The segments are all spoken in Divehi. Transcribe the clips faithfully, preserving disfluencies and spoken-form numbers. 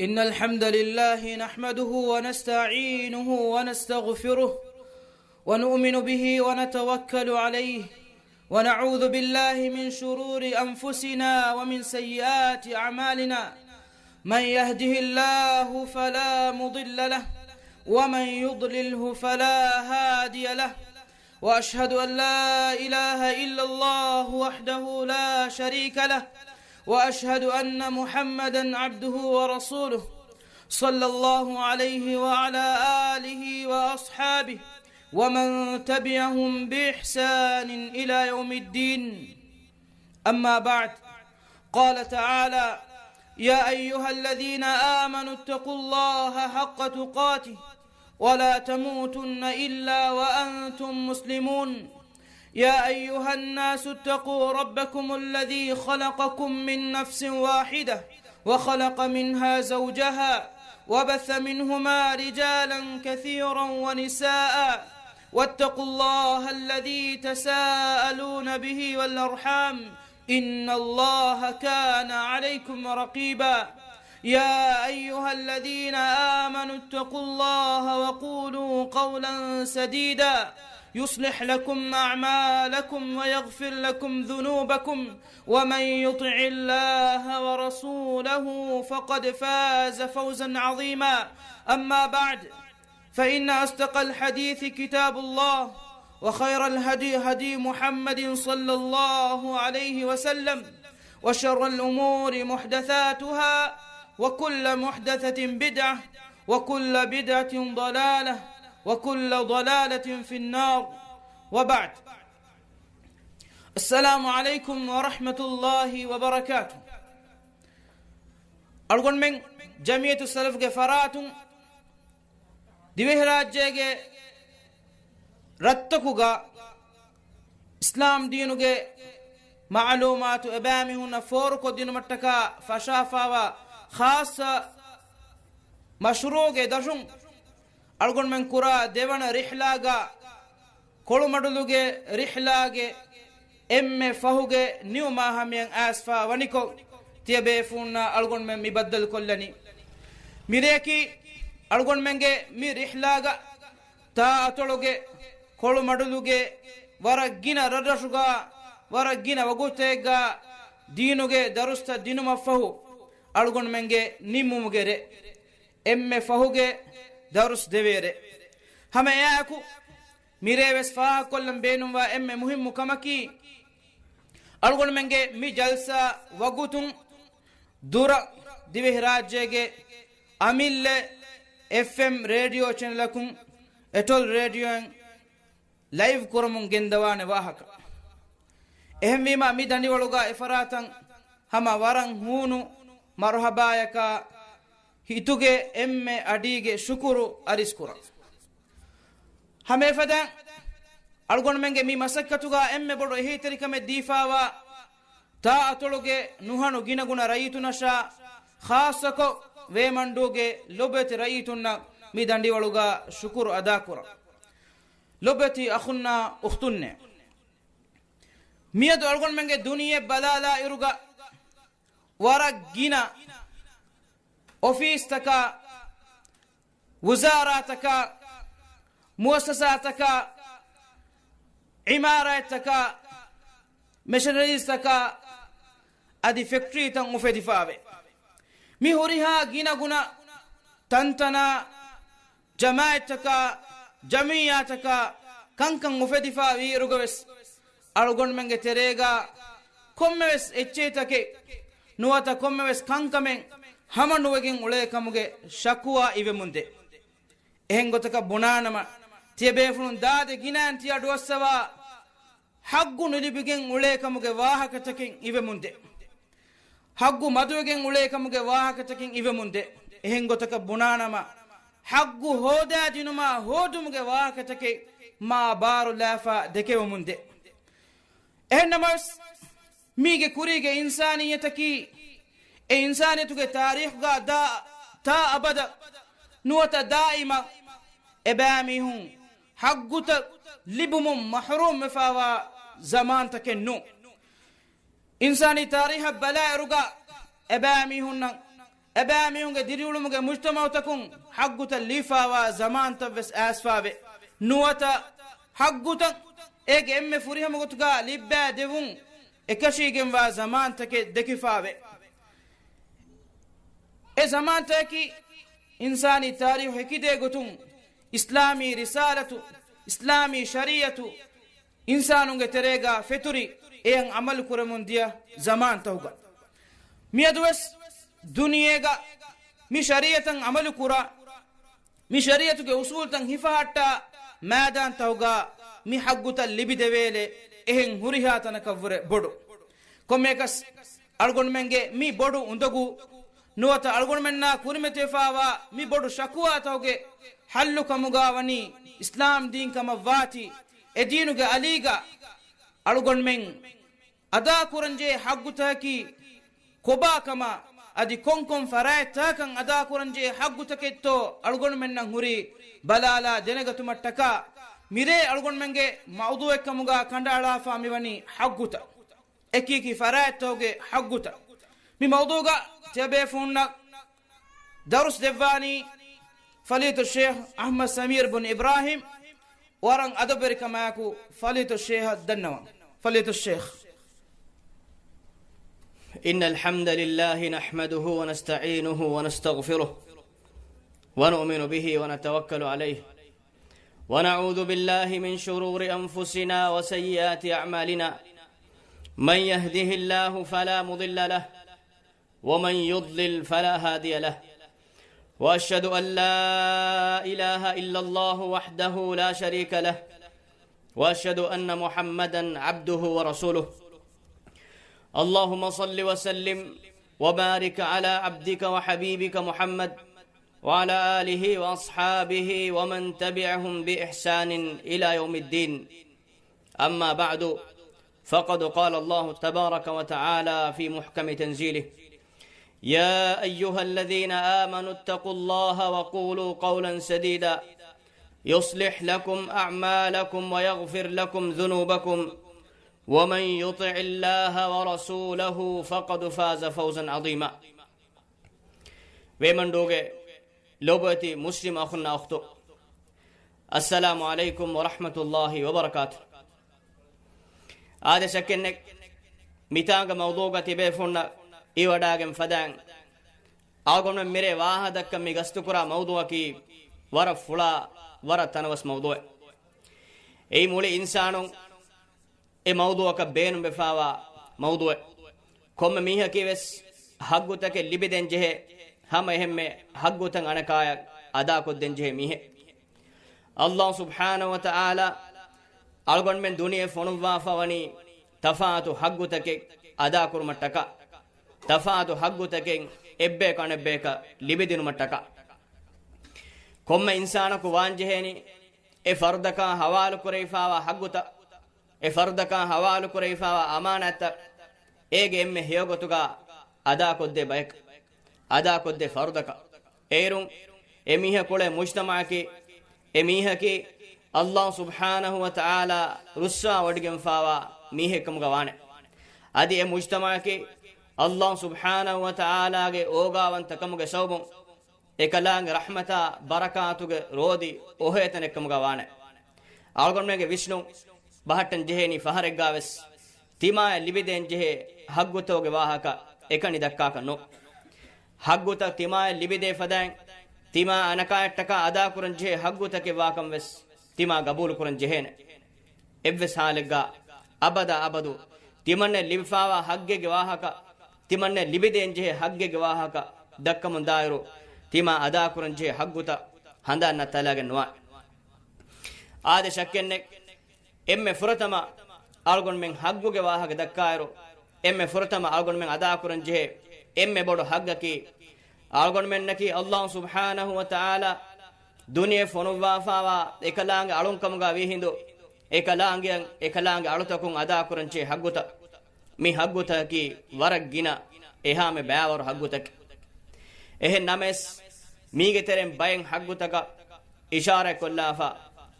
إن الحمد لله نحمده ونستعينه ونستغفره، ونؤمن به ونتوكل عليه، ونعوذ بالله من شرور أنفسنا ومن سيئات أعمالنا. من يهده الله فلا مضل له، ومن يضلله فلا هادي له. وأشهد أن لا إله إلا الله وحده لا شريك له، وأشهد أن محمدا عبده ورسوله، صلى الله عليه وعلى آله وأصحابه ومن تبعهم بإحسان إلى يوم الدين. أما بعد، قال تعالى: يا أيها الذين آمنوا اتقوا الله حق تقاته ولا تموتن إلا وأنتم مسلمون. يا أيها الناس اتقوا ربكم الذي خلقكم من نفس واحدة وخلق منها زوجها وبث منهما رجالا كثيرا ونساء واتقوا الله الذي تساءلون به والأرحام إن الله كان عليكم رقيبا. يا أيها الذين آمنوا اتقوا الله وقولوا قولا سديدا يصلح لكم أعمالكم ويغفر لكم ذنوبكم ومن يطع الله ورسوله فقد فاز فوزا عظيما. أما بعد، فإن أصدق الحديث كتاب الله، وخير الهدي هدي محمد صلى الله عليه وسلم، وشر الأمور محدثاتها، وكل محدثة بدعة، وكل بدعة ضلالة، وكل ضلالة في النار. وبعد. السلام عليكم ورحمة الله وبركاته. އަޅުގަނޑުމެން ޖަމިއްޔަތު ސަލަފްގެ ފަރާތުން ދިވެހިރާއްޖޭގެ ރަށްތަކުގަ އިސްލާމް ދީނުގެ މަޢުލޫމާތު އެބައިމީހުންނަށް ފޯރުކޮށްދިނުމަށްޓަކާ ފަށާފާވާ ޚާއްޞަ މަޝްރޫޢުގެ ދަށުން އަޅުގަނޑުމެން ކުރާ ދެވަނަ ރިޙްލާގަ ކޮޅުމަޑުލުގެ ރިޙްލާގެ އެންމެ ފަހުގެ ނިއުމާ ހަމަޔަށް އައިސްފާ ވަނިކޮށް، ތިޔަބޭފުޅުންނާ އަޅުގަނޑުމެން މި ބައްދަލުކޮށްލަނީ. މިރެޔަކީ އަޅުގަނޑުމެންގެ މި ރިޙްލާގަ ތާ އަތޮޅުގެ ކޮޅުމަޑުލުގެ ވަރަށް ގިނަ ރަށްރަށުގަ ވަރަށް ގިނަ ވަގުތެއްގަ ދީނުގެ ދަރުސްތައް ދިނުމަށްފަހު އަޅުގަނޑުމެންގެ ނިންމުމުގެ ރޭ، އެންމެ ފަހުގެ ދަރުސް ދެވޭ ރޭ. ހަމައެއާއެކު މިރޭ ވެސް ފާހަގަކޮށްލަން ބޭނުންވާ އެންމެ މުހިއްމު ކަމަކީ، އަޅުގަނޑުމެންގެ މި ޖަލްސާ ވަގުތުން ދުރަށް ދިވެހިރާއްޖޭގެ އަމިއްލަ އެފްއެމް ރޭޑިއޯ ޗެނަލަކުން އެޓޮލް ރޭޑިއޯއިން ލައިވް ކުރަމުން ގެންދަވާނެ ވާހަކަ. އެހެންވީމާ، މި ދަނޑިވަޅުގަ އެފަރާތަށް ހަމަ ވަރަށް ހޫނު މަރުޙަބާޔަކާ ހިތުގެ އެންމެ އަޑީގެ ޝުކުރު އަރިސްކުރަން. ހަމައެފަދައިން އަޅުގަނޑުމެންގެ މި މަސައްކަތުގަ އެންމެ ބޮޑު އެހީތެރިކަމެއް ދީފާވާ ތާ އަތޮޅުގެ ނުހަނު ގިނަގުނަ ރައްޔިތުންނަށާ، ޚާއްޞަކޮށް ވޭމަންޑޫގެ ލޮބުވެތި ރައްޔިތުންނަށް މި ދަނޑިވަޅުގަ ޝުކުރު އަދާކުރަން. ލޮބުވެތި އަޚުންނާ އުޚްތުންނޭ، މިއަދު އަޅުގަނޑުމެންގެ ދުނިޔެ ބަލާލާ އިރުގަ ވަރަށް ގިނަ އޮފީސްތަކާ، ވުޒާރާތަކާ، މުއައްސަސާތަކާ، އިމާރާތްތަކާ، މެޝަނަރީޒްތަކާ އަދި ފެކްޓްރީތައް އުފެދިފާވޭ. މި ހުރިހާ ގިނަގުނަ ތަންތަނާ ޖަމާއަތްތަކާ، ޖަމިއްޔާތަކާ ކަންކަން އުފެދިފާ ވީއިރުގަވެސް، އަޅުގަނޑުމެންގެ ތެރޭގަ ކޮންމެވެސް އެއްޗެހިތަކެއް ނުވަތަ ކޮންމެވެސް ކަންކަމެއް ހަމަނުވެގެން އުޅޭ ކަމުގެ ޝަކުވާ އިވެމުންދޭ. އެހެން ގޮތަކަށް ބުނާނަމަ، ތިޔަބޭފުޅުން ދާދެ ގިނައިން ތި އަޑުއައްސަވާ ޙައްގު ނުލިބިގެން އުޅޭ ކަމުގެ ވާހަކަތަކެއް އިވެމުންދޭ. ޙައްގު މަދުވެގެން އުޅޭ ކަމުގެ ވާހަކަތަކެއް އިވެމުންދޭ. އެހެން ގޮތަކަށް ބުނާނަމަ، ޙައްގު ހޯދާދިނުމާ ހޯދުމުގެ ވާހަކަތަކެއް މާ ބާރުލާފަ ދެކެވެމުންދޭ. އެހެންނަމަވެސް، މީގެ ކުރީގެ އިންސާނިއްޔަތަކީ، އެ އިންސާނިއްޔަތުގެ ތާރީޚުގަ ދާ، ތާ އަބަދަށް ނުވަތަ ދާއިމަށް އެބައިމީހުން ޙައްގުތައް ލިބުމުން މަޙްރޫމްވެފާވާ ޒަމާންތަކެއް ނޫން. އިންސާނީ ތާރީޚަށް ބަލާއިރުގަ އެބައިމީހުންނަށް އެބައިމީހުންގެ ދިރިއުޅުމުގެ މުޖްތަމަޢުތަކުން ޙައްޤުތައް ލިބިފާވާ ޒަމާންތައްވެސް އައިސްފާވޭ. ނުވަތަ ޙައްޤުތައް އޭގެ އެންމެ ފުރިހަމަ ގޮތުގަ ލިއްބައިދެވުން އެކަށީގެންވާ ޒަމާންތަކެއް ދެކިފާވޭ. އެ ޒަމާންތަކަކީ އިންސާނީ ތާރީޚު ހެކިދޭ ގޮތުން އިސްލާމީ ރިސާލަތު، އިސްލާމީ ޝަރީޢަތު، އިންސާނުންގެ ތެރޭގަ ފެތުރި އެޔަށް ޢަމަލު ކުރަމުން ދިޔަ ޒަމާންތަކުގަ. މިއަދުވެސް ދުނިޔޭގަ މި ޝަރީޢަތަށް ޢަމަލު ކުރާ، މި ޝަރީޢަތުގެ އުޞޫލުތައް ހިފަހައްޓާ މައިދާންތަކުގަ މި ޙައްޤުތައް ލިބިދެވޭލެ އެހެން ހުރިހާ ތަނަކަށްވުރެ ބޮޑު. ކޮންމެއަކަސް އަޅުގަނޑުމެންގެ މި ބޮޑު އުނދަގޫ ނުވަތަ އަޅުގަނޑުމެންނާ ކުރިމަތިވެފާވާ މި ބޮޑު ޝަކުވާތަކުގެ ޙައްލު ކަމުގަ ވަނީ އިސްލާމް ދީން ކަމަށް ވާތީ، އެ ދީނުގެ އަލީގަ އަޅުގަނޑުމެން އަދާކުރަންޖެހޭ ޙައްޤުތަކަކީ ކޮބާ ކަމަށް އަދި ކޮންކޮން ފަރާތްތަކަކަށް އަދާކުރަންޖެހޭ ޙައްޤުތަކެއްތޯ އަޅުގަނޑުމެންނަށް ހުރީ ބަލާލާ ދެނެގަތުމަށްޓަކާ، މިރޭ އަޅުގަނޑުމެންގެ މައުޟޫޢެއްކަމުގަ ކަނޑައަޅާފަ މިވަނީ ޙައްޤުތައް. އެކިއެކި ފަރާތްތަކުގެ ޙައްޤުތައް. މި މައުޟޫޢުގަ ތިޔަބޭފުޅުންނަށް ދަރުސް ދެއްވާނީ ފަޟީލަތުއްޝޭޚް އަޙްމަދު ސަމީރު ބުން އިބްރާހީމް. ވަރަށް އަދަބުވެރިކަމާއެކު ފަޟީލަތުއްޝޭޚަށް ދަންނަވަން. ފަޟީލަތުއްޝޭޚް. إن الحمد لله نحمده ونستعينه ونستغفره ونؤمن به ونتوكل عليه ونعوذ بالله من شرور أنفسنا وسيئات أعمالنا. من يهده الله فلا مضل له ومن يضلل فلا هادي له. وأشهد أن لا إله إلا الله وحده لا شريك له. وأشهد أن محمدا عبده ورسوله. اللهم صل وسلم وبارك على عبدك وحبيبك محمد وعلى آله وأصحابه ومن تبعهم بإحسان إلى يوم الدين. أما بعد، فقد قال الله تبارك وتعالى في محكم تنزيله: يا أيها الذين آمنوا اتقوا الله وقولوا قولا سديدا يصلح لكم أعمالكم ويغفر لكم ذنوبكم ومن يطع الله ورسوله فقد فاز فوزا عظيما. ވޭމަންޑޫގެ ލޯބިވެތި މުސްލިމް އަޚުންނާ އުޚްތު، އައްސަލާމު ޢަލައިކުމް ވަރަޙްމަތުﷲި ވަބަރަކާތު. އާދެ ޝައްކެއްނެތް، މިތާނގަ މައުޟޫޢުގަ ތިބޭފުޅުންނަށް އިވަޑާގެން ފަދައިން އަޅުގަނޑުމެން މިރޭ ވާހަކަ ދައްކަން މި ގަސްތުކުރާ މައުޟޫޢަކީ ވަރަށް ފުޅާ، ވަރަށް ތަނަވަސް މައުޟޫޢެއް. އެއީ މުޅި އިންސާނުން އެ މައުޟޫޢަކަށް ބޭނުންވެފާވާ މައުޟޫޢެއް. ކޮންމެ މީހަކީ ވެސް ޙައްޤުތަކެއް ލިބިދޭން ޖެހޭ، ހަމަ އެހެންމެ ޙައްޤުތައް އަނެކާޔަށް އަދާކޮށްދޭން ޖެހޭ މީހެއް. ﷲ ސުބްޙާނަހޫ ވަތަޢާލާ އަޅުގަނޑުމެން ދުނިޔެ ފޮނުއްވާފަ ވަނީ ތަފާތު ޙައްޤުތަކެއް އަދާކުރުމަށްޓަކާ، ތަފާތު ޙައްޤުތަކެއް އެއްބަޔަކު އަނެއްބަޔަކަށް ލިބިދިނުމަށްޓަކާ. ކޮންމެ އިންސާނަކު ވާންޖެހޭނީ އެ ފަރުދަކާ ޙަވާލުކުރެވިފާވާ ޙައްޤުތައް، އެ ފަރުދަކާ ޙަވާލުކުރެވިފާވާ އަމާނާތްތައް އޭގެ އެންމެ ހެޔޮގޮތުގަ އަދާކޮށްދޭ ބަޔަކަށް، އަދާކޮށްދޭ ފަރުދަކަށް. އޭރުން އެ މީހަކު އުޅޭ މުޖްތަމަޢަކީ، އެ މީހަކީ ﷲ ސުބްޙާނަހޫ ވަތަޢާލާ ރުއްސާވޮޑިގެންފާވާ މީހެއްކަމުގަ ވާނެ. އަދި އެ މުޖްތަމަޢަކީ ﷲ ސުބްޙާނަހޫ ވަތަޢާލާގެ އޯގާވަންތަކަމުގެ ސަބަބުން އެކަލާނގެ ރަޙްމަތާ ބަރަކާތުގެ ރޯދި އޮހޭތަނެއްކަމުގަ ވާނެ. އަޅުގަނޑުމެންގެ ވިސްނުން ބަހައްޓަން ޖެހޭނީ ފަހަރެއްގާވެސް ތިމާޔަށް ލިބިދޭން ޖެހޭ ޙައްޤުތަކުގެ ވާހަކަ އެކަނި ދައްކާކަށް ނޫން. ޙައްޤުތައް ތިމާޔަށް ލިބިދޭ ފަދައިން، ތިމާ އަނެކާޔަށްޓަކާ އަދާކުރަން ޖެހޭ ޙައްޤުތަކެއް ވާކަން ވެސް ތިމާ ގަބޫލުކުރަން ޖެހޭނެ. އެއްވެސް ޙާލެއްގާ އަބަދާ އަބަދު ތިމަންނަށް ލިބިފާވާ ޙައްޤެއްގެ ވާހަކަ، ތިމަންނަށް ލިބިދޭން ޖެހޭ ޙައްޤެއްގެ ވާހަކަ ދައްކަމުން ދާއިރު، ތިމާ އަދާކުރަން ޖެހޭ ޙައްޤުތައް ހަނދާން ނައްތާލާގެން ނުވާނެ. އާދެ ޝައްކެއްނެތް، އެންމެ ފުރަތަމަ އަޅުގަނޑުމެން ޙައްޤުގެ ވާހަކަ ދައްކާއިރު، އެންމެ ފުރަތަމަ އަޅުގަނޑުމެން އަދާކުރަން ޖެހޭ އެންމެ ބޮޑު ޙައްޤަކީ، އަޅުގަނޑުމެންނަކީ ﷲ ސުބްޙާނަހޫ ވަތަޢާލާ ދުނިޔެ ފޮނުއްވާފާވާ އެކަލާނގެ އަޅުންކަމުގަ ވީހިނދު، އެކަލާނގެއަށް އެކަލާނގެ އަޅުތަކުން އަދާކުރަން ޖެހޭ ޙައްޤުތައް. މި ޙައްޤުތަކަކީ ވަރަށް ގިނަ އެހާމެ ބައިވަރު ޙައްޤުތަކެއް. އެހެން ނަމަވެސް، މީގެ ތެރެއިން ބައެއް ޙައްޤުތަކަށް އިޝާރާތްކޮށްލާފަ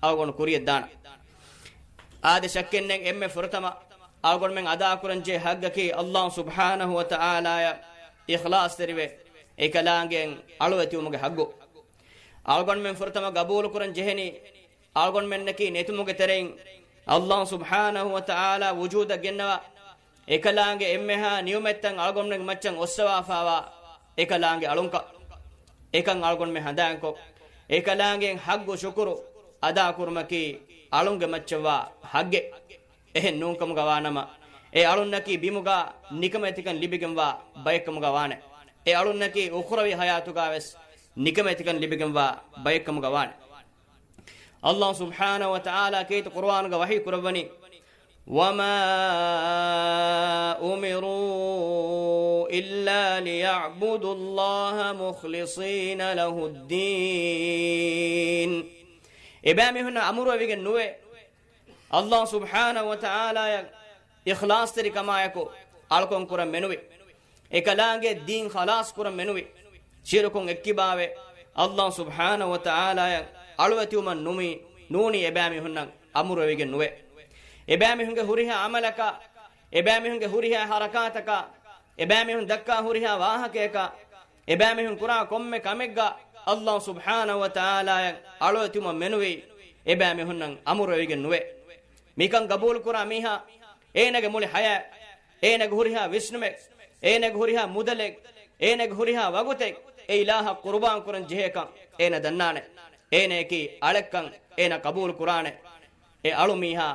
އަޅުގަނޑު ކުރިޔަށްދާނަން. އާދެ ޝައްކެއްނެތް، އެންމެ ފުރަތަމަ އަޅުގަނޑުމެން އަދާކުރަންޖެހޭ ޙައްޤަކީ ﷲ ސުބްޙާނަހޫ ވަތަޢާލާޔަށް އިޚްލާޞްތެރިވެ، އެކަލާނގެއަށް އަޅުވެތިވުމުގެ ހައްގު. އަޅުގަނޑުމެން ފުރަތަމަ ގަބޫލުކުރަން ޖެހެނީ، އަޅުގަނޑުމެންނަކީ ނެތުމުގެ ތެރެއިން އައްލާހު ސުބްޙާނަހު ވަތަޢާލާ ވުޖޫދަށް ގެންނަވާ، އެކަލާނގެ އެންމެހާ ނިޢުމަތްތައް އަޅުގަނޑުމެންގެ މައްޗަށް އޮއްސަވާފާވާ އެކަލާނގެ އަޅުންކަން. އެކަން އަޅުގަނޑުމެން ހަނދާންކޮށް، އެކަލާނގެއަށް ހައްގު ޝުކުރު އަދާކުރުމަކީ އަޅުންގެ މައްޗަށްވާ ހައްގެއް. އެހެން ނޫންކަމުގަ ވާނަމަ، އެ އަޅުންނަކީ ބިމުގަ ނިކަމެތިކަން ލިބިގެންވާ ބައެއްކަމުގަ ވާނެ. އެ އަޅުންނަކީ އުޚްރަވީ ޙަޔާތުގަ ވެސް ނިކަމެތިކަން ލިބިގެންވާ ބައެއްކަމުގަ ވާނެ. އައްލާހު ސުބްޙާނަހު ވަތަޢާލާ ކީރިތި ޤުރުއާނުގަ ވަޙީ ކުރައްވަނީ، وما أمروا إلا ليعبدوا الله مخلصين له الدين. އެބައިމީހުންނަށް އަމުރުވެވިގެން ނުވޭ، އައްލާހު ސުބްޙާނަހު ވަތަޢާލާއަށް އިޚްލާޞްތެރިކަމާއެކު އަޅުކަން ކުރަން މެނުވީ. އެކަލާނގެ ދީން ޚަލާޞް ކުރަން މެނުވީ. ޝިރުކުން އެއްކިބާވެ، އައްލާހު ސުބްޙާނަހު ވަތަޢާލާއަށް އަޅުވެތިވުމަށް ނުވީ، ނޫނީ އެބައިމީހުންނަށް އަމުރުވެވިގެން ނުވޭ. އެބައިމީހުންގެ ހުރިހާ ޢަމަލަކާ، އެބައިމީހުންގެ ހުރިހާ ޙަރަކާތަކާ، އެބައިމީހުން ދައްކާ ހުރިހާ ވާހަކަޔަކާ، އެބައިމީހުން ކުރާ ކޮންމެ ކަމެއްގަ އައްލާހު ސުބްޙާނަހު ވަތަޢާލާއަށް އަޅުވެތިވުމަށް މެނުވީ، އެބައިމީހުންނަށް އަމުރުވެވިގެން ނުވޭ. މިކަން ގަބޫލުކުރާ މީހާ، އޭނާގެ މުޅި ޙަޔާތް، އޭނާގެ ހުރިހާ ވިސްނުމެއް، އޭނާގެ ހުރިހާ މުދަލެއް، އޭނާގެ ހުރިހާ ވަގުތެއް އެ އިލާހަށް ޤުރުބާން ކުރަން ޖެހޭކަން އޭނާ ދަންނާނެ. އޭނާއަކީ އަޅެއްކަން އޭނާ ޤަބޫލު ކުރާނެ. އެ އަޅު މީހާ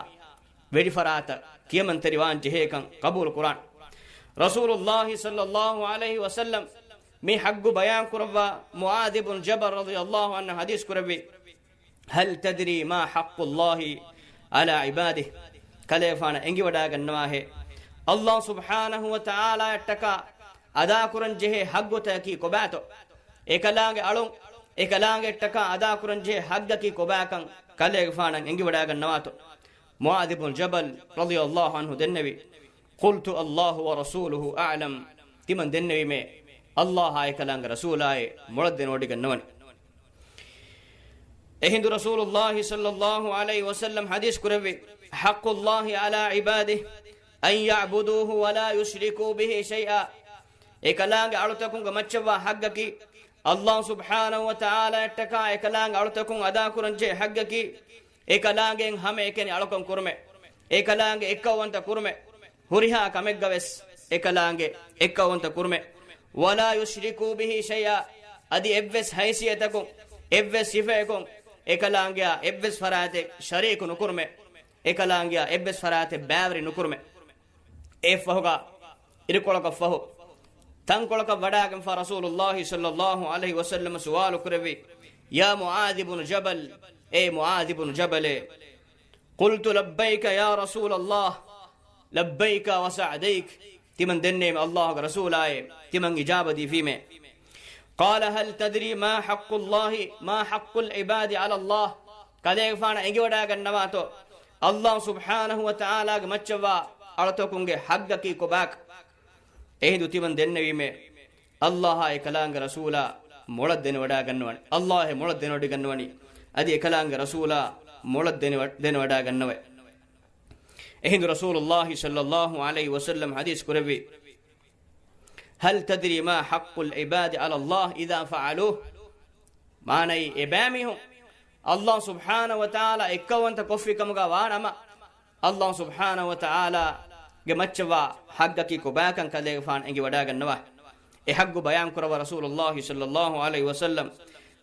ވެރިފަރާތަށް ކިޔަމަންތެރިވާން ޖެހޭކަން ޤަބޫލު ކުރާނެ. ރަސޫލުﷲ ޞައްލަﷲ ޢަލައިހި ވަސައްލަމް މި ޙައްގު ބަޔާން ކުރައްވާ މުޢާޛު ބުން ޖަބަލް ރަޟިޔަﷲ ޢަންހު ޙަދީޘް ކުރެއްވި، هل تدري ما حق الله على عباده؟ ކަލޭގެފާނަށް އެނގިވަޑާގަންނަވާހޭ، އައްލާހު ސުބްޙާނަހު ވަތަޢާލާއަށްޓަކާ އަދާކުރަން ޖެހޭ ޙައްގުތަކަކީ ކޮބާތޯ؟ އެކަލާނގެ އަޅުން، އެކަލާނގެއަށްޓަކާ އަދާކުރަން ޖެހޭ ޙައްގަކީ ކޮބާކަން ކަލޭގެފާނަށް އެނގިވަޑާގަންނަވާތޯ؟ މުޢާޛު ބުން ޖަބަލް ރަޟިޔަﷲ ޢަންހު ދެންނެވި، قلت الله ورسوله أعلم. ތިމަން ދެންނެވީމޭ، އައްލާހާއި އެކަލާނގެ ރަސޫލާއޭ މޮޅަށް ދެނެވޮޑިގަންނަވަނީ. އެހިނދު ރަސޫލުﷲ ޞައްލަﷲ ޢަލައިހި ވަސައްލަމް ޙަދީޘް ކުރެއްވި، حق الله على عباده أن يعبدوه ولا يشركوا به شيئا. އެކަލާނގެ އަޅުތަކުންގެ މައްޗަށްވާ ޙައްގަކީ، އައްލާހު ސުބްޙާނަހު ވަތަޢާލާއަށްޓަކާ އެކަލާނގެ އަޅުތަކުން އަދާކުރަން ޖެހޭ ޙައްގަކީ، އެކަލާނގެއިން ހަމައެކަނި އަޅުކަން ކުރުމެއް، އެކަލާނގެ އެއްކައުވަންތަ ކުރުމެއް، ހުރިހާ ކަމެއްގަވެސް އެކަލާނގެ އެއްކައުވަންތަ ކުރުމެއް، ولا يشركوا به شيئا، އަދި އެއްވެސް ހައިސިއްޔަތަކުން، އެއްވެސް ސިފައަކުން އެކަލާނގެއާ އެއްވެސް ފަރާތެއް ޝަރީކު ނުކުރުމެއް، އެކަލާނގެއާ އެއްވެސް ފަރާތެއް ބައިވެރި ނުކުރުމެއް. އެއަށްފަހުގަ އިރުކޮޅަކަށްފަހު، ތަންކޮޅަކަށް ވަޑާގެންފާ ރަސޫލުﷲ ޞައްލަﷲ ޢަލައިހި ވަސައްލަމަ ސުވާލު ކުރެއްވި، يا معاذ بن جبل، އޭ މުޢާޛު ބުނު ޖަބަލޭ، قلت لبيك يا رسول الله، لبيك وسعديك، ތިމަން ދެންނެވީމޭ އައްލާހުގެ ރަސޫލާއޭ، ތިމަން އިޖާބަ ދީފީމޭ. قال هل تدري ما حق الله، ما حق العباد على الله؟ ކަލޭގެފާނަށް އެނގިވަޑާގަންނަވާތޯ، އައްލާހު ސުބްޙާނަހު ވަތަޢާލާގެ މައްޗަށްވާ އަޅުތަކުންގެ ޙައްގަކީ ކޮބާކަން؟ އެހިނދު ތިމަން ދެންނެވީމޭ، އައްލާހާއި އެކަލާނގެ ރަސޫލާ މޮޅަށް ދެނެވަޑާގަންނަވަނީ. އައްލާހޭ މޮޅަށް ދެނެވޮޑިގަންނަވަނީ. އަދި އެކަލާނގެ ރަސޫލާ މޮޅަށް ދެނެވަ-، ދެނެވަޑާގަންނަވައި. އެހިނދު ރަސޫލުﷲ ޞައްލަﷲ ޢަލައިހި ވަސައްލަމަ ޙަދީޘް ކުރެއްވި، هل تدري ما حق العباد على الله إذا فعلوه؟ މާނައީ، އެބައިމީހުން އައްލާހު ސުބްޙާނަހު ވަތަޢާލާ އެއްކައުވަންތަ ކޮށްފި ކަމުގަ ވާނަމަ، އައްލާހު ސުބްޙާނަހު ވަތަޢާލާގެ މައްޗަށްވާ ޙައްގަކީ ކޮބާކަން ކަލޭގެފާނު އެނގިވަޑާގަންނަވާ. އެ ޙައްގު ބަޔާން ކުރައްވާ ރަސޫލުﷲ ޞައްލަﷲ ޢަލައިހި ވަސައްލަމަ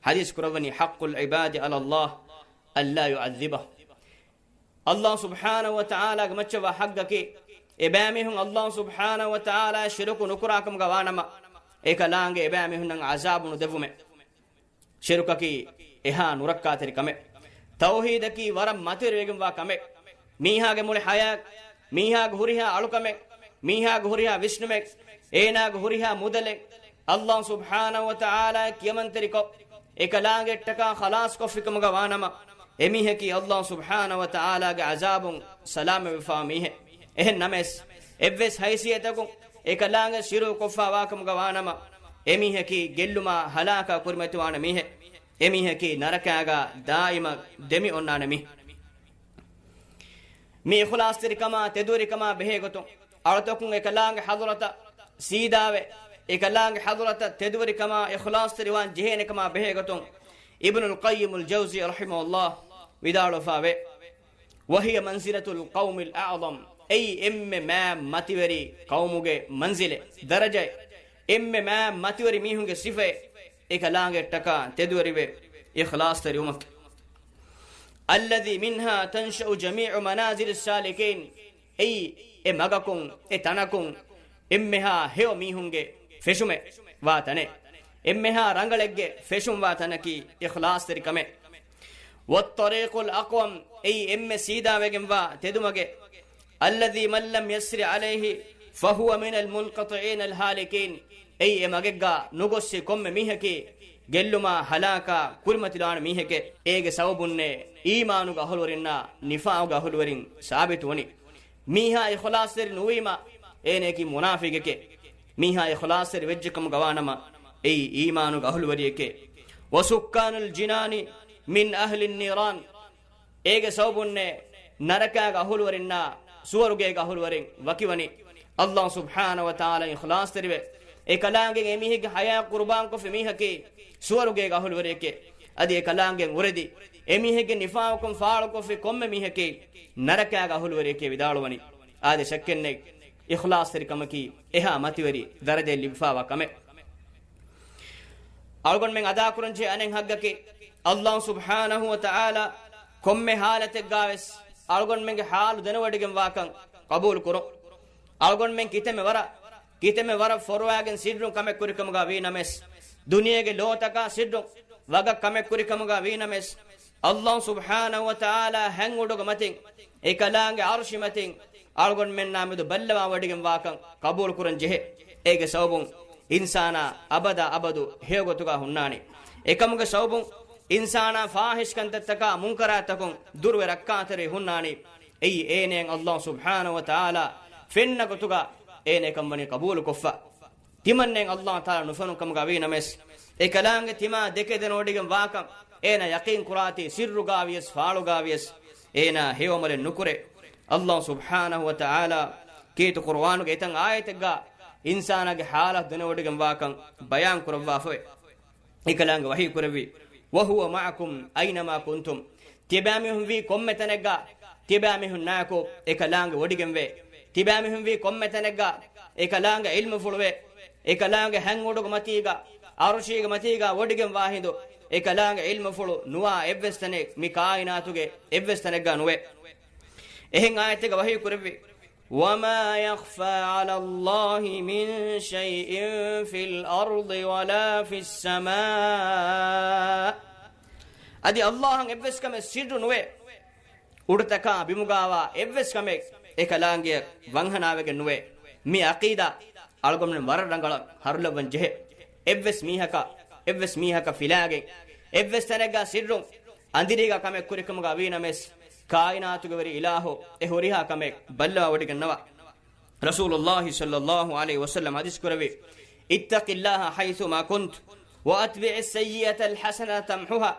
ޙަދީޘް ކުރައްވަނީ، حق العباد على الله ألا يعذبهم. އައްލާހު ސުބްޙާނަހު ވަތަޢާލާގެ މައްޗަށްވާ ޙައްގަކީ، އެބައިމީހުން އައްލާހު ސުބްޙާނަހު ވަތަޢާލާއަށް ޝިރުކު ނުކުރާ ކަމުގަ ވާނަމަ، އެކަލާނގެ އެބައިމީހުންނަށް ޢަޒާބު ނުދެއްވުމެއް. ޝިރުކަކީ އެހާ ނުރައްކާތެރި ކަމެއް. ތައުޙީދަކީ ވަރަށް މަތިވެރިވެގެންވާ ކަމެއް. މީހާގެ މުޅި ޙަޔާތް، މީހާގެ ހުރިހާ އަޅުކަމެއް، މީހާގެ ހުރިހާ ވިސްނުމެއް، އޭނާގެ ހުރިހާ މުދަލެއް، އައްލާހު ސުބްޙާނަހު ވަތަޢާލާއަށް ކިޔަމަންތެރިކޮށް، އެކަލާނގެއަށްޓަކާ ޚަލާޞްކޮށްފިކަމުގަ ވާނަމަ، އެމީހަކީ އައްލާހު ސުބްޙާނަހު ވަތަޢާލާގެ ޢަޒާބުން ސަލާމަތްވެފާ މީހެއް. އެހެން ނަމަވެސް، އެއްވެސް ހައިސިއްޔަތަކުން އެކަލާނގެ ޝިރުކު ކޮށްފާވާކަމުގަ ވާނަމަ، އެމީހަކީ ގެއްލުމާ ހަލާކާ ކުރިމަތިވާނެ މީހެއް. އެމީހަކީ ނަރަކާގަ ދާއިމަށް ދެމި އޮންނާނެ މީހެއް. މި އިޚްލާޞްތެރިކަމާ ތެދުވެރިކަމާ ބެހޭގޮތުން، އަޅުތަކުން އެކަލާނގެ ޙަޟްރަތަށް ސީދާވެ، އެކަލާނގެ ޙަޟްރަތަށް ތެދުވެރިކަމާ އިޚްލާޞްތެރިވާން ޖެހޭނެކަމާ ބެހޭގޮތުން އިބްނުލް ޤައްޔިމުލް ޖައުޒީ ރަޙިމަހުﷲ ވިދާޅުވެފައެވެ. وهي منزلة القوم الأعظم. އެއީ އެންމެ މާތް މަތިވެރި ޤައުމުގެ މަންޒިލެއް، ދަރަޖައެއް. އެންމެ މާތް މަތިވެރި މީހުންގެ ސިފައެއް. އެކަލާނގެއަށްޓަކާ ތެދުވެރިވެ އިޚްލާޞްތެރިވުމަކީ. الذي منها تنشأ جميع منازل السالكين. އެއީ އެ މަގަކުން، އެ ތަނަކުން އެންމެހާ ހެޔޮ މީހުންގެ ފެށުމެއް ވާ ތަނެއް. އެންމެހާ ރަނގަޅެއްގެ ފެށުން ވާ ތަނަކީ އިޚްލާޞްތެރިކަމެއް. والطريق الأقوم، އެއީ އެންމެ ސީދާވެގެންވާ ތެދުމަގެއް. الذي من لم يسر عليه فهو من المنقطعين الهالكين. އެއީ އެ މަގެއްގާ ނުގޮއްސި ކޮންމެ މީހަކީ ގެއްލުމާ ހަލާކާ ކުރިމަތިލާނެ މީހެކޭ. އޭގެ ސަބަބުންނޭ އީމާނުގެ އަހުލުވެރިންނާ ނިފާޤުގެ އަހުލުވެރިން ސާބިތުވަނީ. މީހާ އިޚްލާޞްތެރި ނުވީމަ، އޭނައަކީ މުނާފިޤެކޭ. މީހާ އިޚްލާޞްތެރި ވެއްޖެކަމުގަ ވާނަމަ، އެއީ އީމާނުގެ އަހުލުވެރިއެކޭ. وسكان الجنان من أهل النيران. އޭގެ ސަބަބުންނޭ ނަރަކާގެ އަހުލުވެރިންނާ ސުވަރުގޭގެ އަހުލުވެރިން ވަކިވަނީ. ﷲ ސުބްޙާނަހޫ ވަތަޢާލާ އިޚްލާޞްތެރިވެ، އެކަލާނގެ އެމީހެއްގެ ޙަޔާތް ޤުރުބާންކޮށްފި މީހަކީ ސުވަރުގޭގެ އަހުލުވެރިއެކޭ. އަދި އެކަލާނގެ އުރެދި އެމީހެއްގެ ނިފާޤުކަން ފާޅުކޮށްފި ކޮންމެ މީހަކީ ނަރަކާގެ އަހުލުވެރިއެކޭ ވިދާޅުވަނީ. އާދެ، ޝައްކެއްނެތް، އިޚްލާޞްތެރިކަމަކީ އެހާ މަތިވެރި ދަރަޖައެއް ލިބިފާވާ ކަމެއް. އަޅުގަނޑުމެން އަދާކުރަންޖެހޭ އަނެއް ޙައްޤަކީ، ﷲ ސުބްޙާނަހޫ ވަތަޢާލާ ކޮންމެ ޙާލަތެއްގާވެސް އަޅުގަނޑުމެންގެ ޙާލު ދެނެވޮޑިގެންވާކަން ޤަބޫލުކުރުން. އަޅުގަނޑުމެން ކިތަންމެ ވަރަށް، ކިތަންމެ ވަރަށް ފޮރުވާގެން ސިއްރުން ކަމެއް ކުރިކަމުގާ ވީނަމަވެސް، ދުނިޔޭގެ ލޯތަކާ ސިއްރުން ވަގަށް ކަމެއް ކުރިކަމުގާ ވީނަމަވެސް، ﷲ ސުބްޙާނަހޫ ވަތަޢާލާ ހަތް އުޑުގެ މަތިން، އެކަލާނގެ ޢަރުޝި މަތިން އަޅުގަނޑުމެންނާ މެދު ބައްލަވާ ވޮޑިގެން ވާކަން ޤަބޫލު ކުރަން ޖެހޭ. އޭގެ ސަބަބުން އިންސާނާ އަބަދާ އަބަދު ހެޔޮ ގޮތުގަ ހުންނާނެ. އެކަމުގެ ސަބަބުން އިންސާނާ ފާޙިޝް ކަންތައްތަކާ މުންކަރާތްތަކުން ދުރުވެ ރައްކާތެރި ހުންނާނީ. އެއީ އޭނައަށް ﷲ ސުބްޙާނަހޫ ވަތަޢާލާ ފެންނަ ގޮތުގަ އޭނަ އެކަން ވަނީ ޤަބޫލުކޮށްފަ. ތިމަންނެން ﷲ ތަޢާލާ ނުފެނުން ކަމުގަ ވީނަމަވެސް، އެކަލާނގެ ތިމާ ދެކެ ދެނެވޮޑިގެން ވާކަން އޭނަ ޔަޤީން ކުރާތީ، ސިއްރުގާވިޔަސް ފާޅުގާވިޔަސް އޭނާ ހެޔޮ ޢަމަލެއް ނުކުރޭ. ﷲ ސުބްޙާނަހޫ ވަތަޢާލާ ކީރިތި ޤުރުއާނުގެ އެތައް އާޔަތެއްގަ އިންސާނާގެ ޙާލަތު ދެނެވޮޑިގެން ވާކަން ބަޔާން ކުރައްވާފައެވެ. އެކަލާނގެ ވަޙީ ކުރެއްވި، "وهو معكم أينما كنتم." ތިބާމީހުން ވީ ކޮންމެ ތަނެއްގަ، ތިބާމީހުންނާއެކު އެކަލާނގެ ވޮޑިގެންވޭ. ތިބާމީހުން ވީ ކޮންމެ ތަނެއްގަ، އެކަލާނގެ ޢިލްމުފުޅުވޭ. އެކަލާނގެ ހަތް އުޑުގެ މަތީގަ، ޢަރުޝީގެ މަތީގަ ވޮޑިގެން ވާ ހިނދު، އެކަލާނގެ ޢިލްމުފުޅު ނުވާ އެއްވެސް ތަނެއް މި ކާއިނާތުގެ އެއްވެސް ތަނެއްގަ ނުވޭ. އެހެން އާޔަތެއްގަ ވަޙީ ކުރެއްވި، "وما يخفى على الله من شيء في الأرض ولا في السماء." އަދި ﷲ އަށް އެއްވެސް ކަމެއް ސިއްރު ނުވޭ. އުޑުތަކާ ބިމުގާވާ އެއްވެސް ކަމެއް އެކަލާނގެއަށް ވަންހަނާވެގެން ނުވޭ. މި ޢަޤީދާ އަޅުގަނޑުމެން ވަރަށް ރަނގަޅަށް ހަރުލައްވަން ޖެހޭ. އެއްވެސް މީހަކަށް، އެއްވެސް މީހަކަށް ފިލާގެން، އެއްވެސް ތަނެއްގަ ސިއްރުން އަނދިރީގަ ކަމެއް ކުރިކަމުގަ ވީނަމަވެސް، ކާއިނާތުގެ ވެރި އިލާހު އެ ހުރިހާ ކަމެއް ބައްލަވާވޮޑިގަންނަވާ. ރަސޫލުﷲ ޞައްލަﷲ ޢަލައިހި ވަސައްލަމަ ޙަދީޘް ކުރެއްވި، "اتق الله حيثما كنت وأتبع السيئة الحسنة تمحها."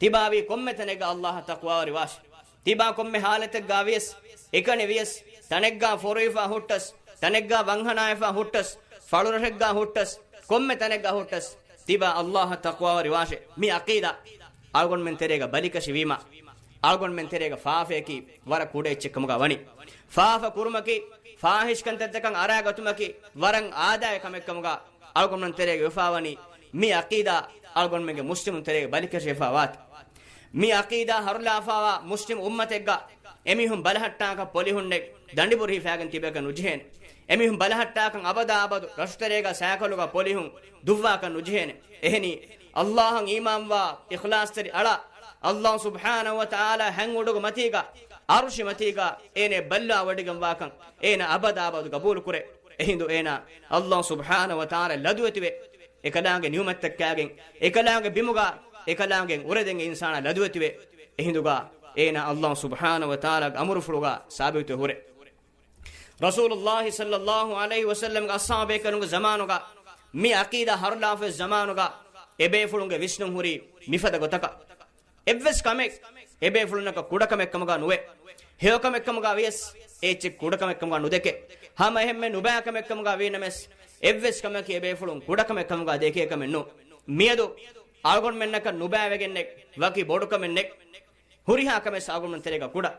ތިބާވީ ކޮންމެ ތަނެއްގަ ﷲ އަށް ތަޤްވާވެރިވާށި. ތިބާ ކޮންމެ ޙާލަތެއްގަ ވިޔަސް، އެކަނި ވިޔަސް، ތަނެއްގަ ފޮރުވިފަ ހުއްޓަސް، ތަނެއްގަ ވަންހަނާވެފަ ހުއްޓަސް، ފަޅުރަށެއްގަ ހުއްޓަސް، ކޮންމެ ތަނެއްގަ ހުއްޓަސް، ތިބާ ﷲ އަށް ތަޤްވާވެރިވާށެ. މި ޢަޤީދާ އަޅުގަނޑުމެން ތެރޭގަ ބަލިކަށިވީމަ، އަޅުގަނޑުމެން ތެރޭގަ ފާފަޔަކީ ވަރަށް ކުޑަ އެއްޗެއްކަމުގަ ވަނީ. ފާފަ ކުރުމަކީ، ފާޙިޝް ކަންތައްތަކަށް އަރާގަތުމަކީ ވަރަށް އާދައިގެ ކަމެއްކަމުގަ އަޅުގަނޑުމެން ތެރޭގަ ވެފާވަނީ. މި ޢަޤީދާ އަޅުގަނޑުމެންގެ މުސްލިމުން ތެރޭގަ ބަލިކަށިވެފާ ވާތީ. މި ޢަޤީދާ ހަރުލާފާވާ މުސްލިމް އުއްމަތެއްގަ އެމީހުން ބަލަހައްޓާކަށް ޕޮލިހުންނެއް ދަނޑިބުރި ހިފާގެން ތިބޭކަށް ނުޖެހޭނެ. އެމީހުން ބަލަހައްޓާކަށް އަބަދާ އަބަދު ރަށުތެރޭގަ ސައިކަލުގަ ޕޮލިހުން ދުއްވާކަށް ނުޖެހޭނެ. އެހެނީ، ﷲ އަށް އީމާންވާ، އިޚްލާޞްތެރި އަޅާ، ﷲ ސުބްޙާނަހޫ ވަތަޢާލާ ހަތް އުޑުގެ މަތީގަ، ޢަރުޝި މަތީގަ އޭނަ ބައްލަވާ ވޮޑިގެންވާކަން އޭނަ އަބަދާ އަބަދު ޤަބޫލުކުރޭ. އެހިނދު އޭނަ ﷲ ސުބްޙާނަހޫ ވަތަޢާލާ ލަދުވެތިވެ، އެކަލާނގެ ނިޢުމަތްތައް ކާގެން، އެކަލާނގެ ބިމުގަ، އެކަލާނގެ އުރެދެން އިންސާނާ ލަދުވެތިވެ، އެހިނދުގަ އޭނަ ﷲ ސުބްޙާނަހޫ ވަތަޢާލާގެ އަމުރުފުޅުގަ ސާބިތުވެ ހުރޭ. ރަސޫލުﷲ ޞައްލަﷲ ޢަލައިހި ވަސައްލަމްގެ އަޞްޙާބޭކަލުންގެ ޒަމާނުގަ، މި ޢަޤީދާ ހަރުލާފައި ޒަމާނުގަ، އެބޭފުޅުންގެ ވިސްނުން ހުރީ މިފަދަ ގޮތަކަށް. އެއްވެސް ކަމެއް އެބޭފުޅުންނަކަށް ކުޑަކަމެއްކަމުގަ ނުވޭ. ހެޔޮކަމެއްކަމުގަ ވިޔަސް އެއްޗެއް ކުޑަކަމެއްކަމުގަ ނުދެކެ. ހަމައެހެންމެ ނުބައިކަމެއްކަމުގަ ވީނަމަވެސް، އެއްވެސް ކަމަކީ އެބޭފުޅުން ކުޑަކަމެއް ކަމުގަ ދެކޭ ކަމެއް ނޫން. މިއަދު އަޅުގަނޑުމެންނަކަށް ނުބައިވެގެންނެއް ވަކި ބޮޑުކަމެއް ނެތް. ހުރިހާ ކަމެއް އަޅުގަނޑުމެން ތެރޭގަ ކުޑަ.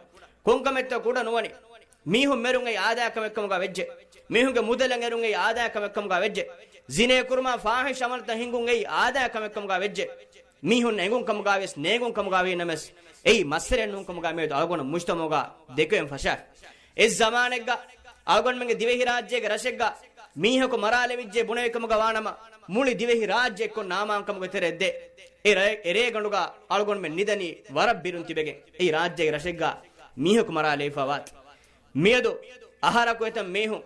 ކޮންކަމެއްތޯ ކުޑަ ނުވަނީ؟ މީހުން މެރުން އެއީ އާދައިގެ ކަމެއް ކަމުގަ ވެއްޖެ. މީހުންގެ މުދަލަށް އެރުން އެއީ އާދައިގެ ކަމެއް ކަމުގަ ވެއްޖެ. ޒިނޭ ކުރުމާ ފާހިޝް އަމަލުތައް ހިންގުން އެއީ އާދައިގެ ކަމެއް ކަމުގަ ވެއްޖެ. މީހުން އެނގުން ކަމުގަވިޔަސް ނޭނގުން ކަމުގަވީ ނަމަވެސް، އެއީ މައްސަލައެއް ނޫން ކަމުގަ މިއަދު އަޅުގަނޑު މުޖްތަމަޢުގަ ދެކެވެން ފަށާފި. އެއްޒަމާނެއްގަ އަޅުގަނޑުމެންގެ ދިވެހިރާއްޖޭގެ ރަށެއްގަ މީހަކު މަރާލެވިއްޖެ ބުނެވި ކަމުގަ ވާނަމަ، މުޅި ދިވެހި ރާއްޖެ އެއްކޮށް ނާމާންކަމުގެ ތެރެއަށް ދޭ. އެ ރޭ-، އެ ރޭގަނޑުގަ އަޅުގަނޑުމެން ނިދަނީ ވަރަށް ބިރުން ތިބެގެން. އެއީ ރާއްޖޭގެ ރަށެއްގަ މީހަކު މަރާލެވިފަ ވާތީ. މިއަދު އަހަރަކު އެތައް މީހުން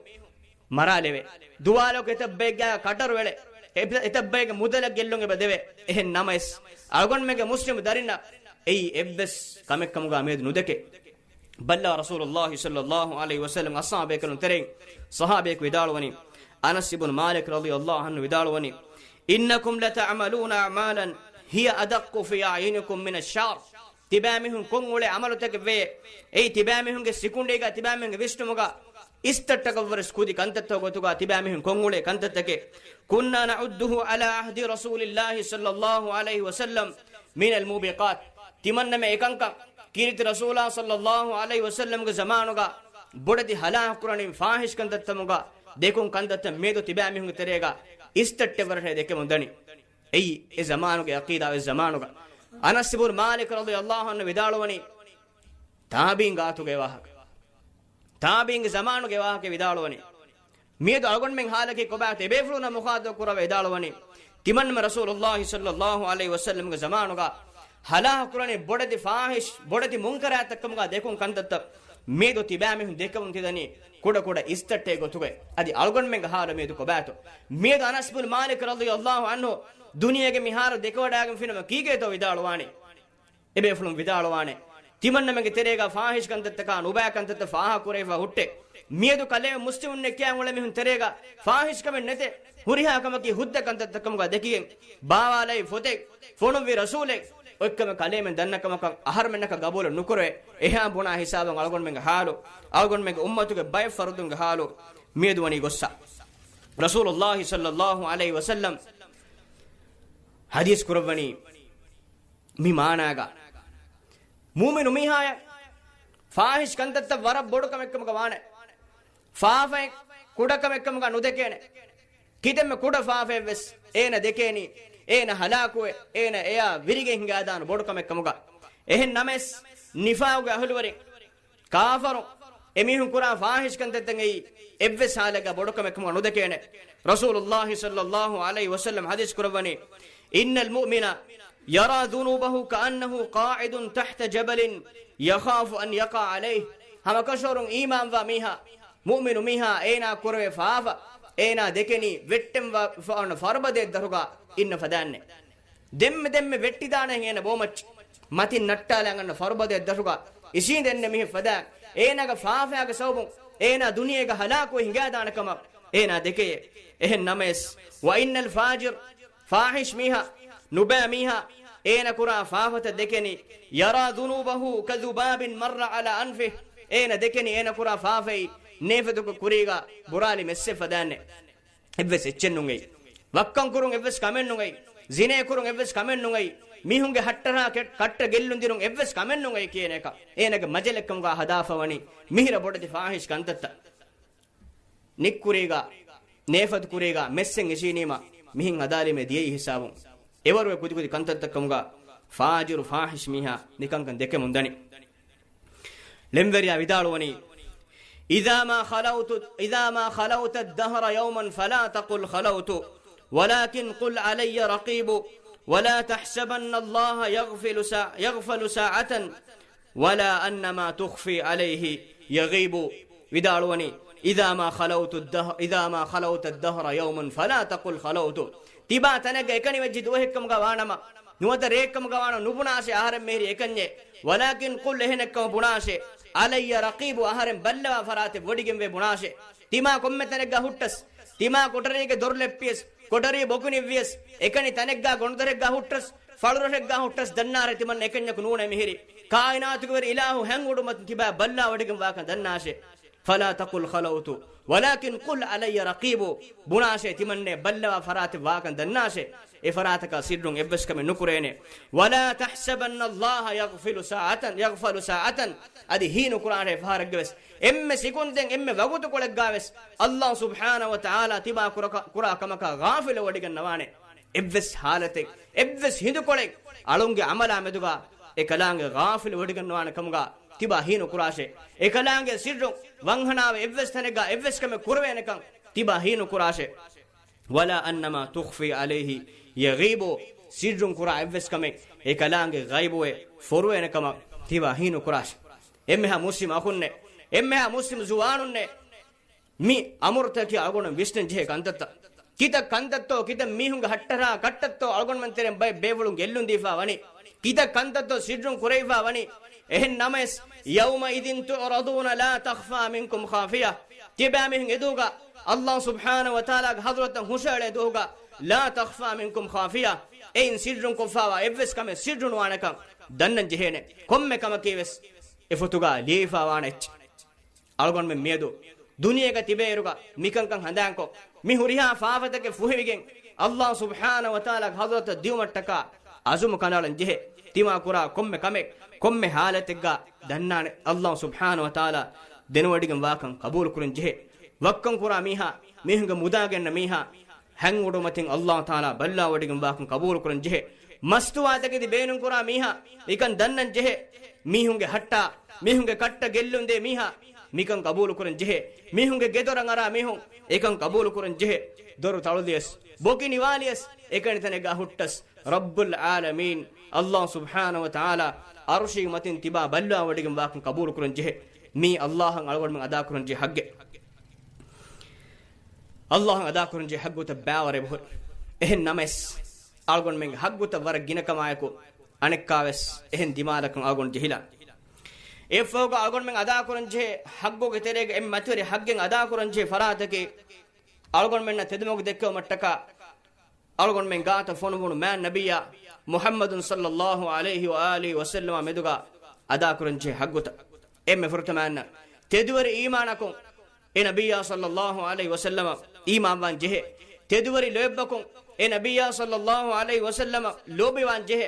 މަރާލެވޭ. ދުވާލަކު އެތައް ބައެއްގެ ކަޓަރު އެޅޭ. އެ-، އެތައް ބައެއްގެ މުދަލަށް ގެއްލުން އެބަ ދެވޭ. އެހެން ނަމަވެސް، އަޅުގަނޑުމެންގެ މުސްލިމު ދަރިންނަށް އެއީ އެއްވެސް ކަމެއް ކަމުގަ މިއަދު ނުދެކޭ. ބައްލަވާ ރަސޫލުﷲ ޞައްލަﷲ ޢަލައިހި ވަސައްލަމް އަޞްޙާބޭކަލުން ތެރެއިން ޞަޙާބީއަކު ވިދާޅުވަނީ، އަނަސް އިބްނު މާލިކް ރަޟިޔަﷲ ޢަންހު ވިދާޅުވަނީ، إنكم لتعملون أعمالا هي أدق في أعينكم من الشعر. ތިބާމީހުން ކޮށްއުޅޭ ޢަމަލުތަކެއް ވެޔޭ، އެއީ ތިބާމީހުންގެ ސިކުނޑީގަ ތިބާމީހުންގެ ވިސްނުމުގަ އިސްތައްޓަކަށްވުރެސް ކުދި ކަންތައްތަކުގެ ގޮތުގަ ތިބާމީހުން ކޮށްއުޅޭ ކަންތައްތަކެއް. كنا نعده على عهد رسول الله صلى الله عليه وسلم من الموبقات. ތިމަންނަމެން އެކަންކަން ކީރިތި ރަސޫލާ ޞައްލަﷲ ޢަލައިހި ވަސައްލަމްގެ ޒަމާނުގަ ބޮޑެތި ހަލާކުކުރަނިން ފާޙިޝް ކަންތައްތަކުގަ ދެކުން ކަންތައްތައް މިއަދު ތިބާމީހުންގެ ތެރޭގަ އިސްތައްޓެއްވަރަށޭ ދެކެމުން ދަނީ. އެއީ އެ ޒަމާނުގެ ޢަޤީދާ އޮތް ޒަމާނުގަ. އަނަސް އިބްނު މާލިކް ރަޟިޔަﷲ ޢަންހު ވިދާޅުވަނީ، ތާބީޢީން ގާތުގެ ވާހަކަ. ތާބީޢީންގެ ޒަމާނުގެ ވާހަކަ ވިދާޅުވަނީ. މިއަދު އަޅުގަނޑުމެން ޙާލަކީ ކޮބާތޯ؟ އެބޭފުޅުންނާ މުޚާޠަބު ކުރައްވާ ވިދާޅުވަނީ، ތިމަންނަމެން ރަސޫލުﷲ ޞައްލަﷲ ޢަލައިހި ވަސައްލަމްގެ ޒަމާނުގަ ހަލާކުކުރަނީ ބޮޑެތި ފާޙިޝް، ބޮޑެތި މުންކަރާތްތައްކަމުގަ ދެކުން ކަންތައްތައް މިއަދު ތިބާމީހުން ދެކެމުން ތިދަނީ ކުޑަކުޑަ އިސްތައްޓެއްގެ ގޮތުގައި. އަދި އަޅުގަނޑުމެންގެ ޙާލު މިއަދު ކޮބާތޯ؟ މިއަދު އަނަސް ބިން މާލިކް ރަޟިޔަﷲ ޢަންހު ދުނިޔޭގެ މިހާރު ދެކެވަޑައިގެންފިނަމަ ކީކޭތޯ ވިދާޅުވާނީ؟ އެބޭފުޅުން ވިދާޅުވާނެ، ތިމަންނަމެންގެ ތެރޭގަ ފާޙިޝް ކަންތައްތަކާ ނުބައި ކަންތައްތައް ފާހަގަކުރެވިފަ ހުއްޓޭ. މިއަދު ކަލޭމެން މުސްލިމުންނެއް ކިޔާ އުޅޭ މީހުން ތެރޭގަ ފާޙިޝްކަމެއް ނެތޭ. ހުރިހާ ކަމަކީ ހުއްދަ ކަންތައްތައް ކަމުގަ ދެކިގެން، ބާވާލައި ފޮތެއް، ފޮނުއްވި ރަސޫލެއް، އޮތްކަމެއް ކަލޭމެން ދަންނަ ކަމަކަށް އަހަރުމެންނަކަށް ގަބޫލެއް ނުކުރޭ. އެހާ ބުނާ ހިސާބަށް އަޅުގަނޑުމެންގެ ޙާލު، އަޅުގަނޑުމެންގެ އުއްމަތުގެ ބައެއް ފަރުދުންގެ ޙާލު މިއަދު ވަނީ ގޮއްސަ. ރަސޫލުﷲ ޞައްލަﷲ ޢަލައިހި ވަސައްލަމް ޙަދީޘް ކުރައްވަނީ، މި މާނާގަ މުއުމިނު މީހާޔަށް ފާޙިޝް ކަންތައްތައް ވަރަށް ބޮޑު ކަމެއްކަމުގަ ވާނެ. ފާފައެއް ކުޑަކަމެއްކަމުގަ ނުދެކޭނެ. ކިތަންމެ ކުޑަ ފާފައެއްވެސް އޭނަ ދެކޭނީ، އޭނަ ހަލާކުވެ، އޭނަ އެޔާ ވިރިގެން ހިނގާދާނެ ބޮޑު ކަމެއްކަމުގަ. އެހެން ނަމަވެސް، ނިފާގުގެ އަހުލުވެރިން، ކާފަރު، އެމީހުން ކުރާ ފާޙިޝް ކަންތައްތައް އެއީ އެއްވެސް ޙާލެއްގަ ބޮޑުކަމެއްކަމުގަ ނުދެކޭނެ. ރަސޫލުﷲ ޞައްލަﷲ ޢަލައިހި ވަސައްލަމް ޙަދީޘް ކުރައްވަނީ، إن المؤمن يرى ذنوبه كأنه قاعد تحت جبل يخاف أن يقع عليه. ހަމަކަށަވަރުން އީމާންވާ މީހާ، މުއުމިނު މީހާ އޭނާ ކުރެވޭ ފާފަ، އޭނާ ދެކެނީ ވެއްޓެން ވަ-، ފަ-، ފަރުބަދައެއް ދަށުގަ އިންނަ ފަދައިންނޭ. ދެންމެ ދެންމެ ވެއްޓިދާނެ އޭނަ ބޯމައްޗަށް. މަތިން ނައްޓާލާ އަންނަ ފަރުބަދައެއް ދަށުގަ އިށީނދެންނެ މީހެއް ފަދައިން. އޭނާގެ ފާފައިގެ ސަބަބުން އޭނާ ދުނިޔޭގަ ހަލާކުވެ ހިނގާދާނެ ކަމަށް އޭނާ ދެކެޔޭ. އެހެން ނަމަވެސް، وإن الفاجر، ފާޙިޝް މީހާ، ނުބައި މީހާ، އޭނަ ކުރާ ފާފަތައް ދެކެނީ، يرى ذنوبه كذباب مر على أنفه، އޭނަ ދެކެނީ އޭނަ ކުރާ ފާފައީ ނޭފަތުގެ ކުރީގަ ބުރާލި މެއްސެއް ފަދައިންނޭ. އެއްވެސް އެއްޗެއް ނުނގައި. ވައްކަން ކުރުން އެއްވެސް ކަމެއް ނުނގައި. ޒިނޭ ކުރުން އެއްވެސް ކަމެއް ނުނގައި. މީހުންގެ ހައްޓަރާ ކެ-، ކައްޓަ ގެއްލުން ދިނުން އެއްވެސް ކަމެއް ނުނގައި ކިޔޭނެ އެކަ. އޭނަގެ މަޖަލެއްކަމުގަ ހަދާފަ ވަނީ މިހިރަ ބޮޑެތި ފާޙިޝް ކަންތައްތައް. ނިއްކުރީގަ، ނޭފަތު ކުރީގަ، މެއްސެން އިށީނީމަ، މިހެން ހަދާލީމޭ ދިޔައީ ހިސާބުން. އެވަރުގެ ކުދިކުދި ކަންތައްތައްކަމުގަ ފާޖިރު ފާޙިޝް މީހާ ނިކަންކަން ދެކެމުން ދަނީ. ޅެންވެރިޔާ ވިދާޅުވަނީ، إذا ما خلوت، إذا ما خلوت الدهر يوما فلا تقل خلوت، ولكن قل علي رقيب، ولا تحسبن الله يغفل سا-، يغفل ساعة، ولا أن ما تخفي عليه يغيب. ވިދާޅުވަނީ، إذا ما خلوت الدهر، إذا ما خلوت الدهر يوما فلا تقل خلوت. ތިބާ ތަނެއްގަ އެކަނިވެއްޖެ ދުވަހެއްކަމުގަ ވާނަމަ، ނުވަތަ ރެއެއްކަމުގަ ވާނަމަ ނުބުނާށޭ އަހަރެން މިހިރީ އެކަންޏޭ. ولكن قل، އެހެނެއްކަމަށް ބުނާށޭ، علي رقيب، އަހަރެން ބައްލަވާ ފަރާތެއް ވޮޑިގެންވޭ ބުނާށޭ. ތިމާ ކޮންމެ ތަނެއްގަ ހުއްޓަސް، ތިމާ ކޮޓަރީގެ ދޮރު ލެއްޕިޔަސް، ކޮޓަރީ ބޮކުނިއްވިޔަސް، އެކަނި ތަނެއްގަ ގޮނޑުދޮރެއްގަ ހުއްޓަސް، ފަޅުރަށެއްގަ ހުއްޓަސް ދަންނާށޭ ތިމަން އެކަންޏަކު ނޫނޭ މިހިރީ. ކާއިނާތުގެ ވެރި އިލާހު ހެން އުޑުމަތިން ތިބާ ބައްލާ ވޮޑިގެން ވާކަން ދަންނާށޭ. فلا تقل خلوت ولكن قل علي رقيب. ބުނާށޭ، ތިމަންނޭ ބައްލަވާ ފަރާތެއް ވާކަން ދަންނާށޭ. އެ ފަރާތަކާ ސިއްރުން އެއްވެސް ކަމެއް ނުކުރޭނެ. ولا تحسبن الله يغفل ساعة، يغفل ساعة. އަދި ހީނުކުރާށޭ ފަހަރެއްގަވެސް، އެންމެ ސިކުންދެއް، އެންމެ ވަގުތުކޮޅެއްގާވެސް ﷲ ސުބްޙާނަހޫ ވަތަޢާލާ ތިބާ ކުރަ-، ކުރާ ކަމަކާ ޣާފިލު ވޮޑިގަންނަވާނެ. އެއްވެސް ޙާލަތެއް، އެއްވެސް ހިނދުކޮޅެއް އަޅުންގެ ޢަމަލާ މެދުގާ އެކަލާނގެ ޣާފިލު ވޮޑިގަންނަވާނެ ކަމުގާ ތިބާ ހީނުކުރާށޭ. އެކަލާނގެ ސިއްރު ވަންހަނާވެ އެއްވެސް ތަނެއްގާ އެއްވެސް ކަމެއް ކުރެވޭނެކަން ތިބާ ހީނުކުރާށޭ. ولا أن ما تخفي عليه يغيب. ސިއްރުން ކުރާ އެއްވެސް ކަމެއް އެކަލާނގެ ޣައިބުވެ ފޮރުވޭނެ ކަމަށް ތިބާ ހީނުކުރާށޭ. އެންމެހާ މުސްލިމް އަޚުންނޭ، އެންމެހާ މުސްލިމް ޒުވާނުންނޭ، މި އަމުރުތަކީ އަޅުގަނޑު ވިސްނަން ޖެހޭ ކަންތައްތައް. ކިތައް ކަންތައްތޯ، ކިތައް މީހުންގެ ހައްޓަރާ ކައްޓައްތޯ އަޅުގަނޑުމެން ތެރެއިން ބައެއް ބޭފުޅުން ގެއްލުން ދީފާ ވަނީ. ކިތައް ކަންތައްތޯ ސިއްރުން ކުރެވިފާ ވަނީ. އެހެން ނަމަވެސް، يومئذ تعرضون لا تخفى منكم خافية. ތިޔަބައިމީހުން އެދުވަހުގަ ﷲ ސުބްޙާނަހޫ ވަތަޢާލާގެ ޙަޟްރަތަށް ހުށައެޅޭ ދުވަހުގަ، لا تخفى منكم خافية. އެއިން ސިއްރުން ކޮށްފާވާ އެއްވެސް ކަމެއް ސިއްރު ނުވާނެކަން ދަންނަން ޖެހޭނެ. ކޮންމެ ކަމަކީ ވެސް އެ ފޮތުގަ ލިޔެވިފާ ވާނެ އެއްޗެއް. އަޅުގަނޑުމެން މިއަދު ދުނިޔޭގަ ތިބޭއިރުގަ މިކަންކަން ހަނދާންކޮށް، މި ހުރިހާ ފާފަތަކެއް ފުހެވިގެން، ﷲ ސުބްޙާނަހޫ ވަތަޢާލާގެ ޙަޟްރަތަށް ދިއުމަށްޓަކާ ޢަޒުމު ކަނޑައަޅަން ޖެހޭ. ތިމާ ކުރާ ކޮންމެ ކަމެއް، ކޮންމެ ޙާލަތެއްގަ ދަންނާނެ، ﷲ ސުބްޙާނަހޫ ވަތަޢާލާ ދެނެވޮޑިގެން ވާކަން ޤަބޫލުކުރަން ޖެހޭ. ވައްކަން ކުރާ މީހާ، މީހުންގެ މުދާ ގެންނަ މީހާ، ހަތް އުޑުމަތިން ﷲ ތަޢާލާ ބައްލަވަޑިގެން ވާކަން ޤަބޫލުކުރަން ޖެހޭ. މަސްތުވާތަކެތި ބޭނުންކުރާ މީހާ، މިކަން ދަންނަން ޖެހޭ. މީހުންގެ ހައްޓާ، މީހުންގެ ކައްޓަށް ގެއްލުން ދޭ މީހާ، މިކަން ޤަބޫލުކުރަން ޖެހޭ. މީހުންގެ ގެދޮރަށް އަރާ މީހުން، އެކަން ޤަބޫލުކުރަން ޖެހޭ. ދޮރު ތަޅުލިޔަސް، ބޮކި ނިވާލިޔަސް، އެކަނި ތަނެއްގަ ހުއްޓަސް، ރައްބުލް ޢާލަމީން ﷲ ސުބްޙާނަހޫ ވަތަޢާލާ ޢަރުޝީގެ މަތިން ތިބާ ބައްލަވަޑިގެން ވާކަން ޤަބޫލުކުރަން ޖެހޭ. މީ ﷲ އަށް އަޅުގަނޑުމެން އަދާކުރަން ޖެހޭ ޙައްޤެއް. ﷲ އަށް އަދާކުރަން ޖެހޭ ޙައްޤުތައް ބައިވަރު އެބަހުރި. އެހެން ނަމަވެސް، އަޅުގަނޑުމެންގެ ޙައްޤުތައް ވަރަށް ގިނަ ކަމާއެކު، އަނެއްކާވެސް އެހެން ދިމާލަކަށް އަޅުގަނޑު ޖެހިލާ. އެއަށްފަހުގަ އަޅުގަނޑުމެން އަދާކުރަން ޖެހޭ ޙައްޤުގެ ތެރޭގަ އެންމެ މަތިވެރި ޙައްޤެއް އަދާކުރަން ޖެހޭ ފަރާތަކީ، އަޅުގަނޑުމެންނަށް ތެދުމަގު ދެއްކެވުމަށްޓަކާ، އަޅުގަނޑުމެން ގާތަށް ފޮނުވުނު މާތް ނަބިއްޔާ މުޙައްމަދު ޞައްލައްލާހު ޢަލައިހި ވައާލިހި ވަސައްލަމާ މެދުގަ އަދާކުރަން ޖެހޭ ޙައްޤުތައް. އެންމެ ފުރަތަމަ އަންނަ، ތެދުވެރި އީމާނަކުން އެ ނަބިއްޔާ ޞައްލައްލާހު ޢަލައިހި ވަސައްލަމަށް އީމާންވާން ޖެހޭ. ތެދުވެރި ލޯތްބަކުން އެ ނަބިއްޔާ ޞައްލައްލާހު ޢަލައިހި ވަސައްލަމަށް ލޯބިވާން ޖެހޭ.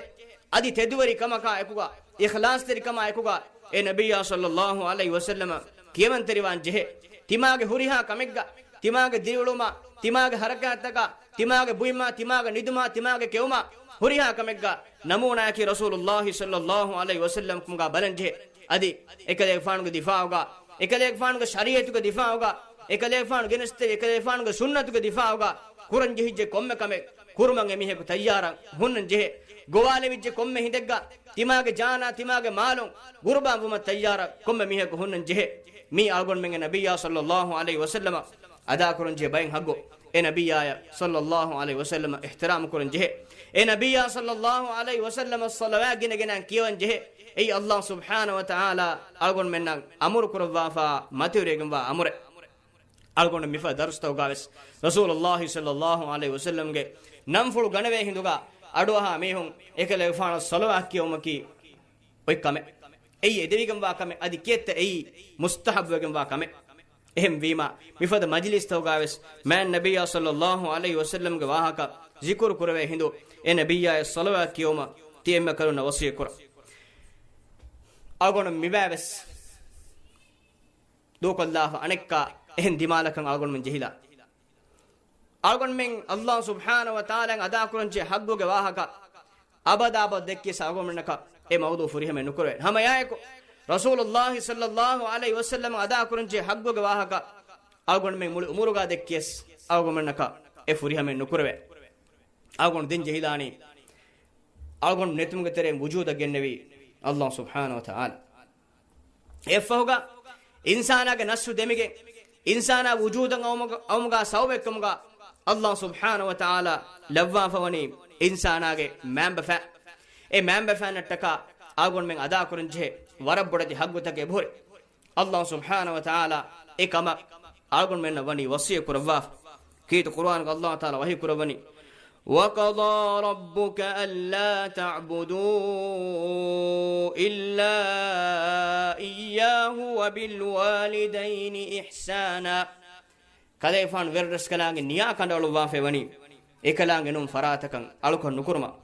އަދި ތެދުވެރި ކަމަކާ އެކުގަ، އިޚްލާޞްތެރިކަމާ އެކުގަ އެ ނަބިއްޔާ ޞައްލައްލާހު ޢަލައިހި ވަސައްލަމަށް ކިޔަވަންތެރިވާން ޖެހޭ. ތިމާގެ ހުރިހާ ކަމެއްގަ، ތިމާގެ ދިރިއުޅުމާ، ތިމާގެ ޙަރަކާތްތަކާ، ތިމާގެ ބުއިމާ، ތިމާގެ ނިދުމާ، ތިމާގެ ކެއުމާ، ހުރިހާ ކަމެއްގަ ނަމޫނާއަކީ ރަސޫލުއްލާހި ޞައްލައްލާހު ޢަލައިހި ވަސައްލަމަ ކަމުގަ ބަލަން ޖެހޭ. އަދި އެކަލޭގެފާނުގެ ދިފާޢުގަ، އެކަލޭގެފާނުގެ ޝަރީޢަތުގެ ދިފާޢުގަ، އެކަލޭގެފާނު ގެނެސްދެއްވި އެކަލޭގެފާނުގެ ސުންނަތުގެ ދިފާޢުގަ ކުރަން ޖެހިއްޖެ ކޮންމެ ކަމެއް ކުރުމަށް އެމީހަކު ތައްޔާރަށް ހުންނަން ޖެހޭ. ގޮވާލެވިއްޖެ ކޮންމެ ހިނދެއްގަ، ތިމާގެ ޖާނާ، ތިމާގެ މާލުން ގުރުބާން ވުމަށް ތައްޔާރަށް ކޮންމެ މީހަކު ހުންނަން ޖެހޭ. މީ އަޅުގަނޑުމެންގެ ނަބިއްޔާ ޞައްލައްލާހު ޢަލައިހި ވަސައްލަމަށް އަދާކުރަން ޖެހޭ ބައެއް ޙައްޤު. އެ ނަބިއްޔާއަށް ޞައްލައްލާހު ޢަލައިހި ވަސައްލަމަށް އިޙްތިރާމް ކުރަން ޖެހޭ. އެ ނަބިއްޔާ ޞައްލައްލާހު ޢަލައިހި ވަސައްލަމަށް ޞަލަވާތް ގިނަ ގިނައިން ކިޔަވަން ޖެހޭ. އެއީ ﷲ ސުބްޙާނަހޫ ވަތަޢާލާ އަޅުގަނޑުމެންނަށް އަމުރު ކުރައްވާފާ މަތިވެރިވެގެންވާ އަމުރެއް. އަޅުގަނޑު މިފަދަ ދަރުސްތަކުގަވެސް ރަސޫލުއްލާހި ޞައްލައްލާހު ޢަލައިހި ވަސައްލަމްގެ ނަންފުޅު ގަނެވޭ ހިނދުގަ އަޑުއަހާ މީހުން އެކަލޭގެފާނަށް ޞަލަވާތް ކިޔެވުމަކީ އޮތް ކަމެއް. އެއީ އެދެވިގެންވާ ކަމެއް. އަދި ކިއެއްތަ އެއީ މުސްތަޙައްބުވެގެންވާ ކަމެއް. އެހެންވީމާ، މިފަދަ މަޖިލީސްތަކުގަވެސް މާތް ނަބިއްޔާ ޞައްލައްލާހު ޢަލައިހި ވަސައްލަމްގެ ވާހަކަ ޒިކުރު ކުރެވޭ ހިނދު، އެ ނަބިއްޔާއަށް ޞަލަވާތް ކިޔެވުމަށް ތި އެންމެ ކަލުންނަށް ވަޞިއްޔަތް ކުރަން. އަޅުގަނޑު މިބައިވެސް ދޫކޮށްލާފަ އަނެއްކާ އެހެން ދިމާލަކަށް އަޅުގަނޑުމެން ޖެހިލާ. އަޅުގަނޑުމެން ﷲ ސުބްޙާނަހޫ ވަތަޢާލާއަށް އަދާކުރަންޖެހޭ ޙައްޤުގެ ވާހަކަ އަބަދާ އަބަދު ދެއްކިޔަސް އަޅުގަނޑުމެންނަކަށް އެ މައުޟޫޢު ފުރިހަމައެއް ނުކުރެވޭ. ހަމައެއާއެކު، ރަސޫލުއްލާހި ޞައްލައްލާހު ޢަލައިހި ވަސައްލަމަށް އަދާކުރަންޖެހޭ ޙައްޤުގެ ވާހަކަ އަޅުގަނޑުމެން މުޅި ޢުމުރުގަ ދެއްކިޔަސް އަޅުގަނޑުމެންނަކަށް އެ ފުރިހަމައެއް ނުކުރެވޭ. އަޅުގަނޑު ދެން ޖެހިލާނީ، އަޅުގަނޑު ނެތުމުގެ ތެރެއިން ވުޖޫދަށް ގެންނެވީ ﷲ ސުބްޙާނަހޫ ވަތަޢާލާ. އެއަށްފަހުގަ އިންސާނާގެ ނަފްސު ދެމިގެން، އިންސާނާ ވުޖޫދަށް އައުމުގަ، އައުމުގަ ސަބަބެއްކަމުގަ ﷲ ސުބްޙާނަހޫ ވަތަޢާލާ ލައްވާފަވަނީ އިންސާނާގެ މައިންބަފައިން. އެ މައިންބަފައިންނަށްޓަކާ އަޅުގަނޑުމެން އަދާކުރަންޖެހޭ ވަރަށް ބޮޑެތި ޙައްޤުތަކެއް އެބަހުރި. ﷲ ސުބްޙާނަހޫ ވަތަޢާލާ އެ ކަމަށް އަޅުގަނޑުމެންނަށް ވަނީ ވަޞިއްޔަތް ކުރައްވާފަ. ކީރިތި ޤުރުއާނުގަ ﷲ ތަޢާލާ ވަޙީ ކުރައްވަނީ، وقضى ربك ألا تعبدوا إلا إياه وبالوالدين إحسانا. ކަލޭގެފާނު ވެރިރަސްކަލާނގެ ނިޔާ ކަނޑައަޅުއްވާފައި ވަނީ، އެކަލާނގެ ނޫން ފަރާތަކަށް އަޅުކަން ނުކުރުމަށް.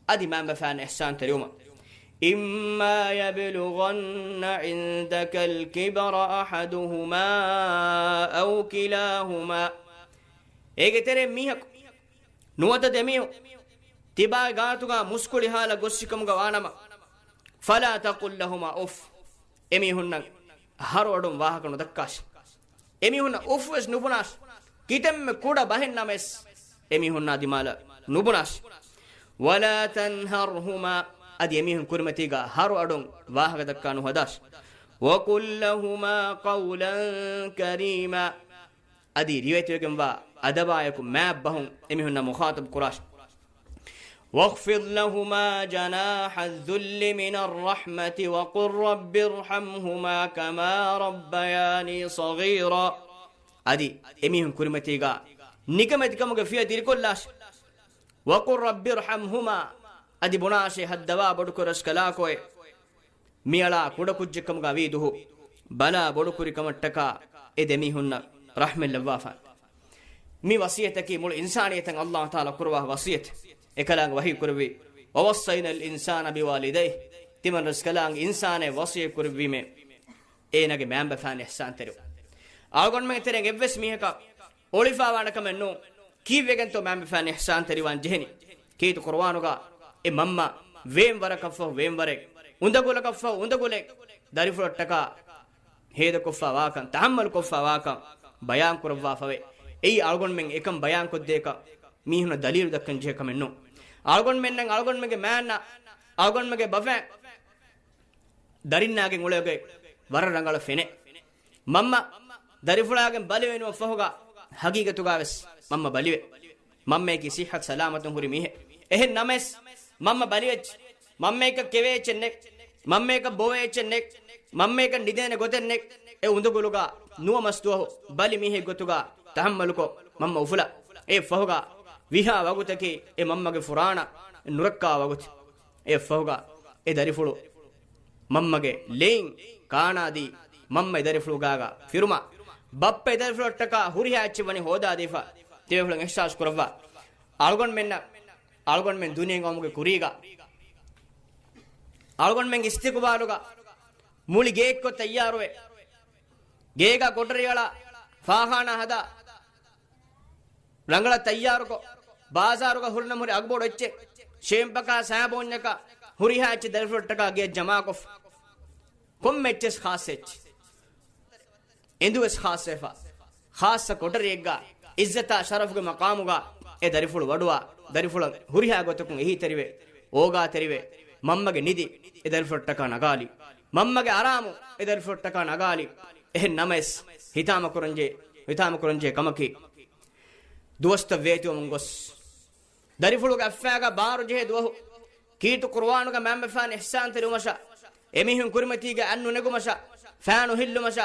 އަދި މައިންބަފައިން އިޙްސާންތެރިވުމަށް. إما يبلغن عندك الكبر أحدهما أو كلاهما. އޭގެ ތެރެއިން މީހަކު، ނުވަތަ ދެމީހުން، ތިބާގެ ގާތުގަ މުސްކުޅި ހާލަށް ގޮއްސިކަމުގަ ވާނަމަ، فلا تقل لهما أف. އެމީހުންނަށް ހަރު އަޑުން ވާހަކަ ނުދައްކާށި. އެމީހުންނަށް އުފް ވެސް ނުބުނާށި. ކިތަންމެ ކުޑަ ބަހެއް ނަމަވެސް އެމީހުންނާ ދިމާލަށް ނުބުނާށި. ولا تنهرهما، އަދި އެމީހުން ކުރިމަތީގަ ހަރު އަޑުން ވާހަކަ ދައްކާ ނުހަދާށި. وقل لهما قولا كريما، އަދި ރިވަޔަތުވެގެންވާ އަދަބާއެކު މާތް ބަހުން އެމީހުންނާ މުޚާޠަބު ކުރާށި. واخفض لهما جناح الذل من الرحمة وقل رب ارحمهما كما ربياني صغيرا. އަދި އެމީހުން ކުރިމަތީގަ ނިކަމެތިކަމުގެ ފިޔަ ދިރިކޮށްލާށި. وقل رب ارحمهما، އަދި ބުނާށޭ، ހައްދަވާ ބޮޑުކުރަސް ކަލާކޮއެ، މިއަޅާ ކުޑަކުއްޖެއްކަމުގަ ވީ ދުހު ބަލާ ބޮޑުކުރި ކަމަށްޓަކާ އެ ދެމީހުންނަށް ރަޙްމަތް ލައްވާފަ. މި ވަޞިއްޔަތަކީ މުޅި އިންސާނިއްޔަތަށް ﷲ ތަޢާލާ ކުރައްވާ ވަޞިއްޔަތެއް. އެކަލާނގެ ވަޙީ ކުރެއްވި، ووصينا الإنسان بوالديه، ތިމަން ރަސްކަލާނގެ އިންސާނެއް ވަޞިއްޔަތް ކުރެއްވީމޭ، އޭނާގެ މައިންބަފައިން އިޙްސާންތެރިވުން. އަޅުގަނޑުމެން ތެރެއިން އެއްވެސް މީހަކަށް އޮޅިފާވާނެ ކަމެއް ނޫން. ކީއްވެގެންތޯ މައިންބަފައިން އިޙްސާންތެރިވާން ޖެހެނީ؟ ކީރިތި ޤުރުއާނުގަ އެ މަންމަ ވޭން ވަރަކަށްފަހު ވޭން ވަރެއް، އުނދަގުލަކަށްފަހު އުނދަގުލެއް ދަރިފުޅަށްޓަކާ ހޭދަކޮށްފާ ވާކަން، ތަޙައްމަލުކޮށްފާ ވާކަން ބަޔާން ކުރައްވާފަވޭ. އެއީ އަޅުގަނޑުމެން އެކަން ބަޔާންކޮށްދޭކަށް މީހުންނަށް ދަލީލު ދައްކަން ޖެހޭ ކަމެއް ނޫން. އަޅުގަނޑުމެންނަށް އަޅުގަނޑުމެންގެ މާންނަ، އަޅުގަނޑުމެންގެ ބަފައިން ދަރިންނާގެން އުޅޭގޮތް ވަރަށް ރަނގަޅަށް ފެނޭ. މަންމަ ދަރިފުޅާގެން ބަލިވެ ނުވަ ފަހުގަ ހަގީގަތުގަވެސް މަންމަ ބަލިވޭ. މަންމަޔަކީ ޞިއްޙަތު ސަލާމަތުން ހުރި މީހެއް. އެހެން ނަމަވެސް މަންމަ ބަލިވެއްޖެ. މަންމަޔަކަށް ކެވޭ އެއްޗެއް ނެތް. މަންމަޔަކަށް ބޮވޭ އެއްޗެއް ނެތް. މަންމަޔަކަށް ނިދޭނެ ގޮތެއް ނެތް. އެ އުނދަގުލުގަ ނުވަ މަސް ދުވަހު ބަލި މީހެއް ގޮތުގަ ތަޙައްމަލުކޮށް މަންމަ އުފުލާ. އެއަށްފަހުގަ ވިހާ ވަގުތަކީ އެ މަންމަގެ ފުރާނަ ނުރައްކާ ވަގުތެއް. އެއަށްފަހުގަ އެ ދަރިފުޅު މަންމަގެ ލެއިން ކާނާދީ، މަންމަ އެ ދަރިފުޅު ގާގަ ފިރުމާ، ބައްޕަ އެ ދަރިފުޅަށްޓަކާ ހުރިހާ އެއްޗެއް ވަނީ ހޯދާދީފަ، ތިބޭފުޅުން އިޙްސާސް ކުރައްވާ. އަޅުގަނޑުމެންނަށް، އަޅުގަނޑުމެން ދުނިޔެއިން އައުމުގެ ކުރީގަ، އަޅުގަނޑުމެންގެ އިސްތިޤުބާލުގަ މުޅި ގެއެއްކޮށް ތައްޔާރުވެ، ގޭގަ ކޮޓަރިއަޅާ، ފާޚާނާ ހަދާ، ރަނގަޅަށް ތައްޔާރުކޮށް، ބާޒާރުގަ ހުރިނަމަ ހުރި އަގުބޮޑު އެއްޗެއް، ޝޭމްޕަކާ، ސައިބޯންޏަކާ، ހުރިހާ އެއްޗެއް ދަރިފުޅަށްޓަކާ ގެއަށް ޖަމާކޮށްފަ. ކޮންމެ އެއްޗެއް ޚާއްޞަ އެއްޗެއް. އެނދުވެސް ޚާއްޞަވެފަ. ޚާއްޞަ ކޮޓަރިއެއްގަ، ޢިއްޒަތާ ޝަރަފުގެ މަޤާމުގަ އެ ދަރިފުޅު ވަޑުވާ، ދަރިފުޅަށް ހުރިހާ ގޮތަކުން އެހީތެރިވެ، އޯގާތެރިވެ، މަންމަގެ ނިދި އެ ދަރިފުޅަށްޓަކާ ނަގާލި. މަންމަގެ އަރާމު އެ ދަރިފުޅަށްޓަކާ ނަގާލި. އެހެން ނަމަވެސް، ހިތާމަކުރަންޖެ، ހިތާމަކުރަންޖެ ކަމަކީ، ދުވަސްތައް ވޭތުވަމުން ގޮސް، ދަރިފުޅުގެ އަތްފައިގަ ބާރުޖެހޭ ދުވަހު، ކީރިތި ޤުރުއާނުގަ މައިންބަފައިން އިޙްސާންތެރިވުމަށާ، އެމީހުން ކުރިމަތީގަ އަތް ނުނެގުމަށާ، ފައިނު ހިއްލުމަށާ،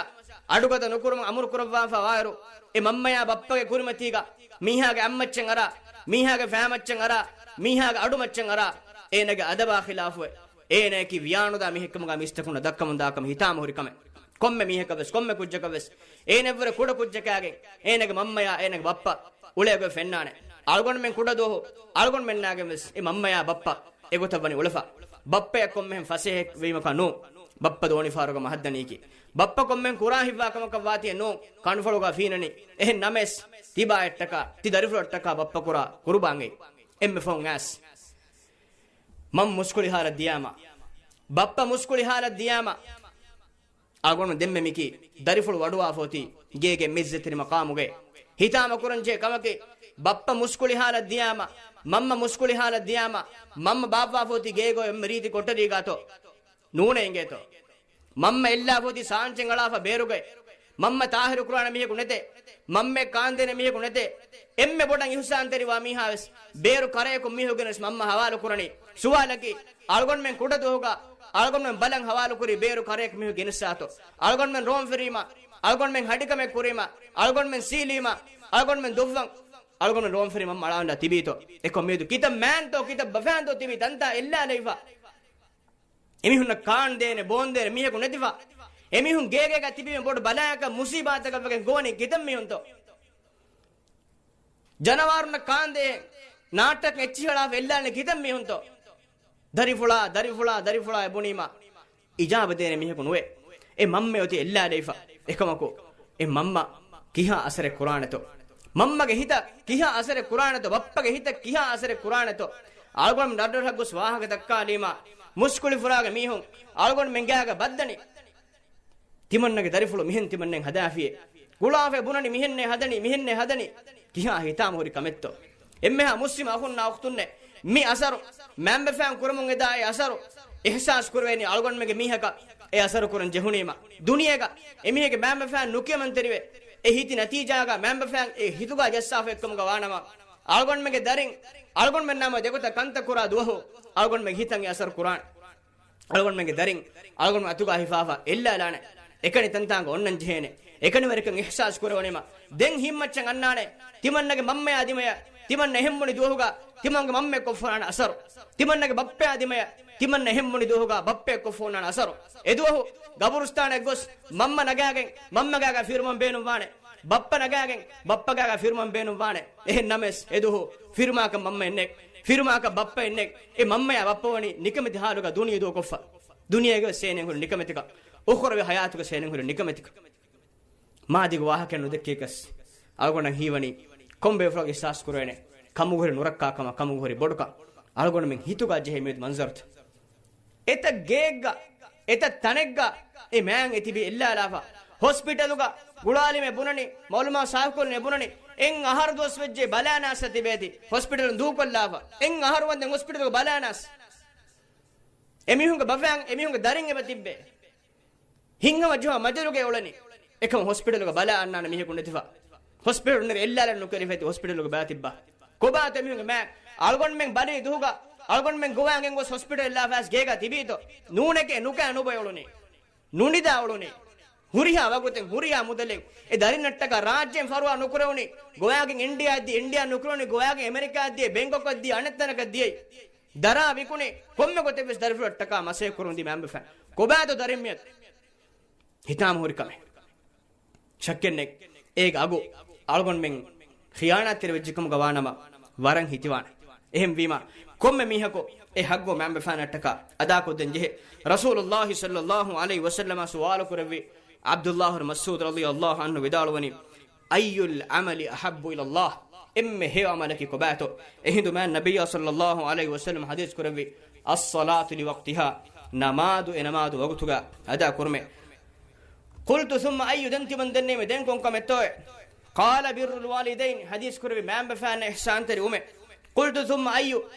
އަޑުގަދަ ނުކުރުމަށް އަމުރު ކުރައްވާފަ ވާއިރު، އެ މަންމަޔާ ބައްޕަގެ ކުރިމަތީގަ މީހާގެ އަތްމައްޗަށް އަރާ، މީހާގެ ފައިމައްޗަށް އަރާ، މީހާގެ އަޑުމައްޗަށް އަރާ، އޭނަގެ އަދަބާ ޚިލާފުވެ، އޭނަޔަކީ ވިޔާނުދާ މީހެއްކަމުގަ މީސްތަކުންނަށް ދައްކަމުންދާކަމަށް ހިތާމަހުރި ކަމެއް. ކޮންމެ މީހަކަށްވެސް، ކޮންމެ ކުއްޖަކަށްވެސް، އޭނައަށްވުރެ ކުޑަ ކުއްޖަކާގެން އޭނަގެ މަންމަޔާ އޭނަގެ ބައްޕަ އުޅޭގޮތް ފެންނާނެ. އަޅުގަނޑުމެން ކުޑަ ދުވަހު އަޅުގަނޑުމެންނާގެންވެސް އެ މަންމަޔާ ބައްޕަ އެގޮތަށް ވަނީ އުޅެފަ. ބައްޕަޔަށް ކޮންމެހެން ފަސޭހަ ވީމަކާ ނޫން. ބައްޕަ ދޯނިފާރުގަ މަހަށްދަނީކީ. ބައްޕަ ކޮންމެހެން ކުރާ ހިތްވާ ކަމަކަށް ވާތީ ނޫން. ކަންފަޅުގަ ފީނަނީ. އެހެން ނަމަވެސް، ތިބާއަށްޓަކާ، ތި ދަރިފުޅަށްޓަކާ ބައްޕަ ކުރާ ޤުރުބާންގައި އެންމެ ފަހުން އައިސް، މަންމަ މުސްކުޅި ހާލަށް ދިޔާމަ، ބައްޕަ މުސްކުޅި ހާލަށް ދިޔާމަ، އަޅުގަނޑު ދެންމެ މިކީ ދަރިފުޅު ވަޑުވާފަ އޮތީ ގޭގެ މިއްޒަތްތެރި މަޤާމުގައި. ހިތާމަކުރަންޖެހޭ ކަމަކީ، ބައްޕަ މުސްކުޅި ހާލަށް ދިޔާމަ، މަންމަ މުސްކުޅި ހާލަށް ދިޔާމަ، މަންމަ ބާއްވާފަ އޮތީ ގޭގައި އެންމެ ރީތި ކޮޓަރީގަތޯ؟ ނޫނޭ އިނގޭތޯ؟ މަންމަ އެއްލާފަ އޮތީ ސާންޗެއް އަޅާފަ ބޭރުގައި. މަންމަ ތާހިރު ކުރާނެ މީހަކު ނެތޭ. މަންމައަށް ކާންދޭނެ މީހަކު ނެތޭ. އެންމެ ބޮޑަށް އިޙުސާންތެރިވާ މީހާވެސް ބޭރު ކަރަޔަކު މީހުން ގެނެސް މަންމަ ހަވާލު ކުރަނީ. ސުވާލަކީ، އަޅުގަނޑުމެން ކުޑަ ދުވަހުގަ އަޅުގަނޑުމެން ބަލަން ހަވާލު ކުރީ ބޭރު ކަރަޔަކު މީހުން ގެނެއްސާތޯ؟ އަޅުގަނޑުމެން ރޯން ފެރީމަ، އަޅުގަނޑުމެން ހަޑިކަމެއް ކުރީމަ، އަޅުގަނޑުމެން ސީލީމަ، އަޅުގަނޑުމެން ދޮށްވަން އަޅުގަނޑު ރޯންފެރި މަންމަ އަޅާން ތިބީތޯ؟ އެކަމަކު މިއަދު ކިތައް މާންތޯ، ކިތައް ބަފައިންތޯ ތިބީ ތަންތާ އެއްލާލައިފަ. އެމީހުންނަށް ކާން ދޭނެ، ބޯން ދޭނެ މީހަކު ނެތިފަ. އެމީހުން ގޭގޭގަ ތިބީމަ ބޮޑު ބަލާއަކަށް މުސީބާތަކަށް ވެގެން ގޮވަނީ ކިތައް މީހުންތޯ؟ ޖަނަވާރުންނަށް ކާންދޭ ނާއްޓަކަށް އެއްޗިހި އަޅާފަ އެއްލާނެ ކިތައް މީހުންތޯ؟ ދަރިފުޅާ، ދަރިފުޅާ، ދަރިފުޅާ އެ ބުނީމަ އިޖާބަ ދޭނެ މީހަކު ނުވޭ. އެ މަންމަ އޮތީ އެއްލާލައިފަ. އެކަމަކު އެ މަންމަ ކިހާ އަސަރެއް ކުރާނެތޯ؟ މަންމަގެ ހިތަށް ކިހާ އަސަރެއް ކުރާނެތޯ؟ ބައްޕަގެ ހިތަށް ކިހާ އަސަރެއް ކުރާނެތޯ؟ އަޅުގަނޑު ރަށްރަށް ގޮސް ވާހަކަ ދައްކާލީމަ މުސްކުޅި ފުރާގެ މީހުން އަޅުގަނޑުމެން ގާގަ ބައްދަނީ. ތިމަންނަގެ ދަރިފުޅު މިހެން ތިމަންނެން ހަދާފިއޭ. ގުޅާފަ ބުނަނީ މިހެންނޭ ހަދަނީ، މިހެންނޭ ހަދަނީ. ކިހާ ހިތާމަ ހުރި ކަމެއްތޯ؟ އެންމެހާ މުސްލިމް އަޚުންނާ އުޚްތުންނޭ، މި އަސަރު މައިންބަފައިން ކުރަމުން އެދާ އެ އަސަރު އިޙްސާސް ކުރެވޭނީ އަޅުގަނޑުމެންގެ މީހަކަށް އެ އަސަރު ކުރަން ޖެހުނީމަ. ދުނިޔޭގަ އެމީހެއްގެ މައިންބަފައިން ނުކިޔަމަންތެރިވެ، އެ ހިތި ނަތީޖާގަ މައިންބަފައިން އެ ހިތުގަ ޖައްސާފަ އެއްކަމުގަ ވާނަމަ، އަޅުގަނޑުމެންގެ ދަރިން އަޅުގަނޑުމެންނާމަ ދެގޮތަށް ކަންތައް ކުރާ ދުވަހު އަޅުގަނޑުމެންގެ ހިތަށް އެ އަސަރު ކުރާނެ. އަޅުގަނޑުމެންގެ ދަރިން އަޅުގަނޑު އަތުގަ ހިފާފަ އެއްލާލާނެ. އެކަނި ތަންތާނގަ އޮންނަން ޖެހޭނެ. އެކަނިވެރިކަން އިޙްސާސް ކުރެވުނީމަ ދެން ހިތްމައްޗަށް އަންނާނެ. ތިމަންނަގެ މަންމަޔާ ދިމަޔަށް ތިމަންނަ އެހެން ބުނި ދުވަހުގަ ތިމަންގެ މަންމައަށް ކޮށްފައިވާނެ އަސަރު، ތިމަންނަގެ ބައްޕަޔާ ދިމަޔަށް ތިމަންނަ އެހެން ބުނި ދުވަހުގަ ބައްޕައަށް ކޮށްފައިވާނެ އަސަރު. އެދުވަހު ގަބުރުސްތާނަށް ގޮސް މަންމަ ނަގާގެން މަންމަ ގާގަ ފިރުމަން ބޭނުންވާނެ. ބައްޕަ ނަގާގެން ބައްޕަ ގާގަ ފިރުމަން ބޭނުންވާނެ. އެހެން ނަމަވެސް އެދުވަހު ފިރުމާކަށް މަންމައެއް ނެތް، ފިރުމާކަށް ބައްޕައެއް ނެތް. އެ މަންމަޔާ ބައްޕަ ވަނީ ނިކަމެތި ހާލުގަ ދުނިޔެ ދޫކޮށްފަ. ދުނިޔޭގަ ވެސް އޭނައަށް ހުރި ނިކަމެތިކަން، އުޚްރަވީ ހަޔާތުގަ ވެސް އޭނައަށް ހުރި ނިކަމެތިކަން. މާދީގެ ވާހަކައެއް ނުދެއްކިޔަކަސް އަޅުގަނޑަށް ހީވަނީ ކޮން ބޭފުޅަކަށް އިޙްސާސް ކުރެވޭނެ ކަމުގެ ހުރި ނުރައްކާކަމާ ކަމުގެ ހުރި ބޮޑުކަން. އަޅުގަނޑުމެން ހިތުގަ ޖެހޭ މިއަދު މަންޒަރުތައް. އެތައް ގެއެއްގަ، އެތައް ތަނެއްގަ އެ މާތް އެ ތިބީ އެއްލާލާފަ. ހޮސްޕިޓަލުގަ ގުޅާލީމަ ބުނަނީ، މައުލޫމާތު ސާފުކުރަނީ ބުނަނީ، އެއް އަހަރު ދުވަސް ވެއްޖެ ބަލާނާސް ތިބޭތި. ހޮސްޕިޓަލުން ދޫކޮށްލާފަ. އެއް އަހަރު ވަންދެން ހޮސްޕިޓަލުގަ ބަލާނާސް. އެމީހުންގެ ބަފައިން އެމީހުންގެ ދަރިން އެބަ ތިއްބޭ. ހިތްހަމަޖެހުމަށް މަޖަލުގައި އުޅެނީ. އެކަމަކު ހޮސްޕިޓަލުގަ ބަލާ އަންނާނެ މީހަކު ނެތިފަ. ހޮސްޕިޓަލުން އެއްލާލަން ނުކެރިފައިތި ހޮސްޕިޓަލުގަ ބައިތިއްބާ. ކޮބާތޯ އެމީހުންގެ މާތް؟ އަޅުގަނޑުމެން ބަލީ ދުވަހުގަ އަޅުގަނޑުމެން ގޮވާގެން ގޮސް ހޮސްޕިޓަލް ލާފަސް ގޭގަ ތިބީތޯ؟ ނޫނެކޭ ނުކާ ނުބޮއެ އުޅުނީ. ނުނިދާ އުޅުނީ. ހުރިހާ ވަގުތެއް ހުރިހާ މުދަލެއް އެ ދަރިންނަށްޓަކާ ރާއްޖޭން ފަރުވާ ނުކުރެވުނީ. ގޮވާގެން އިންޑިއާއަށް ދިޔަ، އިންޑިއާ ނުކުރެވުނީ. ގޮވާގެން އެމެރިކާއަށް ދިޔަ، ބެންކޮކަށް ދިޔަ، އަނެއް ތަނަކަށް ދިޔައީ. ދަރާ ވިކުނީ. ކޮންމެ ގޮތެއް ވެސް ދަރިފުޅަށްޓަކާ މަސައްކަތް ކުރަމުން ދިޔަ މައިންބަފައިން. ކޮބާތޯ ދަރިން މިއަދު؟ ހިތާމަ ހުރި ކަމެއް. ޝައްކެއް ނެތް. އޭގެ އަގު އަޅުގަނޑުމެން ޚިޔާނާތްތެރި ވެއްޖެކަމުގަ ވާނަމަ ވަރަށް ހިތިވާނެ. އެހެންވީމަ ކޮންމެ މީހަކު އެ ހައްގު މައިންބަފައިންނަށްޓަކާ އަދާކޮށްދޭން ޖެހޭ. ރަސޫލުﷲ ޞައްލަﷲ ޢަލައިހި ވަސައްލަމަށް ސުވާލު ކުރެއްވި ޢަބްދުﷲ ބިން މަސްޢޫދު ރަޟިޔަﷲ ޢަންހު ވިދާޅުވަނީ، أي العمل أحب إلى الله؟ އެންމެ ހެޔޮ ޢަމަލަކީ ކޮބާތޯ؟ އެހިނދު މާތް ނަބިއްޔާ ޞައްލަﷲ ޢަލައިހި ވަސައްލަމަ ޙަދީޘް ކުރެއްވި، الصلاة لوقتها، ނަމާދު އެ ނަމާދު ވަގުތުގަ އަދާ ކުރުމޭ. قلت ثم أي؟ ދެން ތިމަން ދެންނެވީމަ ދެން ކޮން ކަމެއްތޯއޭ؟ قال بر الوالدين، ޙަދީޘް ކުރެއްވި މައިންބަފައިންނަށް އިޙްސާންތެރި ވުމޭ. قلت ثم أي؟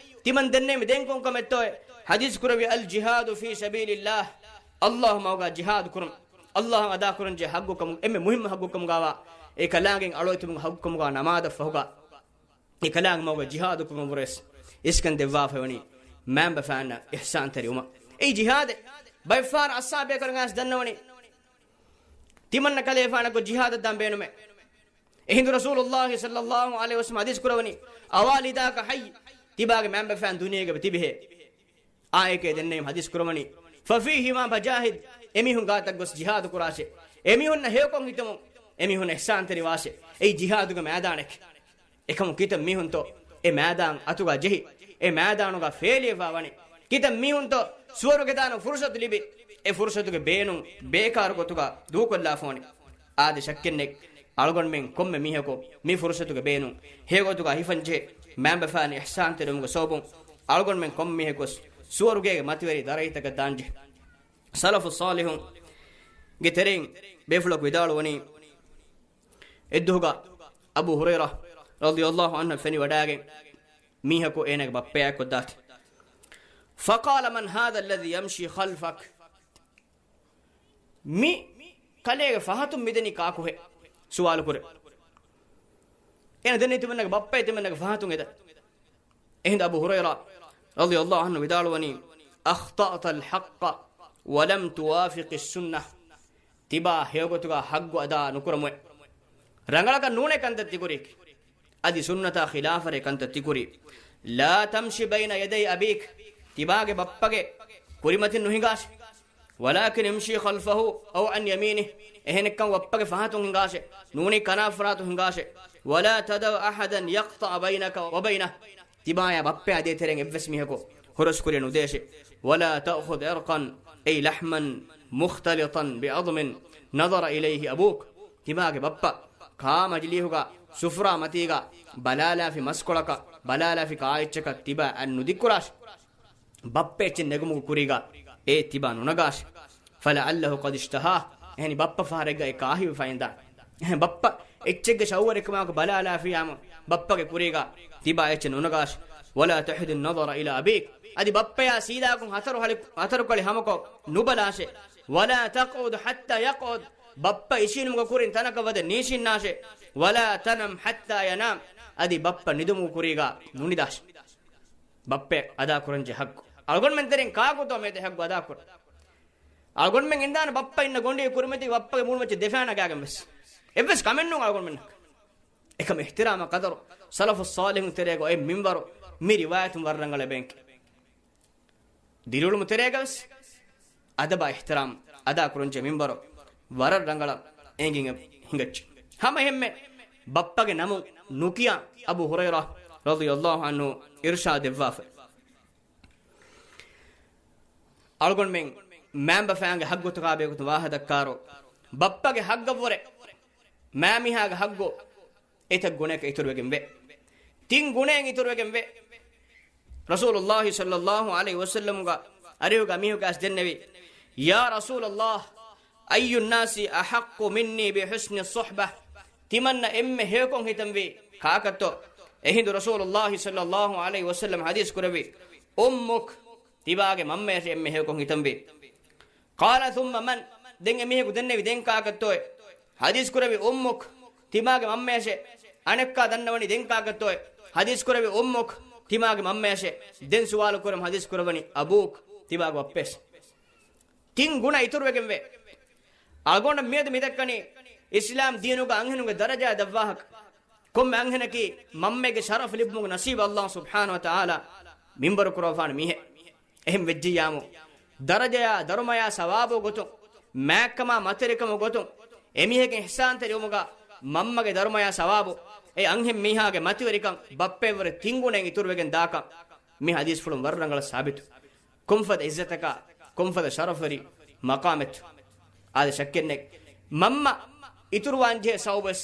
ތިމަން ދެންނެވީމަ ދެން ކޮން ކަމެއްތޯއޭ؟ ޙަދީޘް ކުރެއްވި، الجهاد في سبيل الله، ﷲ ގެ މަގުގަ ޖިހާދު ކުރުން. ﷲ އަށް އަދާކުރަންޖެހޭ ޙައްގު ކަމުގަ، އެންމެ މުހިއްމު ޙައްގު ކަމުގަވާ، އެކަލާނގެ އަޅުވެތިވުމުގެ ޙައްގު ކަމުގަ ނަމާދަށް ފަހުގަ، އެކަލާނގެ މަގުގަ ޖިހާދު ކުރުމަށްވުރެ ވެސް އިސްކަން ދެއްވާފައިވަނީ މައިންބަފައިންނަށް އިޙްސާންތެރިވުމަށް. އެއީ ޖިހާދެއް. ބައެއްފަހަރަށް އަޞްޙާބުބޭކަލުން ވެސް ދަންނަވަނީ، ތިމަންނަ ކަލޭފާނަކު ޖިހާދަށް ދާން ބޭނުމޭ. އެހިނދު ރަސޫލުﷲ ޞައްލަﷲ ޢަލައިހި ވަސައްލަމަ ޙަދީޘް ކުރައްވަނީ، أوالداك حي؟ ތިބާގެ މައިންބަފައިން ދުނިޔޭގަ ތިބެހޭ. އާއެކޭ ދެންނެވީމަ ޙަދީޘް ކުރައްވަނީ، ففيهما فجاهد، އެމީހުން ގާތަށް ގޮސް ޖިހާދު ކުރާށޭ. އެމީހުންނަށް ހެޔޮކޮށް ހިތުމުން، އެމީހުންނަށް އިޙްސާންތެރިވާށޭ. އެއީ ޖިހާދުގެ މައިދާނެކޭ. އެކަމު ކިތައް މީހުންތޯ އެ މައިދާން އަތުގަ ޖެހި، އެ މައިދާނުގަ ފޭލިވެފަ ވަނީ؟ ކިތައް މީހުންތޯ ސުވަރުގެ ދާން ފުރުޞަތު ލިބި، އެ ފުރުޞަތުގެ ބޭނުން ބޭކާރު ގޮތުގަ ދޫކޮށްލާފަ ވަނީ؟ އާދެ، ޝައްކެއް ނެތް. އަޅުގަނޑުމެން ކޮންމެ މީހަކު މި ފުރުޞަތުގެ ބޭނުން ހެޔޮގޮތުގަ ހިފަންޖެހޭ. މައިންބަފައިން އިޙްސާންތެރިވުމުގެ ސަބަބުން އަޅުގަނޑުމެން ކޮންމެ މީހަކު ވެސް ސުވަރުގޭގެ މަތިވެރި ދަރަޖަތަކަށް ދާންޖެހޭ. ސަލަފު ޞާލިޙުންގެ ތެރެއިން ބޭފުޅަކު ވިދާޅުވަނީ، އެއްދުވަހުގަ އަބޫ ހުރައިރާ ރަޟިޔަﷲ ޢަންހު ފެނިވަޑައިގެން މީހަކު އޭނާގެ ބައްޕަޔާ އެއްކޮށްދާތީ. فقال من هذا الذي يمشي خلفك؟ މި ކަލޭގެ ފަހަތުން މިދަނީ ކާކުހޭ؟ ސުވާލު ކުރޭ. އޭނަ ދެންނެވީ ތިމަންނަގެ ބައްޕައޭ، ތިމަންނަގެ ފަހަތުން އެދަނީ. އެހިނދު އަބޫ ހުރައިރާ ރަޟިޔަﷲ ޢަންހު ވިދާޅުވަނީ، أخطأت الحق ولم توافق السنة. ތިބާ ހެޔޮގޮތުގަ ޙައްގު އަދާ ނުކުރަމުއޭ. ރަނގަޅަކަށް ނޫނޭ ކަންތައް ތިކުރީކީ. އަދި ސުންނަތާ ޚިލާފަށް ކަންތައް ތިކުރީ. لا تمش بين يدي أبيك، ތިބާގެ ބައްޕަގެ ކުރިމަތިން ނުހިނގާށޭ. ولكن امش خلفه أو عن يمينه، އެހެނެއްކަމުން ބައްޕަގެ ފަހަތުން ހިނގާށޭ، ނޫނީ ކަނާ ފަރާތުން ހިނގާށޭ. ولا تدع أحدا يقطع بينك وبينه، ތިބާޔާ ބައްޕަޔާ ދޭތެރޭން އެއްވެސް މީހަކު ހުރަސްކުރިޔަށް ނުދޭށޭ. ولا تأخذ عرقا، أي لحما مختلطا بعظم نظر إليه أبوك، ތިބާގެ ބައްޕަ ކާ މަޖިލީހުގަ، ސުފުރާ މަތީގަ ބަލާލާފި މަސްކޮޅަކަށް، ބަލާލާފި ކާ އެއްޗަކަށް ތިބާ އަތް ނުދިއްކުރާށޭ. ބައްޕަ އެއްޗެއް ނެގުމުގެ ކުރީގަ އޭ ތިބާ ނުނަގާށޭ. فلعله قد اشتهاه، އެހެނީ ބައްޕަ ފަހަރެއްގަ އެ ކާހިވެފަ އިންދާނެ. އެހެން ބައްޕަ އެއްޗެއްގެ ޝައުވަރެއްކަމާއެކު ބަލާލާފިއްޔާމު ބައްޕަގެ ކުރީގަ ތިބާ އެއްޗެއް ނުނަގާށޭ. ولا تحد النظر إلى أبيك، އަދި ބައްޕަޔާ ސީދާކޮށް ހަތަރު ހަލި-، ހަތަރު ކަޅި ހަމަކޮށް ނުބަލާށޭ. ولا تقعد حتى يقعد، ބައްޕަ އިށީނުމުގެ ކުރިން ތަނަކަށް ވަދެ ނީށިންނާށޭ. ولا تنم حتى ينام، އަދި ބައްޕަ ނިދުމުގެ ކުރީގަ ނުނިދާށޭ. ބައްޕަ އަދާކުރަންޖެހޭ ހައްގު. އަޅުގަނޑުމެން ތެރެއިން ކާކުތޯ މިއަދު ހައްގު އަދާކުރަން؟ އަޅުގަނޑުމެން އިންދާނެ ބައްޕަ އިންނަ ގޮނޑި ކުރިމަތީ ބައްޕަގެ މޫނުމައްޗަށް ދެފާން ނަގާގެން ވެސް. އެއްވެސް ކަމެއް ނޫން އަޅުގަނޑުމެންނަކަށް. އެކަމަށް އިޙްތިރާމާ ޤަދަރު ސަލަފުއް ޞާލިޙުން ތެރޭގަ އޮތް މިންވަރު މި ރިވާޔަތުން ވަރަށް ރަނގަޅަށް އެބައެނގޭ. ދިރިއުޅުމު ތެރޭގަވެސް އަދަބާ އިޙްތިރާމް އަދާކުރަންޖެހޭ މިންވަރު ވަރަށް ރަނގަޅަށް އެނގިގެން ހިނގައްޖެ. ހަމައެހެންމެ ބައްޕަގެ ނަމުން ނުކިޔާ އަބޫ ހުރައިރާ ރަޟިޔަﷲ ޢަންހު އިރުޝާދު ދެއްވާފަ. އަޅުގަނޑުމެން މައިންބަފައިންގެ ހައްގުތަކާ ބެހޭގޮތުން ވާހަކަ ދައްކާއިރު، ބައްޕަގެ ހައްގަށްވުރެ މައިމީހާގެ ހައްގު އެތައް ގުނައަކަށް އިތުރުވެގެންވޭ. ތިން ގުނައިން އިތުރުވެގެންވޭ. ރަސޫލުﷲ ޞައްލަﷲ ޢަލައިހި ވަސައްލަމްގެ އަރިހުގަ މީހަކު އައިސް ދެންނެވި، يا رسول الله، أي الناس أحق مني بحسن الصحبة؟ ތިމަންނަ އެންމެ ހެޔޮކޮށް ހިތަންވީ ކާކަށްތޯ؟ އެހިނދު ރަސޫލުﷲ ޞައްލަﷲ ޢަލައިހި ވަސައްލަމް ޙަދީޘް ކުރެއްވި، أمك، ތިބާގެ މަންމަޔަށޭ އެންމެ ހެޔޮކޮށް ހިތަންވީ. قال ثم من؟ ދެން އެމީހަކު ދެންނެވި ދެން ކާކަށްތޯއޭ؟ ޙަދީޘް ކުރެއްވި، أمك، ތިމާގެ މަންމަޔަށޭ. އަނެއްކާ ދަންނަވަނީ ދެން ކާކަށްތޯއޭ؟ ޙަދީޘް ކުރެއްވި، أمك، ތިމާގެ މަންމަޔަށޭ. ދެން ސުވާލު ކުރަމުން ޙަދީޘް ކުރައްވަނީ أبوك، ތިބާގެ ބައްޕަޔަށޭ. ތިން ގުނަ އިތުރުވެގެންވޭ. އަޅުގަނޑަށް މިއަދު މިދައްކަނީ އިސްލާމް ދީނުގަ އަންހެނުންގެ ދަރަޖައާ ދަށްވާހަކަ. ކޮންމެ އަންހެނަކީ މަންމައެއްގެ ޝަރަފް ލިބުމުގެ ނަސީބު ﷲ ސުބްޙާނަހޫ ވަތަޢާލާ މިންވަރު ކުރައްވާފާނެ މީހެއް. އެހެން ވެއްޖިއްޔާމު، ދަރަޖަޔާ ދަރުމަޔާ ސަވާބު ގޮތުން، މާތްކަމާ މަތިވެރިކަމުގެ ގޮތުން، އެމީހެއްގެ އިޙްސާންތެރިވުމުގަ މަންމަގެ ދަރުމަޔާ ސަވާބު، އެ އަންހެން މީހާގެ މަތިވެރިކަން ބައްޕައަށްވުރެ ތިން ގުނައިން އިތުރުވެގެން ދާކަން މި ޙަދީޘްފުޅުން ވަރަށް ރަނގަޅަށް ސާބިތު. ކޮންފަދަ ޢިއްޒަތަކާ، ކޮންފަދަ ޝަރަފުވެރި މަޤާމެއްތޯ. އާދެ، ޝައްކެއްނެތް، މަންމަ އިތުރުވާންޖެހޭ ސަބަބުވެސް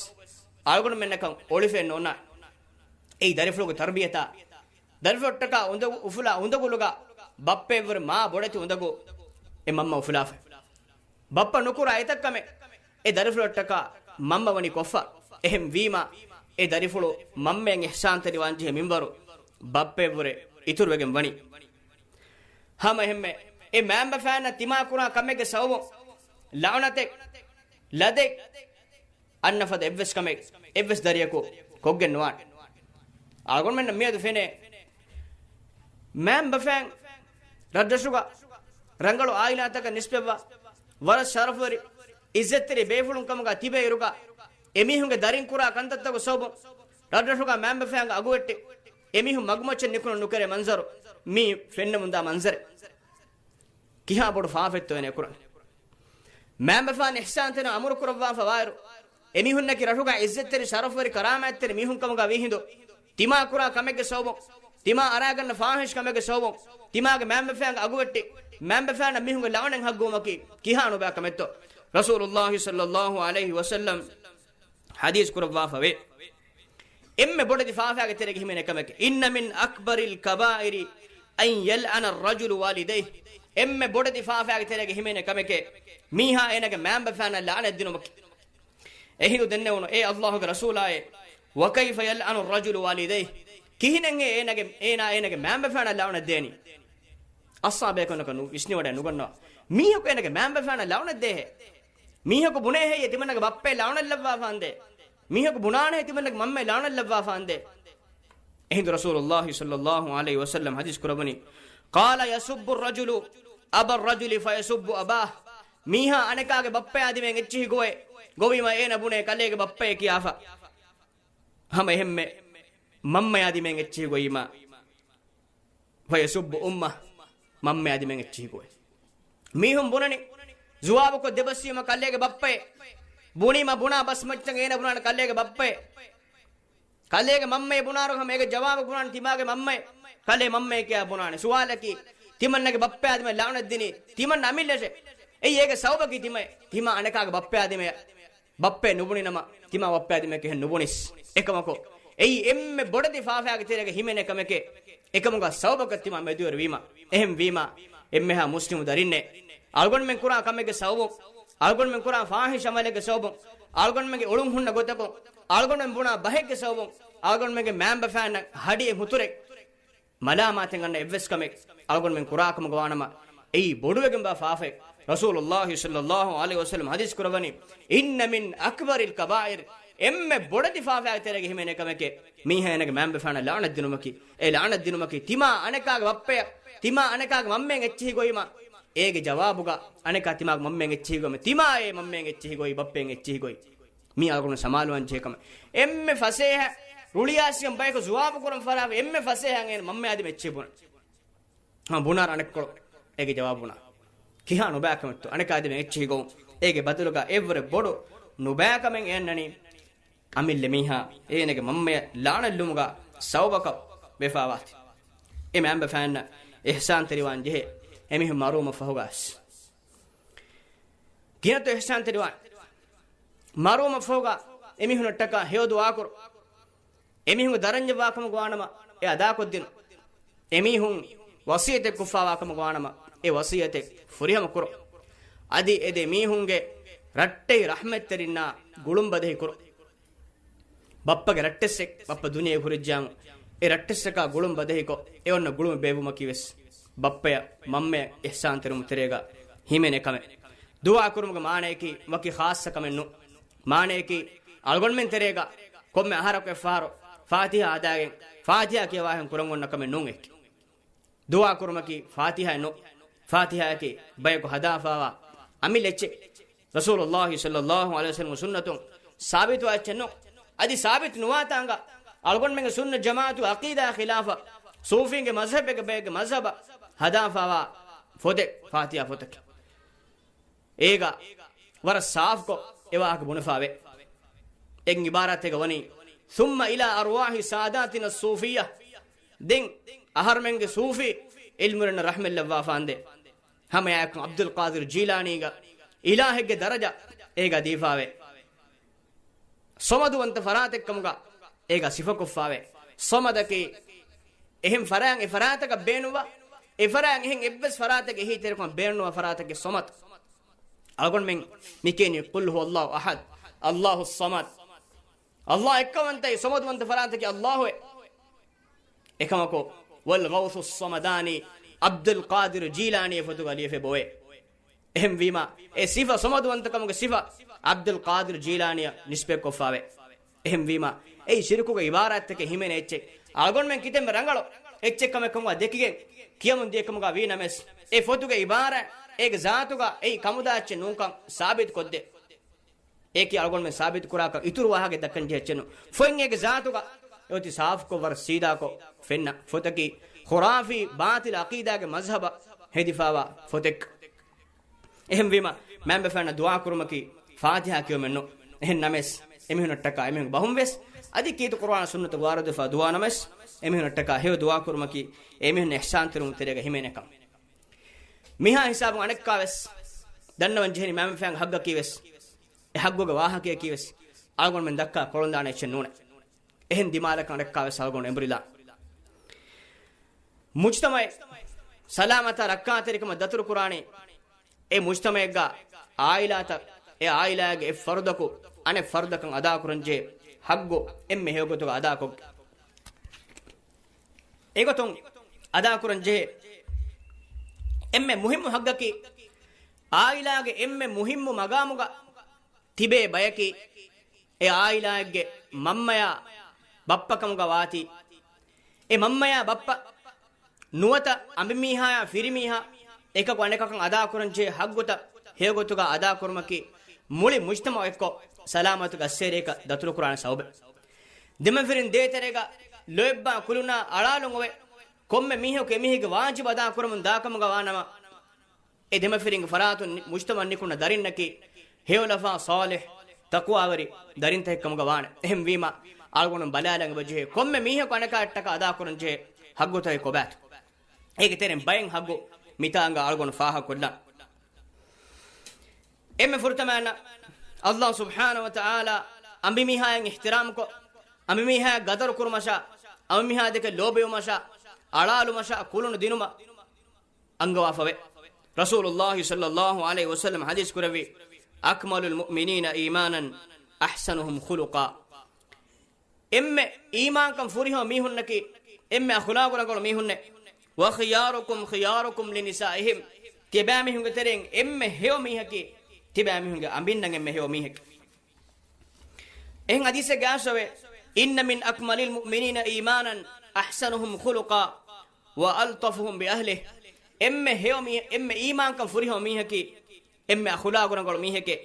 އަޅުގަނޑުމެންނަކަށް އޮޅިފައެއް ނޯންނާނެ. އެއީ ދަރިފުޅުގެ ތަރުބިޔަތާ، ދަރިފުޅަށްޓަކާ އުނދަގޫ އުފުލާ އުނދަގުލުގަ ބައްޕައަށްވުރެ މާ ބޮޑެތި އުނދަގޫ އެ މަންމަ އުފުލާފަ. ބައްޕަ ނުކުރާ އެތައް ކަމެއް އެ ދަރިފުޅަށްޓަކާ މަންމަ ވަނީ ކޮށްފަ. އެހެން ވީމާ، އެ ދަރިފުޅު މަންމައަށް އިޙްސާންތެރިވާންޖެހޭ މިންވަރު ބައްޕައަށްވުރެ އިތުރުވެގެން ވަނީ. ހަމައެހެންމެ، އެ މައިންބަފައިންނަށް ތިމާކުރާ ކަމެއްގެ ސަބަބުން ލަޢުނަތެއް، ލަދެއް، އަންނަ ފަދަ އެއްވެސް ކަމެއް އެއްވެސް ދަރިޔަކު ކޮށްގެން ނުވާނެ. އަޅުގަނޑުމެންނަށް މިއަދު ފެނޭ، މައިންބަފައިން ރަށްރަށުގަ ރަނގަޅު އާއިލާތަކަށް ނިސްބަތްވާ ވަރަށް ޝަރަފުވެރި ޢިއްޒަތްތެރި ބޭފުޅުން ކަމުގަ ތިބޭ އިރުގަ، އެމީހުންގެ ދަރިން ކުރާ ކަންތައްތަކުގެ ސަބަބުން ރަށްރަށުގަ މައިންބަފައިންގެ އަގުވެއްޓި، އެމީހުން މަގުމައްޗަށް ނިކުނުން ނުކެރޭ މަންޒަރު މި ފެންނަމުންދާ މަންޒަރެއް. ކިހާ ބޮޑު ފާފައެއްތޯ އޭނަ ކުރަނީ؟ މައިންބަފައިން އިޙްސާންތެރި އަމުރު ކުރައްވާފަ ވާއިރު، އެމީހުންނަކީ ރަށުގަ ޢިއްޒަތްތެރި ޝަރަފުވެރި ކަރާމާތްތެރި މީހުން ކަމުގަ ވީހިނދު، ތިމާ ކުރާ ކަމެއްގެ ސަބަބުން، ތިމާ އަރާގަންނަ ފާޙިޝް ކަމެއްގެ ސަބަބުން، ތިމާގެ މައިންބަފައިންގެ އަގުވެއްޓި، މައިންބަފައިންނަށް މީހުންގެ ލަޢުނަތް ހައްގުވުމަކީ ކިހާ ނުބައި ކަމެއްތޯ؟ ރަސޫލުﷲ ޞައްލަﷲ ޢަލައިހި ވަސައްލަމް ޙަދީޘް ކުރައްވާފަ ވޭ. އެންމެ ބޮޑެތި ފާފައިގެ ތެރޭގަ ހިމެނޭ ކަމެކޭ. إن من أكبر الكبائر أن يلعن الرجل والديه. އެންމެ ބޮޑެތި ފާފައިގެ ތެރޭގަ ހިމެނޭ ކަމެކޭ، މީހާ އޭނާގެ މައިންބަފައިންނަށް ލަޢުނަތް ދިނުމަކީ. އެހިނދު ދެންނެވުނު، އޭ ﷲ ގެ ރަސޫލާއޭ، وكيف يلعن الرجل والديه؟ ކިހިނެއްހޭ އޭނާގެ، އޭނާ އޭނާގެ މައިންބަފައިންނަށް ލަޢުނަތް ދޭނީ؟ އަޞްޙާބޭކަލުންނަކަށް ނު-، ވިސްނިވަޑައެއް ނުގަންނަވާ. މީހަކު އޭނާގެ މައިންބަފައިންނަށް ލަޢުނަތް ދޭހޭ؟ މީހަކު ބުނޭހޭ ތިމަންނަގެ ބައްޕައަށް ލަޢުނަތް ލައްވާފާނދޭ؟ މީހަކު ބުނާނެހޭ ތިމަންނަގެ މަންމައަށް ލަޢުނަތް ލައްވާފާނދޭ؟ އެހިނދު ރަސޫލުﷲ ޞައްލަﷲ ޢަލައިހި ވަސައްލަމް ޙަދީޘް ކުރައްވަނީ، قال يسب الرجل أبا الرجل فيسب أباه. މީހާ އަނެކާގެ ބައްޕަޔާ ދިމާއަށް އެއްޗިހި ގޮވޭ، ގޮވީމަ އޭނަ ބުނޭ ކަލޭގެ ބައްޕައޭ ކިޔާފަ. ހަމަ އެހެންމެ މަންމަޔާ ދިމެން އެއްޗިހި ގޮތް އިމާ، ފަޔަސުއްބު އުއްމަ، މަންމަޔާ ދިމެން އެއްޗިހި ގޮތް. މީހުން ބުނަނީ، ޖުވާބުކޮށް ދެބަސްވީމަ ކަލޭގެ ބައްޕައޭ. ބުނީމަ ބުނާ ބަސް މައްޗަށް އޭނަ ބުނާނެ ކަލޭގެ ބައްޕައޭ. ކަލޭގެ މަންމައޭ ބުނާރު ހަމަ އޭގެ ޖަވާބު ބުނާނެ ތިމާގެ މަންމައޭ. ކަލޭ މަންމަޔޭ ކިޔާ ބުނާނެ. ސުވާލަކީ، ތިމަންނަގެ ބައްޕަޔާ ދިމަ ލަޢުނަތް ދިނީ ތިމަންނަ އަމިއްލަށޭ. އެއީ އޭގެ ސަބަބަކީ ތިމަ، ތިމާ އަނެކާގެ ބައްޕަޔާ ދިމަޔަށް. ބައްޕައެއް ނުބުނި ނަމަ، ތިމާ ބައްޕަޔާ ދިމަޔަކީ އެހެން ނުބުނިސް. އެކަމަކު، އެއީ އެންމެ ބޮޑެތި ފާފައިގެ ތެރޭގަ ހިމެނޭ ކަމެކޭ. އެކަމުގަ ސަބަބަކަށް ތިމާ މެދުވެރިވީމަ. އެހެންވީމަ، އެންމެހާ މުސްލިމު ދަރިންނޭ، އަޅުގަނޑުމެން ކުރާ ކަމެއްގެ ސަބަބުން، އަޅުގަނޑުމެން ކުރާ ފާޙިޝް ޢަމަލެއްގެ ސަބަބުން، އަޅުގަނޑުމެންގެ އޮޅުން ހުންނަ ގޮތަކުން، އަޅުގަނޑުމެން ބުނާ ބަހެއްގެ ސަބަބުން، އަޅުގަނޑުމެންގެ މައިންބަފައިންނަށް ހަޑިއެއް ހުތުރެއް، މަލާމާތެއް އަންނަ އެއްވެސް ކަމެއް އަޅުގަނޑުމެން ކުރާ ކަމުގަ ވާނަމަ، އެއީ ބޮޑުވެގެންވާ ފާފައެއް. ރަސޫލުﷲ ޞައްލަﷲ ޢަލައިހި ވަސައްލަމަ ޙަދީޘް ކުރައްވަނީ، "އިންނަ މިން އަކްބަރިލް ކަބާއިރް"، އެންމެ ބޮޑެތި ފާފައިގެ ތެރޭގަ ހިމެނޭ ކަމެކޭ، މީހާ އޭނަގެ މައިންބަފައިންނަށް ލަޢުނަތް ދިނުމަކީ. އެ ލަޢުނަތް ދިނުމަކީ ތިމާ އަނެކާގެ ބައްޕަޔަށް، ތިމާ އަނެކާގެ މަންމައެއް އެއްޗިހި ގޮތް އިމާ، އޭގެ ޖަވާބުގަ އަނެކާ ތިމާގެ މަންމައެއް އެއްޗިހި ގޮތް، ތިމާއޭ މަންމައެއް އެއްޗިހި ގޮތް، ބައްޕައެއް އެއްޗިހި ގޮތް. މީ އަޅުގަނޑު ސަމާލުވާން ޖެހޭ ކަމެއް. އެންމެ ފަސޭހަ ރުޅިއާސިގަނޑު ބަޔަކު ޖުވާބު ކުރަން ފަރާފަ، އެންމެ ފަސޭހަ އޭނަ މަންމަޔާ ދިމަ އެއްޗިހި ބުނާ. ހަމަ ބުނާރަ އަނެއްކޮޅު އޭގެ ޖަވާބު ބުނާ. ކިހާ ނުބައިކަމެއްތޯ އަނެކާ ދިމަ އެއްޗިހި ގޮތް. އޭގެ ބަދަލުގަ އެއްވަރެއް ބޮޑު ނުބައިކަމެއް އެ އަންނަނީ. އަމިއްލަ މީހާ އޭނަގެ މަންމަޔަށް ލަޢުނަތް ލުމުގަ ސަބަބަކަށް ވެފާވާތީ. އެ މައިންބަފައިންނަށް އިޙްސާންތެރިވާން ޖެހޭ އެމީހުން މަރުވުމަށް ފަހުގަސް. ގިނަތޯ އިޙްސާންތެރިވާން؟ މަރުވުމަށްފަހުގަ އެމީހުނަށްޓަކާ ހެޔޮ ދުޢާކުރު. އެމީހުންގެ ދަރަންޏަށްވާކަމުގަ ވާނަމަ އެ އަދާކޮށްދިނު. އެމީހުން ވަޞިއްޔަތެއް ކޮށްފާވާކަމުގަ ވާނަމަ އެ ވަޞިއްޔަތެއް ފުރިހަމަ ކުރު. އަދި އެ ދެ މީހުންގެ ރައްޓެހި ރަޙްމަތްތެރިންނާ ގުޅުން ބަދަހި ކުރު. ބައްޕަގެ ރައްޓެއްސެއް، ބައްޕަ ދުނިޔެ ހުރެއްޖާމު އެ ރައްޓެއްސަކާ ގުޅުން ބަދަހިކޮށް، އެ އޮންނަ ގުޅުމެއް ބޭއްވުމަކީ ވެސް ބައްޕަޔަށް މަންމަޔަށް އިޙްސާންތެރިވުމު ތެރޭގަ ހިމެނޭ ކަމެއް. ދުޢާ ކުރުމުގެ މާނަޔަކީ ވަކި ޚާއްޞަ ކަމެއް ނޫން. މާނަޔަކީ އަޅުގަނޑުމެން ތެރޭގަ ކޮންމެ އަހަރަކު އެއްފަހަރު ފާތިޙާ ހަދާގެން ފާތިޙާ ކިޔަވާހެން ކުރަން އޮންނަ ކަމެއް ނޫން އެކި. ދުޢާ ކުރުމަކީ ފާތިޙާއެއް ނޫން. ފާތިޙާއަކީ ބަޔަކު ހަދާފާވާ އަމިއްލަ އެއްޗެއް. ރަސޫލުﷲ ޞައްލަﷲ ޢަލައިހި ވަސައްލަމަ ސުންނަތުން ސާބިތުވާ އެއްޗެއް ނޫން. އަދި ސާބިތު ނުވާތާނގަ އަޅުގަނޑުމެންގެ ސުންނަ ޖަމާޢަތުގެ ޢަޤީދާ ޚިލާފަށް ސޫފީންގެ މަޒްހަބެއްގެ ބައެއްގެ މަޒްހަބަށް ހަދާފާވާ ފޮދެއް ފާތިޙާ ފޮތަކީ. އޭގަ ވަރަށް ސާފުކޮށް އެ ވާހަކަ ބުނެފާވޭ. އެއް ޢިބާރާތެއްގަ ވަނީ، "ثم إلى أرواح ساداتنا الصوفية." ދެން އަހަރުމެންގެ ޞޫފީ ޢިލްމުވެރިންނަށް ރަޙްމަތްލައްވާފާނދޭ. ހަމައެއާއެކު ޢަބްދުލް ޤާދިރު ޖީލާނީގެ އިލާހެއްގެ ދަރަޖަ އޭގަ ދީފާވޭ. ޞަމަދުވަންތަ ފަރާތެއްކަމުގަ އޭގަ ސިފަކޮށްފާވޭ. ޞަމަދަކީ އެހެން ފަރާތް އެ ފަރާތަކަށް ބޭނުންވާ، އެ ފަރާތް އެހެން އެއްވެސް ފަރާތެއްގެ އެހީތެރިކަމަށް ބޭނުންވާ ފަރާތެއްގެ ޞަމަދު. އަޅުގަނޑުމެން މިކިޔަނީ قل هو الله أحد، الله الصمد. ﷲ އެއްކަވަންތައި ޞަމަދުވަންތަ ފަރާތަކީ ﷲ އޭ. އެކަމަކު، والغوث الصمداني، ޢަބްދުލް ޤާދިރު ޖީލާނީ އެ ފޮތުގަ ލިޔެފަ އޮވޭ. އެހެންވީމަ، އެ ސިފަ، ޞަމަދުވަންތަކަމުގެ ސިފަ ޢަބްދުލް ޤާދިރު ޖީލާނީއަށް ނިސްބަތްކޮށްފާވޭ. އެހެންވީމަ، އެއީ ޝިރުކުގެ ޢިބާރާތްތަކެއް ހިމެނޭ އެއްޗެއް. އަޅުގަނޑުމެން ކިތަންމެ ރަނގަޅު އެއްޗެއް ކަމެއް ކަމުގަ ދެކިގެން ކިޔަމުން ދިޔަކަމުގަ ވީ ނަމަވެސް، އެ ފޮތުގެ ޢިބާރާތް އޭގެ ޒާތުގަ އެއީ ކަމުދާ އެއްޗެއް ނޫންކަން ސާބިތުކޮށްދޭ. އެއީކީ އަޅުގަނޑުމެން ސާބިތުކުރާކަށް އިތުރު ވާހަކައެއް ދައްކަން ޖެހޭ އެއްޗެއް ނޫން. ފޮތް އޭގެ ޒާތުގަ އެއޮތީ ސާފުކޮށް ވަރަށް ސީދާކޮށް ފެންނަ ފޮތަކީ، ޚުރާފީ ބާޠިލް ޢަޤީދާގެ މަޒްހަބަށް ހެދިފާވާ ފޮތެއް. އެހެންވީމަ، މައިންބަފައިންނަށް ދުޢާ ކުރުމަކީ ފާތިޙާ ކިޔުމެއް ނޫން. އެހެން ނަމަވެސް، އެމީހުނަށްޓަކާ އެމީހުން ބަހުން ވެސް، އަދި ކީރިތި ޤުރުއާން ސުންނަތުގެ ވާރިދުވެފާ ދުޢާ ނަމަވެސް، އެމީހުނަށްޓަކާ ހެޔޮ ދުޢާ ކުރުމަކީ އެމީހުން އިޙްސާންތެރިވުމު ތެރޭގަ ހިމެނޭ ކަމެއް. މިހާ ހިސާބުން އަނެއްކާވެސް ދަންނަވަން ޖެހެނީ މައިންބަފައިންގެ ޙައްޤަކީވެސް، އެ ޙައްޤުގެ ވާހަކަޔަކީވެސް އަޅުގަނޑުމެން ދައްކާ ކޮޅުންދާނެ އެއްޗެއް ނޫނޭ. އެހެން ދިމާލަކަށް އަނެއްކާވެސް އަޅުގަނޑު އެނބުރިލާން. މުޖްތަމަޢެއް ސަލާމަތާ ރައްކާތެރިކަމަށް ދަތުރުކުރާނީ އެ މުޖްތަމަޢެއްގަ ޢާއިލާތައް، އެ ޢާއިލާގެ އެއް ފަރުދަކު އަނެއް ފަރުދަކަށް އަދާކުރަންޖެހޭ ޙައްޤު އެންމެ ހެޔޮގޮތުގަ އަދާކޮށް. އެގޮތުން އަދާކުރަން ޖެހޭ އެންމެ މުހިއްމު ޙައްޤަކީ، ޢާއިލާގެ އެންމެ މުހިއްމު މަގާމުގަ ތިބޭ ބަޔަކީ، އެ ޢާއިލާއެއްގެ މަންމަޔާ ބައްޕަކަމުގަ ވާތީ، އެ މަންމަޔާ ބައްޕަ ނުވަތަ އަނބިމީހާޔާ ފިރިމީހާ އެކަކު އަނެކަކަށް އަދާކުރަން ޖެހޭ ޙައްޤުތައް ހެޔޮގޮތުގަ އަދާކުރުމަކީ، މުޅި މުޖްތަމަޢު އެއްކޮށް ސަލާމަތުގެ އައްސޭރިއަކަށް ދަތުރުކުރާނެ ސަބަބެއް. ދެމަފިރިން ދޭތެރޭގަ ލޯތްބާ ކުލުނާ އަޅާލުން އޮވެ، ކޮންމެ މީހަކު އެމީހެއްގެ ވާޖިބު އަދާކުރަމުން ދާކަމުގަ ވާނަމަ، އެ ދެމަފިރިންގެ ފަރާތުން މުޖްތަމަޢަށް ނިކުންނަ ދަރިންނަކީ ހެޔޮލަފާ ޞާލިޙް ތަޤްވާވެރި ދަރިންތަކެއް ކަމުގަ ވާނެ. އެހެންވީމަ، އަޅުގަނޑު ބަލާލަން އެބަޖެހޭ ކޮންމެ މީހަކު އަނެކާއަށްޓަކާ އަދާކުރަން ޖެހޭ ޙައްގުތަކެއް ކޮބާތޯ؟ އޭގެ ތެރެއިން ބައެއް ޙައްގު މިތާނގަ އަޅުގަނޑު ފާހަގަކޮށްލަން. އެންމެ ފުރަތަމައަށް ﷲ ސުބްޙާނަހޫ ވަތަޢާލާ އަނބިމީހާއަށް އިޙްތިރާމްކޮށް، އަނބިމީހާއަށް ޤަދަރު ކުރުމަށާ، އަނބިމީހާ ދެކެ ލޯބިވުމަށާ، އަޅާލުމަށާ ކުލުނު ދިނުމަށް އަންގަވާފަވޭ. ރަސޫލުﷲ ޞައްލަﷲ ޢަލައިހި ވަސައްލަމަ ޙަދީޘް ކުރެއްވީ، أكمل المؤمنين إيمانا أحسنهم خلقا. އެންމެ އީމާންކަން ފުރިހަމަ މީހުންނަކީ އެންމެ އަޚުލާގު ރަނގަޅު މީހުންނޭ. وخياركم خياركم لنسائهم. ތިބާމީހުންގެ ތެރެއިން އެންމެ ހެޔޮ މީހަކީ ތިބާމީހުންގެ އަނބިންނަށް އެންމެ ހެޔޮ މީހެކޭ. އެހެން ޙަދީޘެއްގައި އައިސްފަވޭ، إن من أكمل المؤمنين إيمانا أحسنهم خلقا وألطفهم بأهله. އެންމެ ހެޔޮ މީ-، އެންމެ އީމާންކަން ފުރިހަމަ މީހަކީ އެންމެ އަޚުލާގު ރަނގަޅު މީހެކޭ،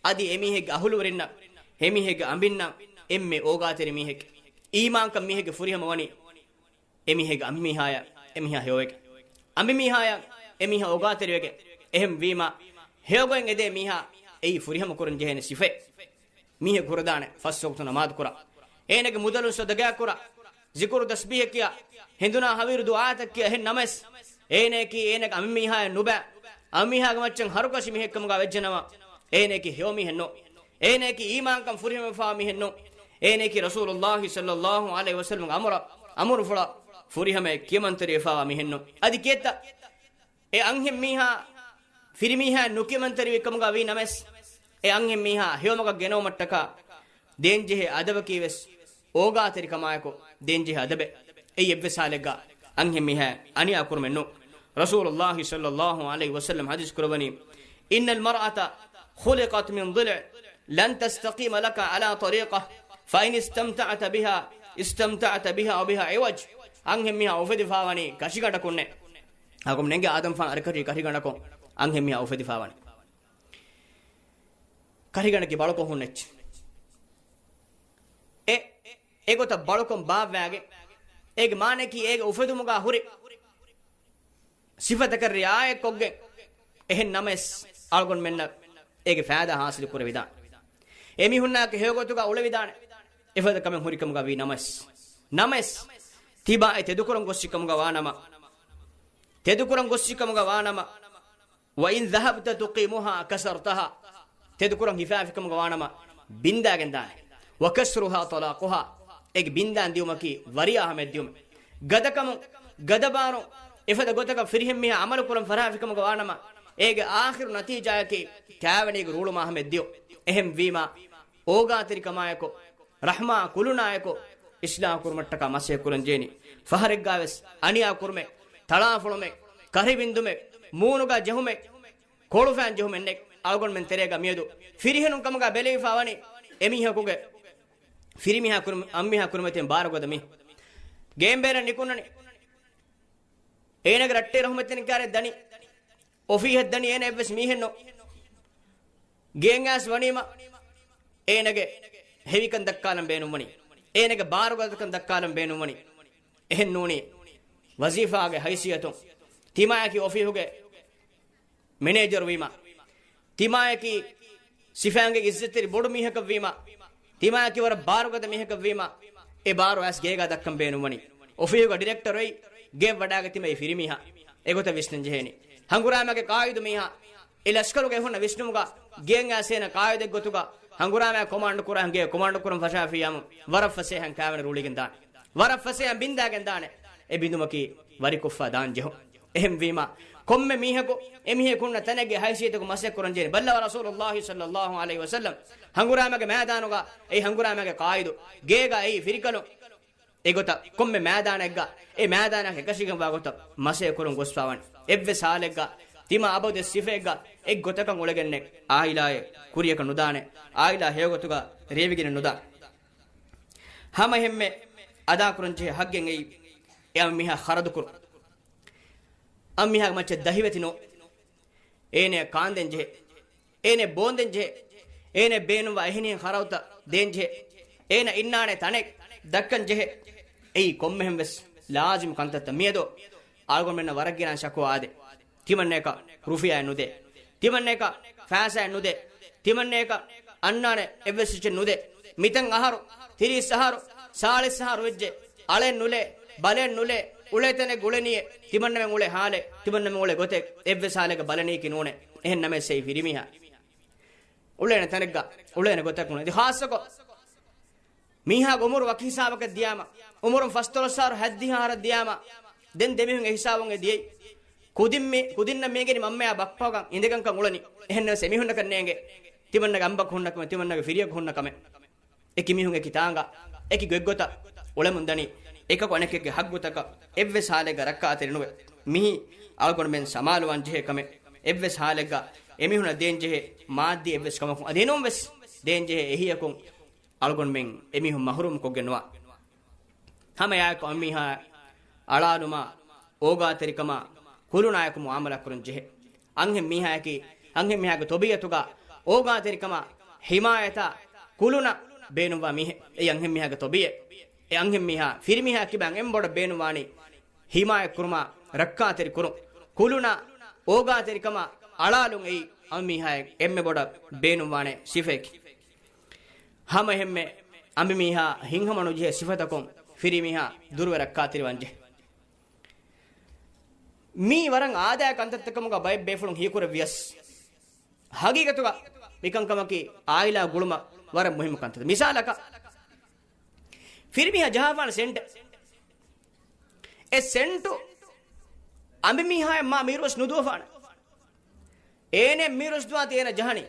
އަދި އެމީހެއްގެ އަހުލުވެރިންނަށް، އެމީހެއްގެ އަނބިންނަށް އެންމެ އޯގާތެރި މީހެކޭ. އީމާންކަން މީހެއްގެ ފުރިހަމަ ވަނީ އެމީހެއްގެ އަނބިމީހާޔަށް އެމީހާ ހެޔޮވެގެން، އަނބިމީހާޔަށް އެމީހާ އޯގާތެރިވެގެން. އެހެން ވީމާ، ހެޔޮގޮތް އެދޭ މީހާ އެއީ ފުރިހަމަ ކުރަން ޖެހޭނެ ސިފައެއް. މީހަކު ހުރެދާނެ ފަސް ވަގުތު ނަމާދު ކުރާ، އޭނަގެ މުދަލުން ޞަދަގާ ކުރާ، ޒިކުރު ތަސްބީޙަ ކިޔާ، ހެނދުނާ ހަވީރު ދުޢާތައް ކިޔާ، އެހެން ނަމަވެސް، އޭނައަކީ އޭނަގެ އަނބިމީހާޔަށް ނުބައި، އަނބިމީހާގެ މައްޗަށް ހަރުކަށި މީހެއްކަމުގަ ވެއްޖެނަމަ، އޭނައަކީ ހެޔޮ މީހެއް ނޫން. އޭނައަކީ އީމާންކަން ފުރިހަމަވެފާވާ މީހެއް ނޫން. އޭނައަކީ ރަސޫލުﷲ ޞައްލަﷲ ޢަލައިހި ވަސައްލަމަގެ އަމުރަށް، އަމުރުފުޅަށް ފުރިހަމައަށް ކިޔަމަންތެރިވެފާވާ މީހެއް ނޫން. އަދި ކިއެއްތަ؟ އެ އަންހެން މީހާ ފިރިމީހާ ނުކިޔަމަންތެރިވި ކަމުގަ ވީ ނަމަވެސް، އެ އަންހެން މީހާ ހެޔޮމަގަށް ގެނައުމަށްޓަކާ ދޭންޖެހޭ އަދަބަކީ ވެސް އޯގާތެރިކަމާއެކު ދޭންޖެހޭ އަދަބެއް. އެއީ އެއްވެސް ހާލެއްގަ އަންހެން މީހާ އަނިޔާ ކުރުމެއް ނޫން. ރަސޫލުﷲ ޞައްލަﷲ ޢަލައިހި ވަސައްލަމަ ޙަދީޘް ކުރައްވަނީ، إن المرأة خلقت من ضلع لن تستقيم لك على طريقة فإن استمتعت بها استمتعت بها وبها عوج. އަންހެން މީހާ އުފެދިފާވަނީ ކަށިގަނޑަކުންނޭ. އަގުމް ނެނގެ އާދަމްފާން އަރިކަށީ ކަށިގަނޑަކުން އަންހެން މީހާ އުފެދިފާވަނީ. ކަށިގަނޑަކީ ބަޅުކޮށް ހުންނަ އެއްޗެއް. އެ، އެގޮތަށް ބަޅުކޮށް ބާއްވާގެން، އޭގެ މާނައަކީ އޭގެ އުފެދުމުގަ ހުރި ސިފަތަކަށް ރިޢާޔަތްކޮށްގެން، އެހެން ނަމަވެސް އަޅުގަނޑުމެންނަށް އޭގެ ފައިދާ ޙާޞިލު ކުރެވިދާނެ. އެމީހުންނާއެކު ހެޔޮގޮތުގަ އުޅެވިދާނެ. އެފަދަ ކަމެއް ހުރިކަމުގަ ވީ ނަމަވެސް، ނަމަވެސް ތިބާ އެ ތެދުކުރަން ގޮއްސިކަމުގަ ވާނަމަ، ތެދުކުރަން ގޮއްސިކަމުގަ ވާނަމަ، وإن ذهبت تقيمها كسرتها. ތެދުކުރަން ހިފާފިކަމުގަ ވާނަމަ، ބިންދާގެން ދާނެ. وكسرها طلاقها. އޭގެ ބިންދާން ދިއުމަކީ ވަރިޔާ ހަމައަށް ދިއުމެއް. ގަދަކަމުން، ގަދަބާރުން، އެފަދަ ގޮތަކަށް ފިރިހެން މީހާ ޢަމަލު ކުރަން ފަށާފިކަމުގަ ވާނަމަ، އޭގެ އާޚިރު ނަތީޖާއަކީ ކާވެނީގެ ރޫޅުމާ ހަމައަށް ދިއުން. އެހެން ވީމާ، އޯގާތެރިކަމާއެކު، ރަޙްމާ ކުލުނާއެކު އިޞްލާޙު ކުރުމަށްޓަކާ މަސައްކަތް ކުރަން ޖެހެނީ. ފަހަރެއްގަވެސް އަނިޔާ ކުރުމެއް، ތަޅާފޮޅުމެއް، ކަރިބިންދުމެއް، މޫނުގަ ޖެހުމެއް، ކޮޅުފައިން ޖެހުމެއް ނެތް. އަޅުގަނޑުމެން ތެރޭގަ މިއަދު ފިރިހެނުން ކަމުގަ ބެލެވިފާ ވަނީ އެމީހަކުގެ ފިރިމީހާ ކުރި-، އަނބިމީހާ ކުރިމަތިން ބާރުގަދަ މީހެއް. ގޭން ބޭރަށް ނިކުންނަނީ. އޭނަގެ ރައްޓެހި ރަޙުމަތްތެރިން ކާރެއް ދަނީ. އޮފީހަށް ދަނީ އޭނަ އެއްވެސް މީހެއް ނޫން. ގޭން އައިސް ވަނީމަ، އޭނަގެ ހެވިކަން ދައްކާލަން ބޭނުންވަނީ. އޭނަގެ ބާރުގަދަކަން ދައްކާލަން ބޭނުންވަނީ. އެހެން ނޫނީ، ވަޒީފާގެ ހައިސިއްޔަތުން ތިމާޔަކީ އޮފީހުގެ މެނޭޖަރު ވީމަ، ތިމާޔަކީ ސިފައިންގެ އިއްޒަތްތެރި ބޮޑު މީހަކަށް ވީމަ، ތިމާޔަކީ ވަރަށް ބާރުގަދަ މީހަކަށް ވީމަ، އެ ބާރު އައިސް ގޭގަ ދައްކަން ބޭނުންވަނީ. އޮފީހުގަ ޑިރެކްޓަރު އެއީ، ގެއަށް ވަޑާގަތީމަ އެއީ ފިރިމީހާ. އެގޮތަށް ވިސްނަން ޖެހޭނީ. ހަނގުރާމަގެ ޤާއިދު މީހާ، އެ ލަޝްކަރުގައި ހުންނަ ވިސްނުމުގަ ގެއަށް އައިސް އޭނަ ޤާއިދެއްގޮތުގަ ހަނގުރާމައި ކޮމާންޑު ކުރާ ހިނގޭ، ކޮމާންޑު ކުރަން ފަށާފިއްޔާމު ވަރަށް ފަސޭހައިން ކާވެނި ރޫޅިގެން ދާނެ. ވަރަށް ފަސޭހައިން ބިންދާގެން ދާނެ. އެ ބިނދުމަކީ ވަރިކޮށްފަ ދާން ޖެހުން. އެހެންވީމަ، ކޮންމެ މީހަކު އެމީހަކު ހުންނަ ތަނެއްގެ ހައިސިއްޔަތަކު މަސައްކަތް ކުރަން ޖެހޭނެ. ބައްލަވާ ރަސޫލުﷲ ޞައްލަﷲ ޢަލައިހި ވަސައްލަމް ހަނގުރާމަގެ މައިދާނުގަ އެއީ ހަނގުރާމަގެ ޤާއިދު، ގޭގަ އެއީ ފިރިކަލުން. އެގޮތަށް ކޮންމެ މައިދާނެއްގަ އެ މައިދާނަށް އެކަށީގެންވާ ގޮތަށް މަސައްކަތް ކުރަން ގޮސްފާވަނީ. އެއްވެސް ހާލެއްގަ ތިމާ އަބަދު ސިފައެއްގަ އެއްގޮތަކަށް އުޅެގެންނެއް އާއިލާއެއް ކުރިޔަކަށް ނުދާނެ. އާއިލާ ހެޔޮގޮތުގަ ރޭވިގެނެއް ނުދާނެ. ހަމަ އެހެންމެ އަދާކުރަން ޖެހޭ ޙައްޤެއް އެއީ އެ އަނބިމީހާ ޚަރަދުކުރުން. އަނބިމީހާގެ މައްޗަށް ދަހިވެތި ނޫން. އޭނަޔަށް ކާންދޭން ޖެހޭ. އޭނަޔަށް ބޯންދޭން ޖެހޭ. އޭނަޔަށް ބޭނުންވާ އެހެނިހެން ޚަރަދުތައް ދޭން ޖެހޭ. އޭނަ އިންނާނެ ތަނެއް ދައްކަން ޖެހޭ. އެއީ ކޮންމެހެން ވެސް ލާޒިމް ކަންތައްތައް. މިއަދު އަޅުގަނޑުމެންނަށް ވަރަށް ގިނަ ޝަކުވާ އާދެ. ތިމަންނަޔަކަށް ރުފިޔާއެއް ނުދޭ. ތިމަންނަޔަކަށް ފައިސާއެއް ނުދޭ. ތިމަންނަޔަކަށް އަންނާނެ އެއްވެސް އެއްޗެއް ނުދޭ. މިތަން އަހަރު، ތިރީސް އަހަރު، ސާޅީސް އަހަރު ވެއްޖެ. އަޅެއް ނުލޭ، ބަލެއް ނުލޭ، އުޅޭ ތަނެއް އުޅެނީއޭ. ތިމަންނަމެން އުޅޭ ހާލެއް، ތިމަންނަމެން އުޅޭ ގޮތެއް އެއްވެސް ހާލެއްގަ ބަލަނީކީ ނޫނޭ. އެހެން ނަމަވެސް އެއީ ފިރިމީހާ އުޅޭނެ ތަނެއްގަ އުޅޭނެ ގޮތަކުން. އަދި ޚާއްޞަކޮށް މީހާގެ އުމުރު ވަކި ހިސާބަކަށް ދިޔާމަ، އުމުރުން ފަސްދޮޅަސް އަހަރު ހަތްދިހަ އަހަރަށް ދިޔާމަ، ދެން ދެމީހުން އެ ހިސާބުން އެ ދިޔައީ. ކުދިން މި، ކުދިންނަށް މީގެނި މަންމަޔާ ބައްޕަގަން އިނދެގަންކަން އުޅަނީ. އެހެންނަމަވެސް އެމީހުންނަކަށް ނޭނގޭ. ތިމަންނަގެ އަނބަކު ހުންނަ ކަމެއް، ތިމަންނަގެ ފިރިޔަކު ހުންނަ ކަމެއް. އެކި މީހުން އެކި ތާނގަ، އެކި ގޮތްގޮތަށް އުޅެމުން ދަނީ. އެކަކު އަނެކެއްގެ ހައްގުތަކަށް އެއްވެސް ހާލެއްގަ ރައްކާތެރި ނުވޭ. މިއީ އަޅުގަނޑުމެން ސަމާލުވާން ޖެހޭ ކަމެއް. އެއްވެސް ހާލެއްގަ އެމީހުނަށް ދޭން ޖެހޭ މާއްދީ އެއްވެސް ކަމަކުން އަދި އެނޫން ވެސް ދޭން ޖެހޭ އެހީއަކުން އަޅުގަނޑުމެން އެމީހުން މަހުރޫމް ކޮށްގެން ނުވާ. ހަމައެއާއެކު އަނބިމީހާ އަޅާލުމާ، އޯގާތެރިކަމާ، ކުލުނާއެކު މުއާމަލާ ކުރަން ޖެހޭ. އަންހެން މީހާއަކީ، އަންހެން މީހާގެ ތޮބީއަތުގަ އޯގާތެރިކަމާ، ހިމާޔަތާ، ކުލުނަށް ބޭނުންވާ މީހެއް. އެއީ އަންހެން މީހާގެ ތޮބީއެއް. އެ އަންހެން މީހާ ފިރިމީހާ ކިބައިން އެންމެ ބޮޑަށް ބޭނުންވާނީ ހިމާޔަތް ކުރުމާ، ރައްކާތެރި ކުރުން. ކުލުނަށް އޯގާތެރިކަމާ އަޅާލުން އެއީ އަނބިމީހާއަށް އެންމެ ބޮޑަށް ބޭނުންވާނެ ސިފައަކީ. ހަމައެހެންމެ އަނބިމީހާ ހިތްހަމަ ނުޖެހޭ ސިފަތަކުން ފިރިމީހާ ދުރުވެ ރައްކާތެރިވާން ޖެހޭ. މީ ވަރަށް އާދައިގެ ކަންތައްތަކުގަ ބައެއް ބޭފުޅުން ހީކުރެއްވިޔަސް، ހަގީގަތުގަ މިކަންކަމަކީ އާއިލާ ގުޅުމަށް ވަރަށް މުހިއްމު ކަންތައް. މިސާލަކަށް، ފިރިމީހާ ޖަހާފާނެ ސެންޓެއް. އެ ސެންޓު އަނބިމީހާއަށް މާ މީރުވެސް ނުދުވަފާނެ. އޭނަ މީރުވެސް ދުވާތީ އޭނަ ޖަހަނީ.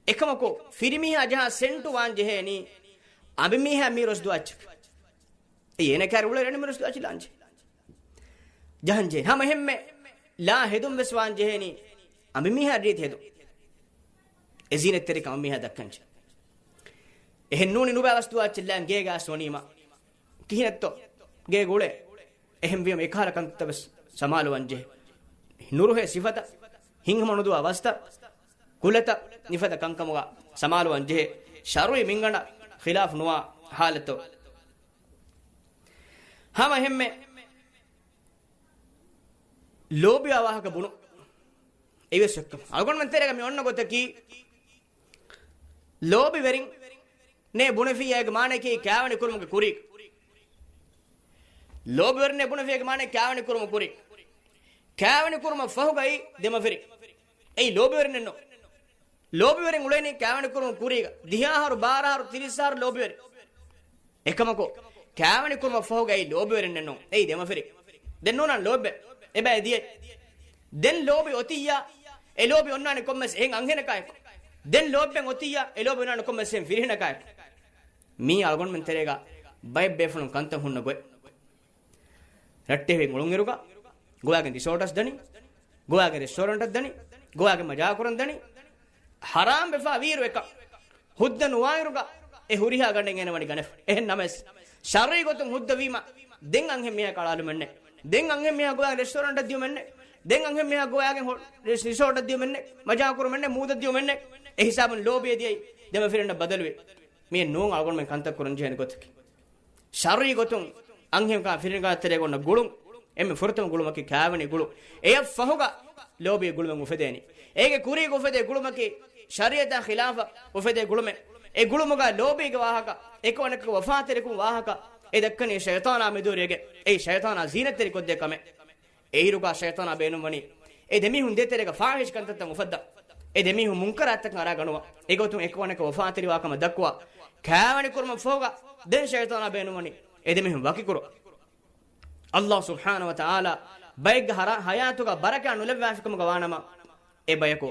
އެކަމަކު، ފިރިމީހާ ޖަހާ ސެންޓު ވާން ޖެހޭނީ އަނބިމީހާ މީރުވެސް ދުވާ އެއްޗަކަށް. އެ އޭނަ ކާރި އުޅޭ ރަނި މީރުވެސް ދުވާ އެއްޗެއް ލާން ޖެހޭ. ޖަހަން ޖެހޭ. ހަމަ އެހެންމެ ލާ ހެދުން ވެސް ވާން ޖެހޭނީ އަނބިމީހާ ރީތި ހެދުން. އެ ޒީނަތްތެރިކަން އަނބިމީހާ ދައްކަން ޖެހޭ. އެހެން ނޫނީ ނުބައި ވަސް ދުވާ އެއްޗެއް ލާން ގޭގަ އައިސް ވަނީމަ. ކިހިނެއްތޯ؟ ގޭގަ އުޅޭ. އެހެންވީމަ އެކަހަލަ ކަންތައް ވެސް ސަމާލުވާން ޖެހޭ. ނުރުހޭ ސިފަތައް، ހިތްހަމަ ނުދުވާ ވަސްތައް، ކުލަތައް މިފަދަ ކަންކަމުގަ ސަމާލުވާން ޖެހޭ. ޝަރުޢީ މިންގަނޑަށް ޚިލާފު ނުވާ ހާލަތު. ހަމަ އެހެންމެ ލޯބިވާ ވާހަކަ ބުނު. އެވެސް އެއްކަމަށް އަޅުގަނޑުމެން ތެރޭގަ މި އޮންނަ ގޮތަކީ، ލޯބިވެރިންނޭ ބުނެފިއްޔާގެ މާނައަކީ ކާވެނި ކުރުމުގެ ކުރީ. ލޯބިވެރިންނޭ ބުނެފިއްޔާގެ މާނައަކީ ކާވެނި ކުރުމުގެ ކުރީ. ކާވެނި ކުރުމަށް ފަހުގައި ދެމަފިރިން. އެއީ ލޯބިވެރިންނެއް ނޫން. ލޯބިވެރިން އުޅެނީ ކާވެނި ކުރުމުގެ ކުރީގަ. ދިހަ އަހަރު، ބާރަ އަހަރު، ތިރީސް އަހަރު ލޯބިވެރި. އެކަމަކު، ކާވެނި ކުރުމަށް ފަހުގައި ލޯބިވެރިންނެއް ނޫން. އެއީ ދެމަފިރި. ދެން ނޫނާނެ ލޯބި. އެބައި ދިޔައީ. ދެން ލޯބި އޮތިއްޔާ، އެ ލޯބި އޮންނާނެ ކޮންމެސް އެހެން އަންހެނަކާއެކު. ދެން ލޯބި އޮތިއްޔާ، އެ ލޯބި އޮންނާނެ ކޮންމެސް އެހެން ފިރިހެނަކާއެކު. މީ އަޅުގަނޑުމެން ތެރޭގަ ބައެއް ބޭފުޅުން ކަންތައް ހުންނަ ގޮތް. ރައްޓެހި އުޅުންއިރުގަ، ގޮވާގެން ރިސޯޓަސް ދަނީ، ގޮވާގެން ރެސްޓޯރެންޓަށް ދަނީ، ގޮވާގެން މަޖާކުރަން ދަނީ، ހަރާމް ވެފާ ވީއިރު އެކަން. ހުއްދަ ނުވާއިރުގަ އެ ހުރިހާ ގަނޑެއް އޭނަ ވަނީ ގަނެފަ. އެހެން ނަމަވެސް، ޝަރުޢީ ގޮތުން ހުއްދަ ވީމަ، ދެން އަންހެން މީހާ އަޅާލުމެއްނެއް. ދެން އަންހެން މީހާ ގޮވާގެން ރެސްޓޯރެންޓަށް ދިޔުމެއްނެއް. ދެން އަންހެން މީހާ ގޮވާގެން ހޮ-، ރެސް-، ރިސޯޓަށް ދިޔުމެއްނެއް. މަޖާކުރުމެއްނެއް، މޫދަށް ދިޔުމެއްނެއް. އެ ހިސާބުން ލޯބިއެއް ދިޔައީ ދެމަފިރިންނަށް ބަދަލުވި. މިއެއް ނޫން އަޅުގަނޑުމެން ކަންތައް ކުރަން ޖެހޭނެ ގޮތަކީ. ޝަރުޢީ ގޮތުން އަންހެންކާ ފިރިންގާ ތެރޭގަ އޮންނަ ގުޅުން، އެންމެ ފުރަތަމަ ގުޅުމަކީ ކާވެނި ގުޅުން. އެޔަށް ފަހުގަ ލޯބީ ގުޅުމެއް އުފެދޭނީ. އޭގެ ކުރީގަ އުފެދޭ ގުޅުމަކީ ޝަރީޢަތާ ޚިލާފަށް އުފެދޭ ގުޅުމެއް. އެ ގުޅުމުގަ ލޯބީގެ ވާހަކަ، އެކަމަކު ވަފާތެރިކުން ވާހަކަ، އެ ދައްކަނީ ޝައިޠާނާ މެދުވެރިވެގެން. އެއީ ޝައިޠާނާ ޒީނަތްތެރި ކޮށްދޭ ކަމެއް. އެއިރުގަ ޝައިޠާނާ ބޭނުންވަނީ އެ ދެމީހުން ދޭތެރޭގަ ފާޙިޝް ކަންތައްތައް އުފައްދަން. އެ ދެމީހުން މުންކަރާތްތަކަށް އަރާ ގަނުވަން. އެގޮތުން އެކަމަކު ވަފާތެރިވާ ކަމަށް ދައްކުވާ. ކާވެނި ކުރުމަށް ފަހުގަ ދެން ޝައިޠާނާ ބޭނުންވަނީ އެ ދެމީހުން ވަކިކުރުން. ﷲ ސުބްޙާނަހޫ ވަތަޢާލާ ބައެއްގެ ހަރާ-، ޙަޔާތުގަ ބަރަކާތް ނުލައްވާފިކަމުގަ ވާނަމަ، އެ ބަޔަކު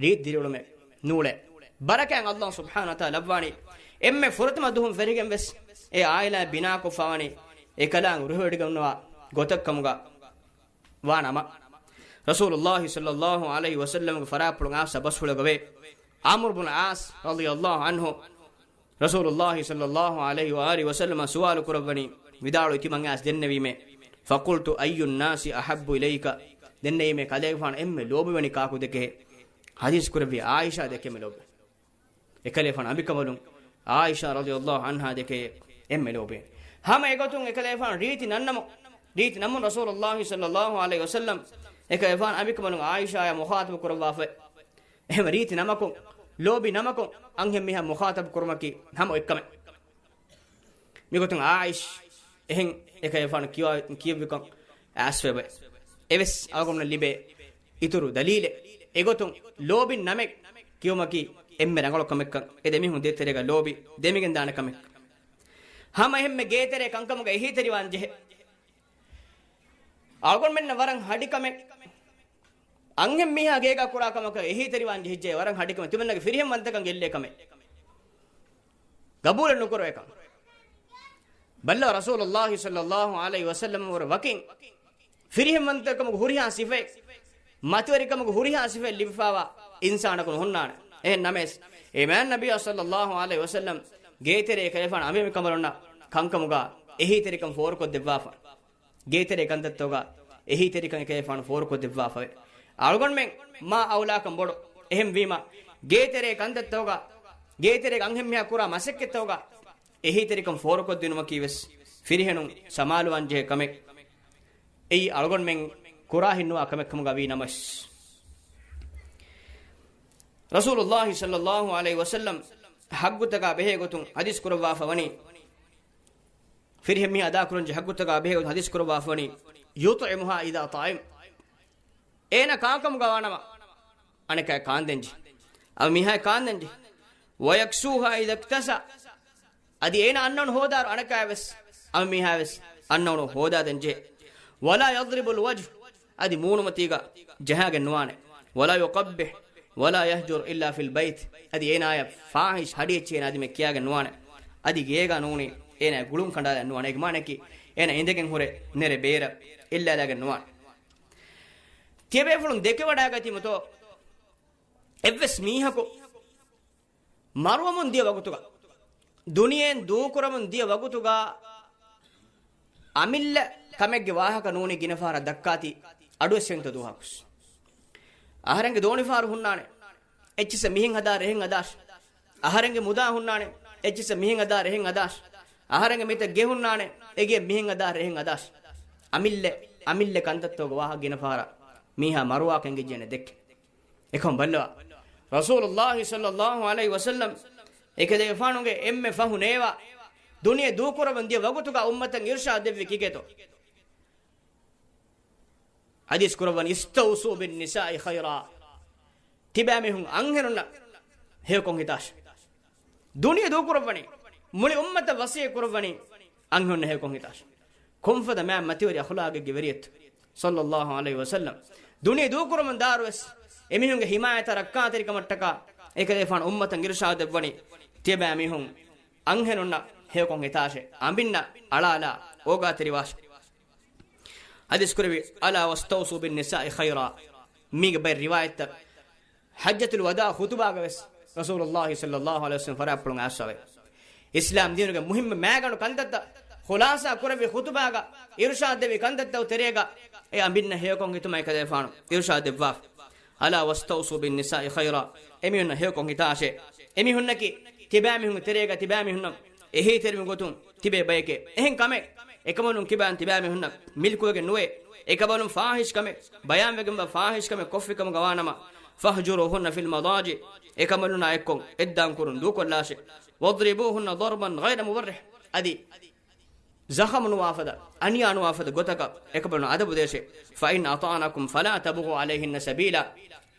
ރީތި ދިރިއުޅުމެއް ނޫޅޭ. ބަރަކާތް ﷲ ސުބްޙާނަހޫ ވަތަޢާލާ ލައްވާނީ އެންމެ ފުރަތަމަ ދުވަހުން ފެށިގެން ވެސް އެ ޢާއިލާ ބިނާކޮށްފަވާނީ އެކަލާނގެ ރުހިވޮޑިގަންނަވާ ގޮތަށް ކަމުގަ ވާނަމަ، ރަސޫލުﷲ ޞައްލަﷲ ޢަލައިހި ވަސައްލަމަގެ ފަރާތްޕުޅުގެ އާސް ބަސްފުޅުގަވޭ ޢަމްރު ބުނު ޢާޞް ރަޟިޔަﷲ ޢަންހު ރަސޫލުﷲ ޞައްލަﷲ ޢަލައިހި ވައާލިހި ވަސައްލަމަށް ސުވާލު ކުރައްވަނީ، ވިދާޅުވި ތިމަން އާސް ދެންނެވީމޭ. فقلت أي الناس أحب إليك؟ ދެންނެވީމޭ ކަލޭގެފާނަށް އެންމެ ލޯބިވަނީ ކާކު ދެކެހޭ؟ ޙަދީޘް ކުރެއްވި ޢާއިޝާ ދެކެ އެންމެ ލޯބިވަނީ. އެކަލޭފާނު އަނބިކަނބަލުން ޢާއިޝާ ރަޟިޔަﷲ ޢަންހާ ދެކެ އެންމެ ލޯބިވަނީ. ހަމަ އެގޮތުން އެކަލޭފާނު ރީތި ނަންނަމު، ރީތި ނަމުން ރަސޫލުﷲ ޞައްލަﷲ ޢަލައިހި ވަސައްލަމް އެކަލޭފާނު އަނބިކަނބަލުން ޢާއިޝާއާ މުޚާޠަބު ކުރައްވާފައި. އެހެން ރީތި ނަމަކުން، ލޯބި ނަމަކުން އަންހެން މީހާ މުޚާޠަބު ކުރުމަކީ ހަމަ އޮތްކަމެއް. މިގޮތުން ޢާއިޝް އެހެން އެކަލޭފާނު ކިޔާ-، ކިޔެއްވިކަން އައިސްފައި. އެވެސް އަޅުގަނޑު ލިބޭ އިތުރު ދަލީލެއް. އެގޮތުން ލޯބިން ނަމެއް ކިޔުމަކީ އެންމެ ރަނގަޅު ކަމެއްކަން، އެ ދެމީހުން ދޭތެރޭގަ ލޯބި ދެމިގެން ދާނެ ކަމެއް. ހަމަ އެހެންމެ ގޭތެރޭ ކަންކަމުގަ އެހީތެރިވާން ޖެހޭ. އަޅުގަނޑުމެންނަށް ވަރަށް ހަޑި ކަމެއް. އަންހެން މީހާ ގޭގަ ކުރާ ކަމަކަށް އެހީތެރިވާން ޖެހިއްޖެ ވަރަށް ހަޑި ކަމެއް. ތިމަންނަގެ ފިރިހެންވަންތަކަން ގެއްލޭ ކަމެއް. ގަބޫލެއް ނުކުރޭ ކަން. ބައްލަވާ ރަސޫލުﷲ ޞައްލަﷲ ޢަލައިހި ވަސައްލަމަށް ވުރެ ވަކިން ފިރިހެންވަންތަކަމުގެ ހުރިހާ ސިފައެއް، މަތިވެރިކަމުގެ ހުރިހާ ސިފައެއް ލިބިފައިވާ އިންސާނަކު ނުހުންނާނެ. އެހެން ނަމަވެސް، އެ މާތް ނަބިއްޔާ ޞައްލަﷲ ޢަލައިހި ވަސައްލަމް ގޭތެރޭ ކަލޭފާނު އަނބިމި ކަނބަލުންނަށް ކަންކަމުގަ އެހީތެރިކަން ފޯރުކޮށްދެއްވާފަ. ގޭތެރޭ ކަންތައްތަކުގަ އެހީތެރިކަން އެކަލޭފާނު ފޯރުކޮށްދެއްވާފައެވެ. އަޅުގަނޑުމެން މާ އައުލާކަން ބޮޑު. އެހެންވީމަ، ގޭތެރޭ ކަންތައްތަކުގަ، ގޭތެރޭގަ އަންހެންމީހާ ކުރާ މަސައްކަތްތަކުގަ އެހީތެރިކަން ފޯރުކޮށްދިނުމަކީ ވެސް ފިރިހެނުން ސަމާލުވާންޖެހޭ ކަމެއް. އެއީ އަޅުގަނޑުމެން ކުރާހިތްނުވާ ކަމެއް ކަމުގަ ވީ ނަމަވެސް. ރަސޫލުﷲ ޞައްލަﷲ ޢަލައިހި ވަސައްލަމް ޙައްޤުތަކާ ބެހޭ ގޮތުން ޙަދީޘް ކުރައްވާފަ ވަނީ، ފިރިހެން މީހާ އަދާކުރަންޖެހޭ ޙައްޤުތަކާ ބެހޭ ގޮތުން ޙަދީޘް ކުރައްވާފަ ވަނީ، يطعمها إذا طعم. އޭނަ ކާކަމުގަ ވާނަމަ، އަނެކާ ކާންދެންޖެ. އަންހެން މީހާ ކާންދެންޖެ. ويكسوها إذا اكتسى. އަދި އޭނަ އަންނައުނު ހޯދާއިރު އަނެކާވެސް، އަންހެން މީހާވެސް އަންނައުނު ހޯދާދެންޖެ. ولا يضرب الوجه. އަދި މޫނުމަތީގަ ޖަހާގެން ނުވާނެ. ولا يقبح ولا يهجر إلا في البيت. އަދި އޭނާޔަށް ފާޙިޝް ހަޑިއެއްޗެއް އޭނާ އަދިމެ ކިޔާގެން ނުވާނެ. އަދި ގޭގަ ނޫނީ އޭނާ ގުޅުން ކަނޑާލާ ނުވާނެ. އޭގެ މާނައަކީ އޭނާ އިނދެގެން ހުރެ ނެރެ ބޭރަށް އެއްލާލާގެން ނުވާނެ. ތިޔަބޭފުޅުން ދެކެވަޑައިގަތީމަތޯ، އެއްވެސް މީހަކު މަރުވަމުން ދިޔަ ވަގުތުގަ، ދުނިޔެއިން ދޫކުރަމުން ދިޔަ ވަގުތުގަ، އަމިއްލަ ކަމެއްގެ ވާހަކަ ނޫނީ ގިނަ ފަހަރަށް ދައްކާތީ އަޑުއެއްސެވިންތޯ ދުވަހަކުސް. އަހަރެންގެ ދޯނިފަހަރު ހުންނާނެ، އެއްޗިއްސަށް މިހެން ހަދާ ރެހެން ހަދާށި. އަހަރެންގެ މުދާ ހުންނާނެ، އެއްޗިއްސަށް މިހެން ހަދާ ރެހެން ހަދާށި. އަހަރެންގެ މިތައް ގެ ހުންނާނެ، އެގެ މިހެން ހަދާ ރެހެން ހަދާށި. އަމިއްލަ، އަމިއްލަ ކަންތައްތަކުގެ ވާހަކަ ގިނަ ފަހަރަށް މީހާ މަރުވާކަން އެނގިއްޖެނެ ދެއްކެ. އެކަމް ބައްލަވާ. ރަސޫލުﷲ ޞައްލަﷲ ޢަލައިހި ވަސައްލަމް އެކަލޭގެފާނުގެ އެންމެ ފަހު ނޭވާ، ދުނިޔެ ދޫކުރަމުން ދިޔަ ވަގުތުގަ އުއްމަތަށް އިރުޝާދު ދެއްވި ކީކޭތޯ؟ ޙަދީޘް ކުރައްވަނީ، "اسْتَوْصُوا بِالنِّسَاءِ خَيْرًا." ތިބާމީހުން އަންހެނުންނަށް ހެޔޮކޮށް ހިތާށޭ. ދުނިޔެ ދޫކުރައްވަނީ، މުޅި އުއްމަތަށް ވަޞިއްޔަތް ކުރައްވަނީ، އަންހެނުންނަށް ހެޔޮކޮށް ހިތާށޭ. ކޮންފަދަ މާތް މަތިވެރި އަޚުލާގެއްގެ ވެރިއެއްތޯ؟ ޞައްލަﷲ ޢަލައިހި ވަސައްލަމް. ދުނިޔެ ދޫކުރަމުން ދާއިރުވެސް އެމީހުންގެ ޙިމާޔަތާ ރައްކާތެރިކަމަށްޓަކާ އެކަލޭގެފާނު އުއްމަތަށް އިރުޝާދު ދެއްވަނީ، ތިޔަބައިމީހުން އަންހެނުންނަށް ހެޔޮކޮށް ހިތާށޭ، އަނބިންނަށް އަޅާލާ އޯގާތެރިވާށޭ. ޙަދީޘް ކުރެއްވި، "أَلَا وَاسْتَوْصُوا بِالنِّسَاءِ خَيْرًا." މީގެ ބައެއް ރިވާޔަތްތައް ޙައްޖަތުލް ވަދާޢު ޚުޠުބާގަ ވެސް ރަސޫލުﷲ ޞައްލަﷲ ޢަލައިހި ވަސައްލަމް ފަރާތްޕުޅުން އައިސްފަވޭ. އިސްލާމް ދީނުގެ މުހިއްމު މައިގަނޑު ކަންތައްތައް، ޚުލާޞާ ކުރެއްވި ޚުޠުބާގަ އިރުޝާދު ދެއްވި ކަންތައްތައް ތެރޭގަ އެ އަނބިންނަށް ހެޔޮކޮށް ހިތުމަށް އެކަލޭގެފާނު އިރުޝާދު ދެއްވާފަ. "أَلَا وَاسْتَوْصُوا بِالنِّسَاءِ خَيْرًا." އެމީހުންނަށް ހެޔޮކޮށް ހިތާށޭ. އެމީހުންނަކީ ތިބާމީހުންގެ ތެރޭގަ ތިބާމީހުންނަށް އެހީތެރިވި ގޮތުން ތިބޭ ބަޔެކޭ. އެހެން ކަމެއް އެކަމަލުން ކިބާން ތިބާމީހުންނަށް މިލްކުވެގެން ނުވޭ. އެކަމަލުން ފާޙިޝް ކަމެއް، ބަޔާންވެގެންވާ ފާޙިޝް ކަމެއް ކޮށްފި ކަމުގަ ވާނަމަ، "فَاهْجُرُوهُنَّ فِي الْمَضَاجِعِ." އެކަމަލުންނާ އެއްކޮށް އެއްދާން ކުރުން ދޫކޮށްލާށޭ. "وَاضْرِبُوهُنَّ ضَرْبًا غَيْرَ مُبَرِّحٍ." އަދި ޒަޚަމު ނުވާފަދަ، އަނިޔާ ނުވާފަދަ ގޮތަކަށް އެކަމަލުން އަދަބު ދޭށޭ. "فَإِنْ أَطَعْنَكُمْ فَلَا تَبْغُوا عَلَيْهِنَّ سَبِيلًا."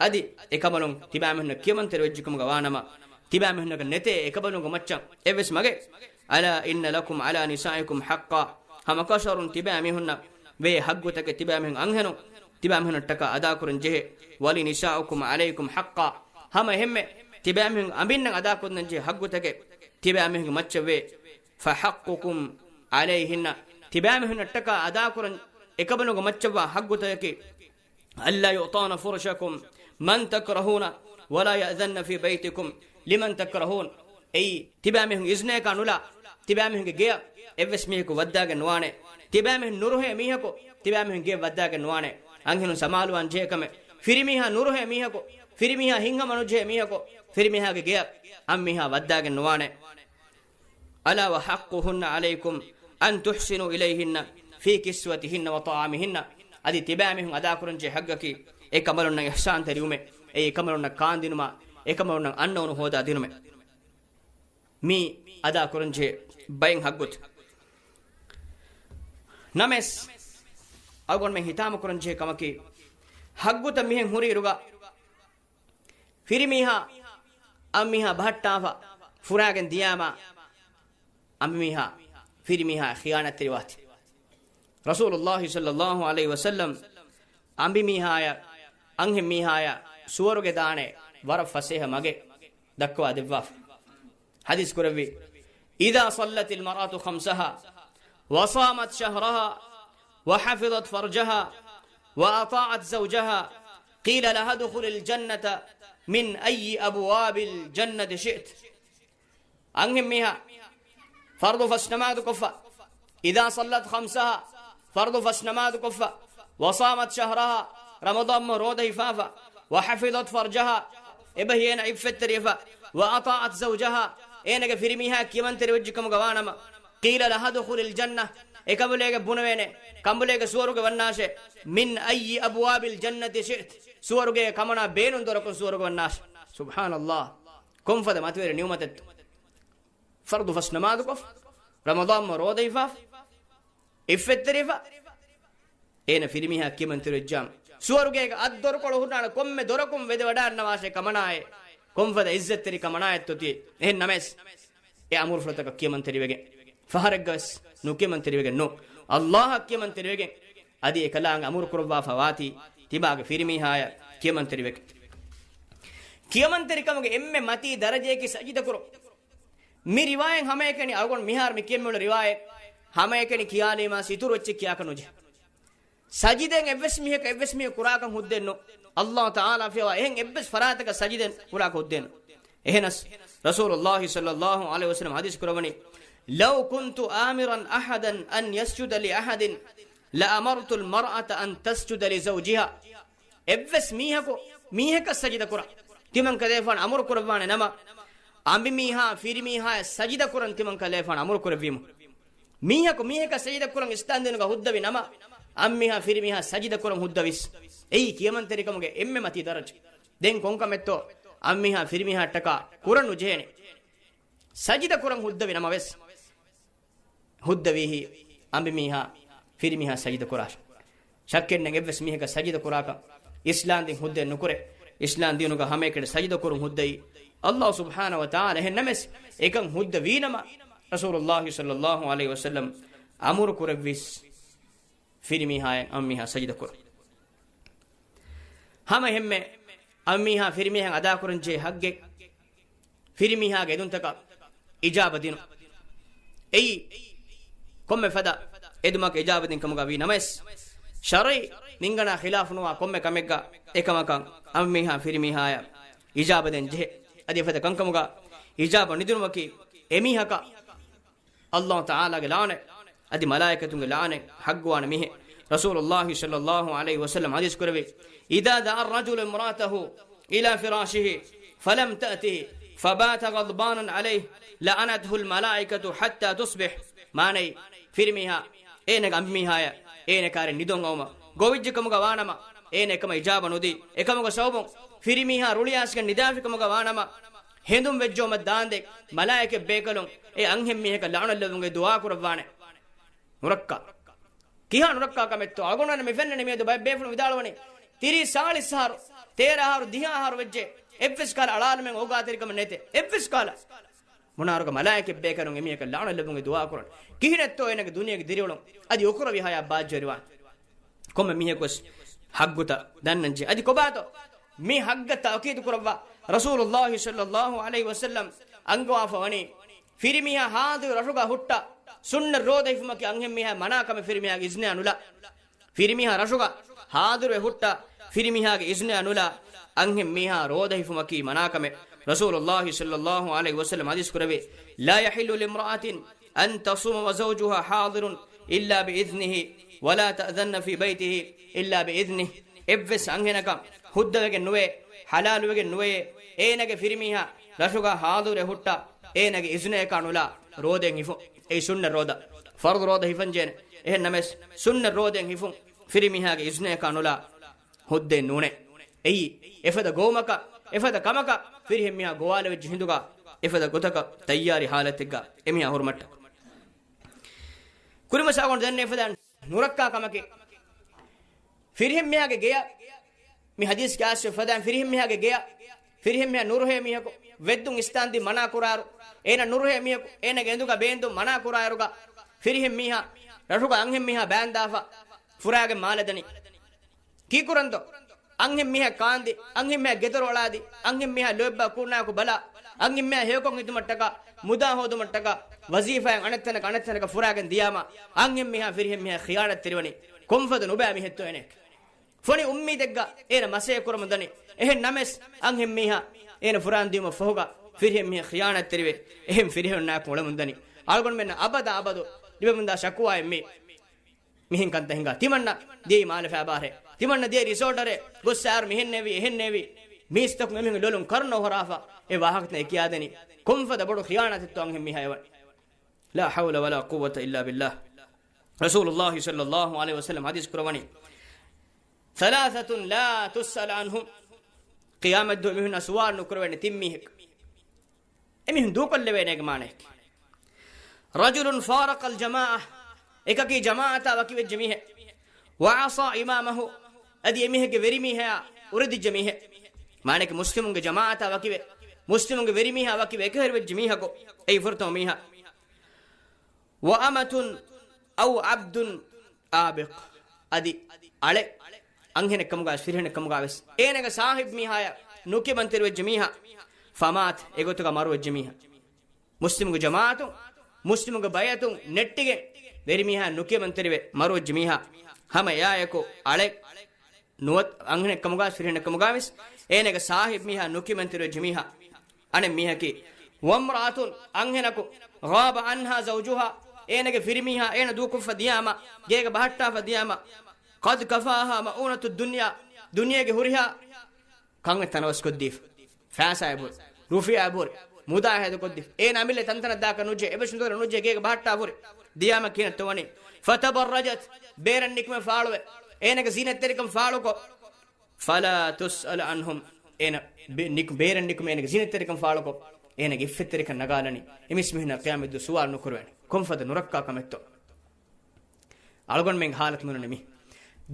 އަދި އެކަމަލުން ތިބާމީހުންނަށް ކިޔަމަންތެރިވެއްޖެކަމުގަ ވާނަމަ، ތިބާމީހުންނަކަށް ނެތޭ އެކަމަލުންގެ މައްޗަށް އެއްވެސް މަގެއް. "أَلَا إِنَّ لَكُمْ عَلَى نِسَائِكُمْ حَقًّا." ހަމަކަށަވަރުން ތިބާމީހުންނަށް ވޭ ޙައްޤުތަކެއް، ތިބާމީހުން އަންހެނުން ތިބާމީހުންނަށްޓަކާ އަދާކުރަން ޖެހޭ. "وَلِنِسَائِكُمْ عَلَيْكُمْ حَقًّا." ހަމަ އެހެންމެ ތިބާމީހުން އަނބިންނަށް އަދާކޮށްދޭން ޖެހޭ ޙައްޤުތަކެއް ތިބާމީހުންގެ މައްޗަށް ވޭ. "فَحَقُّكُمْ عَلَيْهِنَّ." ތިބާމީހުންނަށްޓަކާ އަދާކުރަން އެކަމަލުންގެ މައްޗަށްވާ ޙައްޤުތަކަކީ، "أَلَّا يُعْطَيْنَ فُرُشَكُمْ مَنْ تَكْرَهُونَ وَلَا يَأْذَنْنَ فِي بَيْتِكُمْ لِمَنْ تَكْرَهُونَ." އެއީ، ތިބާމީހުން އިޒްނަޔަކާ ނުލާ، ތިބާމީހުންގެ ގެޔަށް އެއްވެސް މީހަކު ވައްދާގެން ނުވާނެ. ތިބާމީހުން ނުރުހޭ މީހަކު، ތިބާމީހުން ގެޔަށް ވައްދާގެން ނުވާނެ. އަންހެނުން ސަމާލުވާން ޖެހޭ ކަމެއް. ފިރިމީހާ ނުރުހޭ މީހަކު، ފިރިމީހާ ހިތްހަމަ ނުޖެހޭ މީހަކު، ފިރިމީހާގެ ގެޔަށް އަންމީހާ ވައްދާގެން ނުވާނެ. "أَلَا وَحَقُّهُنَّ عَلَيْكُمْ أن تحسنوا إليهن في كسوتهن وطعامهن. އަދި ތިބާމީހުން އަދާކުރަންޖެހޭ ހައްގަކީ އެކަނބަލުންނަށް އިޙްސާންތެރިވުމެއް، އެ އެކަނބަލުންނަށް ކާންދިނުމާ، އެކަނބަލުންނަށް އަންނައުނު ހޯދާ ދިނުމެއް. މީ އަދާކުރަންޖެހޭ ބައެއް ހައްގުތައް. ނަމަވެސް، އަޅުގަނޑުމެން ހިތާމަކުރަންޖެހޭ ކަމަކީ، ހައްގުތައް މިހެން ހުރިއިރުގަ، ފިރިމީހާ އަނބިމީހާ ބަހައްޓާފަ ފުރާގެން ދިޔާމާ، އަނބިމީހާ ފިރިމީހާ ޚިޔާނަތްތެރިވާތީ. ރަސޫލުﷲ ޞައްލަﷲ ޢަލައިހި ވަސައްލަމް އަނބިމީހާޔަށް އަންހެންމީހާޔަށް ސުވަރުގެ ދާނެ ވަރަށް ފަސޭހަ މަގެއް ދައްކަވާ ދެއްވާފަ. ޙަދީޘް ކުރެއްވި، إذا صلت المرأة خمسها وصامت شهرها وحفظت فرجها وأطاعت زوجها قيل لها ادخلي الجنة من أي أبواب الجنة شئت. އަންހެންމީހާ ފަރުޟު ފަސް ނަމާދު ކޮށްފަ، إذا صلت خمسها، ފަރުޟު ފަސް ނަމާދު ކޮށްފަ، وصامت شهرها، ރަމަޟާން މަހު ރޯދަ ހިފާފަ، وحفظت فرجها، އެބަހީ އޭނަ ޢިއްފަތްތެރިވެފަ، وأطاعت زوجها، އޭނަގެ ފިރިމީހާ ކިޔަމަންތެރިވެއްޖެ ކަމުގަ ވާނަމަ، قيل لها ادخلي الجنة، އެކަނބުލޭގެ ބުނެވޭނެ، ކަނބުލޭގެ ސުވަރުގެ ވަންނާށޭ، من أي أبواب الجنة شئت، ސުވަރުގެ ކަމަނާ ބޭނުން ދޮރަކުން ސުވަރުގެ ވަންނާށޭ. ސުބްޙާނަﷲ. ކޮންފަދަ މަތިވެރި ނިޢުމަތެއްތޯ؟ ފަރުޟު ފަސް ނަމާދުކޮށް، ރަމަޟާން މަހު ރޯދަ ހިފާފަ، ޢިއްފަތްތެރިވެފަ، އޭނަ ފިރިމީހާ ކިޔަމަންތެރިވެއްޖާމަ، ސުވަރުގޭގެ އަށް ދޮރުކޮޅު ހުންނާނެ ކޮންމެ ދޮރަކުން ވެދެވަޑާންނަވާށޭ ކަމަނާއޭ، ކޮންފަދަ ޢިއްޒަތްތެރި ކަމަނާއެއްތޯ ތިޔަ. އެހެން ނަމަވެސް، އެ އަމުރުފުޅުތަކަށް ކިޔަމަންތެރިވެގެން، ފަހަރެއްގަވެސް ނުކިޔަމަންތެރިވެގެން ނޫން، ﷲ އަށް ކިޔަމަންތެރިވެގެން، އަދި އެކަލާނގެ އަމުރު ކުރައްވާފަ ވާތީ، ތިބާގެ ފިރިމީހާޔަށް ކިޔަމަންތެރިވެގެން. ކިޔަމަންތެރިކަމުގެ އެންމެ މަތީ ދަރަޖަޔަކީ ސަޖިދަކުރުން. މި ރިވާޔަތް ހަމައެކަނި އަޅުގަނޑު މިހާރު މި ކިޔަން މިއުޅޭ ރިވާޔަތް ހަމައެކަނި ކިޔާލީމާ އިތުރު އެއްޗެއް ކިޔާކަށް ނުޖެހޭ. ސަޖިދައިން އެއްވެސް މީހަކަށް އެއްވެސް މީހަކު ކުރާކަށް ހުއްދައެއް ނޫން. ﷲ ތަޢާލާ ފިޔަވާ އެހެން އެއްވެސް ފަރާތަކަށް ސަޖިދައިން ކުރާކަށް ހުއްދައެއް ނޫން. އެހެނަސް، ރަސޫލުﷲ ޞައްލަﷲ ޢަލައިހި ވަސައްލަމަ ޙަދީޘް ކުރައްވަނީ، لو كنت آمرا أحدا أن يسجد لأحد لأمرت المرأة أن تسجد لزوجها. އެއްވެސް މީހަކު މީހަކަށް ސަޖިދަ ކުރަން ތިމަންކަލޭފާނު އަމުރު ކުރައްވާނެ ނަމަ، އަނބިމީހާ ފިރިމީހާޔަށް ސަޖިދަ ކުރަން ތިމަންކަލޭފާނު އަމުރު ކުރެއްވީމު. މީހަކު މީހަކަށް ސަޖިދަ ކުރަން އިސްލާމްދީނުގަ ހުއްދަވި ނަމަ، އަނބިމީހާ ފިރިމީހާ ސަޖިދަ ކުރަން ހުއްދަވީސް. އެއީ ކިޔަމަންތެރިކަމުގެ އެންމެ މަތީ ދަރަޖަ. ދެން ކޮންކަމެއްތޯ އަނބިމީހާ ފިރިމީހާއަށްޓަކާ ކުރަން ނުޖެހޭނެ. ސަޖިދަ ކުރަން ހުއްދަވި ނަމަވެސް، ހުއްދަވީހީ އަނބިމީހާ ފިރިމީހާ ސަޖިދަ ކުރާށޭ. ޝައްކެއްނެތް އެއްވެސް މީހަކަށް ސަޖިދަ ކުރާކަށް އިސްލާމްދީން ހުއްދައެއް ނުކުރޭ. އިސްލާމްދީނުގަ ހަމައެކަނި ސަޖިދަ ކުރުން ހުއްދައީ ﷲ ސުބްޙާނަހޫ ވަތަޢާލާ. އެހެން ނަމަވެސް، އެކަން ހުއްދަވީނަމަ، ރަސޫލުﷲ ޞައްލަﷲ ޢަލައިހި ވަސައްލަމް އަމުރު ކުރެއްވީސް ފިރިމީހާއަށް އަނބިމީހާ ސަޖިދަ ކުރަން. ހަމައެހެންމެ އަނބިމީހާ ފިރިމީހާއަށް އަދާކުރަންޖެހޭ ހައްގެއް ފިރިމީހާގެ އެދުންތަކަށް އިޖާބަ ދިނުން. އެއީ ކޮންމެ ފަދަ އެދުމަކަށް އިޖާބަ ދިން ކަމުގަ ވީ ނަމަވެސް، ޝަރުޢީ ނިންގަނާ ޚިލާފުނުވާ ކޮންމެ ކަމެއްގަ އެކަމަކަށް އަނބިމީހާ ފިރިމީހާއަށް އިޖާބަ ދޭން ޖެހޭ. އަދި އެފަދަ ކަންކަމުގަ އިޖާބަ ނުދިނުމަކީ އެމީހަކަށް ﷲ ތަޢާލާގެ ލަޢުނަތް އަދި މަލާއިކަތުންގެ ލަޢުނަތް ޙައްޤުވާނެ މީހެއް. ރަސޫލުﷲ ޞައްލަﷲ ޢަލައިހި ވަސައްލަމަ ޙަދީޘް ކުރެއްވި، إذا دعا الرجل امرأته إلى فراشه فلم تأته فبات غضبانا عليه لعنته الملائكة حتى تصبح. މާނައީ، ފިރިމީހާ އޭނަގެ އަނބިމީހާޔަށް އޭނަ ކާރިން ނިދަން އައުމަށް ގޮވިއްޖެ ކަމުގަ ވާނަމަ، އޭނަ އެކަމަށް އިޖާބަ ނުދީ، އެކަމުގެ ސަބަބުން ފިރިމީހާ ރުޅިއައިސްގެން ނިދާފި ކަމުގަ ވާނަމަ، ހެނދުން ވެއްޖައުމަށް ދާންދެން މަލާއިކަތް ބޭކަލުން އެ އަންހެން މީހަކަށް ލަޢުނަތް ލެއްވުމުގެ ދުޢާ ކުރައްވާނެ. ނުރައްކާ. ކިހާ ނުރައްކާ ކަމެއްތޯ؟ އަޅުގަނޑުމެން މި ފެންނަނީ މިއަދު ބައެއް ބޭފުޅުން ވިދާޅުވަނީ، ތިރީސް ސާޅީސް އަހަރު، ތޭރަ އަހަރު، ދިހަ އަހަރު ވެއްޖެ، އެއްވެސް ކަހަލަ އަޅާލުމެއް އޯގާތެރިކަމެއް ނެތޭ. އެއްވެސް ކަހަލަ. މުނާރުގަ މަލާއިކަތް ބޭކަލުން އެމީހަކަށް ލަޢުނަތް ލެއްވުމުގެ ދުޢާ ކުރަން. ކިހިނެއްތޯ އޭނަގެ ދުނިޔޭގެ ދިރިއުޅުން އަދި އުކުރެވި ހަޔާތް ބާއްޖަވެރިވާން. ކޮންމެ މީހަކުވެސް ހައްގުތައް ދަންނަންޖެ. އަދި ކޮބާތޯ؟ މި ހައްގަށް ތައުކީދު ކުރައްވާ ރަސޫލުﷲ ޞައްލަﷲ ޢަލައިހި ވަސައްލަމް އަންގަވާފަ ވަނީ، ފިރިމީހާ ހާދިރު ރަށުގަ ހުއްޓާ، ސުންނަ ރޯދަ ހިފުމަކީ އަންހެން މީހާ މަނާ ކަމެއް ފިރިމީހާގެ އިޒްނަޔާ ނުލާ. ފިރިމީހާ ރަށުގަ ހާދިރުވެ ހުއްޓާ، ފިރިމީހާގެ އިޒްނަޔާ ނުލާ، އަންހެން މީހާ ރޯދަ ހިފުމަކީ މަނާ ކަމެއް. ރަސޫލުﷲ ޞައްލަﷲ ޢަލައިހި ވަސައްލަމް ޙަދީޘް ކުރެއްވި، لا يحل لامرأة أن تصوم وزوجها حاضر إلا بإذنه ولا تأذن في بيته إلا بإذنه. އެއްވެސް އަންހެނަކަށް ހުއްދަވެގެން ނުވޭ، ޙަލާލުވެގެން ނުވޭ، އޭނަގެ ފިރިމީހާ ރަށުގަ ހާދުރެ ހުއްޓާ، އޭނަގެ އިޒުނަޔަކާ ނުލާ ރޯދައިން ހިފުން. އެއީ ސުންނަ ރޯދަ. ފަރުޟު ރޯދަ ހިފަންޖޭނެ. އެހެން ނަމަވެސް، ސުންނަތް ރޯދައިން ހިފުން ފިރިމީހާގެ އިޒްނަޔަކާ ނުލާ ހުއްދައެއް ނޫނޭ. އެއީ، އެފަދަ ގޮވުމަކަށް، އެފަދަ ކަމަކަށް ފިރިހެންމީހާ ގޮވާލެވިއްޖެ ހިނދުގަ، އެފަދަ ގޮތަކަށް ތައްޔާރީ ހާލަތެއްގަ އެމީހާ ހުރުމަށްޓަކާ. ކުރިމަސް އަޅުގަނޑު ދެންނެވި ފަދައިން ނުރައްކާ ކަމަކީ، ފިރިހެންމީހާގެ ގެޔަށް، މި ޙަދީޘްގެ އަސްލު ފަދައިން ފިރިހެންމީހާގެ ގެޔަށް، ފިރިހެންމީހާ ނުރުހޭ މީހަކު ވެއްދުން އިސްތާންދީ މަނާ ކުރާއިރު، އޭނަ ނުރުހޭ މީހަކު އޭނަގެ އެނދުގަ ބޭންދުން މަނާ ކުރާއިރުގަ، ފިރިހެންމީހާ ރަށުގަ އަންހެންމީހާ ބާންދާފަ ފުރާގެން މާލެ ދަނީ. ކީކުރަންތޯ؟ އަންހެންމީހާ ކާންދި، އަންހެންމީހާ ގެދޮރު އަޅާދި، އަންހެންމީހާ ލޯތްބާ ކުންނާކު ބަލާ، އަންހެންމީހާ ހެޔޮކޮށް ހިދުމަށްޓަކާ، މުދާ ހޯދުމަށްޓަކާ، ވަޒީފާއެއް އަނެއްތަނަކަށް އަނެއްތަނަކަށް ފުރާގެން ދިޔާމަ، އަންހެންމީހާ ފިރިހެންމީހާ ޚިޔާނަތްތެރިވަނީ ކޮންފަދަ ނުބައި މީހެއްތޯ އޭނައެކޭ. ފޮނި އުއްމީދެއްގަ އޭނަ މަސައްކަތް ކުރަމުން ދަނީ. އެހެން ނަމަވެސް، އަންހެންމީހާ އޭނަ ފުރާން ދިޔުމަށް ފަހުގަ ފިރިހެންމީހާ ޚިޔާނަތްތެރިވެ، އެހެން ފިރިހެނުންނާކު އުޅެމުން ދަނީ. އަޅުގަނޑުމެންނަށް އަބަދާ އަބަދު ލިބެމުންދާ ޝަކުވާއެއް މީ. މިހެން ކަންތައް ހިނގާ. ތިމަންނަ ދިޔައީ މާލެ ފައިބާރޭ. ތިމަންނަ ދިޔައީ ރިސޯޓަރޭ. ގޮއްސަ އައިރު މިހެންނޭވީ، އެހެންނޭވީ. މީސްތަކުން އެމީހުން ލޮލުން ކަރުނަ އޮހޮރާފަ އެ ވާހަކަތައް ކިޔާދެނީ. ކޮންފަދަ ބޮޑު ޚިޔާނާތެއްތޯ އަންހެން މީހާ އެވަނީ. ލާ ޙައުލަ ވަލާ ޤުއްވަތަ އިއްލާ ބިއްލާހް. ރަސޫލުﷲ ޞައްލަﷲު ޢަލައިހި ވަސައްލަމަ ޙަދީޘް ކުރައްވަނީ، ثَلَاثَةٌ لَا تُسْأَلُ عَنْهُمْ. ޤިޔާމަތްދުވަހު އެމީހުންނާ ސުވާލު ނުކުރެވޭނެ ތިން މީހެއް. އެމީހުން ދޫކޮށްލެވޭނެގެ މާނައަކީ، رَجُلٌ فَارَقَ الْجَمَاعَةَ، އެކަކީ ޖަމާޢަތާ ވަކިވެއްޖެ މީހެއް، وَعَصَى إِمَامَهُ، އަދި އެމީހެއްގެ ވެރިމީހާއާ އުރެދިއްޖެ މީހެއް. މާނައަކީ މުސްލިމުންގެ ޖަމާޢަތާ ވަކިވެ، މުސްލިމުންގެ ވެރިމީހާ ވަކިވެ އެކަހެރިވެއްޖެ މީހަކު އެއީ ފުރަތަމަ މީހާ. وَأَمَةٌ أَوْ عَبْدٌ آبِقٌ، އަދި އަޅެ، އަންހެނެއްކަމުގަ ފިރިހެނެއްކަމުގަވެސް އޭނަގެ ސާހިބް މީހާޔަށް ނުކިޔަމަންތެރިވެއްޖެ މީހާ، فَمَاتَ، އެގޮތުގަ މަރުވެއްޖެ މީހާ. މުސްލިމުގެ ޖަމާޢަތުން، މުސްލިމުގެ ބައިޢަތުން ނެއްޓިގެން ވެރިމީހާ ނުކިޔަމަންތެރިވެ މަރުވެއްޖެ މީހާ، ހަމަ އެއާއެކު އަޅެ، ނުވަތަ އަންހެނެއްކަމުގަ ފިރިހެނެއްކަމުގަވެސް އޭނަގެ ސާހިބް މީހާ ނުކިޔަމަންތެރިވެއްޖެ މީހާ، އަނެއް މީހަކީ، وَامْرَأَةٌ، އަންހެނަކު، غَابَ عَنْهَا زَوْجُهَا، އޭނަގެ ފިރިމީހާ އޭނަ ދޫކޮށްފަ ދިޔާމަ، ގޭގަ ބަހައްޓާފަ ދިޔާމަ، قَدْ كَفَاهَا مَئُونَةُ الدُّنْيَا، ދުނިޔޭގެ ހުރިހާ ކަން ތަނަވަސްކޮށްދީފަ، ފައިސާއެއް ބުރި، ރުފިޔާއެއް ބުރި، މުދާ ހޭދަކޮށްދީފަ، އޭނަ އަމިއްލަ ތަންތަނަށް ދާކަށް ނުޖެހޭ، އެއްވެސް ނުދޮރެއް ނުޖެހޭ، ގޭގަ ބަހައްޓާފަ ހުރި ދިޔާމަ ކިހިނެއްތޯ ވަނީ؟ فَتَبَرَّجَتْ، ބޭރަށް ނިކުމެ ފާޅުވެ، އޭނަގެ ޒީނަތްތެރިކަން ފާޅުކޮށް، فَلَا تُسْأَلُ عَنْهُمْ، އޭނަ ބޭ-، ނިކު-، ބޭރަށް ނިކުމެ އޭނަގެ ޒީނަތްތެރިކަން ފާޅުކޮށް، އޭނަގެ އިއްފަތްތެރިކަން ނަގާލަނީ. އެ މީސްމީހުންނަށް ޤިޔާމަތްދުވަސް ސުވާލު ނުކުރެވޭނެ. ކޮންފަދަ ނުރައްކާ ކަމެއްތޯ؟ އަޅުގަނޑުމެންގެ ހާލަތު މިނުނީ މި.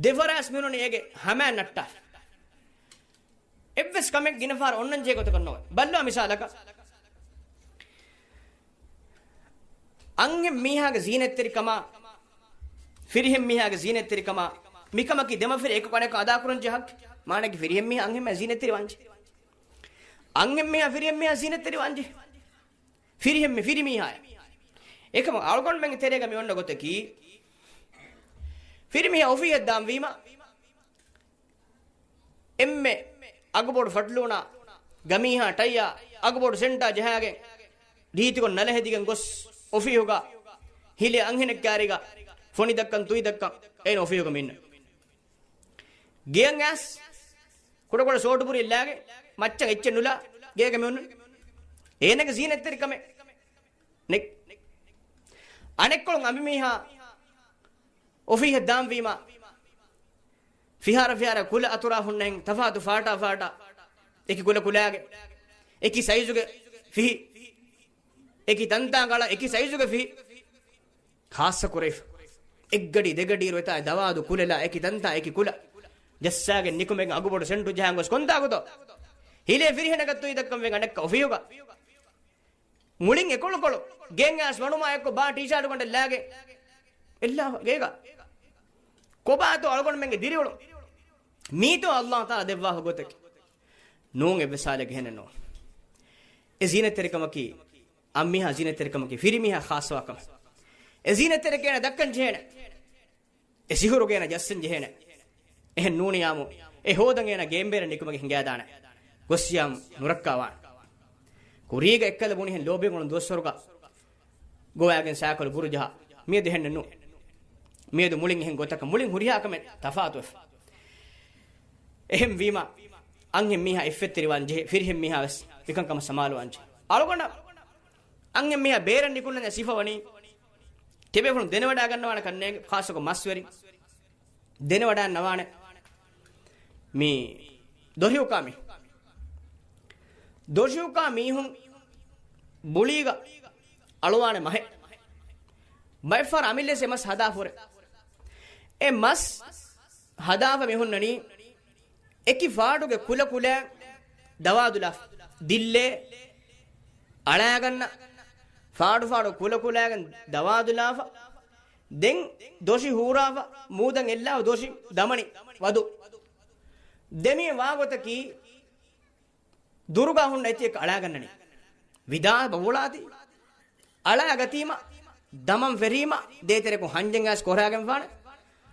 ދެފަރާސް މިނުނީ އޭގެ ހަމައިން ނައްޓާފަ. އެއްވެސް ކަމެއް ގިނަ ފަހަރު އޮންނަން ޖެހޭ ގޮތަކަށް ނޯވޭ. ބައްލަވާ މިސާލަކަށް، އަންހެން މީހާގެ ޒީނަތްތެރިކަމާ، ފިރިހެން މީހާގެ ޒީނަތްތެރިކަމާ، މިކަމަކީ ދެމަފިރި އެކަކު އަނެކަކު އަދާކުރަން ޖެހޭ ޙައްޤެއް. މާނައަކީ ފިރިހެން މީހާ އަންހެން މީހާ ޒީނަތްތެރިވާންޖެހޭ. އަންހެން މީހާ ފިރިހެން މީހާ ޒީނަތްތެރިވާންޖެހޭ. ފިރިހެން މި-، ފިރިމީހާޔަށް. އެކަމަކު އަޅުގަނޑުމެންގެ ތެރޭގަ މި އޮންނަ ގޮތަކީ، ފިރިމީހާ އޮފީހަށް ދާން ވީމަ، އެންމެ އަގުބޮޑު ފަޓްލޫނާ، ގަމީހާ ޓައްޔާ، އަގުބޮޑު ސެންޓާ ޖަހާގެން، ރީތިކޮށް ނަލަ ހެދިގެން ގޮސް އޮފީހުގަ ހިލޭ އަންހެނެއް ކާރިގަ ފޮނި ދައްކަން ތުއި ދައްކަން އޭނަ އޮފީހުގަ މި އިންނަ. ގެޔަށް އައިސް ކުޑަކުޑަ ސޯޓު ބުރި އެއްލާގެ މައްޗަށް އެއްޗެއް ނުލާ ގޭގަ މި އޮންނަ. އޭނަގެ ޒީނަތްތެރިކަމެއް ނެތް. އަނެއްކޮޅުން އަނބިމީހާ އޮފީހަށް ދާންވީމަ، ފިހާރަ ފިހާރަ ކުލަ އަތުރާ ހުންނަހެން ތަފާތު ފާޓާ ފާޓާ، އެކި ކުލަ ކުލާގެ، އެކި ސައިޒުގެ ފިހި، އެކި ތަންތާނގަޅަ އެކި ސައިޒުގެ ފިހި، ޚާއްޞަ ކުރެވިފަ. އެއްގަޑި ދެގަޑިއިރު އެތާ ދަވާދު ކުލެލާ އެކި ތަންތާ އެކި ކުލަ ޖައްސާގެން ނިކުމެގެން އަގުބޮޑު ސެންޓު ޖަހާން ގޮސް ކޮންތާކުތޯ؟ ހިލޭ ފިރިހެނަކަށް ތުއި ދައްކަން ވެގެން އަނެއްކާ އޮފީހުގަ. މުޅިން އެކޮޅުކޮޅު ގޭން އައިސް ވަނުމާ އެއްކޮށް ބާ ޓީޝާޓު ގަނޑެއް ލާގެ އެއްލާ ގޭގަ. ކޮބާތޯ އަޅުގަނޑުމެންގެ ދިރިއުޅުން؟ މީތޯ ﷲ ތާލާ ދެއްވާފަ ގޮތަކީ؟ ނޫން، އެއްވެސް ހާލެއްގަ އެހެނެއް ނޫން. އެ ޒީނަތްތެރިކަމަކީ، އަންމީހާ ޒީނަތްތެރިކަމަކީ ފިރިމީހާ ޚާއްޞަވާ ކަމެއް. އެ ޒީނަތްތެރިކަން އޭނަ ދައްކަން ޖެހޭނެ. އެ ސިހުރުގަ އޭނަ ޖައްސަން ޖެހޭނެ. އެހެން ނޫނިއްޔާމު އެ ހޯދަން އޭނަ ގޭންބޭރަށް ނިކުމެގެން ހިނގާދާނެ. ގޮއްސިޔާމު ނުރައްކާވާނެ. ކުރީގަ އެއްކަލަ ބުނިހެން ލޯބި އުޅުނު ދުވަސްވަރުގަ ގޮވާގެން ސައިކަލު ބުރު ޖަހާ. މިއަދު އެހެންނެއް ނޫން. މިއަދު މުޅިން އެހެން ގޮތަކަށް މުޅިން ހުރިހާ ކަމެއް ތަފާތުވެފަ. އެހެން ވީމަ، އަންހެން މީހާ އިއްފަތްތެރިވާން ޖެހޭ، ފިރިހެން މީހާ ވެސް މިކަންކަމަށް ސަމާލުވާން ޖެހޭ. އަޅުގަނޑަށް އަންހެން މީހާ ބޭރަށް ނިކުންނަން ސިފަ ވަނީ، ތިބޭފުޅުން ދެނެވަޑައިގަންނަވާނެ ކަންނޭނގެ ޚާއްޞަކޮށް މަސްވެރިން ދެނެވަޑައިންނަވާނެ މި ދޮށިއުކާ މީހުން. ދޮށިއުކާ މީހުން ބުޅީގަ އަޅުވާނެ މަހެއް. ބައެއްފަހަރު އަމިއްލަސް އެ މަސް ހަދާފަ ހުރޭ. އެ މަސް ހަދާފަ މި ހުންނަނީ އެކި ފާޑުގެ ކުލަކުލައިން ދަވާދުލާފަ. ދިއްލޭ އަޅާގަންނަ ފާޑު ފާޑު ކުލަކުލައިގެން ދަވާދުލާފަ. ދެން ދޮށި ހޫރާފަ، މޫދަށް އެއްލާފަ ދޮށި ދަމަނީ ވަދު. ދެމީ ވާގޮތަކީ ދުރުގަ ހުންނަ އެތިއެއް އަޅާގަންނަނީ. ވިދާ ބަވަޅާތި އަޅާގަތީމަ، ދަމަން ފެރީމަ، ދޭތެރެކު ހަންޖެން އާސް ކޮރާގެންފާނެ،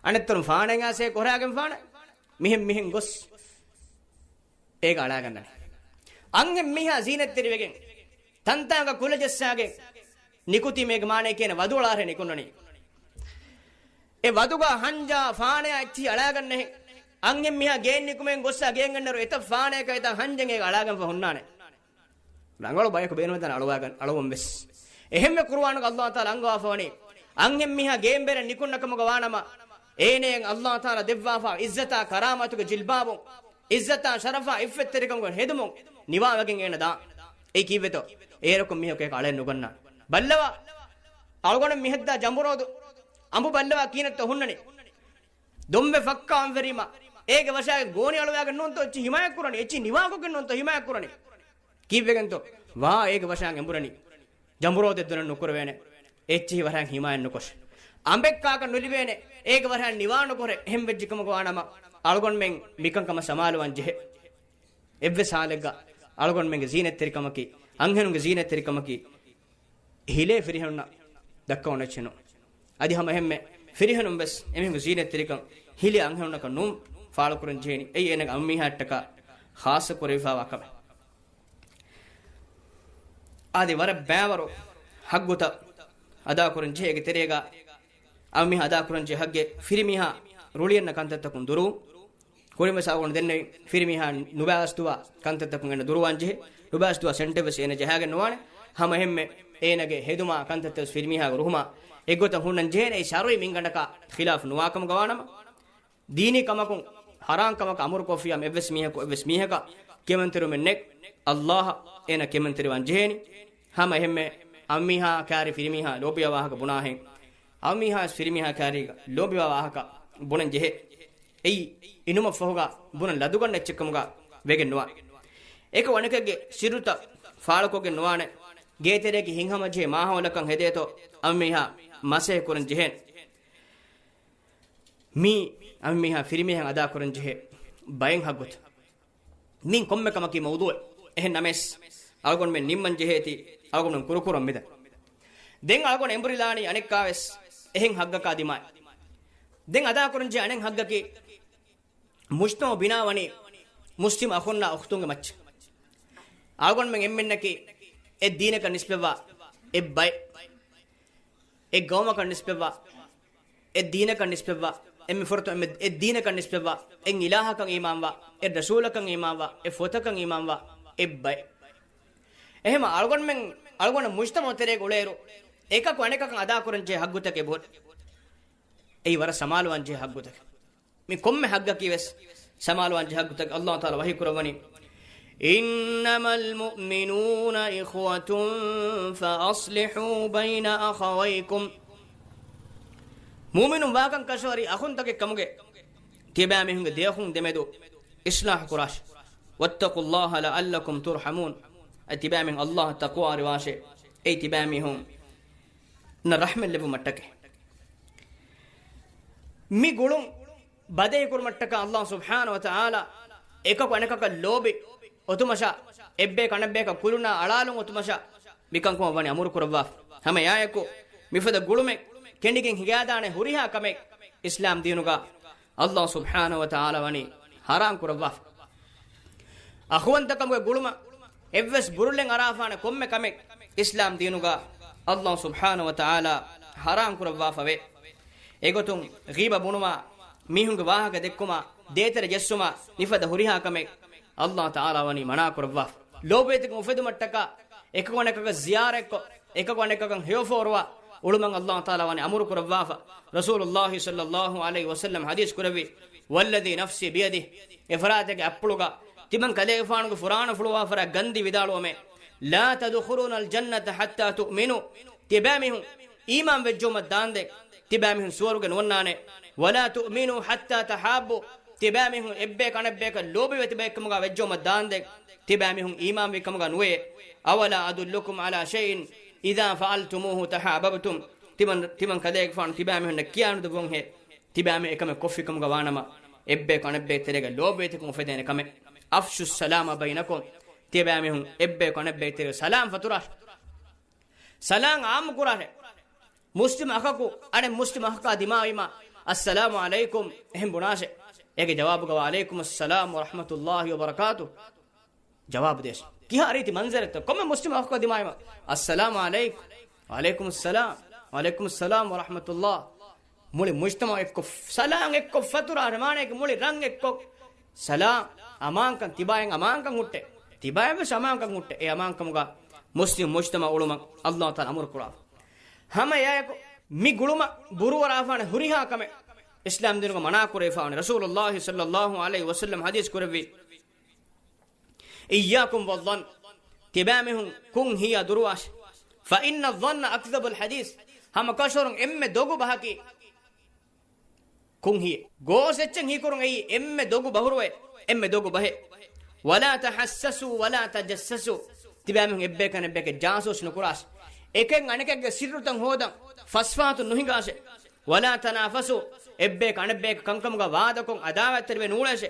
އަނެއްތަރު ފާނެން އާސް ކޮރާގެންފާނެ، މިހެން މިހެން ގޮސް އޭގަ އަޅާގަންނަނީ. އަންހެން މީހާ ޒީނަތްތެރިވެގެން، ތަންތާނގަ ކުލަޖައްސާގެން ނިކުތީމޭގެ މާނައެކޭނެ ވަދުއަޅާހެން ނިކުންނަނީ. އެ ވަދުގަ ހަންޖާ ފާނެއާ އެއްޗިހި އަޅާގަންނަހެން. އަންހެން މީހާ ގޭން ނިކުމެން ގޮއްސާ ގޭން އަންނައިރު އެތައް ފާނަޔަކަށް އެތައް ހަންޖެން އޭގަ އަޅާގެންފަ ހުންނާނެ. ރަނގަޅު ބަޔަކު ބޭނުމެއް ދާނެ އަޅުވާގަން، އަޅުވަން ވެސް. އެހެންވެ ޤުރުއާނުގަ ﷲ ތަޢާލާ އަންގަވާފަވަނީ، އަންހެން މީހާ ގޭން ބެރަށް ނިކުންނަ ކަމުގަ ވާނަމަ، އޭނައަށް ﷲ ތަޢާލާ ދެއްވާފަ އިއްޒަތާ ކަރާމާތުގެ ޖިލްބާބުން، އިއްޒަތާ ޝަރަފާ އިއްފަތްތެރިކަމުގެ ހެދުމުން ނިވާވެގެން އޭނަ ދާން. އެއީ ކީއްވެތޯ؟ އޭރަކުން މީހަކު އޭކަ އަޅައެއް ނުގަންނާނެ. ބައްލަވާ، އަޅުގަނޑު މިހައްދާ ޖަނބުރޯދު އަނބު ބައްލަވާ ކީނަތޯ ހުންނަނީ. ދޮންބެ ފައްކާ އަންފެރީމަ، އޭގެ ވަށާގެން ގޯނި އަޅުވާގެން ނޫންތޯ އެއްޗި ހިމާޔަތްކުރަނީ، އެއްޗި ނިވާކޮށްގެން ނޫންތޯ ހިމާޔަތްކުރަނީ. ކީއްވެގެންތޯ؟ ވާ އޭގެ ވަށާން އެނބުރަނީ. ޖަނބުރޯދެއް ދޮނެއް ނުކުރެވޭނެ. އެއްޗިހި ވަށާން ހިމާޔަތް ނުކޮށެ. އަނބެއް ކާކަށް ނުލިބޭނެ. އޭގެ ވަށާން ނިވާ ނުކުރެ. އެހެން ވެއްޖެކަމުގަ ވާނަމަ، އަޅުގަނޑުމެން މިކަންކަމަށް ސަމާލުވާން ޖެހޭ. އެއްވެސް ހާލެއްގަ އަޅުގަނޑުމެންގެ ޒީނަތްތެރިކަމަކީ، އަންހެނުންގެ ޒީނަތްތެރިކަމަކީ، ހިލޭ ފިރިހެނުންނަށް ދައްކަވަން އެއްޗެއް ނޫން. އަދި ހަމަ އެހެންމެ ފިރިހެނުން ވެސް އެމީހުންގެ ޒީނަތްތެރިކަން ހިލޭ އަންހެނުންނަކަށް ނޫން ފާޅުކުރަން ޖެހޭނީ. އެއީ އޭނަގެ އަނބިމީހާއަށްޓަކާ ޚާއްޞަ ކުރެވިފާވާ ކަމެއް. އާދެ، ވަރަށް ބައިވަރު ހައްގުތައް އަދާކުރަން ޖެހޭ. އޭގެ ތެރޭގަ އަނބިމީހާ އަދާކުރަން ޖެހޭ ހައްގެއް ފިރިމީހާ ރުޅިއަންނަ ކަންތައްތަކުން ދުރުވުން. ކުރިންވެސް އަޅުގަނޑު ދެންނެވި ފިރިމީހާ ނުބާސްދުވާ ކަންތައްތަކުން އޭނަ ދުރުވާން ޖެހޭ. ނުބާސްދުވާ ސެންޓެއްވެސް އޭނަ ޖަހާގެން ނުވާނެ. ހަމަ އެހެންމެ އޭނަގެ ހެދުމާ ކަންތައްތައްވެސް ފިރިމީހާގެ ރުހުމާ އެއްގޮތަށް ހުންނަން ޖެހޭނެ. އެއީ ޝަރުޢީ މިންގަނޑަކާ ޚިލާފު ނުވާކަމުގަ ވާނަމަ، ދީނީ ކަމަކުން ޙަރާން ކަމަކަށް އަމުރުކޮށްފިއްޔާ އެއްވެސް މީހަކު އެއްވެސް މީހަކަށް ކިޔަމަންތެރިވުމެއް ނެތް. ﷲ އަށް އޭނަ ކިޔަމަންތެރިވާން ޖެހޭނީ. ހަމަ އެހެންމެ އަނބިމީހާ ކާރި ފިރިމީހާ ލޯބިވާ ވާހަކަ ބުނާހެން، އަނބިމީހާ ވެސް ފިރިމީހާ ކާރީގަ ލޯބިވާ ވާހަކަ ބުނަން ޖެހޭ. އެއީ އިނުމަށްފަހުގަ ބުނަން ލަދުގަންނަ އެއްޗެއްކަމުގަ ވެގެން ނުވާ. އެކަކު އަނެކެއްގެ ސިއްރުތައް ފާޅުކޮށްގެން ނުވާނެ. ގޭތެރެއަކީ ހިތްހަމަޖެހޭ މާހައުލަކަށް ހެދޭތޯ އަނބިމީހާ މަސައްކަތްކުރަން ޖެހޭނެ. މީ އަނބިމީހާ ފިރިމީހާއަށް އަދާކުރަން ޖެހޭ ބައެއް ހައްގުތައް. މިއިން ކޮންމެ ކަމަކީ މައުޟޫޢެއް. އެހެން ނަމަވެސް، އަޅުގަނޑުމެން ނިންމަން ޖެހޭތީ، އަޅުގަނޑުމެން ކުރުކުރަން މިދަނީ. ދެން އަޅުގަނޑު އެނބުރިލާނީ އަނެއްކާވެސް އެހެން ހައްގަކާ ދިމާއަށް. ދެން އަދާކުރަންޖެހޭ އަނެއް ހައްގަކީ، މުޖްތަމަޢު ބިނާވަނީ މުސްލިމް އަޚުންނާ އުޚްތުންގެ މައްޗަށް. އަޅުގަނޑުމެން އެންމެންނަކީ އެއް ދީނަކަށް ނިސްބަތްވާ އެއް ބައެއް. އެއް ގައުމަކަށް ނިސްބަތްވާ، އެއް ދީނަކަށް ނިސްބަތްވާ، އެންމެ ފުރަތަމަ އެއް ދީނަކަށް ނިސްބަތްވާ، އެއް އިލާހަކަށް އީމާންވާ، އެއް ރަސޫލަކަށް އީމާންވާ، އެއް ފޮތަކަށް އީމާންވާ އެއް ބައެއް. އެހެންމަ އަޅުގަނޑުމެން، އަޅުގަނޑު މުޖްތަމަޢު ތެރޭގަ އުޅޭއިރު، އެކަކު އަނެކަކަށް އަދާކުރަންޖެހޭ ހައްގުތަކެއް ބޮޑު. އެއީ ވަރަށް ސަމާލުވާންޖެހޭ ހައްގުތަކެއް. މި ކޮންމެ ހައްގަކީ ވެސް ސަމާލުވާންޖެހޭ ހައްގުތަކެއް. ﷲ ތަޢާލާ ވަޙީކުރައްވަނީ، إنما المؤمنون إخوة فأصلحوا بين أخويكم. މުއުމިނުން ވާކަން ކަށަވަރީ އަޚުންތަކެއް ކަމުގެ ތިބާމީހުންގެ ދެއަޚުން ދެމެދު އިޞްލާޙު ކުރާށި. واتقوا الله لعلكم ترحمون. އަދި ތިބާމީހުން ﷲ އަށް ތަޤްވާވެރިވާށޭ. އެއީ ތިބާމީހުންނަށް ރަޙްމަތް ލެއްވުމަށްޓަކައި. މި ގުޅުން ބަދަހިކުރުމަށްޓަކާ ﷲ ސުބްޙާނަހޫ ވަތަޢާލާ އެކަކު އަނެކަކަށް ލޯބި އޮތުމަށާ، އެއްބަޔަކު އަނެއްބަޔަކަށް ކުލުނާ އަޅާލުން އޮތުމަށާ މިކަންކަމަށް ވަނީ އަމުރު ކުރައްވާފަ. ހަމަ އެއާއެކު މިފަދަ ގުޅުމެއް ކެނޑިގެން ހިނގާދާނެ ހުރިހާ ކަމެއް އިސްލާމް ދީނުގަ ﷲ ސުބްޙާނަހޫ ވަތަޢާލާ ވަނީ ޙަރާމް ކުރައްވާފަ. އަޚުވަންތަކަމުގެ ގުޅުމަށް އެއްވެސް ބުރުލެއް އަރާފާނެ ކޮންމެ ކަމެއް އިސްލާމް ދީނުގަ ﷲ ސުބްޙާނަހޫ ވަތަޢާލާ ޙަރާމް ކުރައްވާފަވޭ. އެގޮތުން ޣީބަ ބުނުމާ، މީހުންގެ ވާހަކަ ދެއްކުމާ، ދޭތެރެ ޖެއްސުމާ، މިފަދަ ހުރިހާ ކަމެއް ﷲ ތަޢާލާ ވަނީ މަނާ ކުރައްވާފަ. ލޯބިވެތިކަން އުފެދުމަށްޓަކާ، އެކަކު އަނެކަކަށް ޒިޔާރަތްކޮށް، އެކަކު އަނެކަކަށް ހެޔޮ ފޯރުވާ، އުޅުމަށް އައްލާހު ތަޢާލާ ވަނީ އަމުރު ކުރައްވާފަ. ރަސޫލުއްލާހި ޞައްލައްލާހު ޢަލައިހި ވަސައްލަމް ޙަދީޘް ކުރެއްވި، "والذي نفسي بيده"، އެ ފަރާތެއްގެ އަތްޕުޅުގަ ތިމަން ކަލޭގެފާނުގެ ފުރާނަ ފުޅުވާ ފަރާތް ގަންދީ ވިދާޅުވަމޭ، "لا تدخلون الجنة حتى تؤمنوا"، ތިބާމީހުން އީމާން ވެއްޖައުމަށް ދާންދެން ތިބާމީހުން ސުވަރުގެ ނުވަންނާނެ. "ولا تؤمنوا حتى تحابوا"، ތިބާމީހުން އެއްބަޔަކު އަނެއްބަޔަކަށް ލޯބިވެތި ބައެއްކަމުގަ ވެއްޖައުމަށް ދާންދެން ތިބާމީހުން އީމާންވި ކަމުގަ ނުވެޔޭ. "أولا أدلكم على شيء إذا فعلتموه تحاببتم"، ތިމަން، ތިމަން ކަލޭގެފާނު ތިބާމީހުންނަށް ކިޔާނުދެއްވަންހޭ، ތިބާމީހުން އެކަމެއް ކޮށްފި ކަމުގަ ވާނަމަ، އެއްބަޔަކު އަނެއްބައެއް ތެރޭގަ ލޯބިވެތިކަން އުފެދޭނެ ކަމެއް. "أفشوا السلام بينكم"، ތިބާމީހުން އެއްބަޔަކު އަނެއްބައެއް ތެރޭ ސަލާމް ފަތުރާށޭ. ސަލާމް ޢާއްމު ކުރާށޭ. މުސްލިމް އަޚަކު އަނެއް މުސްލިމް އަޚަކާ ދިމާވީމަ، "السلام عليكم" އެހެން ބުނާށޭ. އޭގެ ޖަވާބުގަ "وعليكم السلام ورحمة الله وبركاته" ޖަވާބު ދޭށޭ. ކިހާ ރީތި މަންޒަރެއްތޯ؟ ކޮންމެ މުސްލިމް އަޚަކާ ދިމާވީމަ، "السلام عليكم"، "وعليكم السلام"، "وعليكم السلام ورحمة الله". މުޅި މުޖްތަމަޢު އެއްކޮށް، ސަލާމް އެއްކޮށް ފަތުރާށޭ، މާނައަކީ މުޅި ރަށް އެއްކޮށް. ސަލާމް، އަމާންކަން، ތިބާއިން އަމާންކަން ހުއްޓޭ. ތިބާއިން ވެސް އަމާންކަން ހުއްޓޭ. އެ އަމާންކަމުގަ މުސްލިމް މުޖްތަމަޢު އުޅުމަށް އައްލާހު ތަޢާލާ އަމުރު ކުރާފަ. ހަމަ އެއާއެކު މި ގުޅުމަށް ބުރޫއަރާފާނެ ހުރިހާ ކަމެއް އިސްލާމް ދީނުގަ މަނާ ކުރެވިފާވަނީ. ރަސޫލުއްލާހި ޞައްލައްލާހު ޢަލައިހި ވަސައްލަމް ޙަދީޘް ކުރެއްވި، "إياكم والظن"، ތިބާމީހުން ކުށް ހިޔާ ދުރުވާށޭ. "فإن الظن أكذب الحديث"، ހަމަ ކަށަވަރުން އެންމެ ދޮގު ބަހަކީ ކުށް ހިޔޭ. ގޯސް އެއްޗެއް ހީކުރުން އެއީ އެންމެ ދޮގު ބަހުރުވައެއް، އެންމެ ދޮގު ބަހެއް. "ولا تحسسوا ولا تجسسوا"، ތިބާމީހުން އެއްބަޔަކަށް އަނެއްބަޔަކަށް ޖާސޫސް ނުކުރާށޭ. އެކެއް އަނެކެއްގެ ސިއްރުތައް ހޯދަން ފަސްފާތު ނުހިނގާށޭ. "ولا تنافسوا"، އެއްބަޔަކަށް އަނެއްބަޔަކަށް ކަންކަމުގަ ވާދަކޮށް އަދާވަތްތެރިވެ ނޫޅޭށޭ.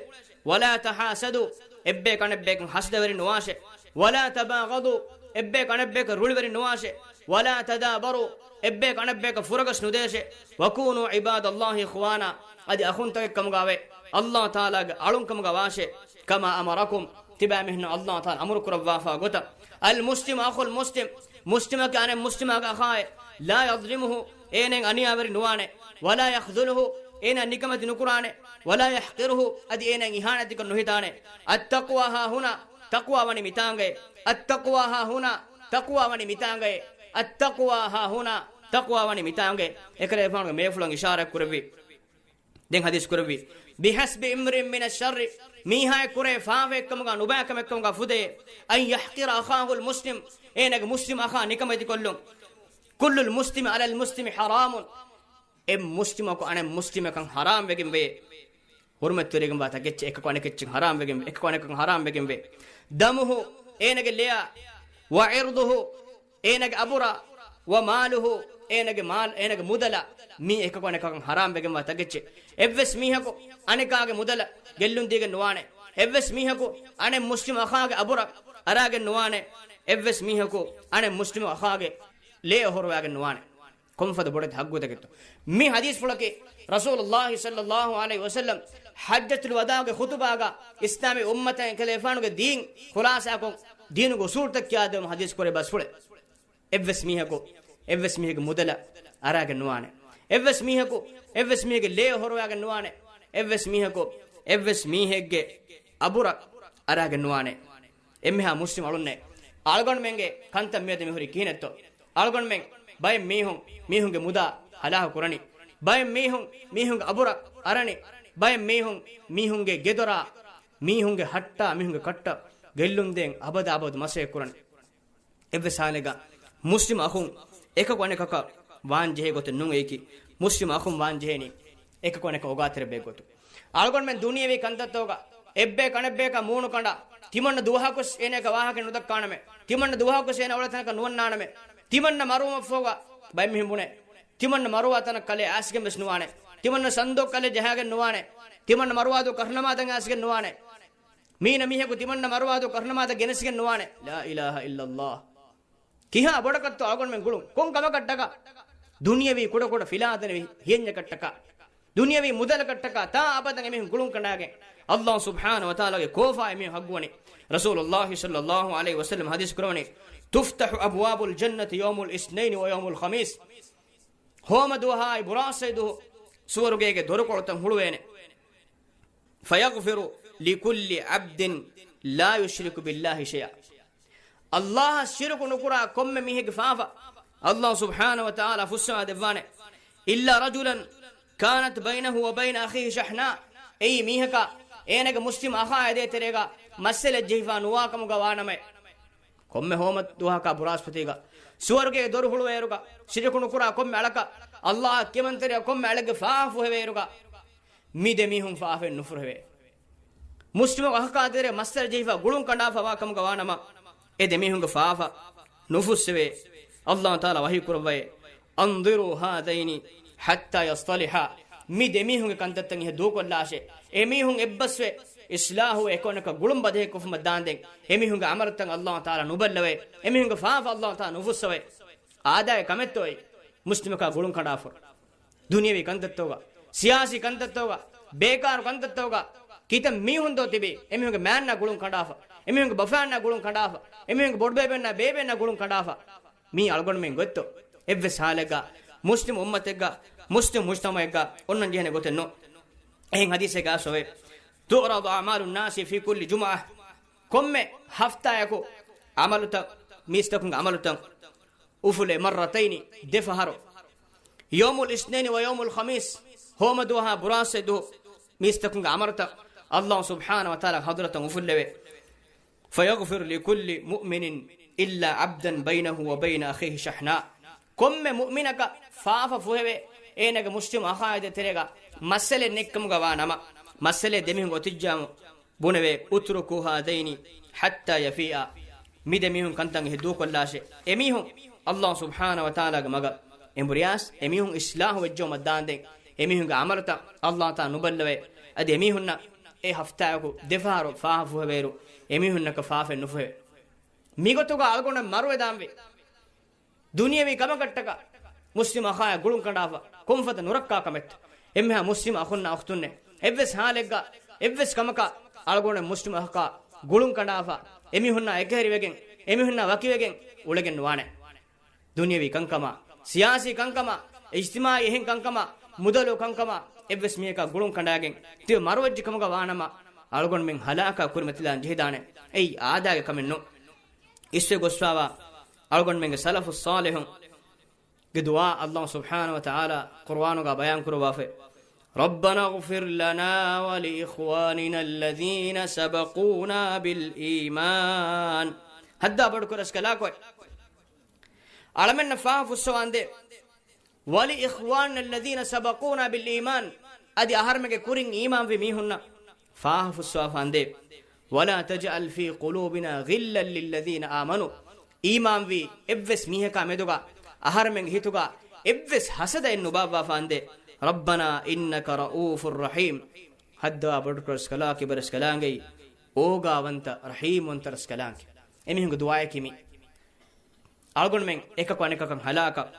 "ولا تحاسدوا"، އެއްބަޔަކަށް އަނެއްބަޔަކަށް ހަސަދަވެރި ނުވާށޭ. "ولا تباغضوا"، އެއްބަޔަކަށް އަނެއްބަޔަކަށް ރުޅިވެރި ނުވާށޭ. "ولا تدابروا"، އެއްބަޔަކަށް އަނެއްބަޔަކަށް ފުރަގަސް ނުދޭށޭ. "وكونوا عباد الله إخوانا"، އަދި އަޚުންތަކެއް ކަމުގަވޭ، އައްލާހު ތަޢާލާގެ އަޅުން ކަމުގަ ވާށޭ. "كما أمركم"، ތިބާމީހުންނަށް އައްލާހު ތަޢާލާ އަމުރު ކުރައްވާފާ ގޮތަށް. "المسلم أخو المسلم"، މުސްލިމަކީ އަނެއް މުސްލިމާގެ އަޚާއޭ. "لا يظلمه"، އޭނައަށް އަނިޔާވެރި ނުވާނެ. "ولا يخذله"، އޭނައަށް ނިކަމެތި ނުކުރާނެ. "ولا يحقره"، އަދި އޭނައަށް އިހާނެތިކޮށް ނުހިތާނެ. "التقوى هاهنا"، ތަޤްވާ ވަނީ މިތާނގައޭ. "التقوى هاهنا"، ތަޤްވާ ވަނީ މިތާނގައޭ. "التقوى هاهنا"، ތަޤްވާ ވަނީ މިތާނގައޭ. އެކަލޭގެފާނުގެ މޭފުޅަށް އިޝާރާތް ކުރެއްވި. ދެން ޙަދީޘް ކުރެއްވި، "بحسب امرئ من الشر"، މީހާއަށް ކުރެ ފާފައެއްކަމުގަ ނުބައިކަމެއްކަމުގަ ފުދޭ، "أن يحقر أخاه المسلم"، އޭނަގެ މުސްލިމް އަޚާ ނިކަމެތިކޮށްލުން. "كل المسلم على المسلم حرام"، އެއް މުސްލިމަކު އަނެއް މުސްލިމަކަށް ޙަރާމް ވެގެންވޭ. ޙުރުމަތްތެރިވެގެންވާ ތަކެއްޗެއް އެކަކު އަނެކެއްޗެއް ޙަރާމް ވެގެން، އެކަކު އަނެކަކަށް ޙަރާމް ވެގެންވޭ. "دمه"، އޭނަގެ ލެޔާ، "وعرضه"، އޭނަގެ އަބުރާ، "وماله"، އޭނަގެ މާލް، އޭނަގެ މުދަލާ، މީ އެކަކު އަނެކަކަށް ޙަރާމް ވެގެންވާ ތަކެއްޗެއް. އެއްވެސް މީހަކު އަނެކާގެ މުދަލަށް ގެއްލުން ދީގެން ނުވާނެ. އެއްވެސް މީހަކު އަނެއް މުސްލިމް އަޚާގެ އަބުރަށް އަރާގެން ނުވާނެ. އެއްވެސް މީހަކު އަނެއް މުސްލިމް އަޚާގެ ލޭ އޮހޮރުވާގެން ނުވާނެ. ކޮންފަދަ ބޮޑެތި ޙައްގުތަކެއްތޯ؟ މި ޙަދީޘްފުޅަކީ ރަސޫލުއްލާހި ޞައްލައްލާހު ޢަލައިހި ވަސައްލަމް ޙައްޖަތުލް ވަދާޢުގެ ޚުޠުބާގަ އިސްލާމީ އުއްމަތަށް އެކަލޭގެފާނުގެ ދީން ޚުލާޞާކޮށް، ދީނުގެ އުޞޫލުތައް ކިޔާދެއްވުމަށް ޙަދީޘް ކުރެއްވި ބަސްފުޅެއް. އެއްވެސް މީހަކު، އެއްވެސް މީހެއްގެ މުދަލަށް އަރާގެން ނުވާނެ. އެއްވެސް މީހަކު، އެއްވެސް މީހެއްގެ ލޭ އޮހޮރުވާގެން ނުވާނެ. އެއްވެސް މީހަކު، އެއްވެސް މީހެއްގެ އަބުރަށް އަރާގެން ނުވާނެ. އެންމެހާ މުސްލިމް އަޅުންނޭ. އަޅުގަނޑުމެންގެ ކަންތައް މިއަދު މިހުރީ ކިހިނެއްތޯ؟ އަޅުގަނޑުމެން ބައެއް މީހުން މީހުންގެ މުދާ ހަލާކު ކުރަނީ. ބައެއް މީހުން މީހުންގެ އަބުރަށް އަރަނީ. ބައެއް މީހުން މީހުންގެ ގެދޮރާ، މީހުންގެ ހައްޓާ، މީހުންގެ ކައްޓަށް ގެއްލުން ދޭން އަބަދު އަބަދު މަސައްކަތް ކުރަނީ. އެއްވެސް ހާލެއްގަ މުސްލިމް އަޚުން އެކަކު އަނެކަކަށް ވާން ޖެހޭ ގޮތެއް ނޫން އެއީކީ. މުސްލިމް އަޚުން ވާން ޖެހޭނީ އެކަކު އަނެކަށް އޮގާތެރި ބޭއްވޭ ގޮތުން. އަޅުގަނޑުމެން ދުނިޔެވީ ކަންތައްތަކުގަ އެއްބަޔަކު އަނެއްބަޔަކާ މޫނު ކަނޑާ، ތިމަންނަ ދުވަހަކުވެސް އޭނަޔަކަށް ވާހަކަ ނުދައްކާނަމޭ. ތިމަންނަ ދުވަހަކުވެސް އޭނަ އުޅޭ ތަނަކަށް ނުވަންނާނަމޭ. ތިމަންނަ މަރުވުމަށްފަހުގަ ބައެއް މީހުން ބުނޭ، ތިމަންނަ މަރުވާ ތަނަށް ކަލޭ އައިސްގެން ވެސް ނުވާނެ. ތިމަންނަ ސަންދޫ ކަލޭ ޖަހާގެން ނުވާނެ. ތިމަންނަ މަރުވާދޫ ކަށުނަމާދަށް އައިސްގެން ނުވާނެ. މީނަ މީހަކު ތިމަންނަ މަރުވާދޫ ކަށުނަމާދަށް ގެނެސްގެން ނުވާނެ. ލާ އިލާހަ އިއްލައްލާހް. ކިހާ ބޮޑަކަށްތޯ އަޅުގަނޑުމެން ގުޅުން؟ ކޮން ކަމަކަށްޓަކާ؟ ދުނިޔަވީ ކުޑަކުޑަ ފިލާދަނިވި ހިޔަންޏަކަށްޓަކާ، ދުނިޔަވީ މުދަލަކަށްޓަކާ، ތާ އަބަދަށް އެމީހުން ގުޅުން ކަނޑާގެން އައްލާހު ސުބްޙާނަހު ވަތަޢާލާގެ ކޯފާ އެމީހުން ހައްގުވަނީ. ރަސޫލުއްލާހި ޞައްލައްލާހު ޢަލައިހި ވަސައްލަމް ޙަދީޘް ކުރަވަނީ، "تفتح أبواب الجنة يوم الاثنين ويوم الخميس." ހޯމަ ދުވަހާއި ބުރާސް ދުވަހު ސުވަރުގޭގެ ދޮރުކޮޅުތައް ހުޅުވޭނެ. "فيغفر لكل عبد لا يشرك بالله شيئا." އައްލާހަށް ޝިރުކު ނުކުރާ ކޮންމެ މީހެއްގެ ފާފަ ﷲ ސުބްޙާނަހޫ ވަތަޢާލާ ފުއްސަވާ ދެއްވާނެ. إلا رجلا كانت بينه وبين أخيه شحناء. އެއީ މީހަކާ އޭނަގެ މުސްލިމް އަޚާ އެދޭ ތެރޭގަ މައްސަލަ ޖެހިފާ ނުވާ ކަމުގަ ވާނަމަ، ކޮންމެ ހޯމަ ދުވަހަކާ ބުރާސްފަތީގަ، ސުވަރުގޭގެ ދޮރު ހުޅުވޭއިރުގަ، ޝިރުކު ނުކުރާ ކޮންމެ އަޅަކަށް، ﷲ އަށް ކިޔަމަންތެރިޔާ ކޮންމެ އަޅެއްގެ ފާފަ ފުހެވޭއިރުގަ، މި ދެ މީހުން ފާފައެއް ނުފުރެވޭ. މުސްލިމު އަޚަކާ ތެރޭ މައްސަލަ ޖެހިފަ ގުޅުން ކަނޑާފަ ވާ ކަމުގަ ވާނަމަ، އެ ދެ މީހުންގެ ފާފަ ނުފުއްސެވޭ. ﷲ ތަޢާލާ ވަޙީ ކުރައްވައޭ، أنظروا هذين حتى يصطلحا. މި ދެ މީހުންގެ ކަންތައްތައް އިހަށް ދޫކޮށްލާށޭ. އެ މީހުން އެއްބަސްވެ އިޞްލާޙުވެ އެކަންކަން ގުޅުން ބަދަހިކޮށްފުމަށް ދާންދެން. އެ މީހުންގެ ޢަމަލުތައް ﷲ ތަޢާލާ ނުބައްލަވައޭ. އެ މީހުންގެ ފާފަ ﷲ ތަޢާލާ ނުފުއްސަވައޭ. އާދައިގެ ކަމެއްތޯ އެއީ؟ މުސްލިމަކާ ގުޅުން ކަނޑާފަ. ދުނިޔަވީ ކަންތައްތަކުގަ، ސިޔާސީ ކަންތައްތަކުގަ، ބޭކާރު ކަންތައްތަކުގަ، ކިތައް މީހުން ދޯ ތިބީ، އެމީހުންގެ މާންނާ ގުޅުން ކަނޑާފަ، އެމީހުންގެ ބަފައިންނާ ގުޅުން ކަނޑާފަ، އެމީހުންގެ ބޮޑުބޭބެންނާ ބޭބެންނާ ގުޅުން ކަނޑާފަ. މީ އަޅުގަނޑުމެން ގޮތްތޯ؟ އެއްވެސް ޙާލެއްގަ، މުސްލިމު އުއްމަތެއްގަ، މުސްލިމު މުޖްތަމަޢެއްގަ އޮންނަން ޖެހޭނެ ގޮތެއް ނޫން. އެހެން ޙަދީޘެއްގަ އައިސްފަވޭ، تعرض أعمال الناس في كل جمعة. ކޮންމެ ހަފްތާއަކު ޢަމަލުތައް، މީސްތަކުންގެ ޢަމަލުތައް އުފުލޭ، مرتين، ދެ ފަހަރު. يوم الاثنين ويوم الخميس، ހޯމަ ދުވަހާ ބުރާސް ދުވަހު މީސްތަކުންގެ ޢަމަލުތައް ﷲ ސުބްޙާނަހޫ ވަތަޢާލާގެ ޙަޟްރަތަށް އުފުއްލެވޭ. فيغفر لكل مؤمن إلا عبدا بينه وبين أخيه شحناء. ކޮންމެ މުއުމިނަކަށް ފާފަ ފުހެވޭ، އޭނަގެ މުސްލިމް އަޚާ އެދޭ ތެރޭގަ މައްސަލައެއް ނެތްކަމުގަ ވާ ނަމަ، މައްސަލައެއް ދެމީހުން އޮތިއްޖާމު، ބުނެވޭ، اتركوا هذين حتى يفيئا. މި ދެ މީހުން ކަންތައް އިހެއް ދޫކޮށްލާށޭ. އެމީހުން ﷲ ސުބްޙާނަހޫ ވަތަޢާލާގެ މަގަށް އެނބުރިޔާސް، އެމީހުން އިޞްލާޙު ވެއްޖައުމަށް ދާންދެން، އެމީހުންގެ ޢަމަލުތައް ﷲ ތަޢާލާ ނުބައްލަވައޭ. އަދި އެމީހުންނަށް އެ ހަފްތާއަކު ދެފަހަރު ފާފަ ފުހެވޭއިރު، އެމީހުންނަކަށް ފާފައެއް ނުފުހެވޭ. މިގޮތުގަ އަޅުގަނޑު މަރުވެދާންވީ. ދުނިޔަވީ ކަމަކަށްޓަކާ މުސްލިމް އަޚާއާ ގުޅުން ކަނޑާފަ ކޮންފަދަ ނުރައްކާ ކަމެއްތަ؟ އެންމެހާ މުސްލިމް އަޚުންނާ އުޚްތުންނޭ، އެއްވެސް ޙާލެއްގަ އެއްވެސް ކަމަކަށް އަޅުގަނޑު މުސްލިމް އަޚަކާ ގުޅުން ކަނޑާފަ، އެމީހުންނާ އެކަހެރިވެގެން، އެމީހުންނާ ވަކިވެގެން އުޅެގެން ނުވާނެ. ދުނިޔަވީ ކަންކަމާ، ސިޔާސީ ކަންކަމާ، އިޖްތިމާޢީ އެހެން ކަންކަމާ، މުދަލު ކަންކަމާ އެއްވެސް މީހަކާ ގުޅުން ކަނޑާގެން ތިބެ މަރުވެއްޖެ ކަމުގަ ވާނަމަ، އަޅުގަނޑުމެން ހަލާކާ ކުރިމަތިލާން ޖެހިދާނެ. އެއީ އާދައިގެ ކަމެއް ނޫން. އިސްވެ ގޮސްފާވާ އަޅުގަނޑުމެންގެ ސަލަފު ޞާލިޙުން ގެ ދުޢާ ﷲ ސުބްޙާނަހޫ ވަތަޢާލާ ޤުރުއާނުގަ ބަޔާން ކުރައްވާފައި، رَبَّنَا اغْفِرْ لَنَا وَلِإِخْوَانِنَا الَّذِينَ سَبَقُونَا بِالْإِيمَانِ. ހައްދާ ބޮޑުކުރަސްކަލާކޮއެ، އަޅަމެންނަށް ފާފަ ފުއްސަވާނދޭ. وَلِإِخْوَانِنَا الَّذِينَ سَبَقُونَا بِالْإِيمَانِ. އަދި އަހަރެމެންގެ ކުރިން އީމާންވި މީހުންނަށް ފާފަ ފުއްސަވާފާނދޭ. وَلَا تَجْعَلْ فِي قُلُوبِنَا غِلًّا لِلَّذِينَ آمَنُوا. އީމާންވީ އެއްވެސް މީހަކާ މެދުގަ، އަހަރެމެންގެ ހިތުގަ އެއްވެސް ހަސަދައެއް ނުބާއްވާފާނދޭ. رَبَّنَا إِنَّكَ رَءُوفٌ رَحِيمٌ. ހައްދަވާ ބޮޑުކުރަސްކަލާ ކިބަރަސްކަލާނގެއީ އޯގާވަންތަ ރަޙީމްވަންތަ ރަސްކަލާނގެ. އެމީހުންގެ ދުޢާއަކީ މީ. އަޅުގަނޑުމެން އެކަކު އަނެކަކަށް ހަލާކަށް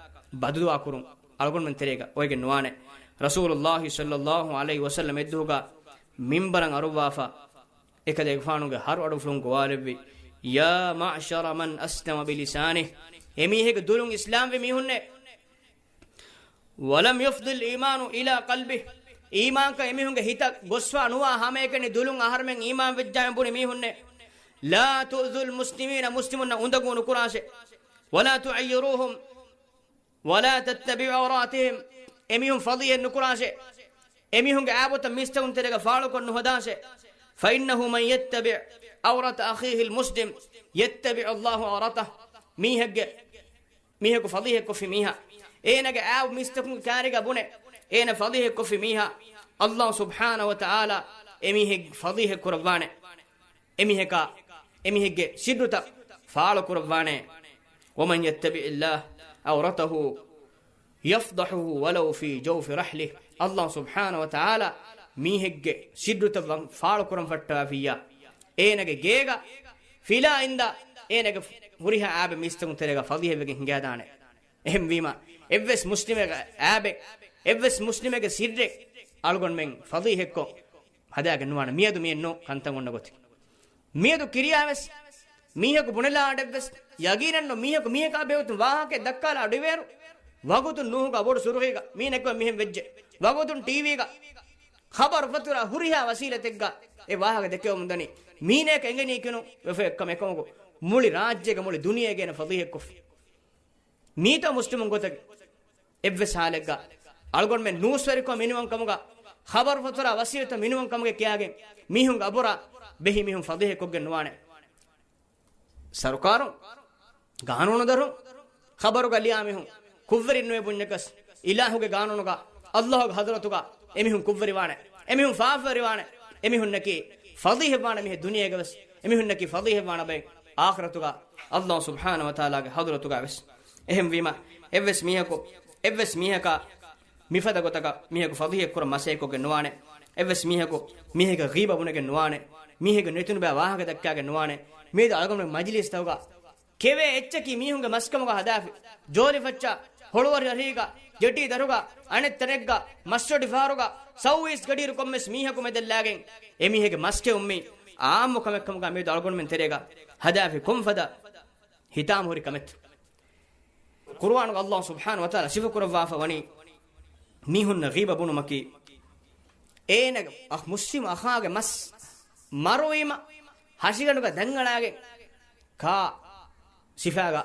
ބަދުދުޢާ ކުރުން އަޅުގަނޑުމެން ތެރޭގަ އޮވެގެން ނުވާނެ. ރަސޫލުﷲ ޞައްލަﷲ ޢަލައިހި ވަސައްލަމް އެއްދުވަހުގަ މިންބަރަށް އަރުއްވާފަ، އެކަލޭގެފާނުގެ ހަރުއަޑުފުޅުން ގޮވާލެއްވި، يَا مَعْشَرَ مَنْ أَسْلَمَ بِلِسَانِهِ. އެމީހެއްގެ ދުލުން އިސްލާމްވި މީހުންނޭ، وَلَمْ يَفْضِ الْإِيمَانُ إِلَى قَلْبِهِ. އީމާންކަން އެމީހުންގެ ހިތަށް ގޮސްފާ ނުވާ ހަމައެކަނި ދުލުން އަހަރުމެން އީމާން ވެއްޖާ ބުނި މީހުންނޭ. لَا تُؤْذُوا الْمُسْلِمِينَ، މުސްލިމުންނަށް އުނދަގޫ ނުކުރާށޭ. وَلَا تُعَيِّرُوهُمْ وَلَا تَتَّبِعُوا عَوْرَاتِهِمْ. އެމީހުން ފަޟީޙަތް ނުކުރާށޭ. އެމީހުންގެ އައިބުތައް މީސްތަކުން ތެރޭގަ ފާޅުކޮށް ނުހަދާށޭ. فَإِنَّهُ مَنْ يَتَّبِعْ عَوْرَةَ أَخِيهِ الْمُسْلِمِ يَتَّبِعْ اللَّهُ عَوْرَتَهُ. މީހެއްގެ، މީހަކު ފަޟީޙަތްކޮށްފި މީހާ، އޭނަގެ އައިބު މީސްތަކުންގެ ކާރީގަ ބުނެ، އޭނަ ފަޟީޙަތްކޮށްފި މީހާ، ﷲ ސުބްޙާނަހޫ ވަތަޢާލާ އެމީހެއް ފަޟީޙަތް ކުރައްވާނެ. އެމީހަކާ، އެމީހެއްގެ ސިއްރުތައް ފާޅުކުރައްވާނެ. وَمَنْ يَتَّبِعِ اللَّهَ عَوْرَتَهُ يَفْضَحْهُ وَلَوْ فِي جَوْفِ رَحْلِهِ. ﷲ ސުބްޙާނަހޫ ވަތަޢާލާ މީހެއްގެ ސިއްރުތައް ވަން-، ފާޅުކުރަން ފައްޓަވާފިއްޔާ، އޭނަގެ ގޭގަ ފިލާ އިންދާ، އޭނަގެ ހުރިހާ އައިބެއް މީސްތަކުން ތެރޭގަ ފަޟީޙަތްވެގެން ހިނގާދާނެ. އެހެންވީމަ، އެއްވެސް މުސްލިމެއްގެ އައިބެއް، އެއްވެސް މުސްލިމެއްގެ ސިއްރެއް އަޅުގަނޑުމެން ފަޟީޙަތްކޮށް ހަދާގެން ނުވާނެ. މިއަދު މިއެއްނު ކަންތައް އޮންނަ ގޮތެއް. މިއަދު ކިރިޔާވެސް މީހަކު ބުނެލާ އަޑެއްވެސް ޔަގީނެއްނު މީހަކު މީހަކާ ބެހުތުން ވާހަކައެއް ދައްކާލާ އަޑުއިވޭރު، ވަގުތުން ނޫހުގަ ބޮޑު ސުރުޚީގަ މީނަކު މިހެން ވެއްޖެ. ވަގުތުން ޓީވީގަ ޚަބަރު ފަތުރާ ހުރިހާ ވަސީލަތެއްގަ އެ ވާހަކަ ދެކެވެމުން ދަނީ. މީނަކަށް އެނގެނީ ކިނު ވެފަ އެއްކަމަށް އެކަމަކު މުޅި ރާއްޖޭގެ މުޅި ދުނިޔޭގެ އޭނަ ފަޟީޙަތްކޮށްފި. މީތޯ މުސްލިމުން ގޮތަކީ؟ އެއްވެސް ހާލެއްގަ އަޅުގަނޑުމެން ނޫސްވެރިކޮށް މިނިވަންކަމުގަ، ޚަބަރުފަތުރާ ވަސިޔަތު މިނިވަންކަމުގެ ކިޔާގެން މީހުންގެ އަބުރާ ބެހި މީހުން ފަޟީޙަތްކޮށްގެން ނުވާނެ. ސަރުކާރުން، ގާނޫނުދަރުން، ޚަބަރުގަ ލިޔާ މީހުން ކުށްވެރިންނުވޭ ބުންޏަކަސް، އިލާހުގެ ގާނޫނުގަ، އައްލާހުގެ ޙަޟްރަތުގަ އެމީހުން ކުށްވެރިވާނެ، އެމީހުން ފާފަވެރިވާނެ، އެމީހުންނަކީ ފަޟީޙަތްވާނެ މީހެއް ދުނިޔޭގަވެސް، އެމީހުންނަކީ ފަޟީޙަތްވާނެ ބައެއް އާޚިރަތުގަ، އައްލާހު ސުބްޙާނަހު ވަތަޢާލާގެ ޙަޟްރަތުގަވެސް. އެހެންވީމަ، އެއްވެސް މީހަކު، އެއްވެސް މީހަކާ މިފަދަ ގޮތަކަށް މީހަކު ފަޟީޙަތްކުރަން މަސައްކަތްކޮށްގެން ނުވާނެ. އެއްވެސް މީހަކު މީހެއްގެ ޣީބަ ބުނެގެން ނުވާނެ. މީހެއްގެ ނެތުނުބައި ވާހަކަ ދައްކާގެން ނުވާނެ. މިއަދު އަޅުގަނޑު މަޖިލީސްތަކުގަ ކެވޭ އެއްޗަކީ މީހުންގެ މަސްކަމުގަ ހަދާފި، ޖޯލިފައްޗާ، ހޮޅުވަރި ރަށީގަ، ޖެޓީ ދަރުގަ، އަނެއް ތަނެއްގަ، މަސްވެޑި ފަހަރުގަ، ސައުވީސް ގަޑިއިރު ކޮންމެސް މީހަކު މެދަށްލާގެން އެމީހެއްގެ މަސްކެއުމީ އާއްމު ކަމެއްކަމުގަ މިއަދު އަޅުގަނޑުމެން ތެރޭގަ ހަދާފި ކޮންފަދަ ހިތާމަހުރި ކަމެއްތަ؟ ޤުރުއާނުގަ އައްލާހު ސުބްޙާނަހު ވަތަޢާލާ ސިފަކުރައްވާފަ ވަނީ، މީހުންނަށް ޣީބަ ބުނުމަކީ، އޭނަގެ އަޚް، މުސްލިމް އަޚާގެ މަސް މަރުވީމަ، ހަށިގަނޑުގަ ދަންގަޅާގެން ކާ ސިފާގަ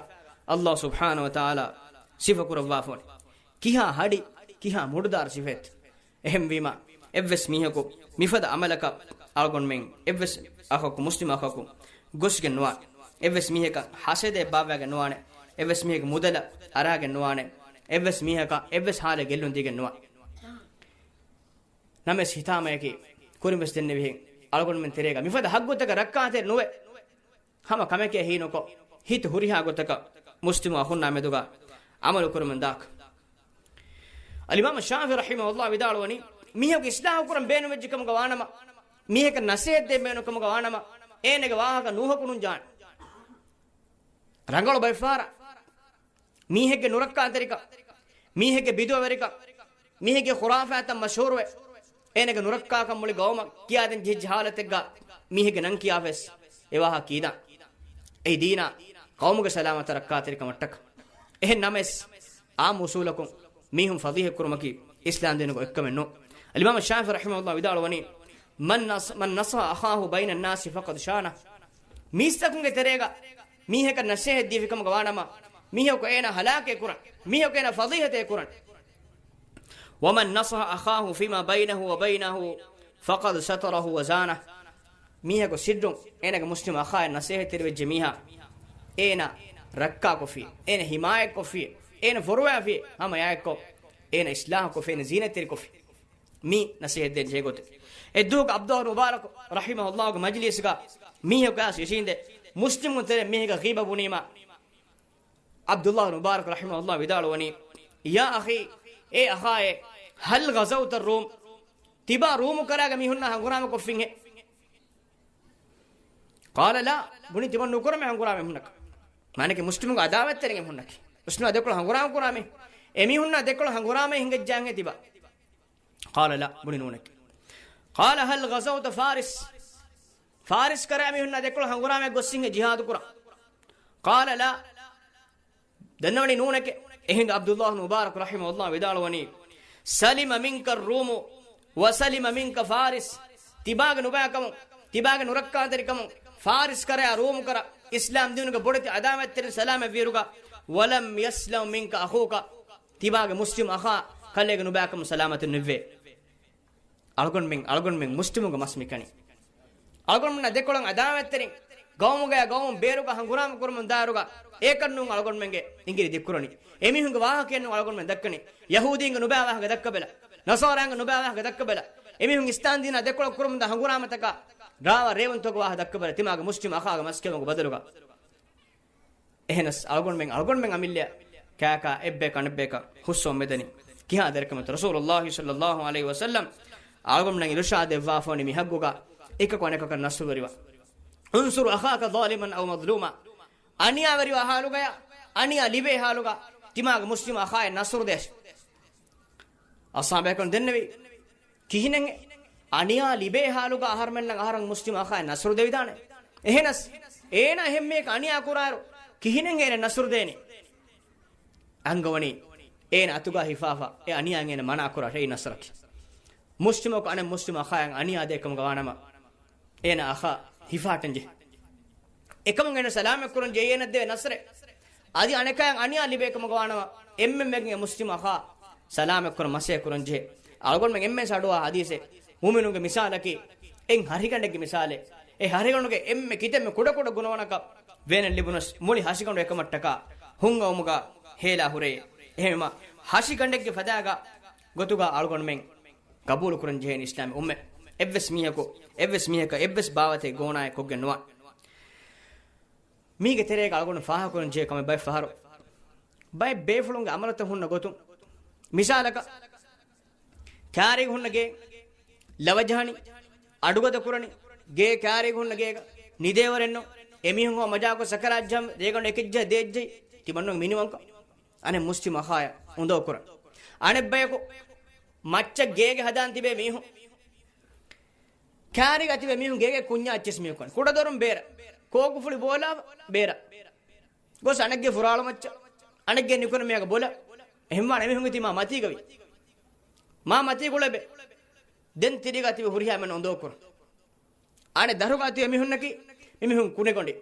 އައްލާހު ސުބްޙާނަހު ވަތަޢާލާ ސިފަކުރައްވާފަ ވަނީ. ކިހާ ހަޑި، ކިހާ މުޑުދާރު ސިފައެއްތަ؟ އެހެންވީމަ، އެއްވެސް މީހަކު މިފަދަ ޢަމަލަކަށް އަޅުގަނޑުމެން އެއްވެސް އަޚަކު، މުސްލިމް އަޚަކު ގޮސްގެން ނުވާނެ. އެއްވެސް މީހަކަށް ހަސަދައެއް ބާއްވާގެން ނުވާނެ. އެއްވެސް މީހެއްގެ މުދަލަށް އަރާގެން ނުވާނެ. އެއްވެސް މީހަކަށް އެއްވެސް ހާލެއް ގެއްލުން ދީގެން ނުވާނެ. ނަމަވެސް ހިތާމައަކީ ކުރިންވެސް ދެންނެވިހެން އަޅުގަނޑުމެން ތެރޭގަ މިފަދަ ޙައްޤުތަކަށް ރައްކާތެރި ނުވެ، ހަމަ ކަމެކޭ ހީނުކޮށް، ހިތު ހުރިހާ ގޮތަކަށް މުސްލިމު އަޚުންނާ މެދުގަ ޢަމަލު ކުރަމުން ދާކަށް. އަލްއިމާމު ޝާފިޢީ ރަޙިމަހުﷲ ވިދާޅުވަނީ، މީހަކު އިޞްލާޙު ކުރަން ބޭނުންވެއްޖެ ކަމުގަ ވާނަމަ، މީހަކަށް ނަޞޭޙަތް ދޭން ބޭނުން ކަމުގަ ވާނަމަ، އޭނަގެ ވާހަކަ ނޫހަކު ނުންޖާނެ. ރަނގަޅު ބައިފަހަރަށް މީހެއްގެ ނުރައްކާތެރިކަން، މީހެއްގެ ބިދުޢަވެރިކަން، މީހެއްގެ ޚުރާފާތްތައް މަޝްހޫރުވެ، އޭނަގެ ނުރައްކާކަން މުޅި ގައުމަށް ކިޔާދޭން ޖެހިއްޖެ ޙާލަތެއްގަ މީހެއްގެ ނަން ކިޔާފަވެސް އެ ވާހަކަ ކީދާން. އެއީ ދީނާ ޤައުމުގެ ސަލާމަތަށް ރައްކާތެރިކަމަށްޓަކަ. އެހެން ނަމަވެސް، އާއްމު އުޞޫލަކުން މީހުން ފަޟީޙަތްކުރުމަކީ އިސްލާމްދީނުގެ އޮތްކަމެއް ނޫން. އަލްއިމާމު ޝާފިޢީ ރަޙިމަހުﷲ ވިދާޅުވަނީ، މަން ނަޞ-، މަން ނަޞަޙަ އަޚާހު ބައިނައްނާސި ފަޤަދް ޝާނަހު. މީސްތަކުންގެ ތެރޭގަ މީހަކަށް ނަޞޭޙަތް ދީފިކަމުގަ ވާނަމަ، މީހަކު އޭނާ ހަލާކޭ ކުރަން، މީހަކު އޭނާ ފަޟީޙަތޭ ކުރަން. ވަމަން ނަޞަޙަ އަޚާހު ފީމާ ބައިނަހު ވަބައިނަހު ފަޤަދް ސަތަރަހު ވަ ޒާނަހު. މީހަކު ސިއްރުން އޭނާގެ މުސްލިމް އަޚާއަށް ނަޞޭޙަތްތެރިވެއްޖެ މީހާ، އޭނާ ރައްކާކޮށްފި، އޭނާ ޙިމާޔަތްކޮށްފި، އޭނާ ފޮރުވާފި، ހަމަ އެއާއެއްކޮށް އޭނާ އިޞްލާޙުކޮށްފި، އޭނާ ޒީނަތްތެރިކޮށްފި. މީ ނަޞޭޙަތް ދޭން ޖެހޭ ގޮތެއް. އެއްދުވަހަކު ޢަބްދުﷲ ބުނު މުބާރަކު ރަޙިމަހުﷲގެ މަޖިލީސްގަ މީހަކު އައިސް އިށީނދެ، މުސްލިމުން ތެރެއިން މީހަކަށް ޣީބަ ބުނީމަ، ޢަބްދުﷲ ބުނު މުބާރަކު ރަޙިމަހުﷲ ވިދާޅުވަނީ، ޔާ އަޚީ، އޭ އަޚާއޭ، ހަލް ޣަޒަވްތަ ރޫމް؟ ތިބާ ރޫމު ކަރާގެ މީހުންނާ ހަނގުރާމަ ކޮށްފިންހޭ؟ ޤާލަ ލާ، ބުނި ތިމަން ނުކުރަމޭ ހަނގުރާމަ އެމީހުންނަކަށް. މާނައަކީ މުސްލިމުންގެ ޢަދާވަތްތެރިން އެމީހުންނަކީ. މުސްލިމާ ދެކޮޅަށް ހަނގުރާމަ ކުރާމޭ. އެމީހުންނާ ދެކޮޅަށް ހަނގުރާމައެއް ހިނގައްޖާހޭ ތިބާ. ޤާލަ ލާ، ބުނި ނޫނެކޭ. ޤާލަ ހަލް ޣަޒަވްތަ ފާރިސް؟ ފާރިސް ކަރާ މީހުންނާ ދެކޮޅަށް ހަނގުރާމައެއް ގޮއްސިންހޭ ޖިހާދު ކުރަން؟ ޤާލަ ލާ، ދެންނެވަނީ ނޫނެކޭ. އެހިނދު ޢަބްދުﷲ ބުނު މުބާރަކު ރަޙިމަހުﷲ ވިދާޅުވަނީ، ސަލިމަ މިންކަ ރޫމު ވަ ސަލިމަ މިންކަ ފާރިސް. ތިބާގެ ނުބައިކަމުން، ތިބާގެ ނުރައްކާތެރިކަމުން ފާރިސް ކަރަޔާ ރޫމު ކަރަ އިސްލާމް ދީނުގެ ބޮޑެތި ޢަދާވަތްތެރިން ސަލާމަތްވިއިރުގަ، ވަލަމް ޔަސްލަމް މިންކަ އަޚޫކަ، ތިބާގެ މުސްލިމް އަޚާ ކަލޭގެ ނުބައިކަމުން ސަލާމަތެއް ނުއްވޭ. އަޅުގަނޑުމެން، އަޅުގަނޑުމެން މުސްލިމުންގެ މަސް މިކަނީ. އަޅުގަނޑުމެންނާ ދެކޮޅަށް ޢަދާވަތްތެރިން، ގައުމުގަޔާ ގައުމުން ބޭރުގަ ހަނގުރާމަ ކުރަމުން ދާއިރުގަ، އޭކަށް ނޫން އަޅުގަނޑުމެންގެ އިނގިލި ދިއްކުރަނީ. އެމީހުންގެ ވާހަކައެއް ނޫން އަޅުގަނޑުމެން ދައްކަނީ. ޔަހޫދީންގެ ނުބައި ވާހަކަ ދައްކަބަލަ. ނަޞާރާންގެ ނުބައި ވާހަކަ ދައްކަބަލަ. އެމީހުން އިސްލާމް ދީނާ ދެކޮޅަށް ކުރަމުންދާ ހަނގުރާމަތަކާ ރާވާ ރޭވުންތަކުގެ ވާހަކަ ދައްކަބަލަ. ތިމާގެ މުސްލިމް އަޚާގެ މަސްކެއުމުގެ ބަދަލުގަ. އެހެނަސް އަޅުގަނޑުމެން، އަޅުގަނޑުމެން އަމިއްލައަށް ކާކާ އެއްބަޔަކަށް އަނެއްބަޔަކަށް ހުސްވަމުން މެދަނީ. ކިހާ ދެރަކަމެއްތަ؟ ރަސޫލުﷲ ޞައްލަﷲ ޢަލައިހި ވަސައްލަމް އަޅުގަނޑުމެންނަށް އިރުޝާދު ދެއްވާފަވަނީ މި ޙައްޤުގަ އެކަކު އަނެކަކަށް ނަޞްރުވެރިވާ. އުންޞުރް އަޚާކަ ޡާލިމަން އަވް މަޡްލޫމާ. އަނިޔާވެރިވާ ޙާލުގަޔާ، އަނިޔާ ލިބޭ ޙާލުގަ ތިމާގެ މުސްލިމް އަޚާއަށް ނަޞްރު ދޭށޭ. އަޞްޙާބުބޭކަލުން ދެންނެވި. ކިހިނެއް އަނިޔާ ލިބޭ ޙާލުގަ އަހަރުމެންނަށް އަހަރެން މުސްލިމް އަޚާއަށް ނަޞްރު ދެވިދާނެ؟ އެހެނަސް އޭނާ އެހެންމީހަކަށް އަނިޔާ ކުރާއިރު ކިހިނެއް އޭނަ ނަޞްރު ދޭނީ؟ އަންގަވަނީ އޭނަ އަތުގަ ހިފާފަ އެ އަނިޔާއިން އޭނަ މަނާ ކުރާށޭ އެއީ ނަޞްރަކީ. މުސްލިމަކު އަނެއް މުސްލިމް އަޚާއަށް އަނިޔާ ދޭ ކަމުގަ ވާނަމަ، އޭނަ އަޚާ ހިފާޓަން ޖެހޭ. އެކަމުން އޭނަ ސަލާމަތް ކުރަން ޖެހޭ އޭނަ ދެވޭ ނަޞްރެއް. އަދި އަނެކާއަށް އަނިޔާ ލިބޭ ކަމުގަ ވާނަމަ، އެންމެން ވެގެން އެ މުސްލިމް އަޚާ ސަލާމަތްކުރަން މަސައްކަތް ކުރަން ޖެހޭ. އަޅުގަނޑުމެން އެންމެން އަޑުއަހާ ޙަދީޘެއް، މުއުމިނުންގެ މިސާލަކީ، އެއް ހަށިގަނޑެއްގެ މިސާލެއް. އެ ހަށިގަނޑުގެ އެންމެ ކިތަންމެ ކުޑަކުޑަ ގުނަވަނަކަށް ވޭނެއް ލިބުނަސް، މުޅި ހަށިގަނޑު އެކަމަށްޓަކާ ހުން އައުމުގަ ހޭލާ ހުރޭ. އެހެންވީމަ، ހަށިގަނޑެއްގެ ފަދައިގަ ގޮތުގަ އަޅުގަނޑުމެން ޤަބޫލުކުރަން ޖެހޭނީ އިސްލާމީ އުއްމަތް. އެއްވެސް މީހަކު، އެއްވެސް މީހަކަށް އެއްވެސް ބާވަތެއް ގޯނާއެއް ކޮށްގެން ނުވާ. މީގެ ތެރޭގަ އަޅުގަނޑު ފާހަގަކުރަން ޖެހޭ ކަމެއް ބައެއް ފަހަރު ބައެއް ބޭފުޅުންގެ އަމަލުތައް ހުންނަ ގޮތުން. މިސާލަކަށް، ކާރީގަ ހުންނަ ގޭ ލަވަޖަހަނީ، އަޑުގަދަ ކުރަނީ، ގޭ ކާރީގަ ހުންނަ ގޭގަ ނިދޭވަރެއްނު، އެމީހުން ހަމަ މަޖާކޮށް ސަކަރާތް ޖަހަން ރޭގަނޑު އެކެއްޖަހަ ދޭއްޖެހި، ތިމަންނަ މިނިވަންކަ އަނެއް މުސްލިމް އަޚާޔަށް އުނދަގޫ ކުރަން. އަނެއް ބަޔަކު މައްޗަށް ގޭގެ ހަދާން ތިބޭ މީހުން، ކާރީގަ ތިބޭ މީހުން ގޭގެ ކުންޏާ އެއްޗިސް މީހުން ކުރަން. ކުޑަދޮރުން ބޭރަށް، ކޯކުފުޅި ބޯލާފަ ބޭރަށް ގޮސް އަނެއްގެ ފުރާޅު މައްޗަށް، އަނެއްގެ ނިކުން މީހާގެ ބޮލަށް. އެހެންވާނެ އެމީހުންގެ ތިމާ މަތީގަ ވީ. މާ މަތީ ގުޅޭ ބޭ. ދެން ތިރީގަ ތިބި ހުރިހާ މެން އުނދަގޫ ކުރަން. އަނެއް ދަށުގަ ތިބި މީހުންނަކީ މިމީހުން ކުނިގޮނޑި.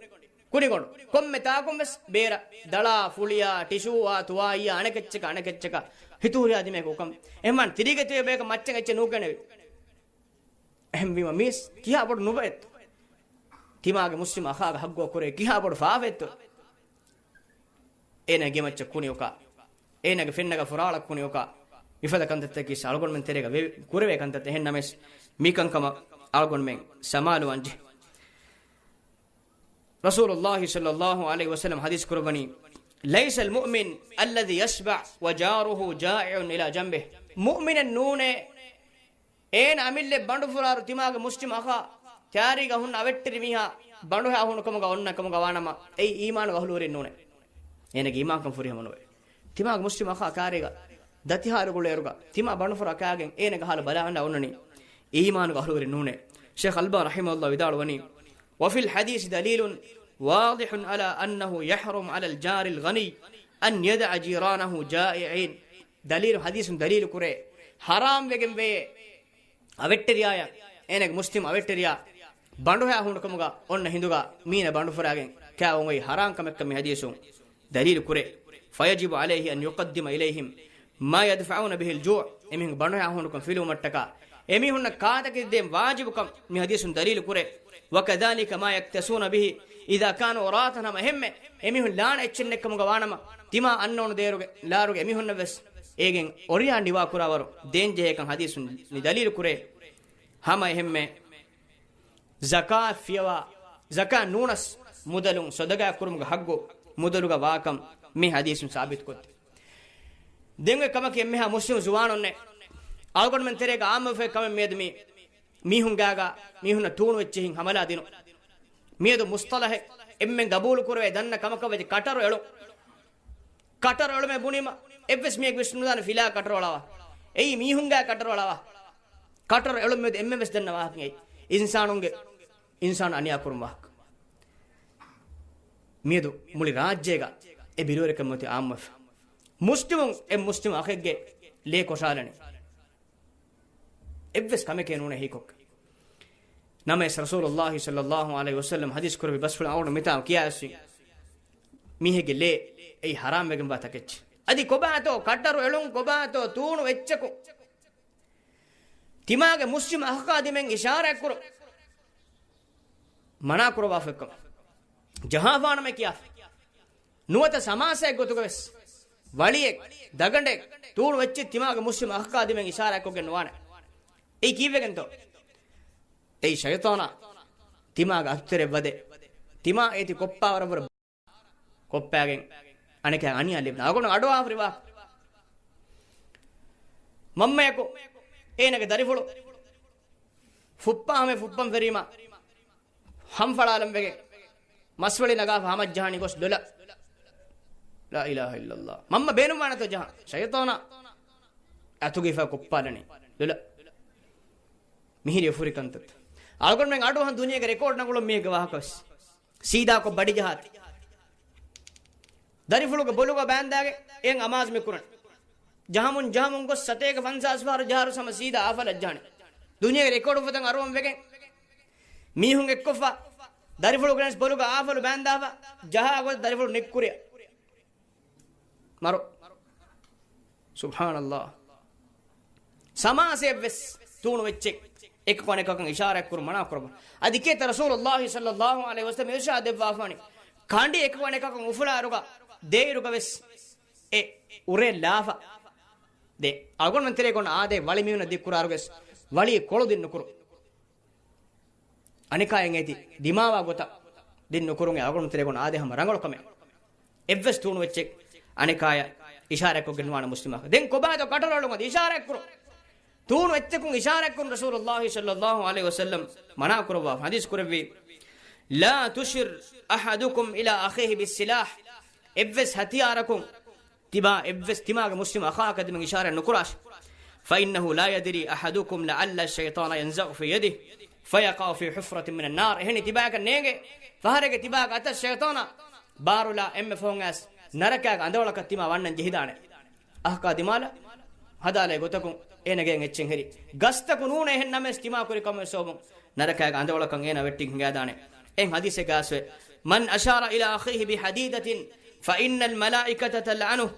ކުނިގޮނޑު. ކޮންމެ ތާކުން ވެސް ބޭރަށް ދަޅާ، ފުޅިއާ، ޓިޝޫއާ، ތުވާޔާ، އަނެކެއްޗަކަށް، އަނެކެއްޗަކަށް ހިތުހުރިހާ ދިމާއެކު ކަން. އެހެންވާނެ ތިރީގަ ތިބޭ ބަޔަކަށް މައްޗަށް އެއްޗެއް ނޫކެނެވި. އެހެންވީމަ މީސް ކިހާ ބޮޑު ނުބައެއްތޯ؟ ތިމާގެ މުސްލިމް އަޚާގެ ޙައްޤު ކުރެވޭ ކިހާ ބޮޑު ފާފައެއްތޯ؟ އޭނާގެ މައްޗަށް ކުނިއުކާ، އޭނާގެ ފެންނަގަ ފުރާޅަ ކުނިއުކާ، މިފަދަ ކަންތައްތަކީ އަޅުގަނޑުމެން ތެރޭގަ ވެ-، ކުރެވޭ ކަންތައްތައް. އެހެން ނަމަވެސް، މިކަންކަމަށް އަޅުގަނޑުމެން ސަމާލުވާން ޖެހޭ. ރަސޫލުﷲ ޞައްލަﷲ ޢަލައިހި ވަސައްލަމަ ޙަދީޘް ކުރައްވަނީ، ليس المؤمن الذي يشبع وجاره جائع إلى جنبه. މުއުމިނެއް ނޫނޭ، އޭނަ އަމިއްލަ ބަނޑުފުރާރު ތިމާގެ މުސްލިމް އަޚާ، ކާރީގަ ހުންނަ އަވެއްޓެރި މީހާ ބަނޑުހައި ހޫނު ކަމުގަ އޮންނަ ކަމުގަ ވާނަމަ، އެއީ އީމާނުގެ އަހުލުވެރިން ނޫނޭ. އޭނަގެ އީމާންކަން ފުރިހަމަ ނުވޭ. ތިމާގެ މުސްލިމް އަޚާ ކާރީގަ ދަތިހާލު ގުޅޭއިރުގަ، ތިމާ ބަނޑުފުރާ ކާގެން އޭނަގެ ޙާލު ބަލާ އަންނަ އޮންނަނީ އީމާނުގެ އަހުލުވެރިން ނޫނޭ. ޝޭޚް އަލްބާނީ ރަޙިމަހުﷲ ވިދާޅުވަނީ، وفي الحديث دليل واضح على أنه يحرم على الجار الغني أن يدع جيرانه جائعين. ދަލީލު، ޙަދީޘުން ދަލީލު ކުރޭ، ޙަރާމް ވެގެން ވޭ އަވެއްޓެރިޔާޔަށް، އޭނަގެ މުސްލިމް އަވެއްޓެރިޔާ ބަނޑުހައި ހޫނުކަމުގަ އޮންނަ ހިނދުގަ މީނަ ބަނޑުފުރާގެން ކާ އޮނގޮއި ޙަރާމް ކަމެއްކަން މި ޙަދީޘުން ދަލީލު ކުރޭ. فيجب عليه أن يقدم إليهم ما يدفعون به الجوع. އެމީހުން ބަނޑުހައި ހޫނުކަން ފިލުވުމަށްޓަކާ އެމީހުންނަށް ކާތަކެތި ދޭން ވާޖިބުކަން މި ޙަދީޘުން ދަލީލު ކުރޭ. وكذلك ما يكتسون به إذا كانوا عراة. ހަމަ އެހެންމެ އެމީހުން ލާނެ އެއްޗެއް ނެތްކަމުގަ ވާނަމަ، ތިމާ އަންނަ އޮނު ދޭރުގެ ލާރުގެ އެމީހުންނަށް ވެސް އޭގެން އޮރިޔާ ނިވާކުރާވަރު ދޭންޖެހޭކަން ޙަދީޘުން ދަލީލު ކުރޭ. ހަމަ އެހެންމެ ޒަކާތް ފިޔަވާ، ޒަކާތް ނޫނަސް މުދަލުން ޞަދަޤާ ކުރުމުގެ ޙައްޤު މުދަލުގަ ވާކަން މި ޙަދީޘުން ސާބިތުކޮށްދޭ. ދެން އޮތް ކަމަކީ އެންމެހާ މުސްލިމް ޒުވާނުންނެއް އަޅުގަނޑުމެން ތެރޭގަ އާއްމުވެފައި ކަމެއް މިއަދު މީ މީހުން ގާގަ މީހުންނަށް ތޫނު އެއްޗެހިން ހަމަލާ ދިނުން. މިއަދު މުޞްޠަލަޙެއް އެންމެން ގަބޫލު ކުރެވޭ ދަންނަ ކަމަކަށް ވެއްޖެ ކަޓަރު އެޅުން. ކަޓަރު އެޅުމޭ ބުނީމަ، އެއްވެސް މީހެއް ވިސްނުނުދާނެ ފިލާ ކަޓަރު އަޅާފަ. އެއީ މީހުންގެ ކަޓަރު އަޅާފަ. ކަޓަރު އެޅުން މިއަދު އެންމެން ވެސް ދަންނަ ވާހަކައެއް. އިންސާނުންގެ، އިންސާނު އަނިޔާ ކުރުން ވާހަކަ. މިއަދު މުޅި ރާއްޖޭގަ އެ ބިރުވެރިކަން މިއޮތީ އާއްމުވެފަ. މުސްލިމުން އެ މުސްލިމު އަޚެއްގެ ލޭ ކޮށާލަނީ. އެއްވެސް ކަމެކޭ ނޫނޭ ހީކޮށްގެން. ނަމަވެސް ރަސޫލުﷲ ޞައްލަﷲ ޢަލައިހި ވަސައްލަމަ ޙަދީޘް ކުރެއްވި ބަސްފުޅު އަޅުގަނޑު މިތާ ކިޔާ އައިސްފި. މީހެއްގެ ލޭ އެއީ ޙަރާމް ވެގެންވާ ތަކެއްޗެއް. އަދި ކޮބާތޯ ކަޓަރު އެޅުން، ކޮބާތޯ ތޫނު އެއްޗަކު ތިމާގެ މުސްލިމް އަޚަކާ ދިމެން އިޝާރާތްކުރު މަނާ ކުރައްވާފައެއްކަމަށް ޖަހާފާނަމޭ ކިޔާފަ. ނުވަތަ ސަމާސާއެއް ގޮތުގަވެސް ވަޅިއެއް، ދަގަނޑެއް، ތޫނު އެއްޗެއް ތިމާގެ މުސްލިމް އަޚަކާ ދިމެން އިޝާރާތްކޮށްގެން ނުވާނެ. އެއީ ކީއްވެގެންތޯ؟ އެއީ ޝައިޠާނާ ތިމާގެ އަތުތެރެއަށް ވަދެ، ތިމާ އޭތި ކޮއްޕާވަރަށްވުރެ ކޮއްޕާގެން އަނެކާ އަނިޔާ ލިބުން. އަޅުގަނޑު އަޑުއަހާފަ ރިވާ. މަންމަޔަކު އޭނަގެ ދަރިފުޅު ފުއްޕާ ހަމަ ފުއްޕަން ފެރީމަ ހަންފަޅާލަން ވެގެން މަސްވެޅި ނަގާފަ ހަމަޖަހާނީ ގޮސް ލޮލަށް. ލާ އިލާހަ އިއްލައްލާހް. މަންމަ ބޭނުންވާނެތޯ ޖަހާ. ޝައިޠާނާ އަތުގައިފަ ކޮއްޕާލަނީ ލޮލަށް. މިހިރީ އެ ފުރި ކަންތައްތައް. އަޅުގަނޑުމެން އަޑުއަހަން ދުނިޔޭގެ ރެކޯޑް ނަގުޅުން މީހެއްގެ ވާހަކަވެސް. ސީދާކޮށް ބަޑިޖަހާތި. ދަރިފުޅުގެ ބޮލުގަ ބާންދާގެ އެން އަމާޒު މި ކުރަން. ޖަހަމުން ޖަހަމުން ގޮސް ސަތޭކަ ފަންސާސް ފަހަރު ޖަހާއިރު ހަމަ ސީދާ އާފަލަށް ޖަހާނެ. ދުނިޔޭގެ ރެކޯޑު ފަތަން އަރުވަން ވެގެން މީހުން އެއްކޮށްފަ ދަރިފުޅު ގެނެސް ބޮލުގަ އާފަލު ބާންދާފަ ޖަހާ ގޮސް ދަރިފުޅު ނިއްކުރިއަށް. މަރު. ސުބްޙާނައްލާހް. ސަމާސެއްވެސް ތޫނު އެއްޗެއް އެކަކު އަނެކަކަށް އިޝާރާތްކުރުން މަނާކުރައްވާ. އަދި ކޭތަ ރަސޫލުއްލާހި ޞައްލައްލާހު ޢަލައިހި ވަސައްލަމަ އިރުޝާދު ދެއްވާފާނީ، ކަނޑި އެކަކު އަނެކަކަށް އުފުލާއިރުގަ ދޭއިރުގަވެސް އެ އުރެ ލާފަ. ދެ އަޅުގަނޑުމެން ތެރޭގަ އޮންނަ އާދައެއް ވަޅި މީހުންނަށް ދިއްކުރާއިރުގަސް ވަޅީ ކޮޅު ދިން ނުކުރު. އަނެކާއަށް އޭތި ދިމާވާ ގޮތަށް ދިން ނުކުރުން އެ އަޅުގަނޑު ތެރޭގަ އާދެ ހަމަ ރަނގަޅު ކަމެއް. އެއްވެސް ތޫނު އެއްޗެއް އަނެކާޔަށް އިޝާރާތްކޮށްގެން ނުވާނެ މުސްލިމާ. ދެން ކޮބާތޯ ކަޓަރަޅުން އަދި އިޝާރާތްކުރުން. ތޫނު އެއްޗަކުން އިޝާރާތްކުރުން ރަސޫލުއްލާހި ޞައްލައްލާހު ޢަލައިހި ވަސައްލަމް މަނާކުރައްވާ ޙަދީޘް ކުރެއްވީ، لا يشر أحدكم إلى أخيه بالسلاح. އެއްވެސް ހަތިޔާރަކުން ތިބާ އެއްވެސް ތިމާގެ މުސްލިމް އަޚާއަކަށް ދިމައިން އިޝާރާތް ނުކުރާށި. فإنه لا يدري أحدكم لعل الشيطان ينزغ في يده فيقع في حفرة من النار. އެހެނީ ތިބާޔަކަށް ނޭނގޭ ފަހަރެއްގެ ތިބާގެ އަތަށް ޝައިޠާނާ ބާރުލާ އެންމެ ފަހުން އައިސް ނަރަކާގެ އަނދަވަޅަކަށް ތިމާ ވަންނަން ޖެހިދާނެ. އަހަކާ ދިމާލަށް ހަދާލައި ގޮތަކުން އޭނަގެ އެއްޗެއް ހެރި. ގަސްތަކު ނޫނޭ އެހެން ނަމަވެސް ތިމާ ކުރި ކަމެއް ސަބަބުން ނަރަކާގެ އަނދަވަޅަކަށް އޭނަ ވެއްޓިގެން ހިނގާދާނެ. އެހެން ޙަދީޘެއްގަ އައިސްފައި، من أشار إلى أخيه بحديدة فإن الملائكة تلعنه.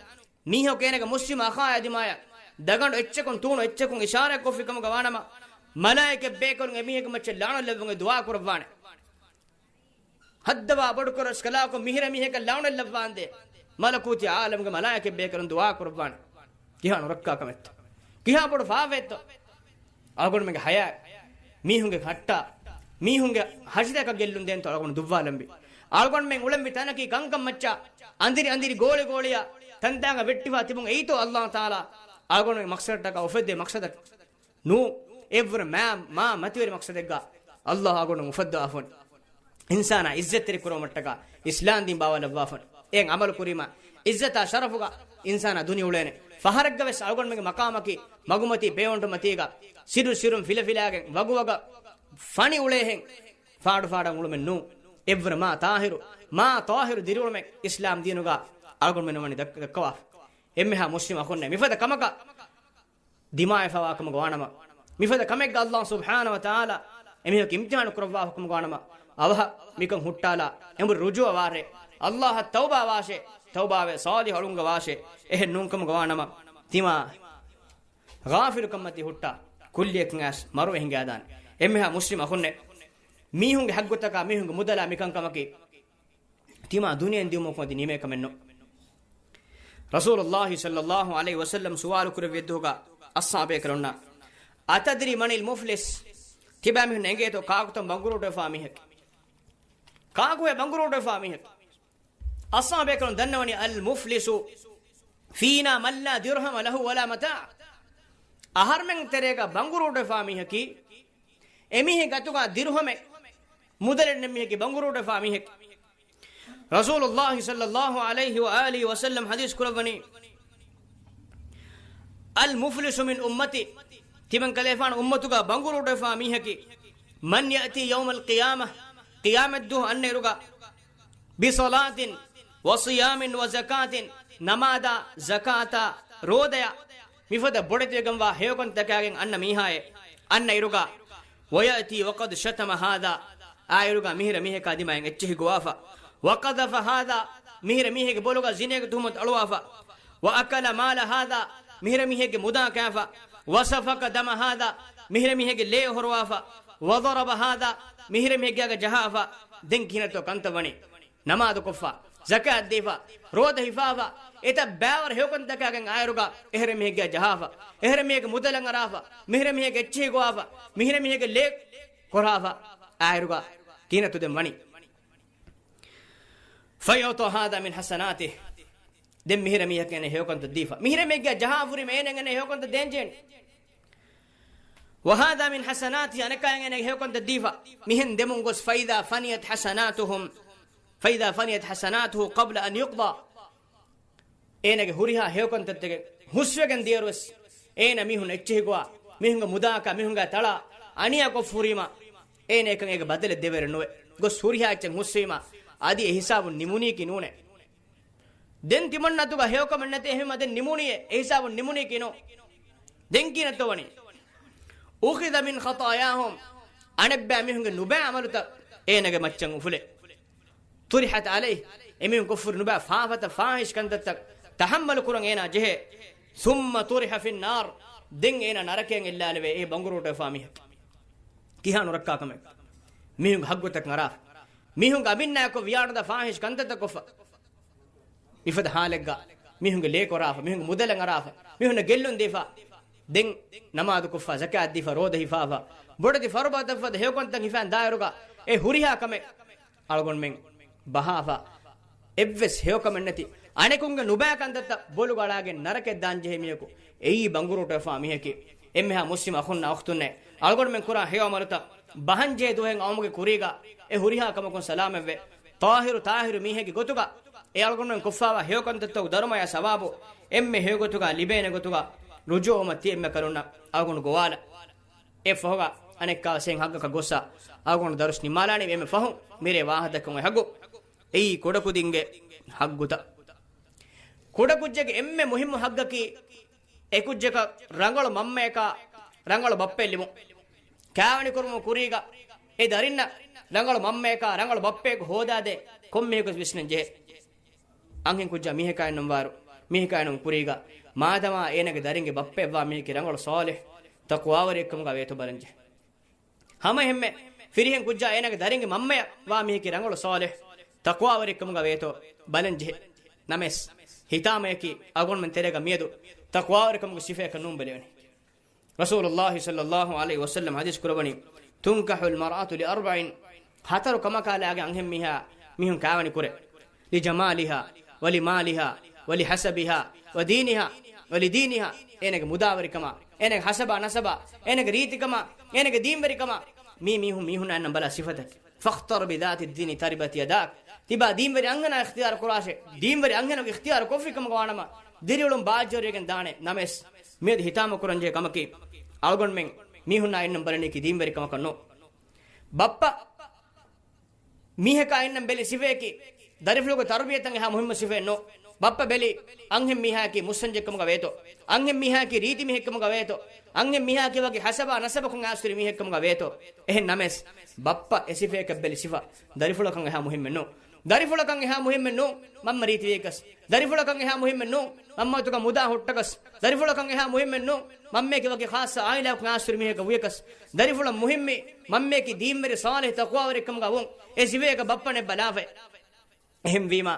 މީހަކު އޭނަގެ މުސްލިމް އަޚާއާ ދިމާޔަށް ދަގަނޑު އެއްޗަކުން ތޫނު އެއްޗަކުން އިޝާރާތްކޮށްފި ކަމުގަ ވާނަމަ، މަލާއިކަތް ބޭކަލުން އެމީހެއްގެ މައްޗަށް ލަޢުނަތް ލެއްވުން ދުޢާ ކުރައްވާނެ. ހައްދަވާ ބޮޑުކުރަސްކަލާކޮ މިހިރަ މީހަކަށް ލަޢުނަތް ލައްވާނދޭ. މަލަކޫތީ ޢާލަމުގެ މަލާއިކަތް ބޭކަލުން ދުޢާ ކުރައްވާނެ. ކިހާ ނުރައްކާ ކަމެއްތޯ؟ ކިހާ ބޮޑު ފާފައެއްތޯ؟ އަޅުގަނޑުމެންގެ ޙަޔާ، މީހުންގެ ހައްޓާ، މީހުންގެ ހަށިތަކަށް ގެއްލުން ދޭންތޯ އަޅުގަނޑު ދުއްވާލަންވީ. އަޅުގަނޑުމެން އުޅެންވި ތަނަކީ ކަންކަން މައްޗަށް އަނދިރި އަނދިރި ގޯޅި ގޯޅިއާ ތަންތާނގަ ވެއްޓިފާ ތިބުން އެއީތޯ އައްލާހު ތަޢާލާ އަޅުގަނޑުމެން މަޤްޞަދަށްޓަކާ އުފެއްދޭ މަޤްޞަދަކީ؟ ނޫ، އެއްވުރެ މާ، މާ މަތިވެރި މަޤްޞަދެއްގަ އައްލާހު އަޅުގަނޑު އުފައްދަވާފަން. އިންސާނާ އިއްޒަތްތެރި ކުރުމަށްޓަކާ އިސްލާމް ދީން ބާވާލައްވާފަން. އެއިން ޢަމަލު ކުރީމަ އިއްޒަތާ ޝަރަފުގަ އިންސާނާ ދުނި އުޅޭނެ. ފަހަރެއްގަވެސް އަޅުގަނޑުމެންގެ މަޤާމަކީ މަގުމަތީ ޕެވެންޓުމަތީގަ ސިރު ސިރުން ފިލަފިލާގެން ވަގުވަގަށް ފަނި އުޅޭހެން ފާޑު ފާޑަށް އުޅުމެއް ނޫން. އެއްވުރެ މާ ޠާހިރު، މާ ޠާހިރު ދިރިއުޅުމެއް އިސްލާމް ދީނުގަ އަޅުގަނޑުމެން ވަނީ ދައްކަ، ދައްކަވާފަ. އެންމެހާ މުސްލިމް އަޚުންނޭ މިފަދަ ކަމަކަށް ދިމާވެފަވާ ކަމުގަ ވާނަމަ، މިފަދަ ކަމެއްގަ އައްލާހު ސުބްޙާނަހު ވަތަޢާލާ އެމީހަކު އިމްތިޙާނު ކުރައްވާ ކަމުގަ ވާނަމަ، އަވަހަށް މިކަން ހުއްޓާލާ، އެނބުރި ރުޖޫޢަ ވާށޭ، އައްލާހަށް ތައުބާ ވާށޭ، ތައުބާވެ ޞާލިޙު އަޅުންގަ ވާށޭ. އެހެން ނޫން ކަމުގަ ވާނަމަ، ތިމާ ޣާފިލުކަންމަތީ ހުއްޓާ، ކުއްލިއަކަށް އައިސް މަރުވެ ހިނގާދާނެ. އެންމެހާ މުސްލިމް އަޚުންނޭ، މީހުންގެ ޙައްޤުތަކާ، މީހުންގެ މުދަލާ މިކަންކަމަކީ، ތިމާ ދުނިޔެއިން ދިއުމަކުން އަދި ނިމޭ ކަމެއް ނޫން. ރަސޫލުއްލާހި ޞައްލައްލާހު ޢަލައިހި ވަސައްލަމް ސުވާލު ކުރެއްވި އެއްދުވަހުގަ އަޞްޙާބޭކަލުންނަށް، أتدري من المفلس؟ ތިބާ މީހުން އެނގޭތޯ ކާކުތޯ ބަނގުރޫޓުވެފާ މީހަކީ؟ ކާކުހޭ ބަނގުރޫޓުވެފާ މީހަކީ؟ އަޞްޙާބޭކަލުން ދަންނަވަނީ، المفلس فينا من لا درهم له ولا متاع. އަހަރުމެން ތެރޭގަ ބަނގުރޫޓުވެފާ މީހަކީ، އެމީހެއްގެ އަތުގަ ދިރުހަމެއް މުދަލެއް ނެތް މީހަކީ ބަނގުރޫޓުވެފާ މީހެއް. ރަސޫލުއްލާހި ޞައްލައްލާހު ޢަލައިހި ވައާލިހި ވަސައްލަމް ޙަދީޘް ކުރައްވަނީ، المفلس من أمتي، ތިމަން ކަލޭފާނު އުއްމަތުގަ ބަނގުރޫޓުވެފާ މީހަކީ، من يأتي يوم القيامة، ޤިޔާމަތްދުވަހު އަންނައިރުގަ، بصلاة وصيام وزكاة، ނަމާދާ، ޒަކާތާ، ރޯދަޔާ، މިފަދަ ބޮޑެތިވެގެންވާ ހެޔޮކަންތަކާގެން އަންނަ މީހާއޭ، އަންނައިރުގަ، ويأتي وقد شتم هذا، އާއިރުގަ މިހިރަ މީހަކާ ދިމާއިން އެއްޗެހި ގޮވާފަ، وقذف هذا، މިހިރަ މީހެއްގެ ބޮލުގަ ޒިނޭގެ ތުހުމަތު އަޅުވާފަ، وأكل مال هذا، މިހިރަ މީހެއްގެ މުދާ ކާފަ، وسفك دم هذا، މިހިރަ މީހެއްގެ ލޭ އޮހޮރުވާފަ، وضرب هذا، މިހިރަ މީހެއްގެ އަގަށް ޖަހާފަ، ދެން ކިހިނެއްތޯ ކަންތައް ވަނީ؟ ނަމާދުކޮށްފަ، ޒަކާތް ދީފަ، ރޯދަ ހިފާފަ، އެތައް ބައިވަރު ހެޔޮކަންތަކާގެން އާއިރުގަ އެހެރެ މީހެއްގެ ޖަހާފަ، އެހެރެ މީހެއްގެ މުދަލަށް އަރާފަ، މިހިރެ މީހެއްގެ އެއްޗެހި ގޮވާފަ، މިހިރެ މީހެއްގެ ލޭ ކޮށާފަ، އާއިރުގަ ކިހިނެއްތޯ ދެން ވަނީ؟ فيعطى هذا من حسناته. ދެން މިހިރެ މީހަކަށް އޭނަ ހެޔޮކަންތައް ދީފަ. މިހިރެ މީހެއްގެ ޖަހާފަ ހުރީމަ އޭނަ އޭނަ ހެޔޮކަންތައް ދޭން ޖެހޭނެ. وهذا من حسناته، އަނެކާއަށް އޭނަ ހެޔޮކަންތައް ދީފަ. މިހެން ދެމުން ގޮސް، فإذا فنيت حسناتهم، فإذا فنيت حسناته قبل أن يقضى. އޭނަގެ ހުރިހާ ހެޔޮކަންތައްތަކެއް ހުސްވެގެން ދިޔައިރުވެސް، އޭނަ މީހުން އެއްޗެހި ގޮވާ، މީހުންގެ މުދާއަކާ މީހުންގެ ތަޅާ އަނިޔާ ކޮށްފަ ހުރީމަ، އޭނަ އެކަން އޭގެ ބަދަލެއް ދެވޭއިރެއް ނުވޭ. ގޮސް ހުރިހާ އެއްޗެއް ހުސްވީމަ، އަދި އެ ހިސާބުން ނިމުނީކީ ނޫނޭ. ދެން ތިމަންނަ އަތުގަ ހެޔޮކަމެއް ނެތޭ، އެހެންވީމަ ދެން ނިމުނީއޭ، އެ ހިސާބުން ނިމުނީކީ ނޫން. ދެން ކިހިނެއްތޯ ވަނީ؟ أخذ من خطاياهم، އަނެއްބައި މީހުންގެ ނުބައި ޢަމަލުތައް އޭނަގެ މައްޗަށް އުފުލޭ. طرحت عليه، އެމީހުން ކޮށްފަ ހުރި ނުބައި ފާފަތައް، ފާޙިޝް ކަންތައްތައް، ތަޙައްމަލު ކުރަން އޭނާ ޖެހޭ. ثُمَّ طُرِحَ فِي النَّارِ، ދެން އޭނާ ނަރަކައިން އެއްލާލެވޭ. އެ ބަނގުރޫޓުވެފާ މީހެއް. ކިހާ ނުރައްކާ ކަމެއް. މީހުންގެ ހައްގުތަކަށް އަރާފަ. މީހުންގެ އަމިއްލައަކު ވިޔާނުދާ ފާޙިޝް ކަންތައްތައް ކޮށްފަ. މިފަދަ ޙާލެއްގަ މީހުންގެ ލޭ ކޮށްރާފަ، މީހުންގެ މުދަލަށް އަރާފަ، މީހުންނަށް ގެއްލުން ދީފަ، ދެން ނަމާދު ކޮށްފަ، ޒަކާތް ދީފަ، ރޯދަ ހިފާފަ، ބޮޑެތި ފަރުބާތަށްފަދަ ހެޔޮކަންތައް ހިފާން ދާއިރުގަ އެ ހުރިހާ ކަމެއް އަޅުގަނޑުމެން ބަހާފަ، އެއްވެސް ހެޔޮކަމެއް ނެތި، އަނެކުންގެ ނުބައި ކަންތައްތައް ބޮލުގަ އަޅާގެން ނަރަކައަށް ދާންޖެހޭ މީހަކު އެއީ ބަނގުރޫޓުވެފާ މީހަކީ. އެންމެހާ މުސްލިމް އަޚުންނާ އުޚްތުންނޭ، އަޅުގަނޑުމެން ކުރާ ހެޔޮ ޢަމަލުތައް ބަހަންޖެހޭ ދުވަހެއް އައުމުގެ ކުރީގަ އެ ހުރިހާ ކަމަކުން ސަލާމަތްވެ، ޠާހިރު ޠާހިރު މީހެއްގެ ގޮތުގަ އެ އަޅުގަނޑުމެން ކޮށްފާވާ ހެޔޮ ކަންތައްތަކުގެ ދަރުމަޔާ ސަވާބު އެންމެ ހެޔޮ ގޮތުގަ ލިބޭނެ ގޮތުގަ ރުޖޫޢަވުމަށް ތި އެންމެ ކަލުންނަށް އަޅުގަނޑު ގޮވާލަން. އެ ފަހުގަ އަނެއްކާވެސް އެހެން ހައްގަކަށް ގޮއްސަ އަޅުގަނޑު ދަރުސް ނިންމާލާނީ. އެންމެ ފަހުން މިރޭ ވާހަކަ ދައްކަން އޮތް ހައްގު އެއީ ކުޑަކުދިންގެ ހައްގުތައް. ކުޑަކުއްޖެއްގެ އެންމެ މުހިއްމު ހައްގަކީ އެކުއްޖަކަށް ރަނގަޅު މަންމަޔަކާ ރަނގަޅު ބައްޕައެއް ލިބުން. ކާވެނި ކުރުމުގެ ކުރީގަ އެ ދަރިންނަށް ރަނގަޅު މަންމަޔަކާ ރަނގަޅު ބައްޕަޔަކު ހޯދާދޭ ކޮންމެހެކުވެސް ވިސްނަން ޖެހޭ. އަންހެން ކުއްޖާ މީހަކާއިންނަމަވާއިރު، މީހަކާއިންނަމުގެ ކުރީގަ މާދަމާ އޭނަގެ ދަރިންގެ ބައްޕައެއްވާ މީހަކީ ރަނގަޅު ޞާލިޙު ތަޤްވާވެރިއެއްކަމުގަ ވޭތޯ ބަލަން ޖެހޭ. ހަމައެހެންމެ ފިރިހެން ކުއްޖާ އޭނަގެ ދަރިންގެ މަންމަޔަށް ވާ މީހަކީ ރަނގަޅު ޞާލިޙު ތަޤްވާވެރިއެއްކަމުގަ ވޭތޯ ބަލަން ޖެހޭ. ނަމަވެސް، ހިތާމަޔަކީ އަޅުގަނޑުމެން ތެރޭގަ މިއަދު ތަޤްވާވެރިކަމުގެ ސިފަޔަކަށް ނޫން ބެލެވެނީ. ރަސޫލުﷲ ޞައްލަﷲ ޢަލައިހި ވަސައްލަމަ ޙަދީޘް ކުރައްވަނީ، تنكح المرأة لأربع، ހަތަރު ކަމަކާ ލާގެން އަންހެން މީހާ މީހުން ކާވެނި ކުރޭ. لجمالها ولمالها ولحسبها ودينها ولدينها، އޭނަގެ މުދާވެރިކަމާ، އޭނަގެ ހަސަބާ ނަސަބާ، އޭނަގެ ރީތިކަމާ، އޭނަގެ ދީންވެރިކަމާ، މީ މީހުން މީހުންނާ އަންނަން ބަލާ ސިފަތަކީ. فاخطر بذات الدين تربت يداك. ތިބާ ދީންވެރި އަންހެނާ އިޚްތިޔާރު ކުރާށޭ. ދީންވެރި އަންހެނަކު އިޚްތިޔާރު ކޮށްފި ކަމުގަ ވާނަމަ، ދިރިއުޅުން ބާއްޖަވެރިވެގެން ދާނެ. ނަމަވެސް، މިއަދު ހިތާމަ ކުރަންޖެހޭ ކަމަކީ، އަޅުގަނޑުމެން މީހުންނާ އަންނަން ބަލަނީކީ ދީންވެރި ކަމަކަށް ނޫން. ބައްޕަ މީހަކާ އަންނަން ބެލި ސިފަޔަކީ، ދަރިފުޅުގެ ތަރުބިޔަތަށް އެހާ މުހިއްމު ސިފައެއް ނޫން. ބައްޕަ ބެލީ އަންހެން މީހާއަކީ މުއްސަންޖެއްކަމުގަ ވޭތޯ، އަންހެން މީހާއަކީ ރީތި މީހެއްކަމުގަ ވޭތޯ، އަންހެން މީހާއަކީ ވަކި ހަސަބާ ނަސަބަކުން އާސްތުރި މީހެއްކަމުގަ ވޭތޯ. އެހެން ނަމަވެސް، ބައްޕަ އެ ސިފަޔަކަށް ބެލި ސިފަ ދަރިފުޅަކަށް އެހާ މުހިއްމެއް ނޫން. ދަރިފުޅަކަށް އެހާ މުހިއްމެއް ނޫން މަންމަ ރީތިވިޔަކަސް. ދަރިފުޅަކަށް އެހާ މުހިއްމެއް ނޫން މަންމަތުގަ މުދާ ހުއްޓަކަސް. ދަރިފުޅަކަށް އެހާ މުހިއްމެއް ނޫން މަންމަޔަކީ ވަކި ޚާއްޞަ އާއިލާއަކުން އާސްތުރި މީހަކަށް ވިޔަކަސް. ދަރިފުޅަށް މުހިއްމީ މަންމަޔަކީ ދީންވެރި ޞާލިޙު ތަޤްވާވެރިކަމުގަ ވުން. އެ ސިފަޔަކަށް ބައްޕަ ނެއްބަލާފައި. އެހެންވީމާ،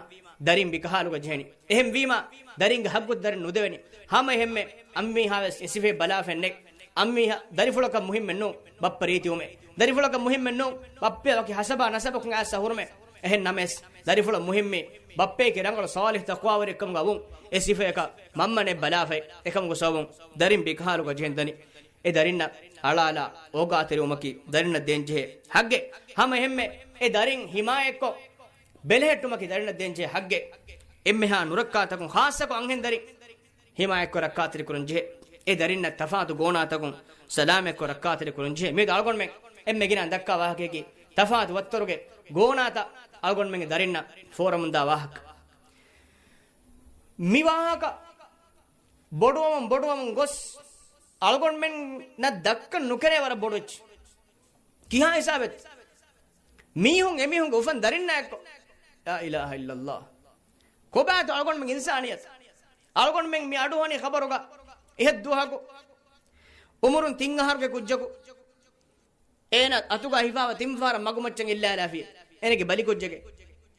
ދަރިން ވިކަހާލުގަ ޖެހެނީ. އެހެންވީމާ، ދަރިންގެ ހައްގު ދަރިން ނުދެވެނީ. ހަމައެހެންމެ، އަންމީހާވެސް އެ ސިފައެއް ބަލާފައެއް ނެތް. އަންމީހާ، ދަރިފުޅަކަށް މުހިއްމެއް ނޫން ބައްޕަ ރީތިވުމެއް. ދަރިފުޅަކަށް މުހިއްމެއް ނޫން ބައްޕަ ވަކި ހަސަބާ ނަސަބަކުން އާސް ހުރުމެއް. އެހެން ނަމަވެސް، ދަރިފުޅަށް މުހިއްމީ ބައްޕަޔަކީ ރަނގަޅު ޞާލިޙު ތަޤްވާވެރިއެއްކަމުގަ ވުން. އެ ސިފަޔަކަށް މަންމަ ނެއްބަލާފައި. އެކަމުގެ ސަބަބުން ދަރިން ވިކަހާލުގަ ޖެހެން ދަނީ. އެ ދަރިންނަށް އަޅާލާ އޯގާތެރިވުމަކީ ދަރިންނަށް ދޭންޖެހޭ ހައްގެއް. ހަމައެހެންމެ، އެ ދަރިން ހިމާޔަތްކޮށް ބެލެހެއްޓުމަކީ ދަރިންނަށް ދޭންޖެހޭ ހައްގެއް. އެންމެހާ ނުރައްކާތަކުން ޚާއްޞަކޮށް އަންހެން ދަރިން ހިމާޔަތްކޮށް ރައްކާތެރިކުރަން ޖެހޭ. އެ ދަރިންނަށް ތަފާތު ގޯނާތަކުން ސަލާމަތްކޮށް ރައްކާތެރިކުރަން ޖެހޭ. މިއަދު އަޅުގަނޑުމެން އެންމެ ގިނަ ދައްކާ ވާހަކައަކީ، ތަފާތު ވައްތަރުގެ ގޯނާތައް އަޅުގަނޑުމެންގެ ދަރިންނަށް ފޯރަމުންދާ ވާހަކަ. މި ވާހަކަ ބޮޑުވަމުން ބޮޑުވަމުން ގޮސް، އަޅުގަނޑުމެންނަށް ދައްކަން ނުކެރޭ ވަރަށް ބޮޑު އެއްޗެއް. ކިހާ ހިސާބެއް؟ މީހުން އެމީހުންގެ އުފަން ދަރިންނާ އެއްކޮށް. ލާ އިލާހަ އިއްލައްލާހް. ކޮބާތޯ އަޅުގަނޑުމެން އިންސާނިއްޔަތު؟ އަޅުގަނޑުމެން މި އަޑުއަހަނީ ޚަބަރުގަ އެހެއް ދުވަހަކު އުމުރުން ތިން އަހަރުގެ ކުއްޖަކު އޭނަ އަތުގަ ހިފާފަ ތިން ފަހަރަށް މަގުމައްޗަށް އެއްލާލާފި. އޭނަގެ ބަލިކުއްޖެއްގެ،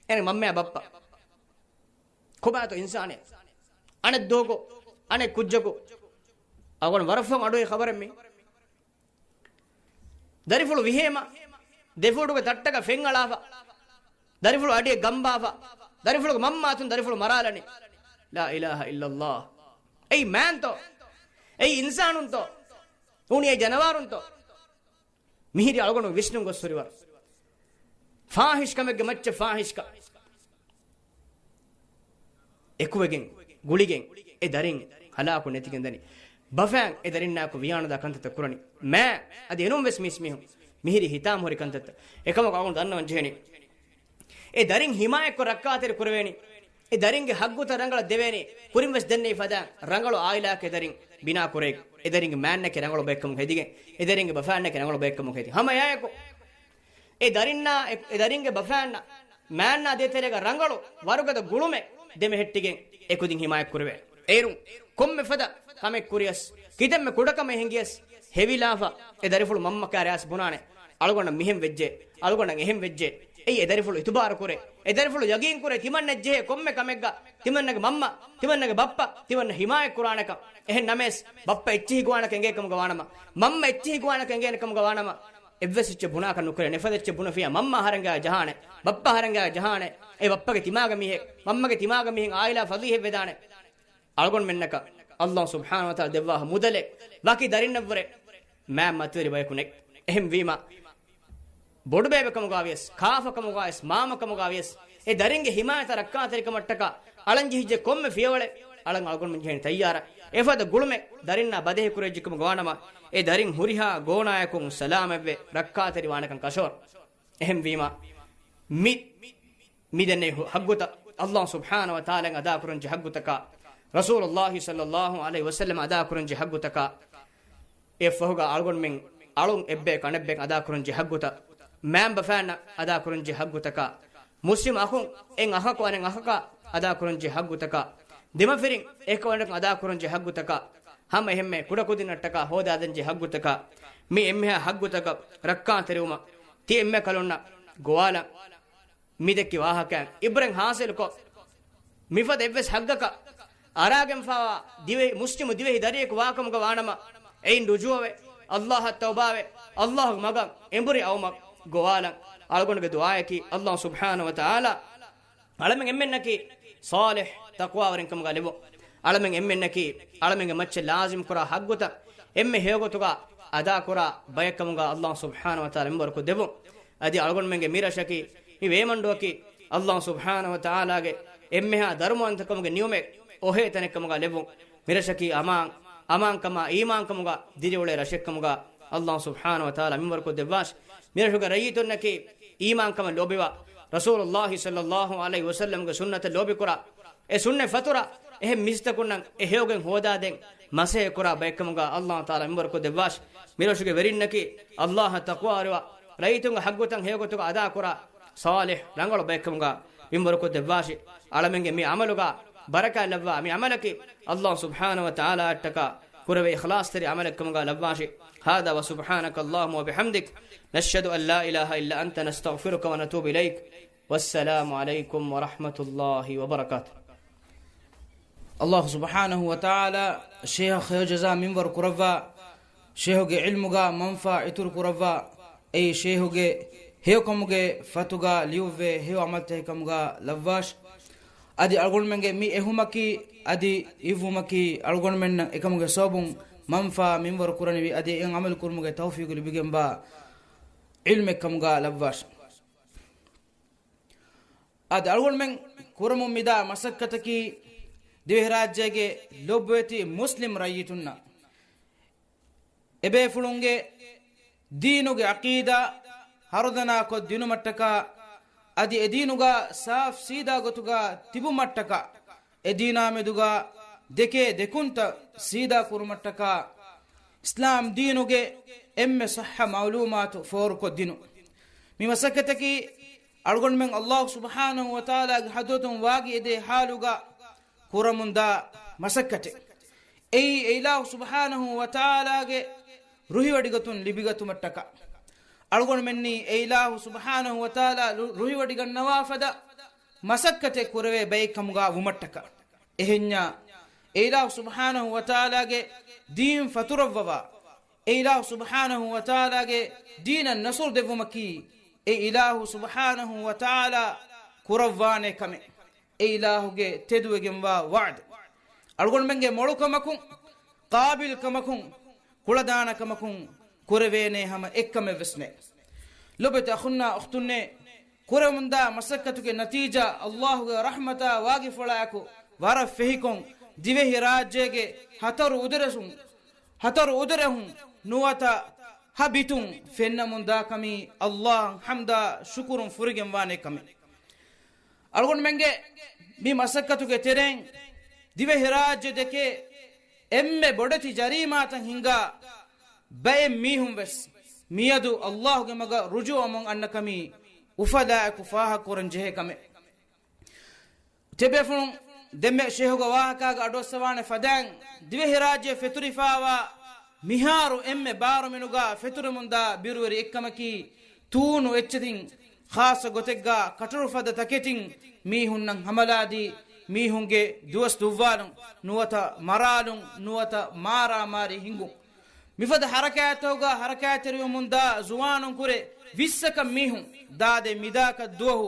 އޭނަގެ މަންމައާ ބައްޕަ. ކޮބާތޯ އިންސާނެއް؟ އަނެއް ދުވަހަކު އަނެއް ކުއްޖަކު. އަޅުގަނޑު ވަރަށް ފަހުން އަޑުއި ޚަބަރެއް މީ. ދަރިފުޅު ވިހޭމަ، ދެފޫޑުގެ ތައްޓަކަށް ފެންއަޅާފަ، ދަރިފުޅު އަޑިއަށް ގަނބާފަ، ދަރިފުޅުގެ މަންމަ އަތުން ދަރިފުޅު މަރާލަނީ. ލާ އިލާހަ އިއްލައްލާހް. އެއީ މާންތޯ؟ އެއީ އިންސާނުންތޯ؟ ނޫނީ އެ ޖަނަވާރުންތޯ؟ މިހިރީ އަޅުގަނޑު ވިސްނުން ގޮސް ހުރިވަރު. ފާހިޝް ކަމެއްގެ މައްޗަށް ފާހިޝް ކަމެއް. އެކުވެގެން، ގުޅިގެން، އެ ދަރިން ހަލާކު ނެތިގެން ދަނީ. ބަފައިން އެ ދަރިންނާއެކު ވިޔާނުދާ ކަންތައްތައް ކުރަނީ. މާ، އަދި އެނޫން ވެސް މީސް މީހުން މިހިރީ ހިތާމަހުރި ކަންތައްތައް. އެކަމަކު އަޅުގަނޑު ދަންނަވަން ޖެހެނީ، އެ ދަރިން ހިމާޔަތްކޮށް ރައްކާތެރި ކުރެވޭނީ. އެ ދަރިންގެ ހައްގުތައް ރަނގަޅަށް ދެވޭނީ. ކުރިން ވެސް ދެންނެވި ފަދައިން ރަނގަޅު އާއިލާއެއް އެ ދަރިން ބިނާ ކުރޭ. އެ ދަރިންގެ މާންނަކީ ރަނގަޅު ބައެއްކަމުގަ ހެދިގެން، އެ ދަރިންގެ ބަފައިންނަކީ ރަނގަޅު ބައެއްކަމުގަ ހެދި. ހަމަ އެއާއެކު، އެ ދަރިންނާ، އެ، އެ ދަރިންގެ ބަފައިންނަށް މާންނާ ދޭތެރޭގަ ރަނގަޅު ވަރުގަދަ ގުޅުމެއް، ދެމެހެއްޓިގެން އެކުދިން ހިމާޔަތް ކުރެވޭ. އޭރުން ކޮންމެ ފަދަ ކަމެއް ކުރިޔަސް، ކިތަންމެ ކުޑަކަމެއް ހިނގިޔަސް، ހެވިލާފަ އެ ދަރިފުޅު މަންމަ ކާރިޔާސް ބުނާނެ، އަޅުގަނޑަށް މިހެން ވެއްޖެ، އަޅުގަނޑަށް އެހެން ވެއްޖެ. އެއީ އެ ދަރިފުޅު އިތުބާރު ކުރޭ. އެ ދަރިފުޅު ޔަގީން ކުރޭ ތިމަންނައަށް ޖެހޭ ކޮންމެ ކަމެއްގަ ތިމަންނަގެ މަންމަ، ތިމަންނަގެ ބައްޕަ ތިމަންނަ ހިމާޔަތް ކުރާނެކަން. އެހެން ނަމަވެސް، ބައްޕަ އެއްޗިހި ގޮވާނެކަން އެނގޭ ކަމުގަ ވާނަމަ، މަންމަ އެއްޗިހި ގޮވާނެކަން އެނގޭނެ ކަމުގަ ވާނަމަ، އެއްވެސް އެއްޗެއް ބުނާކަށް ނުކުރޭ. އެފަދަ އެއްޗެއް ބުނެފިޔާ މަންމަ އަހަރެންގާ ޖަހާނެ، ބައްޕަ އަހަރެންގާ ޖަހާނެ، އެ ބައްޕަގެ ތިމާގެ މީހެއް، މަންމަގެ ތިމާގެ މީހެއް އާއިލާ ފަޟީޙަތް ވެދާނެ. އަޅުގަނޑުމެންނަކަށް ﷲ ސުބްޙާނަހޫ ވަތަޢާލާ ދެއްވާ މުދަލެއް ވަކި ދަރިންނަށްވުރެ މާތް މަތިވެރި ބަޔަކު ނެތް. އެހެންވީމަ، ބޮޑުބޭބެކަމުގާވިޔަސް، ކާފަކަމުގާވިޔަސް، މާމަކަމުގާވިޔަސް، އެ ދަރިންގެ ހިމާޔަތަށް ރައްކާތެރިކަމަށްޓަކާ އަޅަން ޖެހިއްޖެ ކޮންމެ ފިޔަވަޅެއް އަޅަން އަޅުގަނޑުމެން ޖެހެން ތައްޔާރަށް. އެފަދަ ގުޅުމެއް ދަރިންނާ ބަދޭހި ކުރެއްޖެކަމުގަ ވާނަމަ، އެ ދަރިން ހުރިހާ ގޯނާޔަކުން ސަލާމަތްވެ ރައްކާތެރިވާނެކަން ކަށަވަރު. އެހެންވީމަ، މި، މި ދެންނެވި ހައްގުތައް ﷲ ސުބްޙާނަހޫ ވަތަޢާލާ އަދާކުރަންޖެހޭ ހައްގުތަކާ، ރަސޫލުﷲ ޞައްލަﷲު ޢަލައިހި ވަސައްލަމަ އަދާކުރަންޖެހޭ ހައްގުތަކާ، އެއަށްފަހުގަ އަޅުގަނޑުމެން އަޅުން އެއްބަޔަކު އަނެއްބަޔަކަށް އަދާކުރަންޖެހޭ ހައްގުތައް، މައިންބަފައިންނަށް އަދާކުރަންޖެހޭ ހައްގުތަކާ، މުސްލިމް އަޚުން އެއް އަޚަކު އަނެއް އަޚަކަށް އަދާކުރަންޖެހޭ ހައްގުތަކާ، ދެމަފިރިން އެކަކު އަނެކަކަށް އަދާކުރަންޖެހޭ ހައްގުތަކާ، ހަމަ އެހެންމެ ކުޑަކުދިންނަށްޓަކާ ހޯދާދޭންޖެހޭ ހައްގުތަކާ، މި އެންމެހާ ހައްގުތަކަށް ރައްކާތެރިވުމަށް ތި އެންމެ ކަލުންނަށް ގޮވާލަން. މި ދެއްކި ވާހަކައިން އިބްރަތް ހާސިލުކޮށް، މިފަދަ އެއްވެސް ހައްގަކަށް އަރާގެންފާވާ ދިވެހި، މުސްލިމު ދިވެހި ދަރިޔަކު ވާކަމުގަ ވާނަމަ، އެއިން ރުޖޫޢަވެ، ﷲ އަށް ތައުބާވެ، ﷲ ގެ މަގަށް އެނބުރި އައުމަށް ގޮވާލަން. އަޅުގަނޑުގެ ދުޢާއަކީ ﷲ ސުބްޙާނަހޫ ވަތަޢާލާ އަޅަމެން އެންމެންނަކީ ޞާލިޙު ތަޤްވާވެރިންކަމުގަ ލެއްވުން. އަޅަމެން އެންމެންނަކީ އަޅަމެންގެ މައްޗަށް ލާޒިމްކުރާ ހައްގުތައް އެންމެ ހެޔޮގޮތުގަ އަދާކުރާ ބަޔެއްކަމުގަ ﷲ ސުބްޙާނަހޫ ވަތަޢާލާ މިންވަރުކޮށްދެއްވުން. އަދި އަޅުގަނޑުމެންގެ މި ރަށަކީ، މި ވޭމަންޑުއަކީ ﷲ ސުބްޙާނަހޫ ވަތަޢާލާގެ އެންމެހާ ދަރުމަވަންތަކަމުގެ ނިޢުމަތް އޮހޭ ތަނެއްކަމުގަ ލެއްވުން. މި ރަށަކީ އަމާން، އަމާންކަމާ އީމާންކަމުގަ ދިރިއުޅޭ ރަށެއްކަމުގަ ﷲ ސުބްޙާނަހޫ ވަތަޢާލާ މިންވަރުކޮށްދެއްވާށި. މި ރަށުގެ ރައްޔިތުންނަކީ އީމާންކަމަށް ލޯބިވާ، ރަސޫލުﷲ ޞައްލަﷲު ޢަލައިހި ވަސައްލަމްގެ ސުންނަތަށް ލޯބިކުރާ، އެ ސުންނަތް ފަތުރަށް އެހެން މީސްތަކުންނަށް އެ ހެޔޮގޮތް ހޯދާދޭން މަސައްކަތްކުރާ ބަޔެއްކަމުގަ ﷲ ތަޢާލާ މިންވަރުކޮށްދެއްވާށި. މި ރަށުގެ ވެރިންނަކީ ﷲ އަށް ތަޤްވާވެރިވާ، ރައްޔިތުންގެ ހައްގުތައް ހެޔޮގޮތުގަ އަދާކުރާ، ޞާލިޙު ރަނގަޅު ބަޔެއްކަމުގަ މިންވަރުކޮށްދެއްވާށި. އަޅަމެންގެ މި ޢަމަލުގަ ބަރަކާތް ލައްވާ މި ޢަމަލަކީ ﷲ ސުބްޙާނަހޫ ވަތަޢާލާއަށްޓަކާ ކުރެވޭ އިޚްލާޞްތެރި ޢަމަލެއްކަމުގަ ލައްވާށި. هذا وسبحانك اللهم وبحمدك، نشهد أن لا إله إلا أنت، نستغفرك ونتوب إليك. والسلام عليكم ورحمة الله وبركاته. ﷲ ސުބްޙާނަހޫ ވަތަޢާލާ ޝޭޚަށް ޚައިރު ޖަޒާ މިންވަރު ކުރައްވާ، ޝޭޚުގެ ޢިލްމުގަ މަންފާ އިތުރު ކުރައްވާ، އެއީ ޝޭޚުގެ ހެޔޮކަމުގެ ފަތުގަ ލިޔުއްވޭ ހެޔޮ ޢަމަލުތަކެއްކަމުގަ ލައްވާށި. އަދި އަޅުގަނޑުމެންގެ މި އެހުމަކީ އަދި އިއްވުމަކީ އަޅުގަނޑުމެންނަށް އެކަމުގެ ސަބަބުން މަންފާ މިންވަރު ކުރަނިވި އަދި އެއިން ޢަމަލު ކުރުމުގެ ތައުފީޤު ލިބިގެންވާ ޢިލްމެއްކަމުގަ ލައްވާށި. އަދި އަޅުގަނޑުމެން ކުރަމުން މިދާ މަސައްކަތަކީ ދިވެހިރާއްޖޭގެ ލޮބުވެތި މުސްލިމް ރައްޔިތުންނަށް އެބޭފުޅުންގެ ދީނުގެ ޢަޤީދާ ހަރުދަނާކޮށް ދިނުމަށްޓަކާ، އަދި އެ ދީނުގަ ސާފް ސީދާ ގޮތުގަ ތިބުމަށްޓަކާ، އެ ދީނާމެދުގަ ދެކޭ ދެކުންތައް ސީދާ ކުރުމަށްޓަކާ، އިސްލާމް ދީނުގެ އެންމެ ޞައްޙަ މަޢުލޫމާތު ފޯރުކޮށްދިނުން. މި މަސައްކަތަކީ އަޅުގަނޑުމެން ﷲ ސުބްޙާނަހޫ ވަތަޢާލާގެ ޙަޟްރަތުން ވާގި އެދޭ ޙާލުގަ ކުރަމުންދާ މަސައްކަތެއް. އެއީ އެ އިލާހު ސުބްޙާނަހޫ ވަތަޢާލާގެ ރުހިވޮޑިގަތުން ލިބިގަތުމަށްޓަކާ، އަޅުގަނޑުމެންނީ އެ އިލާހު ސުބްޙާނަހޫ ވަތަޢާލާ ރު-، ރުހިވޮޑިގަންނަވާ ފަދަ މަސައްކަތެއް ކުރެވޭ ބައެއް ކަމުގަ ވުމަށްޓަކާ. އެހެންޏާ، އެ އިލާހު ސުބްޙާނަހޫ ވަތަޢާލާގެ ދީން ފަތުރައްވަވާ، އެ އިލާހު ސުބްޙާނަހޫ ވަތަޢާލާގެ ދީނަށް ނަޞްރު ދެއްވުމަކީ، އެ އިލާހު ސުބްޙާނަހޫ ވަތަޢާލާ ކުރައްވާނެ ކަމެއް. އެ އިލާހުގެ ތެދުވެގެންވާ ވަޢުދު. އަޅުގަނޑުމެންގެ މޮޅުކަމަކުން، ޤާބިލްކަމަކުން، ކުޅަދާނަކަމަކުން ކުރެވޭނޭ ހަމަ އެއްކަމެއްވެސް ނެތް. ލޮބުވެތި އަޚުންނާ އުޚްތުންނޭ، ކުރެވުންދާ މަސައްކަތުގެ ނަތީޖާ ﷲގެ ރަޙްމަތާ ވާގިފުޅާއެކު ވަރަށް ފެހިކޮށް، ދިވެހިރާއްޖޭގެ ހަތަރު އުދުރެސުން، ހަތަރު އުދުރެހުން ނުވަތަ ހަ ބިތުން ފެންނަމުންދާކަމީ ﷲ އަށް ޙަމްދާ ޝުކުރުން ފުރިގެންވާނެ ކަމެއް. އަޅުގަނޑުމެންގެ މި މަސައްކަތުގެ ތެރެއިން ދިވެހިރާއްޖެ ދެކޭ އެންމެ ބޮޑެތި ޖަރީމާތައް ހިންގާ ބައެއް މީހުން ވެސް މިއަދު ﷲގެ މަގަށް ރުޖޫޢަވަމުން އަންނަ ކަމީ އުފަލާއެކު ފާހަގަކުރަން ޖެހޭ ކަމެއް. ތިޔަބޭފުޅުން ދެންމެ ޝޭހުގެ ވާހަކާގަ އަޑުއައްސަވާނެ ފަދައިން، ދިވެހިރާއްޖެ ފެތުރިފާވާ މިހާރު އެންމެ ބާރުމިނުގަ ފެތުރެމުންދާ ބިރުވެރި އެއްކަމަކީ، ތޫނު އެއްޗެތިން ޚާއްޞަ ގޮތެއްގަ ކަޓަރުފަދަ ތަކެތިން މީހުންނަށް ހަމަލާދީ، މީހުންގެ ދުވަސް ދުއްވާލުން، ނުވަތަ މަރާލުން، ނުވަތަ މާރާމާރީ ހިނގުން. މިފަދަ ޙަރަކާތްތަކުގަ ޙަރަކާތްތެރިވަމުންދާ ޒުވާނުން ކުރެ ވިއްސަކަށް މީހުން ދާދޭ މިދާކަށް ދުވަހު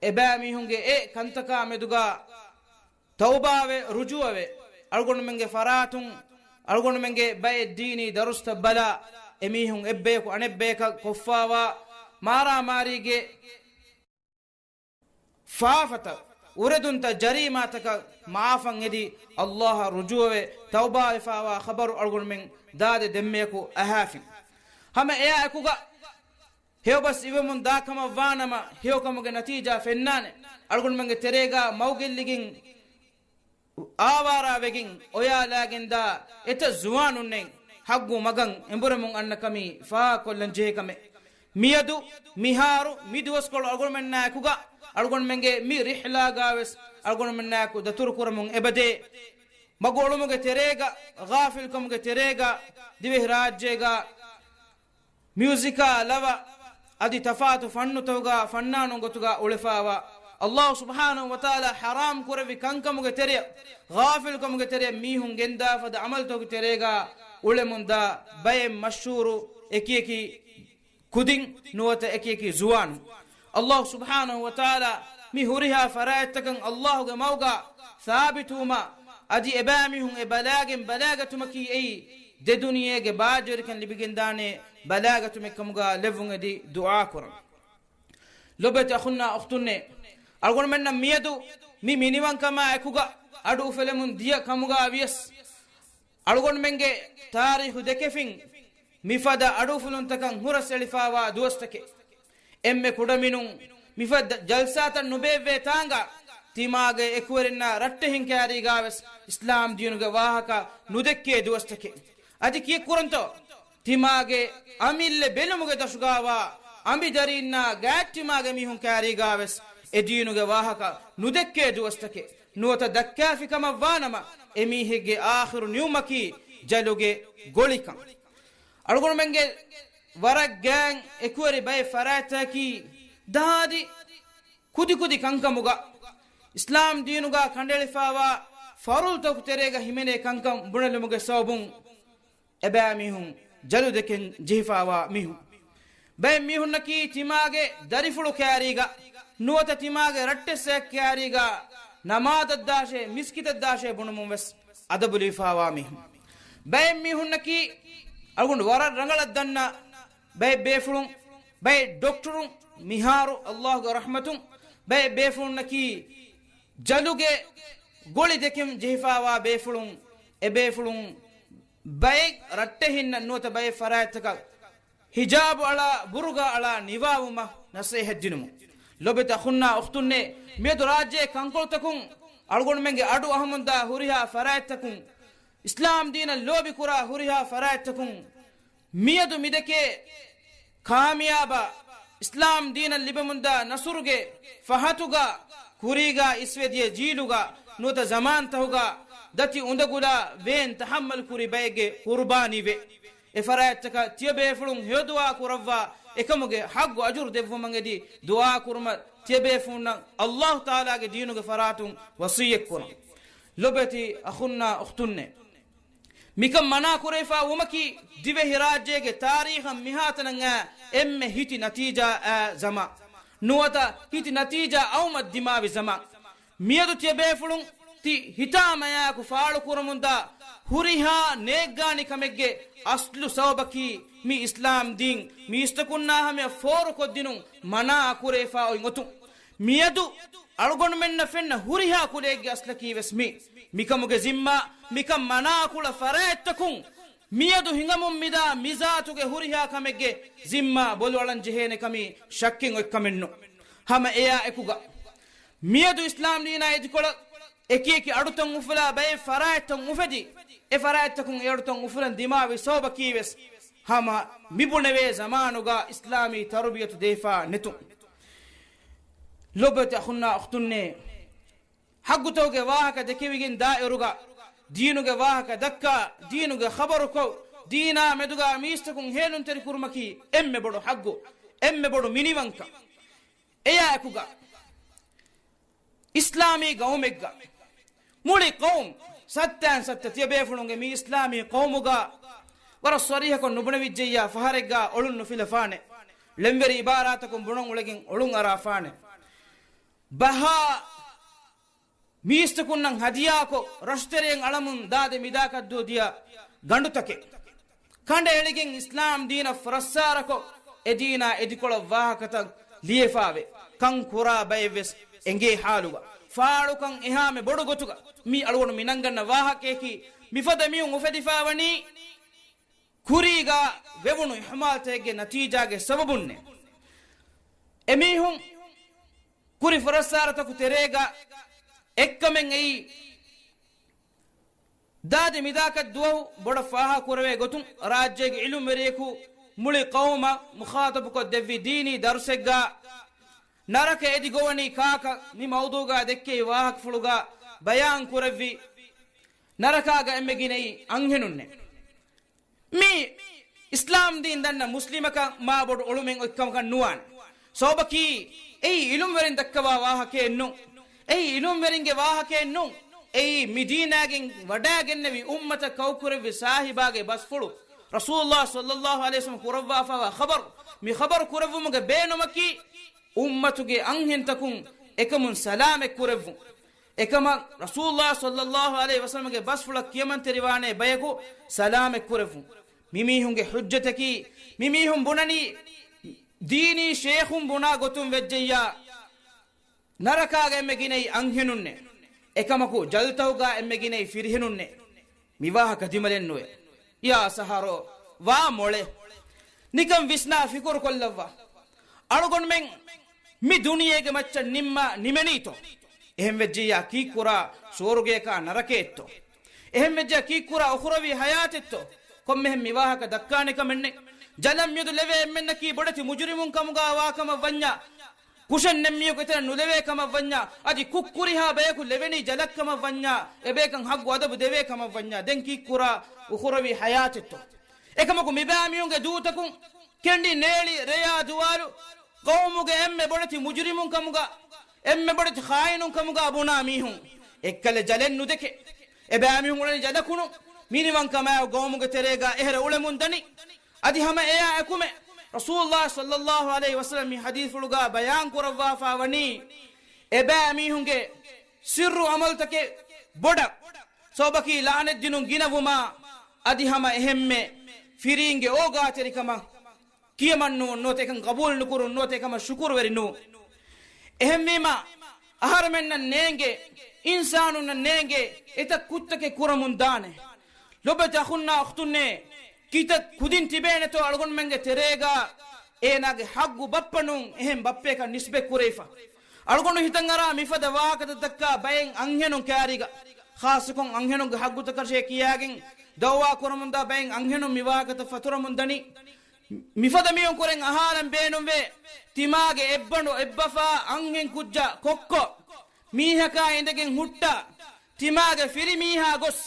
އެބައިމީހުންގެ އެ ކަންތަކާ މެދުގަ ތައުބާވެ، ރުޖޫޢަވެ، އަޅުގަނޑުމެންގެ ފަރާތުން އަޅުގަނޑުމެންގެ ބައެއް ދީނީ ދަރުސްތައް ބަލާ، އެމީހުން އެއްބަޔަކު އަނެއްބަޔަކަށް ކޮށްފާވާ މާރާމާރީގެ ފާފަތައް، އުރެދުންތައް، ޖަރީމާތަކަށް މަޢާފަށް އެދި، ﷲ އަށް ރުޖޫޢަވެ، ތައުބާވެފާވާ ޚަބަރު އަޅުގަނޑުމެން ދާދޭ ދެންމެޔަކު އަހާފިން. ހަމަ އެއާ އެކުގަ ހެޔޮބަސް އިވެމުން ދާކަމަށްވާނަމަ، ހެޔޮކަމުގެ ނަތީޖާ ފެންނާނެ. އަޅުގަނޑުމެންގެ ތެރޭގަ މަގުގެއްލިގެން، އާވާރާވެގެން އޮޔާލާގެންދާ އެތައް ޒުވާނުންނެއް ޙައްޤު މަގަށް އެނބުރެމުން އަންނަ ކަމީ ފާހަގަކޮށްލަން ޖެހޭ ކަމެއް. މިއަދު، މިހާރު، މި ދުވަސްކޮޅު އަޅުގަނޑުމެންނާއެކުގަ، އަޅުގަނޑުމެންގެ މި ރިޙްލާގާވެސް އަޅުގަނޑުމެންނާއެކު ދަތުރުކުރަމުން އެބަދޭ. މަގު އުޅުމުގެ ތެރޭގަ، ޣާފިލްކަމުގެ ތެރޭގަ، ދިވެހިރާއްޖޭގަ، މިއުޒިކާ ލަވަ އަދި ތަފާތު ފަންނުތަކުގަ ފަންނާނުން ގޮތުގަ އުޅެފާވާ، ﷲ ސުބްޙާނަހޫ ވަތަޢާލާ ޙަރާމް ކުރެއްވި ކަންކަމުގެ ތެރެއަށް، ޣާފިލްކަމުގެ ތެރެއަށް މީހުން ގެންދާ ފަދަ ޢަމަލުތަކުގެ ތެރޭގަ އުޅެމުންދާ ބައެއް މަޝްހޫރު އެކިއެކި ކުދިން ނުވަތަ އެކިއެކި ޒުވާނުން. ﷲ ސުބްޙާނަހޫ ވަތަޢާލާ މި ހުރިހާ ފަރާތްތަކަށް ﷲގެ މަގުގަ ސާބިތުވުމަށް އަދި އެބައިމީހުން އެ ބަލާގެން ބަލާގަތުމަކީ އެއީ ދެ ދުނިޔޭގެ ބާއްޖަވެރިކަން ލިބިގެންދާނެ ބަލާގަތުމެއްކަމުގަ ލެއްވުން އެދި ދުޢާކުރަން. ލޮބުވެތި އަޚުންނާ އުޚްތުންނޭ، އަޅުގަނޑުމެންނަށް މިއަދު މި މިނިވަންކަމާ އެކުގަ އަޑު އުފެލެމުން ދިޔަ ކަމުގަ ވިޔަސް، އަޅުގަނޑުމެންގެ ތާރީޚު ދެކެފިން މިފަދަ އަޑުއުފުލުންތަކަށް ހުރަސްއެޅިފާވާ ދުވަސްތަކެއް. އެންމެ ކުޑަމިނުން މިފަދަ ޖަލްސާތައް ނުބޭއްވޭ ތާނގަ، ތިމާގެ އެކުވެރިންނާ ރައްޓެހިން ކާރީގާވެސް އިސްލާމް ދީނުގެ ވާހަކަ ނުދެއްކޭ ދުވަސްތަކެއް. އަދި ކިއެއްކުރަންތޯ؟ ތިމާގެ އަމިއްލަ ބެލުމުގެ ދަށުގާވާ އަނބިދަރީންނާ ގާތްތިމާގެ މީހުން ކާރީގާވެސް އެ ދީނުގެ ވާހަކަ ނުދެއްކޭ ދުވަސްތަކެއް. ނުވަތަ ދައްކާފި ކަމަށްވާނަމަ، އެމީހެއްގެ އާޚިރު ނިމުމަކީ ޖަލުގެ ގޮޅިކަން. އަޅުގަނޑުމެންގެ ވަރަށް ގާތް އެކުވެރި ބައެއް ފަރާތްތަކަކީ ދާދި ކުދިކުދި ކަންކަމުގަ، އިސްލާމް ދީނުގަ ކަނޑައެޅިފާވާ ފަރުޟުތަކު ތެރޭގަ ހިމެނޭ ކަންކަން ބުނެލުމުގެ ސަބަބުން އެބައިމީހުން ޖަލު ދެކެން ޖެހިފާވާ މީހުން. ބައެއް މީހުންނަކީ ތިމާގެ ދަރިފުޅު ކާރީގަ ނުވަތަ ތިމާގެ ރައްޓެއްސައް ކާރީގަ ނަމާދަށްދާށޭ، މިސްކިތަށްދާށޭ ބުނުމުން ވެސް އަދަބުލިބިފާވާ މީހުން. ބައެއް މީހުންނަކީ އަޅުގަނޑު ވަރަށް ރަނގަޅަށް ދަންނަ ބައެއް ބޭފުޅުން، ބައެއް ޑޮކްޓަރުން، މިހާރު ﷲގެ ރަޙްމަތުން ބައެއް ބޭފުޅުންނަކީ ޖަލުގެ ގޮޅި ދެކެން ޖެހިފާވާ ބޭފުޅުން. އެ ބޭފުޅުން ބައެއް ރައްޓެހިންނަށް ނުވަތަ ބައެއް ފަރާތްތަކަށް ހިޖާބު އަޅާ، ބުރުގާ އަޅާ ނިވާވުމަށް ނަސޭހަތް ދިނުމުން. ލޮބުވެތި އަޚުންނާ އުޚްތުންނޭ، މިއަދު ރާއްޖޭ ކަންކޮޅުތަކުން އަޅުގަނޑުމެންގެ އަޑު އަހަމުންދާ ހުރިހާ ފަރާތްތަކުން، އިސްލާމް ދީނަށް ލޯބިކުރާ ހުރިހާ ފަރާތްތަކުން މިއަދު މިދެކޭ ކާމިޔާބާ އިސްލާމް ދީނަށް ލިބެމުންދާ ނަޞްރުގެ ފަހަތުގަ، ކުރީގަ އިސްވެދިޔަ ޖީލުގަ ނުވަތަ ޒަމާންތަކުގަ ދަތި އުނދަގުލާ ވޭން ތަޙައްމަލް ކުރި ބައެއްގެ ޤުރުބާނީވެ، އެ ފަރާތްތަކަށް ތިޔަބޭފުޅުން ހެޔޮދުޢާ ކުރައްވާ، އެކަމުގެ ޙައްޤު އަޖުރު ދެއްވުމަށް އެދި ދުޢާ ކުރުމަށް ތިޔަބޭފުޅުންނަށް ﷲ ތަޢާލާގެ ދީނުގެ ފަރާތުން ވަޞިއްޔަތް ކުރަން. ލޮބުވެތި އަޚުންނާ އުޚްތުންނޭ، މިކަން މަނާ ކުރެވިފާ ވުމަކީ، ދިވެހިރާއްޖޭގެ ތާރީޚަށް މިހާތަނަށް އައި އެންމެ ހިތި ނަތީޖާ އައި ޒަމާން. ނުވަތަ ހިތި ނަތީޖާ އައުމަށް ދިމާވި ޒަމާން. މިއަދު ތިޔަބޭފުޅުން ތި ހިތާމަޔާއެކު ފާޅުކުރަމުންދާ ހުރިހާ ނޭއްގާނިކަމެއްގެ އަސްލު ސަބަބަކީ، މި އިސްލާމް ދީން މީސްތަކުންނާ ހަމަޔަށް ފޯރުކޮށްދިނުން މަނާ އަކުރެވިފާ އޮތް އޮތުން. މިއަދު އަޅުގަނޑުމެންނަށް ފެންނަ ހުރިހާ ކުލައެއްގެ އަސްލަކީ ވެސް މި. މިކަމުގެ ޒިންމާ، މިކަން މަނާކުޅަ ފަރާތްތަކުން މިއަދު ހިނގަމުން މިދާ މިޒާތުގެ ހުރިހާ ކަމެއްގެ ޒިންމާ ބޮލުއަޅަން ޖެހޭނެ ކަމީ ޝައްކެއް އޮތް ކަމެއް ނޫން. ހަމަ އެއާ އެކުގަ، މިއަދު އިސްލާމް ދީނާ އިދިކޮޅަށް އެކިއެކި އަޑުތައް އުފުލާ ބައެއް ފަރާތްތައް އުފެދި، އެ ފަރާތްތަކުން އެ އަޑުތައް އުފުލަން ދިމާވި ސަބަބަކީ ވެސް ހަމަ މިބުނެވޭ ޒަމާނުގަ އިސްލާމީ ތަރުބިޔަތު ދޭފާ ނެތުން. ލޮބުވެތި އަޚުންނާ އުޚްތުންނޭ، ޙައްޤުތަކުގެ ވާހަކަ ދެކެވިގެން ދާއިރުގަ، ދީނުގެ ވާހަކަ ދައްކާ، ދީނުގެ ޚަބަރުކޮށް، ދީނާ މެދުގަ މީސްތަކުން ހޭލުންތެރިކުރުމަކީ އެންމެ ބޮޑު ޙައްޤު، އެންމެ ބޮޑު މިނިވަންކަން. އެޔާ އެކުގަ، އިސްލާމީ ޤައުމެއްގަ މުޅި ޤައުމު، ސައްތައިން ސައްތަ ތިޔަބޭފުޅުންގެ މި އިސްލާމީ ޤައުމުގަ ވަރަށް ޞަރީޙަކޮށް ނުބުނެވިއްޖެއްޔާ، ފަހަރެއްގަ އޮޅުން ނުފިލަފާނެ. ޅެންވެރި އިބާރާތަކުން ބުނަން އުޅެގެން އޮޅުން އަރާފާނެ. ބަހާ މީސްތަކުންނަށް ހަދިޔާކޮށް، ރަށުތެރެއިން އަޅަމުން ދާދެ މިދާކަށްދު ދިޔަ ގަނޑުތަކެއް ކަނޑައެޅިގެން، އިސްލާމް ދީނަށް ފުރައްސާރަކޮށް، އެ ދީނާ އެދިކޮޅަށް ވާހަކަތައް ލިޔެފާވެ، ކަން ކުރާ ބައެއްވެސް އެނގޭ ޙާލުގަ، ފާޅުކަން އެހާމެ ބޮޑު ގޮތުގަ މި އަޅުގަނޑު މި ނަންގަންނަ ވާހަކަޔަކީ، މިފަދަ މީހުން އުފެދިފާވަނީ ކުރީގަ ވެވުނު އިހުމާލްތަކެއްގެ ނަތީޖާގެ ސަބަބުންނޭ. އެމީހުން ކުރި ފުރައްސާރަތަކު ތެރޭގަ އެއްކަމެއް އެއީ، ދާދި މިދާކަށް ދުވަހު ބޮޑަށް ފާހަގަ ކުރެވޭ ގޮތުން، ރާއްޖޭގެ ޢިލްމުވެރިޔަކު މުޅި ޤައުމަށް މުޚާޠަބުކޮށް ދެއްވި ދީނީ ދަރުސެއްގަ، ނަރަކަ އެދި ގޮވަނީ ކާކަށް މި މައުޟޫގަ ދެއްކެވި ވާހަކަފުޅުގަ ބަޔާން ކުރެއްވި، ނަރަކާގަ އެންމެ ގިނައީ އަންހެނުންނޭ. މީ އިސްލާމް ދީން ދަންނަ މުސްލިމަކަށް މާ ބޮޑު އޮޅުމެއް އޮތްކަމަކަށް ނުވާނެ. ސަބަބަކީ، އެއީ ޢިލްމުވެރިން ދައްކަވާ ވާހަކައެއް ނޫން. އެއީ ޢިލްމުވެރިންގެ ވާހަކައެއް ނޫން. އެއީ މި ދީނާގެން ވަޑައިގެންނެވި އުއްމަތަށް ކައުކުރެއްވި ސާހިބާގެ ބަސްފުޅު، ރަސޫލުﷲ ޞައްލަﷲ ޢަލައިހި ވަސައްލަމަ ކުރައްވާފައިވާ ޚަބަރު. މި ޚަބަރު ކުރެއްވުމުގެ ބޭނުމަކީ، އުއްމަތުގެ އަންހެންތަކުން އެކަމުން ސަލާމަތް ކުރެއްވުން. އެކަމަށް ރަސޫލުﷲ ޞައްލަﷲ ޢަލައިހި ވަސައްލަމަގެ ބަސްފުޅަށް ކިޔަމަންތެރިވާނޭ ބަޔަކު ސަލާމަތް ކުރެއްވުން. މިމީހުންގެ ޙުއްޖަތަކީ، މިމީހުން ބުނަނީ، ދީނީ ޝޭޚުން ބުނާ ގޮތުން ވެއްޖެއްޔާ، ނަރަކާގަ އެންމެ ގިނައީ އަންހެނުންނޭ. އެކަމަކު ޖަލްތައުގަ އެންމެ ގިނައީ ފިރިހެނުންނޭ. މި ވާހަކަ ދިމަލެއް ނުވޭ. ޔާ ސަހަރޯ، ވާ މޮޅޭ. ނިކަން ވިސްނާ ފިކުރު ކޮށްލައްވާ. އަޅުގަނޑުމެން މި ދުނިޔޭގެ މައްޗަށް ނިންމާ ނިމެނީތޯ؟ އެހެން ވެއްޖިއްޔާ ކީއްކުރާ ސުވަރުގެއަކާ ނަރަކައެއްތޯ؟ އެހެން ވެއްޖިއްޔާ ކީއްކުރާ އުޚުރަވީ ޙަޔާތެއްތޯ؟ ކޮންމެހެން މި ވާހަކަ ދައްކާނެ ކަމެއް ނެތް. ޖަލަށް މިއަދު ލެވޭ އެންމެންނަކީ ބޮޑެތި މުޖުރިމުން ކަމުގަ ވާ ކަމަށް ވަންޏާ، ކުށެއް ނެތް މީހަކު އެތަނަށް ނުލެވޭ ކަމަށް ވަންޏާ، އަދި ކުށްކުރިހާ ބަޔަކު ލެވެނީ ޖަލަށް ކަމަށް ވަންޏާ، އެބަޔަކަށް ޙައްޤު އަދަބު ދެވޭ ކަމަށް ވަންޏާ، ދެން ކީއްކުރާ އުޚުރަވީ ޙަޔާތެއްތޯ؟ އެކަމަކު މިބައިމީހުންގެ ދޫތަކުން ކެނޑި ނޭޅި ރެޔާ ދުވާލު ޤައުމުގެ އެންމެ ބޮޑެތި މުޖުރިމުން ކަމުގަ، އެންމެ ބޮޑެތި ޚާއިނުން ކަމުގަ ބުނާ މީހުން އެއްކަލަ ޖަލެއް ނުދެކެ. އެބައިމީހުން އުޅެނީ ޖަލަކުނު. މިނިވަންކަމާއެކު ޤައުމުގެ ތެރޭގަ އެހެރަ އުޅެމުން ދަނީ. އަދި ހަމަ އެޔާ އެކުމެ، ރަސޫލުﷲ ޞައްލަﷲ ޢަލައިހި ވަސައްލަމަ މި ޙަދީޘްފުޅުގަ ބަޔާން ކުރައްވާފަ ވަނީ، އެބައިމީހުންގެ ސިއްރު ޢަމަލުތަކެއް ބޮޑަށް ސަބަބަކީ ލަޢުނަތްދިނުން ގިނަވުމާ، އަދި ހަމަ އެހެންމެ ފިރީންގެ އޯގާތެރިކަމަށް ކިޔަމަންނުވުން ނުވަތަ އެކަން ޤަބޫލު ނުކުރުން ނުވަތަ އެކަމަށް ޝުކުރުވެރި ނުވުން. އެހެންވީމާ، އަހަރެމެންނަށް ނޭނގޭ، އިންސާނުންނަށް ނޭނގޭ، އެތައް ކުށްތަކެއް ކުރަމުން ދާނެ. ލޮބެތި އަޚުންނާ އުޚްތުންނޭ، ކިތައް ކުދިން ތިބޭނެތޯ އަޅުގަނޑުމެންގެ ތެރޭގަ އޭނާގެ ޙައްޤު ބައްޕަ ނޫން އެހެން ބައްޕަޔަކަށް ނިސްބަތް ކުރެވިފަ. އަޅުގަނޑު ހިތަށް އަރާ މިފަދަ ވާހަކަތައް ދައްކާ ބައެއް އަންހެނުން ކާރީގަ، ޚާއްޞަކޮށް އަންހެނުންގެ ޙައްޤުތަކަށޭ ކިޔާގެން ދައުވާ ކުރަމުންދާ ބައެއް އަންހެނުން މި ވާހަކަތައް ފަތުރަމުން ދަނީ. މިފަދަ މީހުން ކުރެން އަހާލަން ބޭނުންވޭ، ތިމާގެ އެއްބަނޑު އެއްބަފާ އަންހެން ކުއްޖާ ކޮއްކޮ މީހަކާ އިނދެގެން ހުއްޓާ، ތިމާގެ ފިރިމީހާ ގޮސް،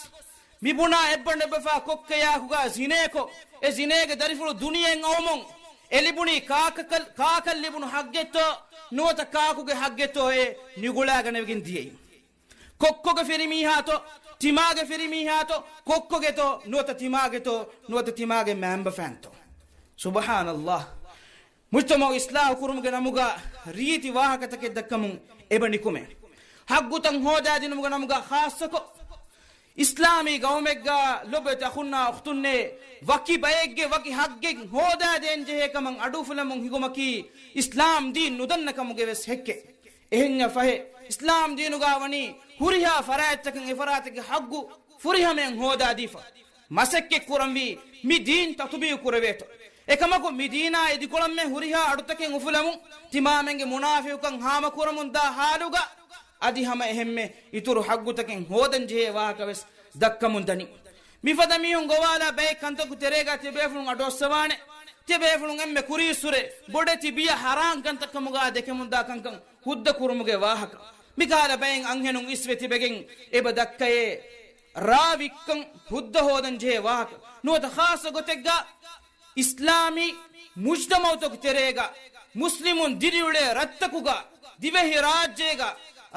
މިބުނާ އެއްބަނޑު އެއްބަފާ ކޮއްކޮޔާ ކުގާ ޒިނޭކޮށް، އެ ޒިނޭގެ ދަރިފުޅު ދުނިޔެއަށް އައުމުން، އެ ލިބުނީ ކާކަކަށް، ކާކަށް ލިބުނު ޙައްޤެއްތޯ، ނުވަތަ ކާކުގެ ޙައްޤެއްތޯ އޭ ނިގުޅާގަނެވިގެން ދިޔައީ. ކޮއްކޮގެ ފިރިމީހާތޯ، ތިމާގެ ފިރިމީހާތޯ، ކޮއްކޮގެތޯ، ނުވަތަ ތިމާގެތޯ، ނުވަތަ ތިމާގެ މައިންބަފައިންތޯ. ސުބްޙާނަﷲ. މުޖްތަމަޢު އިޞްލާޙު ކުރުމުގެ ނަމުގަ ރީތި ވާހަކަތަކެއް ދައްކަމުން އެބަ ނިކުމޭ. ޙައްޤުތައް ހޯދާދިނުމުގެ ނަމުގަ ޚާއްޞަކޮށް، އިސްލާމީ ގައުމެއްގަ ލޮބުވެތި އަޚުންނާ އުޚްތުންނޭ، ވަކި ބައެއްގެ ވަކި ޙައްޤެއް ހޯދާދޭން ޖެހޭ ކަމަށް އަޑުއުފުލަމުން ހިނގުމަކީ އިސްލާމް ދީން ނުދަންނަ ކަމުގެ ވެސް ހެއްކެއް. އެހެންޏާ ފަހެ، އިސްލާމް ދީނުގަ ވަނީ ހުރިހާ ފަރާތްތަކަށް އެ ފަރާތެއްގެ ޙައްޤު ފުރިހަމަޔަށް ހޯދާދީފަ. މަސައްކަތް ކުރަންވީ މި ދީން ތަޠުބީޤު ކުރެވޭތޯ. އެކަމަކު މި ދީނާ އެދިކޮޅަށްމެ ހުރިހާ އަޑުތަކެއް އުފުލަމުން، ތިމާމެންގެ މުނާފިޤުކަން ހާމަކުރަމުން ދާ ޙާލުގަ، އަދި ހަމަ އެހެންމެ އިތުރު ޙައްޤުތަކެއް ހޯދަން ޖެހޭ ވާހަކަ ވެސް ދައްކަމުން ދަނީ. މިފަދަ މީހުން ގޮވާލާ ބައެއް ކަންތަކު ތެރޭގަ ތިޔަބޭފުޅުން އަޑުއައްސަވާނެ. ތިޔަބޭފުޅުން އެންމެ ކުރީއްސުރެ ބޮޑެތި ބިޔަ ޙަރާން ކަންތައް ކަމުގަ ދެކެމުންދާ ކަންކަން ހުއްދަ ކުރުމުގެ ވާހަކަ. މިކަހަލަ ބައެއް އަންހެނުން އިސްވެ ތިބެގެން އެބަ ދައްކައޭ ރާވިއްކަން ހުއްދަ ހޯދަން ޖެހޭ ވާހަކަ. ނުވަތަ ޚާއްޞަ ގޮތެއްގަ އިސްލާމީ މުޖްތަމަޢުތަކު ތެރޭގަ މުސްލިމުން ދިރިއުޅޭ ރަށްތަކުގަ ދިވެހި ރާއްޖޭގަ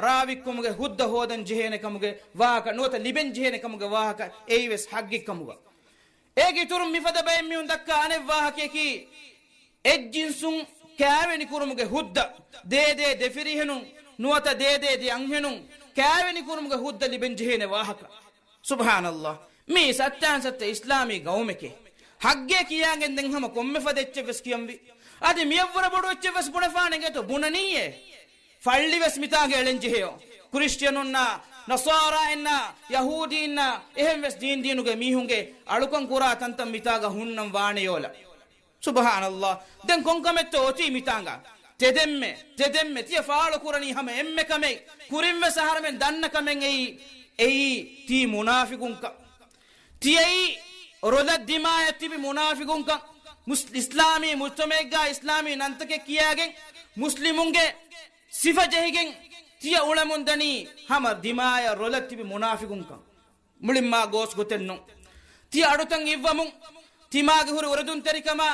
ރާވިއްކުމުގެ ހުއްދަ ހޯދަން ޖެހޭނެ ކަމުގެ ވާހަކަ ނުވަތަ ލިބެން ޖެހޭނެ ކަމުގެ ވާހަކަ އެއީވެސް ޙައްޤެއް ކަމުގަ. އޭގެ އިތުރުން މިފަދަ ބައެއް މީހުން ދައްކާ އަނެއް ވާހަކަޔަކީ، އެއްޖިންސުން ކާވެނި ކުރުމުގެ ހުއްދަ، ދޭދޭ ދެފިރިހެނުން ނުވަތަ ދޭދޭ ދެ އަންހެނުން ކާވެނި ކުރުމުގެ ހުއްދަ ލިބެން ޖެހޭނެ ވާހަކަ. ސުބްޙާނަﷲ. މީ ސައްތާން ސައްތަ އިސްލާމީ ގައުމެކޭ. ޙައްޤޭ ކިޔާގެން ދެން ހަމަ ކޮންމެ ފަދަ އެއްޗެއް ވެސް ކިޔަންވީ. އަދި މިއަށްވުރެ ބޮޑު އެއްޗެއް ވެސް ބުނެފާނެ އިނގޭތޯ ބުނަނީއޭ. ފައްޅި ވެސް މިތާގަ އެޅެން ޖެހެޔޯ. ކްރިސްޓިއަނުންނާ، ނަޞާރާއިންނާ، ޔަހޫދީންނާ، އެހެން ވެސް ދީން ދީނުގެ މީހުންގެ އަޅުކަން ކުރާ ތަންތަން މިތާގަ ހުންނަން ވާނެޔޯލަ. ސުބްޙާނަﷲ. ދެން ކޮންކަމެއްތޯ އޮތީ މިތާނގަ؟ ތެދެންމެ، ތެދެންމެ ތިޔަ ފާޅުކުރަނީ ހަމަ އެންމެ ކަމެއް، ކުރިންވެސް އަހަރެމެން ދަންނަ ކަމެއް އެއީ، އެއީ ތީ މުނާފިގުންކަން. ތިޔައީ ރޮލަށް ދިމާޔަށް ތިބި މުނާފިގުންކަން. މުސް-، އިސްލާމީ މުޖްތަމަޢެއްގަ އިސްލާމީ ނަންތަކެއް ކިޔާގެން، މުސްލިމުންގެ ސިފަ ޖެހިގެން ތިޔަ އުޅެމުން ދަނީ ހަމަ ދިމާޔަށް ރޮލަށް ތިބި މުނާފިގުންކަން. މުޅިން މާ ގޯސް ގޮތެއް ނޫން. ތިޔަ އަޑުތައް އިއްވަމުން، ތިމާގެ ހުރި އުރެދުންތެރިކަމާ،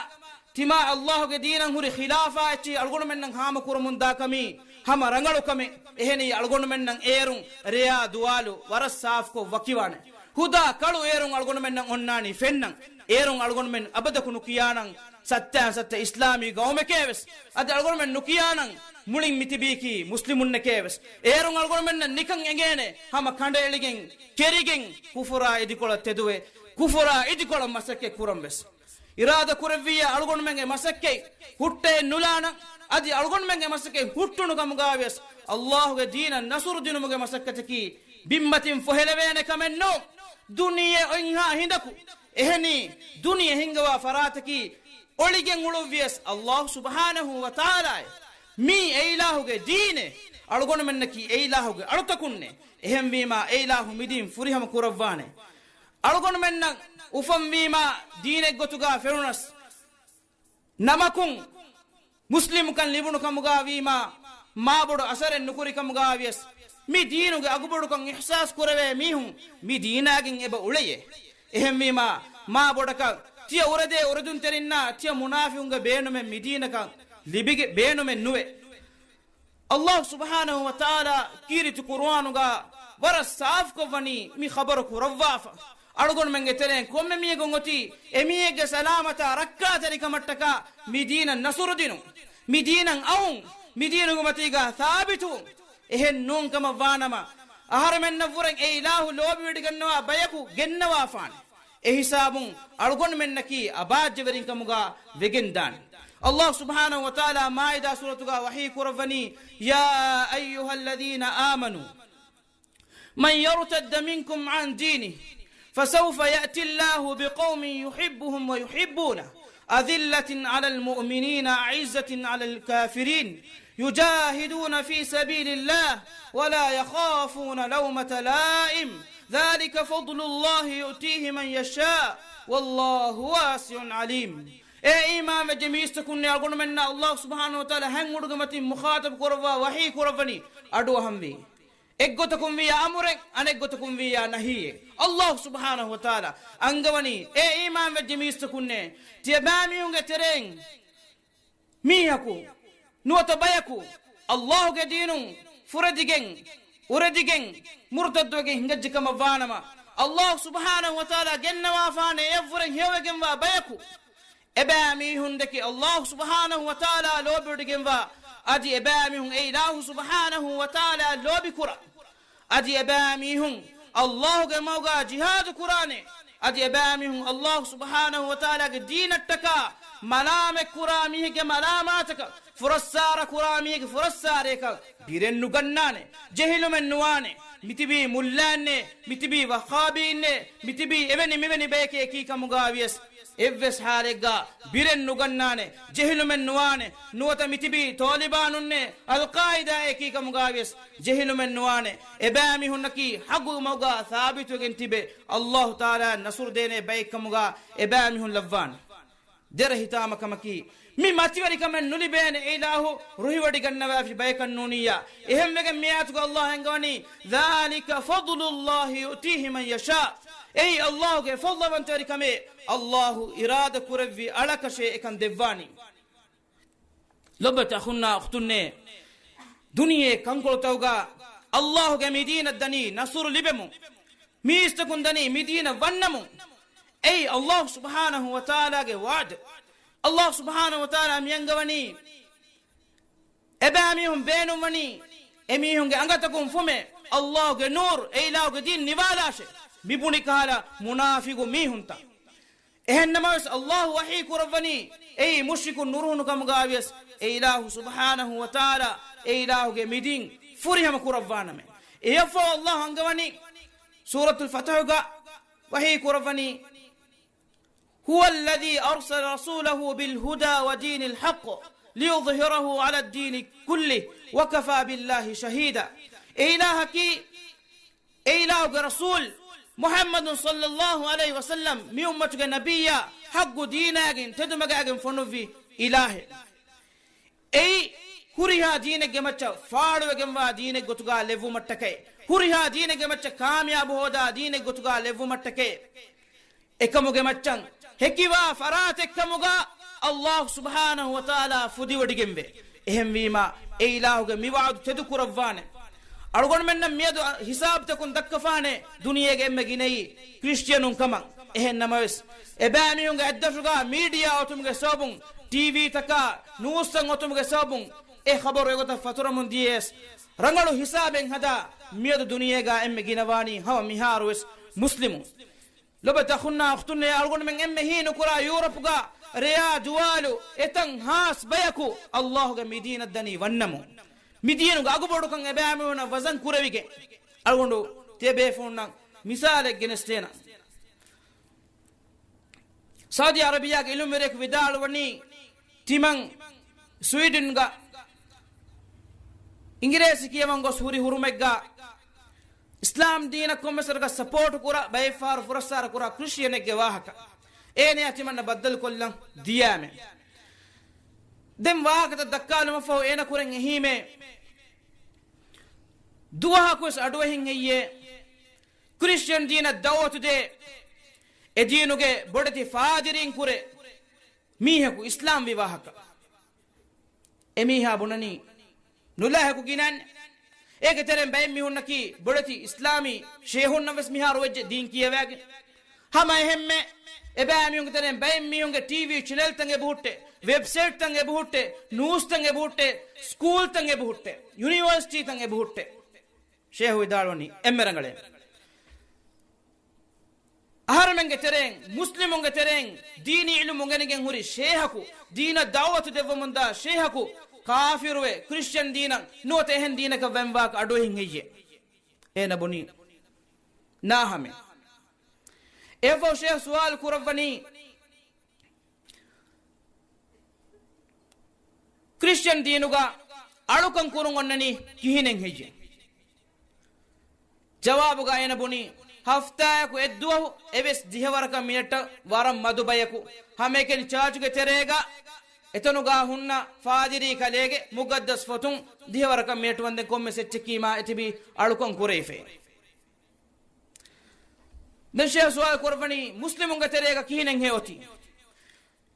ތިމާ އައްލާހުގެ ދީނަށް ހުރި ޚިލާފާ އެއްޗެހި އަޅުގަނޑުމެންނަށް ހާމަކުރަމުންދާ ކަމީ ހަމަ ރަނގަޅު ކަމެއް. އެހެނީ އަޅުގަނޑުމެންނަށް އޭރުން ރެޔާ ދުވާލު ވަރަށް ސާފުކޮށް ވަކިވާނެ. ހުދާ ކަޅު އޭރުން އަޅުގަނޑުމެންނަށް އޮންނާނީ ފެންނަން. އޭރުން އަޅުގަނޑުމެން އަބަދަކު ނުކިޔާނަން ސައްތާ ސައްތަ އިސްލާމީ ގައުމެކޭ ވެސް. އަދި އަޅުގަނޑުމެން ނުކިޔާނަން މުޅިން މިތިބީކީ މުސްލިމުންނެކޭ ވެސް. އޭރުން އަޅުގަނޑުމެންނަށް ނިކަން އެނގޭނެ ހަމަ ކަނޑައެޅިގެން ކެރިގެން ކުފުރާ އިދިކޮޅަށް ތެދުވެ، ކުފުރާ އިދިކޮޅަށް މަސައްކަތް ކުރަން ވެސް. އިރާދަ ކުރެއްވިއްޔާ އަޅުގަނޑުމެންގެ މަސައްކަތް ހުއްޓައެއް ނުލާނަން. އަދި އަޅުގަނޑުމެންގެ މަސައްކަތް ހުއްޓުނު ކަމުގައި ވެސް އައްލާހުގެ ދީނަށް ނަޞްރު ދިނުމުގެ މަސައްކަތަކީ ބިންމަތިން ފޮހެލެވޭނެ ކަމެއް ނޫން. ދުނިޔެ އޮތްހާ ހިނދަކު އެހެނީ ދުނިޔެ ހިންގަވާ ފަރާތަކީ އޮޅިގެން އުޅުއްވިޔަސް އައްލާހު ސުބްޙާނަހު ވަތަޢާލާއޭ. މީ އެއިލާހުގެ ދީނޭ. އަޅުގަނޑުމެންނަކީ އެއިލާހުގެ އަޅުތަކުންނޭ. އެހެންވީމާ އެއިލާހު މިދީން ފުރިހަމަ ކުރައްވާނެ. އަޅުގަނޑުމެންނަށް އުފަންވީމާ ދީނެއްގޮތުގަ ފެނުނަސް، ނަމަކުން މުސްލިމުކަން ލިބުނު ކަމުގަ ވީމާ، މާބޮޑު އަސަރެއް ނުކުރި ކަމުގަ ވިޔަސް، މި ދީނުގެ އަގުބޮޑުކަން އިޙްސާސް ކުރެވޭ މީހުން މި ދީނާގެން އެބަ އުޅެޔޭ. އެހެންވީމާ، މާބޮޑަކަށް ތިޔަ އުރެދޭ އުރެދުންތެރިންނާ ތިޔަ މުނާފިޤުންގެ ބޭނުމެއް މި ދީނަކަށް ލިބިގެ ބޭނުމެއް ނުވޭ. އައްލާހު ސުބްޙާނަހު ވަތަޢާލާ ކީރިތި ޤުރުއާނުގަ ވަރަށް ސާފުކޮށްވަނީ މި ޚަބަރު ކުރައްވާފަ. އަޅުގަނޑުމެންގެ ތެރެއިން ކޮންމެ މީހަކުން އޮތީ އެމީހެއްގެ ސަލާމަތާ ރައްކާތެރިކަމަށްޓަކާ މި ދީނަށް ނަޞްރު ދިނުން، މި ދީނަށް އައުން، މި ދީނުގެ މަތީގަ ސާބިތުވުން. އެހެން ނޫން ކަމަށް ވާނަމަ، އަހަރެމެންނަށްވުރެން އެ އިލާހު ލޯބިވެޑިގަންނަވާ ބަޔަކު ގެންނަވާފާނެ. އެހިސާބުން އަޅުގަނޑުމެންނަކީ އަބާއްޖަވެރިން ކަމުގަ ވެގެންދާނެ. އައްލާހު ސުބްޙާނަހު ވަތަޢާލާ މާއިދާ ސޫރަތުގަ ވަޙީ ކުރައްވަނީ، يا أيها الذين آمنوا من يرتد منكم عن دينه فسوف يأتي الله بقوم يحبهم ويحبونه أذلة على المؤمنين أعزة على الكافرين يجاهدون في سبيل الله ولا يخافون لومة لائم ذلك فضل الله يؤتيه من يشاء والله واسع عليم. އޭ އީމާންވެއްޖެ މީސްތަކުންނޭ، އަޅުގަނޑުމެންނާ އައްލާހު ސުބްޙާނަހު ވަތަޢާލާ ހަތް އުޑުގެ މަތިން މުޚާޠަބު ކުރައްވާ ވަޙީ ކުރައްވަނީ އަޑުއަހަންވީ. އެއްގޮތަކުން ވިއްޔާ އަމުރެއް، އަނެއްގޮތަކުން ވިއްޔާ ނަހީއެއް. އައްލާހު ސުބްޙާނަހު ވަތަޢާލާ އަންގަވަނީ، އޭ އީމާންވެއްޖެ މީސްތަކުންނޭ، ތިޔަބައިމީހުންގެ ތެރެއިން މީހަކު ނުވަތަ ބަޔަކު އައްލާހުގެ ދީނުން ފުރެދިގެން، އުރެދިގެން، މުރުތައްދުވެގެން ހިނގައްޖެ ކަމަށް ވާނަމަ، އައްލާހު ސުބްޙާނަހު ވަތަޢާލާ ގެންނަވާފާނެ އެއަށްވުރެން ހެޔޮވެގެންވާ ބަޔަކު އެބައިމީހުން ދެކެ އައްލާހު ސުބްޙާނަހު ވަތަޢާލާ ލޯބިވެޑިގެންވާ، އަދި އެބައިމީހުން އެ އިލާހު ސުބްޙާނަހު ވަތަޢާލާ ލޯބިކުރާ، އަދި އެބައިމީހުން އައްލާހުގެ މަގުގަ ޖިހާދު ކުރާނެ، އަދި އެބައިމީހުން އައްލާހު ސުބްޙާނަހު ވަތަޢާލާގެ ދީނަށްޓަކާ މަލާމަތް ކުރާ މީހެއްގެ މަލާމާތަކަށް، ފުރައްސާރަ ކުރާ މީހެއްގެ ފުރައްސާރަޔަކަށް ބިރެއް ނުގަންނާނެ، ޖެހިލުމެއް ނުވާނެ. މިތިބީ މުއްލާއިންނޭ، މިތިބީ ވަހާބީއިންނޭ، މިތިބީ އެވެނި މިވެނި ބަޔެކޭ އެކީ ކަމުގަ ވިޔަސް، އެއްވެސް ޙާލެއްގަ ބިރެއް ނުގަންނާނެ، ޖެހިލުމެއް ނުވާނެ. ނުވަތަ މިތިބީ ޠާލިބާނުންނޭ، އަލްޤާއިދާއޭ އެކީ ކަމުގަ ވިޔަސް، ޖެހިލުމެއް ނުވާނެ. އެބައިމީހުންނަކީ ޙައްޤު މަގުގަ ސާބިތުވެގެން ތިބެ، އައްލާހު ތަޢާލާ ނަޞްރު ދޭނެ ބައެއް ކަމުގަ އެބައިމީހުން ލައްވާނެ. ދެރަ ހިތާމަ ކަމަކީ، މި މަތިވެރިކަމެއް ނުލިބޭނެ އެއިލާހު ރުހިވޮޑިގަންނަވާފި ބަޔަކަށް ނޫނިއްޔާ. އެހެންވެގެން މިއާޔަތުގަ އައްލާހު އަންގަވަނީ، ذَٰلِكَ فَضْلُ اللَّهِ يُؤْتِيهِ مَن يَشَاءُ. އެއީ އައްލާހުގެ ފަޟްލުވަންތަވެރިކަމޭ، އައްލާހު އިރާދަ ކުރެއްވި އަޅަކަށޭ އެކަން ދެއްވާނީ. ލޮބުވެތި އަޚުންނާ އުޚްތުންނޭ، ދުނިޔެ ކަންކޮޅުތަކުގަ އައްލާހުގެ މި ދީނަށް ދަނީ ނަޞްރު ލިބެމުން، މީސްތަކުން ދަނީ މި ދީނަށް ވަންނަމުން. އެއީ އައްލާހު ސުބްޙާނަހު ވަތަޢާލާގެ ވަޢުދު. އައްލާހު ސުބްޙާނަހު ވަތަޢާލާ މި އަންގަވަނީ، އެބައިމީހުން ބޭނުންވަނީ، އެމީހުންގެ އަނގަތަކުން ފުމޭ، އައްލާހުގެ ނޫރު، އެއިލާހުގެ ދީން ނިވާލާށޭ. މި ބުނި ކަހަލަ މުނާފިގު މީހުންތައް. އެހެންނަމަވެސް، އައްލާހު ވަޙީ ކުރައްވަނީ، އެއީ މުޝްރިކުން ނުރުހުނު ކަމުގައިވިޔަސް، އެއިލާހު ސުބްޙާނަހު ވަތަޢާލާ، އެއިލާހުގެ މިދީން ފުރިހަމަ ކުރައްވާނަމޭ. އެޔަށްފަހު އައްލާހު އަންގަވަނީ، ސޫރަތުލް ފަތަޙުގަ ވަޙީ ކުރައްވަނީ، هُوَ الَّذِي أَرْسَلَ رَسُولَهُ بِالْهُدَىٰ وَدِينِ الْحَقِّ لِيُظْهِرَهُ عَلَى الدِّينِ كُلِّهِ وَكَفَىٰ بِاللَّهِ شَهِيدًا. އެއިލާހަކީ، އެއިލާހުގެ ރަސޫލް މުޙައްމަދު ޞައްލައްލާހު ޢަލައިހި ވަސައްލަމް މި އުއްމަތުގެ ނަބިއްޔާ ޙައްޤު ދީނާގެން ތެދުމަގާގެން ފޮނުއްވި އިލާހެއް. އެއީ ހުރިހާ ދީނެއްގެ މައްޗަށް ފާޅުވެގެންވާ ދީނެއްގޮތުގާ ލެއްވުމަށްޓަކައި، ހުރިހާ ދީނެއްގެ މައްޗަށް ކާމިޔާބު ހޯދާ ދީނެއްގޮތުގާ ލެއްވުމަށްޓަކައި، އެކަމުގެ މައްޗަށް ހެކިވާ ފަރާތެއްކަމުގާ އައްލާހު ސުބްޙާނަހު ވަތަޢާލާ ފުދިވޮޑިގެންވޭ. އެހެންވީމާ، އެއިލާހުގެ މި ވަޢުދު ތެދުކުރައްވާނެ. އަޅުގަނޑުމެންނަށް މިއަދު ހިސާބުތަކުން ދައްކަފާނެ، ދުނިޔޭގެ އެންމެ ގިނައީ ކްރިސްޓިއަނުން ކަމަށް. އެހެން ނަމަވެސް، އެބައިމީހުންގެ އަތްދަށުގާ މީޑިއާ އޮތުމުގެ ސަބަބުން، ޓީވީތަކާ، ނޫސްތައް އޮތުމުގެ ސަބަބުން، އެ ޚަބަރު އެގޮތަށް ފަތުރަމުން ދިޔަޔަސް، ރަނގަޅު ހިސާބެއް ހަދާ، މިއަދު ދުނިޔޭގާ އެންމެ ގިނަވާނީ ހަމަ މިހާރުވެސް މުސްލިމުން. ލޮބުވެތި އަޚުންނާ އުޚްތުންނޭ، އަޅުގަނޑުމެން އެންމެ ހީނުކުރާ ޔޫރަޕުގާ ރެޔާ ދުވާލު އެތަން ހާސް ބަޔަކު އައްލާހުގެ މި ދީނަށް ދަނީ ވަންނަމުން. މި ދީނުގެ އަގުބޮޑުކަން އެބައިމީހުނަށް ވަޒަން ކުރެވިގެން، އަޅުގަނޑު ތިޔަބޭފުޅުންނަށް މިސާލެއް ގެނެސްދޭނަން. ސައުދީ އަރަބިޔާގެ އިލްމުވެރިޔަކު ވިދާޅުވަނީ، ތިމަން ސްވީޑިންގަ އިނގިރޭސި ކިޔަވަން ގޮސް ހުރި ހުރުމެއްގަ އިސްލާމް ދީނަށް ކޮންމެސް ވަރަކަށް ސަޕޯޓު ކުރާ، ބައެއްފަހަރު ފުރައްސާރަ ކުރާ ކްރިސްޓިއަނެއްގެ ވާހަކަ އޭނަޔާ ތިމަންނަ ބައްދަލުކޮށްލަން ދިޔާމެ. ދެން ވާހަކަތައް ދައްކާލުމަށްފަހު އޭނަ ކުރެން އެހީމޭ، ދުވަހަކުވެސް އަޑުއެހިން ހެއްޔޭ ކްރިސްޓިއަން ދީނަށް ދަޢުވަތު ދޭ، އެ ދީނުގެ ބޮޑެތި ފާދިރީން ކުރެ މީހަކު އިސްލާމްވި ވާހަކަ. އެމީހާ ބުނަނީ، ނުލާހަކު ގިނަން. އޭގެ ތެރެއިން ބައެއް މީހުންނަކީ ބޮޑެތި އިސްލާމީ ޝޭހުންނަށް ވެސް މިހާރު ވެއްޖެ ދީން ކިޔަވައިގެން. ހަމަ އެހެންމެ، އެބައިމީހުންގެ ތެރެއިން ބައެއް މީހުންގެ ޓީވީ ޗެނެލްތައް އެބަހުއްޓެ، ވެބްސައިޓްތައް އެބަހުއްޓެ، ނޫސްތައް އެބަހުއްޓެ، ސްކޫލްތައް އެބަހުއްޓެ، ޔުނިވަރސިޓީތައް އެބަހުއްޓެ. ޝޭހު ވިދާޅުވަނީ އެންމެ ރަނގަޅޭ. އަހަރުމެންގެ ތެރެއިން، މުސްލިމުންގެ ތެރެއިން ދީނީ އިލްމު އުނގެނިގެން ހުރި ޝޭހަކު، ދީނަށް ދަޢުވަތު ދެއްވަމުންދާ ޝޭހަކު، ކާފިރުވެ، ކްރިސްޗަން ދީނަށް ނުވަތަ އެހެން ދީނަކަށް ވަންވާކަށް އަޑުއެހިން ހެއްޔޭ؟ އޭނަ ބުނީ، ނާހަމެ. އެއަށްފަހު ޝޭހް ސުވާލު ކުރައްވަނީ، ކްރިސްޗަން ދީނުގަ އަޅުކަން ކުރުން އޮންނަނީ ކިހިނެއް ހެއްޔެ؟ ޖަވާބުގަ އޭނަ ބުނީ، ހަފްތާއަކު އެއްދުވަހު އެވެސް ދިހަވަރަކަށް މިނެޓަށް ވަރަށް މަދު ބަޔަކު، ހަމައެކަނި ޗާޗުގެ ތެރޭގަ އެތަނުގަ ހުންނަ ފާދިރީ ކަލޭގެ މުގައްދަސް ފޮތުން ދިހަވަރަކަށް މިނެޓު ވަންދެން ކޮންމެސް އެއްޗަކީ މާ އެތިބީ އަޅުކަން ކުރެވިފައި. ދެން ޝޭހް ސުވާލު ކުރައްވަނީ، މުސްލިމުންގެ ތެރޭގަ ކިހިނެއްހޭ އޮތީ؟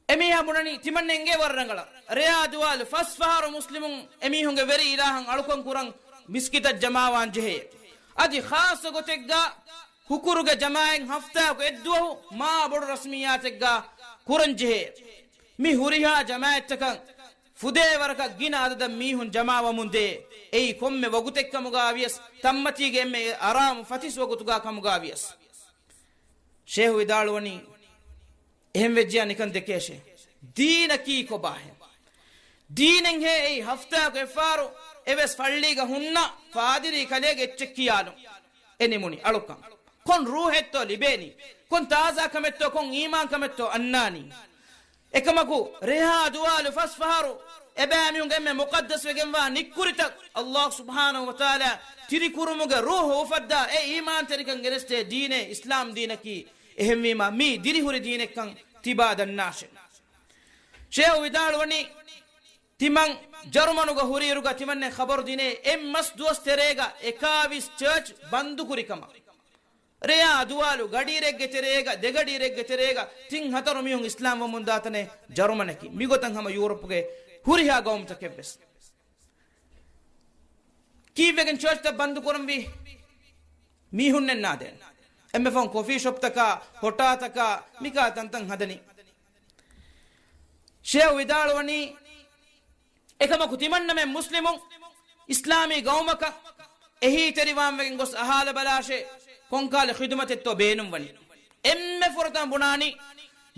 އެމީހާ ބުނަނީ، ތިމަންނަ އެނގޭ ވަރަށް ރަނގަޅަށް. ރެޔާ ދުވާލު ފަސް ފަހަރު މުސްލިމުން އެމީހުންގެ ވެރި އިލާހަށް އަޅުކަން ކުރަން މިސްކިތަށް ޖަމާވާން ޖެހޭ. އަދި ޚާއްޞަ ގޮތެއްގަ ހުކުރުގެ ޖަމާއަތް ހަފްތާއަކު އެއްދުވަހު މާ ބޮޑު ރަސްމިއްޔާތެއްގަ ކުރަން ޖެހޭ. މި ހުރިހާ ޖަމާއަތްތަކަށް ފުދޭ ވަރަކަށް ގިނަ އަދަދަށް މީހުން ޖަމާވަމުންދޭ. އެއީ ކޮންމެ ވަގުތެއްކަމުގަ ވިޔަސް، ތައްމަތީގެ އެންމެ އަރާމު ފަތިސް ވަގުތުގަ ކަމުގަ ވިޔަސް. ޝޭހު ވިދާޅުވަނީ، އެހެން ވެއްޖެޔާ ނިކަން ދެކޭށޭ. ދީނަކީ ކޮބާހޭ؟ ދީނެއްހޭ އެއީ ހަފްތާއަކު އެއްފަހަރު އެވެސް ފައްޅީގަ ހުންނަ ފާދިރީ ކަލޭގެ އެއްޗެއް ކިޔާލުން. އެ ނިމުނީ އަޅުކަން. ކޮން ރޫހެއްތޯ ލިބޭނީ؟ ކޮން ތާޒާކަމެއްތޯ، ކޮން އީމާންކަމެއްތޯ އަންނާނީ؟ އެކަމަކު، ރެހާ ދުވާލު ފަސް ފަހަރު އެބައިމީހުންގެ އެންމެ މުޤައްދަސްވެގެންވާ ނިއްކުރިތައް އައްލާހު ސުބްޙާނަހު ވަތަޢާލާ ތިރިކުރުމުގެ ރޫޙު އުފައްދާ އެ އީމާންތެރިކަން ގެނެސްދޭ ދީނޭ އިސްލާމް ދީނަކީ. އެހެންވީމާ، މީ ދިރިހުރި ދީނެއްކަން ތިބާ ދަންނާށޭ. ޝޭހު ވިދާޅުވަނީ، ތިމަން ޖަރުމަނުގަ ހުރިއިރުގަ ތިމަންނެ ޚަބަރު ދިނޭ އެއް މަސް ދުވަސް ތެރޭގަ އެކާވީސް ޗާޗް ބަންދުކުރި ކަމަށް. ރެޔާ ދުވާލު ގަޑިއިރެއްގެ ތެރޭގަ، ދެގަޑިއިރެއްގެ ތެރޭގަ ތިން ހަތަރު މީހުން އިސްލާމް ވަމުން ދާތަނެއް ޖަރުމަނަކީ. މިގޮތަށް ހަމަ ޔޫރަޕުގެ ހުރިހާ ގައުމުތަކެއްވެސް. ކީއްވެގެން ޗާޗްތައް ބަންދުކުރަންވީ؟ މީހުންނެއް ނާދޭން. އެންމެ ފަހުން ކޮފީ ޝޮޕްތަކާ، ހޮޓާތަކާ، މިކާ ތަންތަން ހަދަނީ. ޝޭހު ވިދާޅުވަނީ، އެކަމަކު ތިމަންނަމެން މުސްލިމުން އިސްލާމީ ގައުމަކަށް އެހީތެރިވާންވެގެން ގޮސް އަހާލަބަލާށޭ، ކޮންކާލެ ޚިދުމަތެއްތޯ ބޭނުންވަނީ. އެންމެ ފުރަތަމަ ބުނާނީ،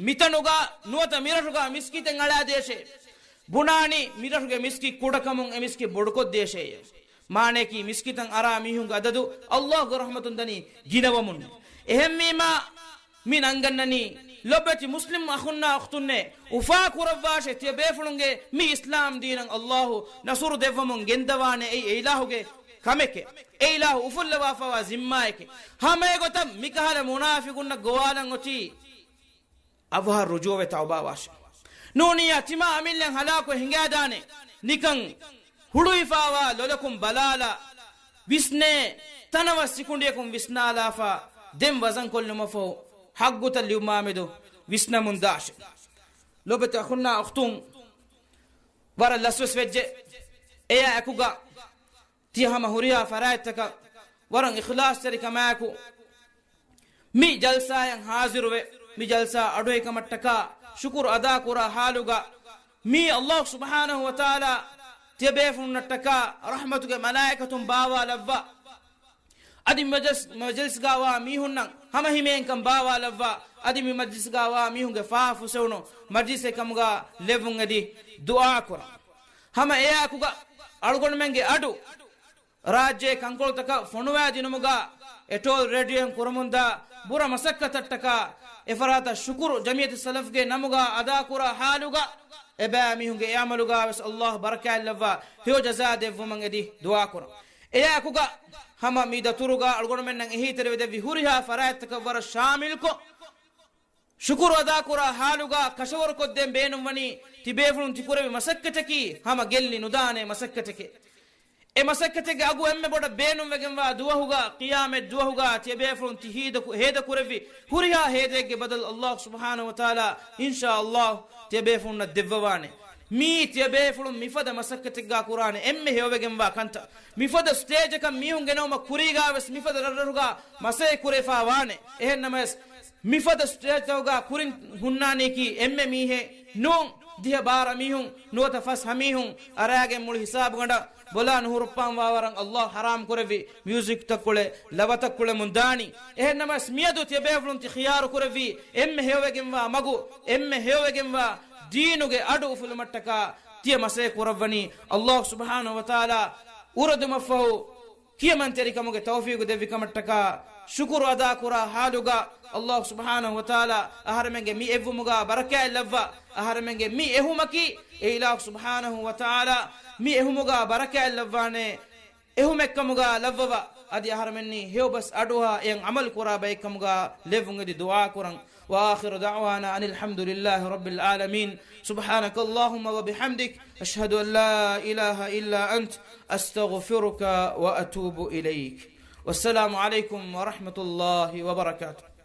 މިތަނުގަ ނުވަތަ މިރަށުގަ މިސްކިތެއް އަޅާދޭށޭ. ބުނާނީ، މިރަށުގެ މިސްކިތް ކުޑަކަމުން އެ މިސްކިތް ބޮޑުކޮށްދޭށޭ. މާނަޔަކީ، މިސްކިތަށް އަރާ މީހުންގެ އަދަދު ﷲ ގެ ރަޙްމަތުން ދަނީ ގިނަވަމުން. އެހެންވީމާ، މި ނަންގަންނަނީ، ލޮބެތި މުސްލިމް އަޚުންނާ އުޚްތުންނޭ، އުފާކުރައްވާށޭ ތިޔަބޭފުޅުންގެ މި އިސްލާމް ދީނަށް ﷲ ނަޞްރު ދެއްވަމުން ގެންދަވާނެ. އެއީ އެއިލާހުގެ ކަމެކޭ. އެއިލާހު އުފުއްލަވާފައިވާ ޒިންމާއެކޭ. ހަމައެގޮތަށް މިކަހަލަ މުނާފިޤުންނަށް ގޮވާލަން އޮތީ، އަވަހަށް ރުޖޫވެ ތައުބާވާށޭ. ނޫނިއްޔާ ތިމާ އަމިއްލައިން ހަލާކުވެ ހިނގާދާނެ. ނިކަން ހުޅުވިފައިވާ ލޮލަކުން ބަލާލާ، ވިސްނޭ، ތަނަވަސް ސިކުނޑިއަކުން ވިސްނާލާފަ، ދެން ވަޒަންކޮށްލުމަށްފަހު ޙައްޤުތައް ލިޔުމާމެދު ވިސްނަމުން ދާށޭ. ލޮބެތި އަޚުންނާ އުޚްތުން، ވަރަށް ލަސްވެސް ވެއްޖެ. އެޔާ އެކުގަ ތިޔަ ހަމަ ހުރިހާ ފަރާތްތަކަށް ވަރަށް އިޚްލާޞްތެރިކަމާއެކު، މި ޖަލްސާއަށް ޙާޟިރުވެ، މި ޖަލްސާ އަޑުއެހިކަމަށްޓަކާ ޝުކުރު އަދާކުރާ ޙާލުގަ، މީ ﷲ ސުބްޙާނަހޫ ވަތަޢާލާ ތިޔަބޭފުޅުންނަށްޓަކާ ރަޙްމަތުގެ މަލާއިކަތުން ބާވާލައްވާ. އަދި މަޖްލިސް، މަޖްލިސްގާވާ މީހުންނަށް ހަމަހިމޭންކަން ބާވާލައްވާ. އަދި މި މަޖްލިސްގާވާ މީހުންގެ ފާފަ ފުސެވުނު މަޖްލިސެއް ކަމުގަ ލެއްވުން އެދި ދުޢާކުރަން. ހަމަ އެއާއެކުގަ އަޅުގަނޑުމެންގެ އަޑު ރާއްޖޭ ކަންކޮޅުތަކަށް ފޮނުވާދިނުމުގަ އެޓޯލް ރޭޑިއޯއިން ކުރަމުންދާ ބުރަ މަސައްކަތަށްޓަކާ އެފަރާތަށް ޝުކުރު ޖަމިއްޔަތު ސަލަފްގެ ނަމުގަ އަދާކުރާ ޙާލުގަ އެބައިމީހުންގެ އެ ޢަމަލުގަވެސް ﷲ ބަރަކާތްލައްވާ ހެޔޮ ޖަޒާ ދެއްވުމަށް އެދި ދުޢާކުރަން. އެއާއެކުގަ ހަމަ މި ދަތުރުގަ އަޅުގަނޑުމެންނަށް އެހީތެރިވެދެއްވި ހުރިހާ ފަރާތްތަކަށް ވަރަށް ޝާމިލްކޮށް، ޝުކުރު އަދާކުރާ ޙާލުގަ ކަށަވަރުކޮށްދޭން ބޭނުންވަނީ، ތިބޭފުޅުން ތިކުރެއްވި މަސައްކަތަކީ ހަމަ ގެއްލި ނުދާނެ މަސައްކަތެކޭ. އެ މަސައްކަތެއްގެ އަގު އެންމެ ބޮޑަށް ބޭނުންވެގެންވާ ދުވަހުގަ، ޤިޔާމަތް ދުވަހުގަ ތިޔަބޭފުޅުން ތި ހޭދަކު-، ހޭދަކުރެއްވި ހުރިހާ ހޭދައެއްގެ ބަދަލު ﷲ ސުބްޙާނަހޫ ވަތަޢާލާ އިންޝާﷲ ތިޔަބޭފުޅުންނަށް ދެއްވަވާނެ. މީ ތިޔަބޭފުޅުން މިފަދަ މަސައްކަތެއްގަ ކުރާނެ އެންމެ ހެޔޮވެގެންވާ ކަންތައް. މިފަދަ ސްޓޭޖަކަށް މީހުން ގެނައުމަށް ކުރީގަވެސް މިފަދަ ރަށްރަށުގަ މަސައްކަތް ކުރެވިފަ ވާނެ. އެހެންނަމަވެސް، މިފަދަ ސްޓޭޖްތަކުގަ ކުރިން ހުންނާނީކީ އެންމެ މީހެއް ނޫން، ދިހަ ބާރަ މީހުން ނުވަތަ ފަސް ހަ މީހުން އަރާގެން މުޅި ހިސާބުގަނޑަށް ބޮލާ ނުހުރުއްޕާންވާވަރަށް ﷲ ޙަރާމް ކުރެއްވި މިއުޒިކްތައް ކުޅެ، ލަވަތައް ކުޅެމުން ދާނީ. އެހެންނަމަވެސް، މިއަދު ތިޔަބޭފުޅުން ތި ޚިޔާރު ކުރެއްވީ އެންމެ ހެޔޮވެގެންވާ މަގު، އެންމެ ހެޔޮވެގެންވާ ދީނުގެ އަޑު އުފުލުމަށްޓަކާ ތިޔަ މަސައްކަތް ކުރައްވަނީ. ﷲ ސުބްޙާނަހޫ ވަތަޢާލާ އުރެދުމަށްފަހު، ކިޔަމަންތެރިކަމުގެ ތައުފީގު ދެއްވި ކަމަށްޓަކާ ޝުކުރު އަދާކުރާ ޙާލުގަ، ﷲ ސުބްޙާނަހޫ ވަތަޢާލާ އަހަރެމެންގެ މި އެއްވުމުގަ ބަރަކާތް ލައްވާ، އަހަރެމެންގެ މި އެހުމަކީ، އެ އިލާހު ސުބްޙާނަހޫ ވަތަޢާލާ މި އެހުމުގަ ބަރަކާތް ލައްވާނެ އެހުމެއްކަމުގަ ލައްވަވާ، އަދި އަހަރެމެންނީ ހެޔޮބަސް އަޑުއަހާ އެޔަށް ޢަމަލު ކުރާ ބައެއްކަމުގަ ލެއްވުން އެދި ދުޢާ ކުރަން. وآخر دعوانا أن الحمد لله رب العالمين. سبحانك اللهم وبحمدك، أشهد أن لا إله إلا أنت، أستغفرك وأتوب إليك. والسلام عليكم ورحمة الله وبركاته.